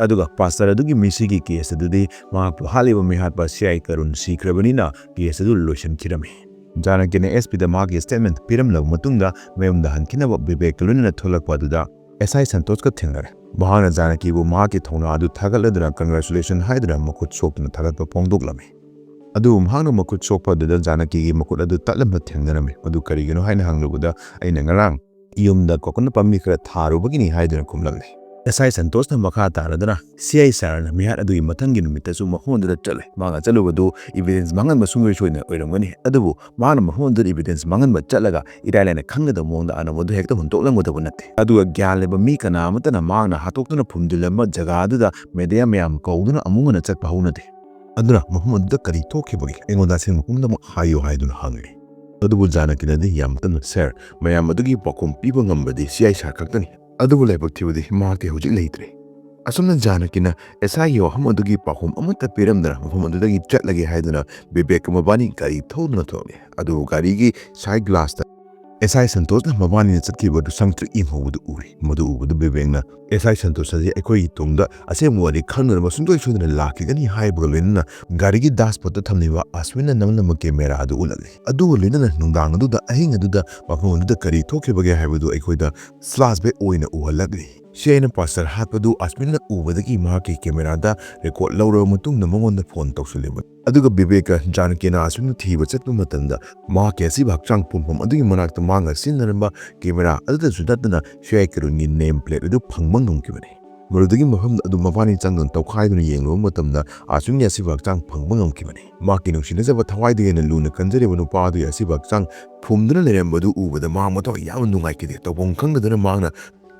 ꯑꯗꯨꯒ ꯄꯥꯁꯇꯔ ꯑꯗꯨꯒꯤ ꯃꯤꯁꯤꯒꯤ ꯀꯦꯁ ꯑꯗꯨꯗꯤ ꯃꯍꯥꯛꯄꯨ ꯍꯥꯠꯂꯤꯕ ꯃꯤꯍꯥꯠꯄ ꯁꯤ ꯑꯥꯏ ꯀꯔꯨꯟ ꯁꯤꯈ꯭ꯔꯕꯅꯤꯅ ꯀꯦꯁ ꯑꯗꯨ ꯂꯣꯏꯁꯤꯟꯈꯤꯔꯝꯃꯤ꯫ ꯖꯥꯅꯀꯤꯅ ꯑꯦꯁ ꯄꯤꯗ ꯃꯍꯥꯛꯀꯤ ꯁ꯭ꯇꯦꯠꯃꯦꯟ ꯄꯤꯔꯝꯂꯕ ꯃꯇꯨꯡꯗ ꯃꯌꯨꯝꯗ ꯍꯟꯈꯤꯅꯕ ꯕꯤꯕꯦꯛꯀ ꯂꯣꯏꯅꯅ ꯊꯣꯛꯂꯛꯄ ꯑꯗꯨꯗ ꯑꯦꯁ ꯑꯥꯏ ꯁꯟꯇꯣꯁꯀ ꯊꯦꯡꯅꯔꯦ꯫ ꯃꯍꯥꯛꯅ ꯖꯥꯅꯀꯤꯕꯨ ꯃꯍꯥꯛꯀꯤ ꯊꯧꯅꯥ ꯑꯗꯨ ꯊꯥꯒꯠꯂꯗꯨꯅ ꯀꯪꯒ꯭ꯔꯦꯆꯨꯂꯦꯁꯟ ꯍꯥꯏꯗꯨꯅ ꯃꯈꯨꯠ ꯁꯣꯛꯇꯨꯅ ꯊꯥꯒꯠꯄ ꯐꯣꯡꯗꯣꯛꯂꯝꯃꯤ꯫ ꯑꯗꯨꯕꯨ ꯃꯍꯥꯛꯅ ꯃꯈꯨꯠ ꯁꯣꯛꯄ ꯑꯗꯨꯗ ꯖꯥꯅꯀꯤꯒꯤ ꯃꯈꯨꯠ ꯑꯗꯨ ꯇꯠꯂꯝꯕ ꯊꯦꯡꯅꯔꯝꯃꯤ꯫ ꯃꯗꯨ ꯀꯔꯤꯒꯤꯅꯣ ꯍꯥꯏꯅ ꯍꯪꯂꯨꯕꯗ, "ꯑꯩꯅ ꯉꯔꯥꯡ ꯌꯨꯝꯗ ꯀꯣꯀꯣꯅꯠ ꯄꯥꯝꯕꯤ ꯈꯔ ꯊꯥꯔꯨꯕꯒꯤꯅꯤ" ꯍꯥꯏꯗꯨꯅ ꯈꯨꯝꯂꯝꯃꯤ꯫ ꯑꯦꯁ ꯑꯥꯏ ꯁꯟꯇꯣꯁꯅ ꯃꯈꯥ ꯇꯥꯔꯗꯨꯅ, "ꯁꯤ ꯑꯥꯏ ꯁꯥꯔꯅ ꯃꯤꯍꯥꯠ ꯑꯗꯨꯒꯤ ꯃꯊꯪꯒꯤ ꯅꯨꯃꯤꯠꯇꯁꯨ ꯃꯐꯝ ꯑꯗꯨꯗ ꯆꯠꯂꯦ꯫ ꯃꯍꯥꯛꯅ ꯆꯠꯂꯨꯕꯗꯨ ꯏꯚꯤꯗꯦꯟꯁ ꯃꯥꯡꯍꯟꯕ ꯁꯨꯡꯁꯣꯏ ꯁꯣꯏꯗꯅ ꯑꯣꯏꯔꯝꯒꯅꯤ꯫ ꯑꯗꯨꯕꯨ ꯃꯍꯥꯛꯅ ꯃꯐꯝ ꯑꯗꯨꯗ ꯏꯚꯤꯗꯦꯟꯁ ꯃꯥꯡꯍꯟꯕ ꯆꯠꯂꯒ ꯏꯔꯥꯏ ꯂꯥꯏꯅ ꯈꯪꯒꯗꯕ ꯃꯑꯣꯡꯗ ꯑꯅꯧꯕ ꯑꯗꯨ ꯍꯦꯛꯇ ꯍꯨꯟꯗꯣꯛꯂꯝꯒꯗꯕ ꯅꯠꯇꯦ꯫ ꯑꯗꯨꯒ ꯒ꯭ꯌꯥꯟ ꯂꯩꯕ ꯃꯤ ꯀꯅꯥ ꯑꯃꯠꯇꯅ ꯃꯍꯥꯛꯅ ꯍꯥꯠꯇꯣꯛꯇꯨꯅ ꯐꯨꯝꯖꯤꯜꯂꯝꯕ ꯖꯒꯥ ꯑꯗꯨꯗ ꯃꯦꯗꯤꯌꯥ ꯃꯌꯥꯝ ꯀꯧꯗꯨꯅ ꯑꯃꯨꯛ ꯍꯟꯅ ꯆꯠꯄ ꯍꯧꯅꯗꯦ꯫ ꯑꯗꯨꯅ ꯃꯐꯝ ꯑꯗꯨꯗ ꯀꯔꯤ ꯊꯣꯛꯈꯤꯕꯒꯦ ꯑꯩꯉꯣꯟꯗ ꯑꯁꯦꯡꯕ ꯄꯨꯝꯅꯃꯛ ꯍꯥꯏꯌꯨ" ꯍꯥꯏꯗꯨꯅ ꯍꯪꯂꯤ꯫ ꯑꯗꯨꯕꯨ ꯖꯥꯅꯀꯤꯅꯗꯤ ꯌꯥꯝ ꯇꯞꯅ, "ꯁꯥꯔ, ꯃꯌꯥꯝ ꯑꯗꯨꯒꯤ ꯄꯥꯎꯈꯨꯝ ꯄꯤꯕ ꯉꯝꯕꯗꯤ ꯁꯤ ꯑꯥꯏ ꯁꯥꯔ ꯈꯛꯇꯅꯤ꯫ ꯑꯗꯨꯕꯨ ꯂꯥꯏꯕꯛ ꯊꯤꯕꯗꯤ ꯃꯍꯥꯛꯇꯤ ꯍꯧꯖꯤꯛ ꯂꯩꯇ꯭ꯔꯦ"꯫ ꯑꯁꯨꯝꯅ ꯖꯥꯅꯀꯤꯅ ꯑꯦꯁ ꯑꯥꯏꯒꯤ ꯋꯥꯐꯝ ꯑꯗꯨꯒꯤ ꯄꯥꯎꯈꯨꯝ ꯑꯃꯠꯇ ꯄꯤꯔꯝꯗꯅ ꯃꯐꯝ ꯑꯗꯨꯗꯒꯤ ꯆꯠꯂꯒꯦ ꯍꯥꯏꯗꯨꯅ ꯕꯤꯕꯦꯛꯀ ꯃꯕꯥꯅꯤ ꯒꯥꯔꯤ ꯊꯧꯗꯨꯅ ꯊꯣꯛꯂꯦ꯫ ꯑꯗꯨꯕꯨ ꯒꯥꯔꯤꯒꯤ ꯁꯥꯏꯗ ꯒ꯭ꯂꯥꯁꯇ ꯑꯦꯁ ꯑꯥꯏ ꯁꯟꯇꯣꯁꯅ ꯃꯕꯥꯅꯤꯅ ꯆꯠꯈꯤꯕ ꯑꯗꯨ ꯁꯪꯇ꯭ꯔꯤꯛ ꯌꯦꯡꯍꯧꯕꯗꯨ ꯎꯔꯦ꯫ ꯃꯗꯨ ꯎꯕꯗ ꯕꯤꯕꯦꯛꯅ, "ꯑꯦꯁ ꯑꯥꯏ ꯁꯟꯇꯣꯁ ꯑꯁꯤ ꯑꯩꯈꯣꯏꯒꯤ ꯇꯨꯡꯗ ꯑꯁꯦꯡꯕ ꯋꯥꯔꯤ ꯈꯪꯅꯅꯕ ꯁꯨꯡꯁꯣꯏ ꯁꯣꯏꯗꯅ ꯂꯥꯛꯈꯤꯒꯅꯤ" ꯍꯥꯏꯕꯒ ꯂꯣꯏꯅꯅ ꯒꯥꯔꯤꯒꯤ ꯗꯥꯁꯕꯣꯔꯗꯇ ꯊꯝꯂꯤꯕ ꯑꯁꯃꯤꯟꯅ ꯅꯝꯂꯝꯕ ꯀꯦꯃꯦꯔꯥ ꯑꯗꯨ ꯎꯠꯂꯛꯂꯦ꯫ ꯑꯗꯨꯒ ꯂꯣꯏꯅꯅ ꯅꯨꯡꯗꯥꯡ ꯑꯗꯨꯗ, ꯑꯍꯤꯡ ꯑꯗꯨꯗ ꯃꯐꯝ ꯑꯗꯨꯗ ꯀꯔꯤ ꯊꯣꯛꯈꯤꯕꯒꯦ ꯍꯥꯏꯕꯗꯨ ꯑꯩꯈꯣꯏꯗ ꯐ꯭ꯂꯥꯁꯕꯦꯛ ꯑꯣꯏꯅ ꯎꯍꯜꯂꯛꯂꯤ꯫ ꯁꯤ ꯑꯥꯏꯅ ꯄꯥꯁꯇꯔ ꯍꯥꯠꯄꯗꯨ ꯑꯁꯃꯤꯟꯅ ꯎꯕꯗꯒꯤ ꯃꯍꯥꯛꯀꯤ ꯀꯦꯃꯦꯔꯥꯗ ꯔꯦꯀꯣꯔꯗ ꯂꯧꯔꯕ ꯃꯇꯨꯡꯗ ꯃꯉꯣꯟꯗ ꯐꯣꯟ ꯇꯧꯁꯤꯜꯂꯦꯕ꯫ ꯑꯗꯨꯒ ꯕꯤꯕꯦꯛꯀ ꯖꯥꯅꯀꯤꯅ ꯑꯁꯃꯤꯟꯕꯨ ꯊꯤꯕ ꯆꯠꯄ ꯃꯇꯝꯗ ꯃꯍꯥꯛꯀꯤ ꯑꯁꯤꯕ ꯍꯛꯆꯥꯡ ꯄꯨꯝꯐꯝ ꯑꯗꯨꯒꯤ ꯃꯅꯥꯛꯇ ꯃꯍꯥꯛꯅ ꯁꯤꯖꯤꯟꯅꯔꯝꯕ ꯀꯦꯃꯦꯔꯥ ꯑꯗꯨꯗꯁꯨ ꯅꯠꯇꯅ ꯁꯤ ꯑꯥꯏ ꯀꯔꯨꯟꯒꯤ ꯅꯦꯝ ꯄ꯭ꯂꯦꯠ ꯑꯗꯨ ꯐꯪꯕ ꯉꯝꯈꯤꯕꯅꯤ꯫ ꯃꯗꯨꯗꯒꯤ ꯃꯐꯝ ꯑꯗꯨ ꯃꯕꯥꯅꯤ ꯆꯪꯗꯨꯅ ꯇꯧꯈꯥꯏꯗꯨꯅ ꯌꯦꯡꯂꯨꯕ ꯃꯇꯝꯗ ꯑꯁꯃꯤꯟꯒꯤ ꯑꯁꯤꯕ ꯍꯛꯆꯥꯡ ꯐꯪꯕ ꯉꯝꯈꯤꯕꯅꯤ꯫ ꯃꯍꯥꯛꯀꯤ ꯅꯨꯡꯁꯤꯅꯖꯕ ꯊꯋꯥꯏꯗꯒꯤ ꯍꯦꯟꯅ ꯂꯨꯅ ꯈꯟꯖꯔꯤꯕ ꯅꯨꯄꯥ ꯑꯗꯨꯒꯤ ꯑꯁꯤꯕ ꯍꯛꯆꯥꯡ ꯐꯨꯝꯗꯨꯅ ꯂꯩꯔꯝꯕꯗꯨ ꯎꯕꯗ ꯃꯍꯥꯛ ꯃꯊꯧ ꯌꯥꯝꯅ ꯅꯨꯡꯉꯥꯏꯈꯤꯗꯦ꯫ ꯇꯧꯐꯝ ꯈꯪꯗꯗꯨꯅ ꯃꯍꯥꯛꯅ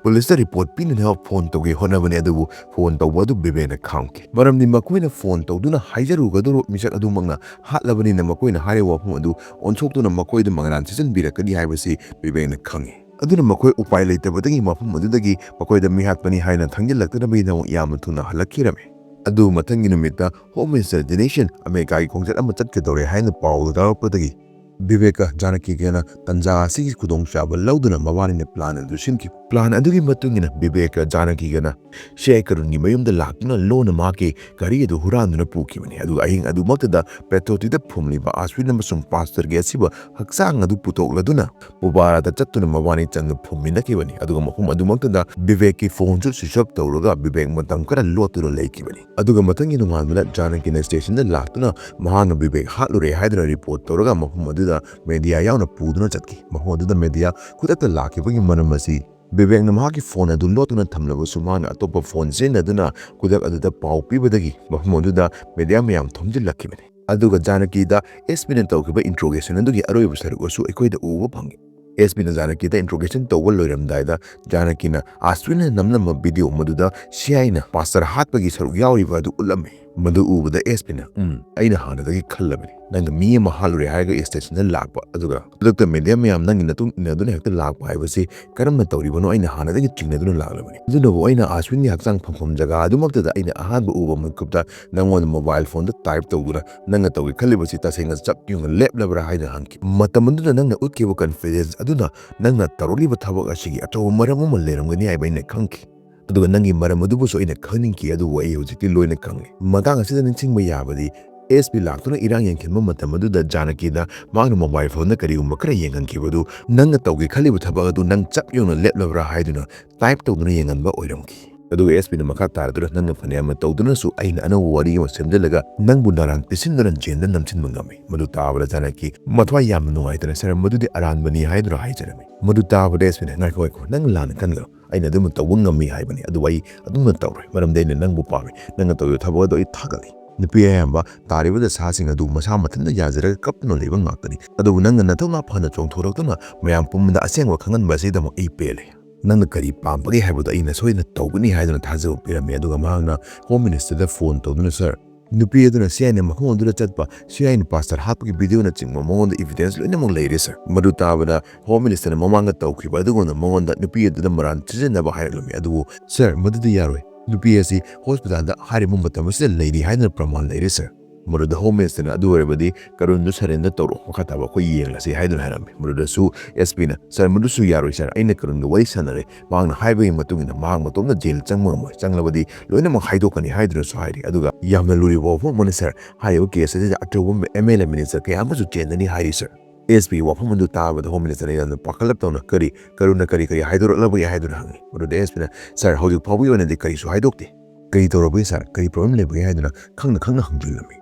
ꯄꯨꯂꯤꯁꯇ ꯔꯤꯄꯣꯔꯠ ꯄꯤꯅꯅꯕ ꯐꯣꯟ ꯇꯧꯒꯦ ꯍꯣꯠꯅꯕꯅꯤ, ꯑꯗꯨꯕꯨ ꯐꯣꯟ ꯇꯧꯕ ꯑꯗꯨ ꯕꯤꯕꯦꯛꯅ ꯈꯥꯝꯈꯤ꯫ ꯃꯔꯝꯗꯤ ꯃꯈꯣꯏꯅ ꯐꯣꯟ ꯇꯧꯗꯨꯅ ꯍꯥꯏꯖꯔꯨꯒꯗꯧꯔꯤꯕ ꯃꯤꯁꯛ ꯑꯗꯨꯃꯛꯅ ꯍꯥꯠꯂꯕꯅꯤꯅ ꯃꯈꯣꯏꯅ ꯍꯥꯏꯔꯤꯕ ꯋꯥꯐꯝ ꯑꯗꯨ ꯑꯣꯟꯊꯣꯛꯇꯨꯅ ꯃꯈꯣꯏꯗ ꯃꯉꯥꯜ ꯁꯤꯖꯤꯟꯕꯤꯔꯛꯀꯅꯤ ꯍꯥꯏꯕꯁꯤ ꯕꯤꯕꯦꯛꯅ ꯈꯪꯏ꯫ ꯑꯗꯨꯅ ꯃꯈꯣꯏ ꯎꯄꯥꯏ ꯂꯩꯇꯕꯗꯒꯤ ꯃꯐꯝ ꯑꯗꯨꯗꯒꯤ ꯃꯈꯣꯏꯗ ꯃꯤꯍꯥꯠꯄꯅꯤ ꯍꯥꯏꯅ ꯈꯪꯖꯤꯜꯂꯛꯇꯅꯕꯒꯤꯗꯃꯛ ꯌꯥꯝꯅ ꯊꯨꯅ ꯍꯜꯂꯛꯈꯤꯔꯝꯃꯤ꯫ ꯑꯗꯨ ꯃꯊꯪꯒꯤ ꯅꯨꯃꯤꯠꯇ Home Minister Dinesh ꯑꯃꯦꯔꯤꯀꯥꯒꯤ ꯈꯣꯡꯆꯠ ꯑꯃ ꯆꯠꯀꯗꯧꯔꯦ ꯍꯥꯏꯅ ꯄꯥꯎ ꯇꯥꯔꯛꯄꯗꯒꯤ ꯕꯤꯕꯦꯛꯀ ꯖꯥꯅꯀꯤꯒꯅ ꯇꯟꯖꯥ ꯑꯁꯤꯒꯤ ꯈꯨꯗꯣꯡꯆꯥꯕ ꯂꯧꯗꯨꯅ ꯃꯕꯥꯅꯤꯅ plan ꯑꯗꯨ ꯁꯤꯟꯈꯤ꯫ Plan ꯑꯗꯨꯒꯤ ꯃꯇꯨꯡ ꯏꯟꯅ ꯕꯤꯕꯦꯛꯀ ꯖꯥꯅꯀꯤꯒꯅ ꯁꯤ ꯑꯥꯏ ꯀꯔꯨꯟꯒꯤ ꯃꯌꯨꯝꯗ ꯂꯥꯛꯇꯨꯅ ꯂꯣꯟꯅ ꯃꯍꯥꯛꯀꯤ ꯒꯥꯔꯤ ꯑꯗꯨ ꯍꯨꯔꯥꯟꯗꯨꯅ ꯄꯨꯈꯤꯕꯅꯤ꯫ ꯑꯗꯨꯒ ꯑꯍꯤꯡ ꯑꯗꯨꯃꯛꯇꯗ ꯄꯦꯇ꯭ꯔꯣꯇꯤꯗ ꯐꯨꯝꯂꯤꯕ ꯑꯁꯋꯤꯟ ꯑꯃꯁꯨꯡ ꯄꯥꯁꯇꯔꯒꯤ ꯑꯁꯤꯕ ꯍꯛꯆꯥꯡ ꯑꯗꯨ ꯄꯨꯊꯣꯛꯂꯗꯨꯅ ꯄꯨꯕꯥꯔꯥꯗ ꯆꯠꯇꯨꯅ ꯃꯕꯥꯅꯤ ꯆꯪꯗꯨ ꯐꯨꯝꯃꯤꯟꯅꯈꯤꯕꯅꯤ꯫ ꯑꯗꯨꯒ ꯃꯐꯝ ꯑꯗꯨꯃꯛꯇꯗ ꯕꯤꯕꯦꯛꯀꯤ ꯐꯣꯟꯁꯨ switch off ꯇꯧꯔꯒ ꯕꯤꯕꯦꯛ ꯃꯇꯝ ꯈꯔ ꯂꯣꯠꯇꯨꯅ ꯂꯩꯈꯤꯕꯅꯤ꯫ ꯑꯗꯨꯒ ꯃꯊꯪꯒꯤ ꯅꯣꯡꯉꯥꯟꯕꯗ ꯖꯥꯅꯀꯤꯅ stationꯗ ꯂꯥꯛꯇꯨꯅ ꯃꯍꯥꯛꯅ ꯕꯤꯕꯦꯛ ꯍꯥꯠꯂꯨꯔꯦ ꯍꯥꯏꯗꯨꯅ report ꯇꯧꯔꯒ ꯃꯐꯝ ꯑꯗꯨꯗ media ꯌꯥꯎꯅ ꯄꯨꯗꯨꯅ ꯆꯠꯈꯤ꯫ ꯃꯐꯝ ꯑꯗꯨꯗ media ꯈꯨꯗꯛꯇ ꯂꯥꯛꯈꯤꯕꯒꯤ ꯃꯔꯝ ꯑꯁꯤ ꯕꯤꯕꯦꯛꯅ ꯃꯍꯥꯛꯀꯤ ꯐꯣꯟ ꯑꯗꯨ ꯂꯣꯠꯇꯨꯅ ꯊꯝꯂꯕꯁꯨ ꯃꯍꯥꯛꯅ ꯑꯇꯣꯞꯄ ꯐꯣꯟ ꯁꯤꯖꯤꯟꯅꯗꯨꯅ ꯈꯨꯗꯛ ꯑꯗꯨꯗ ꯄꯥꯎ ꯄꯤꯕꯗꯒꯤ ꯃꯐꯝ ꯑꯗꯨꯗ media ꯃꯌꯥꯝ ꯊꯣꯝꯖꯤꯜꯂꯛꯈꯤꯕꯅꯤ꯫ ꯑꯗꯨꯒ ꯖꯥꯅꯀꯤꯗ ꯑꯦꯁ ꯄꯤꯅ ꯇꯧꯈꯤꯕ interrogation ꯑꯗꯨꯒꯤ ꯑꯔꯣꯏꯕ ꯁꯔꯨꯛ ꯑꯁꯨ ꯑꯩꯈꯣꯏꯗ ꯎꯕ ꯐꯪꯉꯤ꯫ ꯑꯦꯁ ꯄꯤꯅ ꯖꯥꯅꯀꯤꯗ interrogation ꯇꯧꯕ ꯂꯣꯏꯔꯝꯗꯥꯏꯗ ꯖꯥꯅꯀꯤꯅ ꯑꯁꯋꯤꯟꯅ ꯅꯝꯂꯝꯕ video ꯃꯗꯨꯗ ꯁꯤ ꯑꯥꯏꯅ ꯄꯥꯁꯇꯔ ꯍꯥꯠꯄꯒꯤ ꯁꯔꯨꯛ ꯌꯥꯎꯔꯤꯕ ꯑꯗꯨ ꯎꯠꯂꯝꯃꯤ꯫ ꯃꯗꯨ ꯎꯕꯗ ꯑꯦꯁ ꯄꯤꯅ, "ꯎꯝ, ꯑꯩꯅ ꯍꯥꯟꯅꯗꯒꯤ ꯈꯜꯂꯕꯅꯤ꯫ ꯅꯪꯅ ꯃꯤ ꯑꯃ ꯍꯥꯠꯂꯨꯔꯦ ꯍꯥꯏꯔꯒ stationꯗ ꯂꯥꯛꯄ, ꯑꯗꯨꯒ ꯈꯨꯗꯛꯇ media ꯃꯌꯥꯝ ꯅꯪꯒꯤ ꯃꯇꯨꯡ ꯏꯟꯅꯗꯨꯅ ꯍꯦꯛꯇ ꯂꯥꯛꯄ ꯍꯥꯏꯕꯁꯤ ꯀꯔꯝꯅ ꯇꯧꯔꯤꯕꯅꯣ? ꯑꯩꯅ ꯍꯥꯟꯅꯗꯒꯤ ꯆꯤꯡꯅꯗꯨꯅ ꯂꯥꯛꯂꯕꯅꯤ꯫ ꯑꯗꯨꯅꯕꯨ ꯑꯩꯅ ꯑꯁꯋꯤꯟꯒꯤ ꯍꯛꯆꯥꯡ ꯐꯪꯐꯝ ꯖꯒꯥ ꯑꯗꯨꯃꯛꯇꯗ ꯑꯩꯅ ꯑꯍꯥꯟꯕ ꯎꯕ ꯃꯤꯀꯨꯞꯇ ꯅꯪꯉꯣꯟꯗ mobile phoneꯗ type ꯇꯧꯗꯨꯅ ꯅꯪꯅ ꯇꯧꯒꯦ ꯈꯜꯂꯤꯕꯁꯤ ꯇꯁꯦꯡꯅ ꯆꯞ ꯌꯨꯡꯅ ꯂꯦꯞꯂꯕ꯭ꯔꯥ ꯍꯥꯏꯅ ꯍꯪꯈꯤ꯫ ꯃꯇꯝ ꯑꯗꯨꯗ ꯅꯪꯅ ꯎꯠꯈꯤꯕ confidence ꯑꯗꯨꯅ ꯅꯪꯅ ꯇꯧꯔꯛꯂꯤꯕ ꯊꯕꯛ ꯑꯁꯤꯒꯤ ꯑꯆꯧꯕ ꯃꯔꯝ ꯑꯃ ꯂꯩꯔꯝꯒꯅꯤ ꯍꯥꯏꯕ ꯑꯩꯅ ꯈꯪꯈꯤ꯫ ꯑꯗꯨꯒ ꯅꯪꯒꯤ ꯃꯔꯝ ꯑꯗꯨꯕꯨꯁꯨ ꯑꯩꯅ ꯈꯪꯅꯤꯡꯈꯤ, ꯑꯗꯨꯕꯨ ꯑꯩ ꯍꯧꯖꯤꯛꯇꯤ ꯂꯣꯏꯅ ꯈꯪꯂꯦ꯫ ꯃꯇꯥꯡ ꯑꯁꯤꯗ ꯅꯤꯡꯁꯤꯡꯕ ꯌꯥꯕꯗꯤ, ꯑꯦꯁ ꯄꯤ ꯂꯥꯛꯇꯨꯅ ꯏꯔꯥꯡ ꯌꯦꯡꯁꯤꯟꯕ ꯃꯇꯝ ꯑꯗꯨꯗ ꯖꯥꯅꯀꯤꯅ ꯃꯍꯥꯛꯅ mobile phoneꯗ ꯀꯔꯤꯒꯨꯝꯕ ꯈꯔ ꯌꯦꯡꯍꯟꯈꯤꯕꯗꯨ ꯅꯪꯅ ꯇꯧꯒꯦ ꯈꯜꯂꯤꯕ ꯊꯕꯛ ꯑꯗꯨ ꯅꯪ ꯆꯞ ꯌꯨꯡꯅ ꯂꯦꯞꯂꯕ꯭ꯔꯥ ꯍꯥꯏꯗꯨꯅ type ꯇꯧꯗꯨꯅ ꯌꯦꯡꯍꯟꯕ ꯑꯣꯏꯔꯝꯈꯤ꯫ ꯑꯗꯨꯒ ꯑꯦꯁ ꯄꯤꯅ ꯃꯈꯥ ꯇꯥꯔꯗꯨꯅ ꯅꯪꯅ ꯐꯅꯌꯥꯝꯅ ꯇꯧꯗꯨꯅꯁꯨ ꯑꯩꯅ ꯑꯅꯧꯕ ꯋꯥꯔꯤ ꯑꯃ ꯁꯦꯝꯖꯤꯜꯂꯒ ꯅꯪꯕꯨ ꯅꯥꯔꯥꯟ ꯄꯤꯁꯤꯟꯗꯨꯅ ꯖꯦꯜꯗ ꯅꯝꯁꯤꯟꯕ ꯉꯝꯃꯤ꯫ ꯃꯗꯨ ꯇꯥꯕꯗ ꯖꯥꯅꯀꯤ ꯃꯊ꯭ꯋꯥꯏ ꯌꯥꯝꯅ ꯅꯨꯡꯉꯥꯏꯇꯅ, "ꯁꯥꯔ, ꯃꯗꯨꯗꯤ ꯑꯔꯥꯟꯕꯅꯤ" ꯍꯥꯏꯗꯨꯅ ꯍꯥꯏꯖꯔꯝꯃꯤ꯫ ꯃꯗꯨ ꯇꯥꯕꯗ ꯑꯦꯁ ꯄꯤꯅ, "ꯉꯥꯏꯈꯣ, ꯉꯥꯏꯈꯣ, ꯅꯪ ꯂꯥꯟꯅ ꯈꯟꯒꯅꯨ꯫ ꯑꯩꯅ ꯑꯗꯨꯝꯅ ꯇꯧꯕ ꯉꯝꯃꯤ ꯍꯥꯏꯕꯅꯤ꯫ ꯑꯗꯨꯕꯨ ꯑꯩ ꯑꯗꯨꯝꯅ ꯇꯧꯔꯣꯏ, ꯃꯔꯝꯗꯤ ꯑꯩꯅ ꯅꯪꯕꯨ ꯄꯥꯝꯃꯤ꯫ ꯅꯪꯅ ꯇꯧꯔꯤꯕ ꯊꯕꯛ ꯑꯗꯨ ꯑꯩ ꯊꯥꯒꯠꯂꯤ꯫ ꯅꯨꯄꯤ ꯑꯌꯥꯝꯕ ꯇꯥꯔꯤꯕ ꯗꯁꯥꯁꯤꯡ ꯑꯗꯨ ꯃꯁꯥ ꯃꯊꯟꯇ ꯌꯥꯖꯔꯒ ꯀꯞꯇꯨꯅ ꯂꯩꯕ ꯉꯥꯛꯇꯅꯤ꯫ ꯑꯗꯨꯕꯨ ꯅꯪꯅ ꯅꯊꯧꯅꯥ ꯐꯅ ꯆꯣꯡꯊꯣꯔꯛꯇꯨꯅ ꯃꯌꯥꯝ ꯄꯨꯝꯕꯗ ꯑꯁꯦꯡꯕ ꯈꯪꯍꯟꯕ ꯑꯁꯤꯗꯃꯛ ꯑꯩ ꯄꯦꯜꯂꯦ꯫ ꯅꯪꯅ ꯀꯔꯤ ꯄꯥꯝꯕꯒꯦ ꯍꯥꯏꯕꯗꯨ ꯑꯩꯅ ꯁꯣꯏꯗꯅ ꯇꯧꯒꯅꯤ" ꯍꯥꯏꯗꯨꯅ ꯊꯥꯖꯕ ꯄꯤꯔꯝꯃꯤ꯫ ꯑꯗꯨꯒ ꯃꯍꯥꯛꯅ Home Ministerꯗ phone ꯇꯧꯗꯨꯅ, "ꯁꯥꯔ, ꯅꯨꯄꯤ ꯑꯗꯨꯅ ꯁꯤ ꯑꯥꯏꯅ ꯃꯐꯝ ꯑꯗꯨꯗ ꯆꯠꯄ, ꯁꯤ ꯑꯥꯏꯅ ꯄꯥꯁꯇꯔ ꯍꯥꯠꯄꯒꯤ videoꯅꯆꯤꯡꯕ ꯃꯉꯣꯟꯗ evidence ꯂꯣꯏꯅꯃꯛ ꯂꯩꯔꯦ, ꯁꯥꯔ꯫" ꯃꯗꯨ ꯇꯥꯕꯗ Home Ministerꯅ ꯃꯃꯥꯡꯗ ꯇꯧꯈꯤꯕ ꯑꯗꯨꯒꯨꯝꯅ ꯃꯉꯣꯟꯗ ꯅꯨꯄꯤ ꯑꯗꯨꯗ ꯃꯔꯥꯟ ꯁꯤꯖꯤꯟꯅꯕ ꯍꯥꯏꯔꯛꯂꯝꯃꯤ꯫ "ꯑꯗꯨꯕꯨ ꯁꯥꯔ, ꯃꯗꯨꯗꯤ ꯌꯥꯔꯣꯏ꯫ ꯅꯨꯄꯤ ꯑꯁꯤ ꯍꯣꯁꯄꯤꯇꯥꯜꯗ ꯍꯥꯏꯔꯤꯕ ꯃꯇꯝ ꯑꯁꯤꯗ ꯂꯩꯔꯤ ꯍꯥꯏꯗꯨꯅ ꯄ꯭ꯔꯃꯥꯟ ꯂꯩꯔꯦ ꯁꯥꯔ꯫ ꯃꯗꯨꯗ ꯍꯣꯝ ꯃꯤꯅꯤꯁꯇꯔꯅ "ꯑꯗꯨ ꯑꯣꯏꯔꯕꯗꯤ ꯀꯔꯨꯟꯗꯨ ꯁꯔꯦꯟꯗꯔ ꯇꯧꯔꯣ, ꯃꯈꯥ ꯇꯥꯕ ꯑꯩꯈꯣꯏ ꯌꯦꯡꯂꯁꯤ" ꯍꯥꯏꯗꯨꯅ ꯍꯥꯏꯔꯝꯃꯤ꯫ ꯃꯗꯨꯗꯁꯨ ꯑꯦꯁ ꯄꯤꯅ "ꯁꯥꯔ, ꯃꯗꯨꯁꯨ ꯌꯥꯔꯣꯏ ꯁꯥꯔ, ꯑꯩꯅ ꯀꯔꯨꯟꯒ ꯋꯥꯔꯤ ꯁꯥꯟꯅꯔꯦ, ꯃꯍꯥꯛꯅ ꯍꯥꯏꯕꯒꯤ ꯃꯇꯨꯡ ꯏꯟꯅ ꯃꯍꯥꯛ ꯃꯇꯣꯝꯇ ꯖꯦꯜ ꯆꯪꯕ ꯉꯝꯃꯣꯏ, ꯆꯪꯂꯕꯗꯤ ꯂꯣꯏꯅꯃꯛ ꯍꯥꯏꯗꯣꯛꯀꯅꯤ" ꯍꯥꯏꯗꯨꯅꯁꯨ ꯍꯥꯏꯔꯤ꯫ ꯑꯗꯨꯒ ꯌꯥꯝꯅ ꯂꯨꯔꯤꯕ ꯋꯥꯐꯝ ꯑꯃꯅ ꯁꯥꯔ, ꯍꯥꯏꯔꯤꯕ ꯀꯦꯁ ꯑꯁꯤꯗ ꯑꯆꯧꯕ ꯑꯦꯝ ꯑꯦꯜ ꯑꯦ ꯃꯤꯅꯤꯁꯇꯔ ꯀꯌꯥ ꯑꯃꯁꯨ ꯆꯦꯟꯒꯅꯤ ꯍꯥꯏꯔꯤ ꯁꯥꯔ꯫ ꯑꯦꯁ ꯄꯤꯒꯤ ꯋꯥꯐꯝ ꯑꯗꯨ ꯇꯥꯕꯗ ꯍꯣꯝ ꯃꯤꯅꯤꯁꯇꯔꯅ ꯌꯥꯝꯅ ꯄꯥꯈꯠꯂꯞ ꯇꯧꯅ "ꯀꯔꯤ, ꯀꯔꯨꯟꯅ ꯀꯔꯤ ꯀꯔꯤ ꯍꯥꯏꯗꯣꯔꯛꯂꯕꯒꯦ?" ꯍꯥꯏꯗꯨꯅ ꯍꯪꯉꯤ꯫ ꯃꯗꯨꯗ ꯑꯦꯁ ꯄꯤꯅ "ꯁꯥꯔ, ꯍꯧꯖꯤꯛ ꯐꯥꯎꯕꯒꯤ ꯑꯣꯏꯅꯗꯤ ꯀꯔꯤꯁꯨ ꯍꯥꯏꯗꯣꯛꯇꯦ꯫ "ꯀꯔꯤ ꯇꯧꯔꯕꯒꯦ ꯁꯥꯔ? ꯀꯔꯤ ꯄ꯭ꯔꯣꯕ꯭ꯂꯦꯝ ꯂꯩꯕꯒꯦ?" ꯍꯥꯏꯗꯨꯅ ꯈꯪꯅ ꯈꯪꯅ ꯍꯪꯖꯤꯜꯂꯝꯃꯤ꯫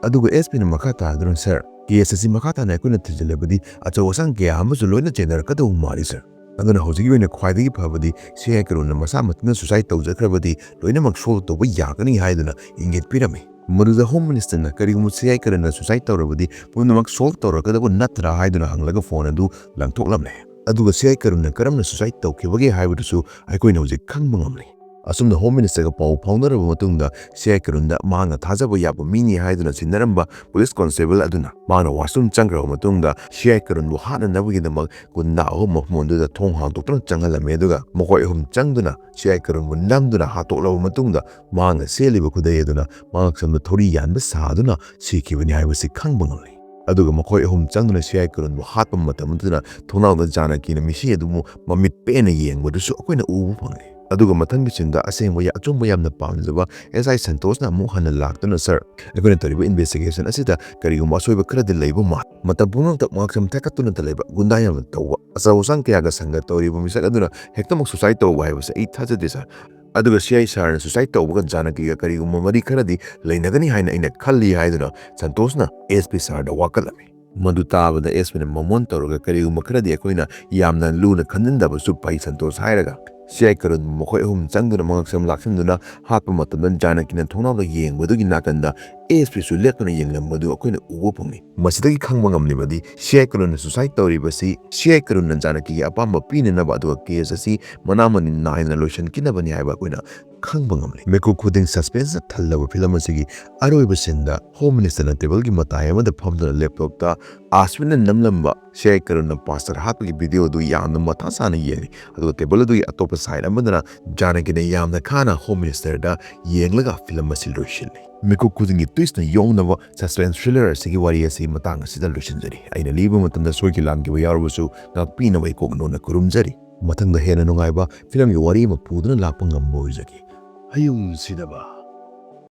ꯑꯗꯨꯒ ꯑꯦꯁ ꯄꯤꯅ ꯃꯈꯥ ꯇꯥꯗꯨꯅ "ꯁꯥꯔ, ꯀꯦꯁ ꯑꯁꯤ ꯃꯈꯥ ꯇꯥꯅ ꯑꯩꯈꯣꯏꯅ ꯊꯤꯖꯤꯜꯂꯕꯗꯤ ꯑꯆꯧ ꯑꯁꯥꯡ ꯀꯌꯥ ꯑꯃꯁꯨ ꯂꯣꯏꯅ ꯆꯦꯟꯅꯔꯛꯀꯗꯧꯕ ꯃꯥꯜꯂꯤ ꯁꯥꯔ꯫ ꯑꯗꯨꯅ ꯍꯧꯖꯤꯛꯀꯤ ꯑꯣꯏꯅ ꯈ꯭ꯋꯥꯏꯗꯒꯤ ꯐꯕꯗꯤ ꯁꯤ ꯑꯥꯏ ꯀꯔꯨꯟꯅ ꯃꯁꯥ ꯃꯊꯟꯇ ꯁꯨꯁꯥꯏꯗ ꯇꯧꯖꯈ꯭ꯔꯕꯗꯤ ꯂꯣꯏꯅꯃꯛ ꯁꯣꯜꯕ ꯇꯧꯕ ꯌꯥꯒꯅꯤ" ꯍꯥꯏꯗꯨꯅ ꯏꯪꯒꯤꯠ ꯄꯤꯔꯝꯃꯤ꯫ ꯃꯗꯨꯗ ꯍꯣꯝ ꯃꯤꯅꯤꯁꯇꯔꯅ "ꯀꯔꯤꯒꯨꯝꯕ ꯁꯤ ꯑꯥꯏ ꯀꯔꯨꯟꯅ ꯁꯨꯁꯥꯏꯗ ꯇꯧꯔꯕꯗꯤ ꯄꯨꯝꯅꯃꯛ ꯁꯣꯜꯕ ꯇꯧꯔꯛꯀꯗꯕ ꯅꯠꯇ꯭ꯔꯥ?" ꯍꯥꯏꯗꯨꯅ ꯍꯪꯂꯒ ꯐꯣꯟ ꯑꯗꯨ ꯂꯪꯊꯣꯛꯂꯝꯂꯦ꯫ ꯑꯗꯨꯒ ꯁꯤ ꯑꯥꯏ ꯀꯔꯨꯟꯅ ꯀꯔꯝꯅ ꯁꯨꯁꯥꯏꯗ ꯇꯧꯈꯤꯕꯒꯦ ꯍꯥꯏꯕꯗꯨꯁꯨ ꯑꯩꯈꯣꯏꯅ ꯍꯧꯖꯤꯛ ꯈꯪꯕ ꯉꯝꯂꯦ꯫ ꯑꯁꯨꯝꯅ ꯍꯣꯝ ꯃꯤꯅꯤꯁꯇꯔꯒ ꯄꯥꯎ ꯐꯥꯎꯅꯔꯕ ꯃꯇꯨꯡꯗ ꯁꯤ ꯑꯥꯏ ꯀꯔꯨꯟꯗ ꯃꯍꯥꯛꯅ ꯊꯥꯖꯕ ꯌꯥꯕ ꯃꯤꯅꯤ ꯍꯥꯏꯗꯨꯅ ꯁꯤꯟꯅꯔꯝꯕ ꯄꯨꯂꯤꯁ ꯀꯣꯟꯁꯇꯦꯕꯜ ꯑꯗꯨꯅ ꯃꯍꯥꯛꯅ ꯋꯥꯁꯔꯨꯝ ꯆꯪꯈ꯭ꯔꯕ ꯃꯇꯨꯡꯗ ꯁꯤ ꯑꯥꯏ ꯀꯔꯨꯟꯕꯨ ꯍꯥꯠꯅꯅꯕꯒꯤꯗꯃꯛ ꯒꯨꯟꯗꯥ ꯑꯍꯨꯝ ꯃꯐꯝ ꯑꯗꯨꯗ ꯊꯣꯡ ꯍꯥꯡꯗꯣꯛꯇꯨꯅ ꯆꯪꯍꯜꯂꯝꯃꯤ꯫ ꯑꯗꯨꯒ ꯃꯈꯣꯏ ꯑꯍꯨꯝ ꯆꯪꯗꯨꯅ ꯁꯤ ꯑꯥꯏ ꯀꯔꯨꯟꯕꯨ ꯅꯝꯗꯨꯅ ꯍꯥꯠꯇꯣꯛꯂꯕ ꯃꯇꯨꯡꯗ ꯃꯍꯥꯛꯅ ꯁꯦꯠꯂꯤꯕ ꯈꯨꯗꯩ ꯑꯗꯨꯅ ꯃꯉꯛꯁꯝꯗ ꯊꯧꯔꯤ ꯌꯥꯟꯕ ꯁꯥꯗꯨꯅ ꯁꯤꯈꯤꯕꯅꯤ ꯍꯥꯏꯕꯁꯤ ꯈꯪꯕ ꯉꯝꯂꯤ꯫ ꯑꯗꯨꯒ ꯃꯈꯣꯏ ꯑꯍꯨꯝ ꯆꯪꯗꯨꯅ ꯁꯤ ꯑꯥꯏ ꯀꯔꯨꯟꯕꯨ ꯍꯥꯠꯄ ꯃꯇꯝ ꯑꯗꯨꯗ ꯊꯣꯡꯅꯥꯎꯗ ꯖꯥꯅꯀꯤꯅ ꯃꯤꯁꯤ ꯑꯗꯨꯕꯨ ꯃꯃꯤꯠ ꯄꯦꯟꯅ ꯌꯦꯡꯕꯗꯨꯁꯨ ꯑꯩꯈꯣꯏꯅ ꯎꯕ ꯐꯪꯂꯤ꯫ ꯑꯗꯨꯒ ꯃꯊꯪꯒꯤ ꯁꯤꯟꯗ ꯑꯁꯦꯡꯕ ꯌꯥ-, ꯑꯆꯨꯝꯕ ꯌꯥꯝꯅ ꯄꯥꯝꯖꯕ ꯑꯦꯁ ꯑꯥꯏ ꯁꯟꯇꯣꯁꯅ ꯑꯃꯨꯛ ꯍꯟꯅ ꯂꯥꯛꯇꯨꯅ, "ꯁꯥꯔ, ꯑꯩꯈꯣꯏꯅ ꯇꯧꯔꯤꯕ ꯏꯟꯚꯦꯁꯇꯤꯒꯦꯁꯟ ꯑꯁꯤꯗ ꯀꯔꯤꯒꯨꯝꯕ ꯑꯁꯣꯏꯕ ꯈꯔꯗꯤ ꯂꯩꯕ ꯃꯥꯜꯂꯤ꯫ ꯃꯇꯝ ꯄꯨꯝꯅꯃꯛꯇ ꯃꯉꯛꯁꯝ ꯊꯦꯛꯀꯠꯇꯨꯅꯇ ꯂꯩꯕ, ꯒꯨꯟꯗꯥ ꯌꯥꯝꯅ ꯇꯧꯕ, ꯑꯆꯧ ꯑꯁꯥꯡ ꯀꯌꯥꯒ ꯁꯪꯒ ꯇꯧꯔꯤꯕ ꯃꯤꯁꯛ ꯑꯗꯨꯅ ꯍꯦꯛꯇꯃꯛ ꯁꯨꯁꯥꯏꯗ ꯇꯧꯕ ꯍꯥꯏꯕꯁꯦ ꯑꯩ ꯊꯥꯖꯗꯦ ꯁꯥꯔ꯫ ꯑꯗꯨꯒ ꯁꯤ ꯑꯥꯏ ꯁꯥꯔꯅ ꯁꯨꯁꯥꯏꯗ ꯇꯧꯕꯒ ꯖꯥꯅꯀꯤꯒ ꯀꯔꯤꯒꯨꯝꯕ ꯃꯔꯤ ꯈꯔꯗꯤ ꯂꯩꯅꯒꯅꯤ ꯍꯥꯏꯅ ꯑꯩꯅ ꯈꯜꯂꯤ" ꯍꯥꯏꯗꯨꯅ ꯁꯟꯇꯣꯁꯅ ꯑꯦꯁ ꯄꯤ ꯁꯥꯔꯗ ꯋꯥꯀꯠꯂꯝꯃꯤ꯫ ꯃꯗꯨ ꯇꯥꯕꯗ ꯑꯦꯁ ꯄꯤꯅ ꯃꯃꯣꯟ ꯇꯧꯔꯒ "ꯀꯔꯤꯒꯨꯝꯕ ꯈꯔꯗꯤ ꯑꯩꯈꯣꯏꯅ ꯌꯥꯝꯅ ꯂꯨꯅ ꯈꯟꯖꯤꯟꯗꯕꯁꯨ ꯐꯩ ꯁꯟꯇꯣꯁ" ꯍꯥꯏꯔꯒ ꯁꯤ ꯑꯥꯏ ꯀꯔꯨꯟꯕꯨ ꯃꯈꯣꯏ ꯑꯍꯨꯝ ꯆꯪꯗꯨꯅ ꯃꯉꯛꯁꯝ ꯂꯥꯛꯁꯤꯟꯗꯨꯅ ꯍꯥꯠꯄ ꯃꯇꯝꯗ ꯖꯥꯅꯀꯤꯅ ꯊꯣꯡꯅꯥꯎꯗ ꯌꯦꯡꯕꯗꯨꯒꯤ ꯅꯥꯀꯟꯗ ꯑꯦꯁ ꯄꯤꯁꯨ ꯂꯦꯞꯇꯨꯅ ꯌꯦꯡꯂꯝꯕꯗꯨ ꯑꯩꯈꯣꯏꯅ ꯎꯕ ꯐꯪꯏ꯫ ꯃꯁꯤꯗꯒꯤ ꯈꯪꯕ ꯉꯝꯂꯤꯕꯗꯤ C I ꯀꯔꯨꯟꯅ suicide ꯇꯧꯔꯤꯕꯁꯤ C I ꯀꯔꯨꯟꯅ ꯖꯥꯅꯀꯤꯒꯤ ꯑꯄꯥꯝꯕ ꯄꯤꯅꯅꯕ ꯑꯗꯨꯒ ꯀꯦꯁ ꯑꯁꯤ ꯃꯅꯥ ꯃꯅꯤꯟ ꯅꯥꯏꯗꯅ ꯂꯣꯏꯁꯤꯟꯈꯤꯅꯕꯅꯤ ꯍꯥꯏꯕ ꯑꯩꯈꯣꯏꯅ ꯈꯪꯕ ꯉꯝꯂꯦ꯫ ꯃꯤꯀꯨꯞ ꯈꯨꯗꯤꯡ ꯁꯁꯄꯦꯟꯁꯅ ꯊꯜꯂꯕ ꯐꯤꯂꯝ ꯑꯁꯤꯒꯤ ꯑꯔꯣꯏꯕ ꯁꯤꯟꯗ ꯍꯣꯝ ꯃꯤꯅꯤꯁꯇꯔꯅ ꯇꯦꯕꯜꯒꯤ ꯃꯇꯥꯏ ꯑꯃꯗ ꯐꯝꯗꯨꯅ ꯂꯦꯞꯇꯣꯞꯇ ꯑꯥꯁꯃꯤꯟꯅ ꯅꯝꯂꯝꯕ ꯁꯤ ꯑꯥꯏ ꯀꯔꯨꯟꯅ ꯄꯥꯁꯇꯔ ꯍꯥꯠꯄꯒꯤ ꯚꯤꯗꯤꯑꯣ ꯑꯗꯨ ꯌꯥꯝꯅ ꯃꯊꯥ ꯁꯥꯅ ꯌꯦꯡꯂꯤ꯫ ꯑꯗꯨꯒ ꯇꯦꯕꯜ ꯑꯗꯨꯒꯤ ꯑꯇꯣꯞꯄ ꯁꯥꯏꯠ ꯑꯃꯗꯅ ꯖꯥꯅꯀꯤꯅ ꯌꯥꯝꯅ ꯈꯥꯅ ꯍꯣꯝ ꯃꯤꯅꯤꯁꯇꯔꯗ ꯌꯦꯡꯂꯒ ꯐꯤꯂꯝ ꯑꯁꯤ ꯂꯣꯏꯁꯤꯜꯂꯤ꯫ ꯃꯤꯀꯨꯞ ꯈꯨꯗꯤꯡꯒꯤ ꯇ꯭ꯋꯤꯁꯅ ꯌꯣꯝꯅꯕ ꯁꯁꯄꯦꯟꯁ ꯊ꯭ꯔꯤꯂꯔ ꯑꯁꯤꯒꯤ ꯋꯥꯔꯤ ꯑꯁꯤ ꯃꯇꯥꯡ ꯑꯁꯤꯗ ꯂꯣꯏꯁꯤꯟꯖꯔꯤ꯫ ꯑꯩꯅ ꯂꯤꯕ ꯃꯇꯝꯗ ꯁꯣꯏꯈꯤ ꯂꯥꯟꯈꯤꯕ ꯌꯥꯎꯔꯕꯁꯨ ꯉꯥꯛꯄꯤꯅꯕ ꯑꯩ ꯀꯣꯛ ꯅꯣꯟꯅ ꯈꯨꯔꯨꯝꯖꯔꯤ꯫ ꯃꯊꯪꯗ ꯍꯦꯟꯅ ꯅꯨꯡꯉꯥꯏꯕ ꯐꯤꯂꯝꯒꯤ ꯋꯥꯔꯤ ꯑꯃ ꯄꯨꯗꯨꯅ ꯂꯥꯛꯄ ꯉꯝꯕ ꯑꯣꯏꯖꯒꯦ꯫ ꯍꯌꯨꯝ ꯁꯤꯗꯕ꯫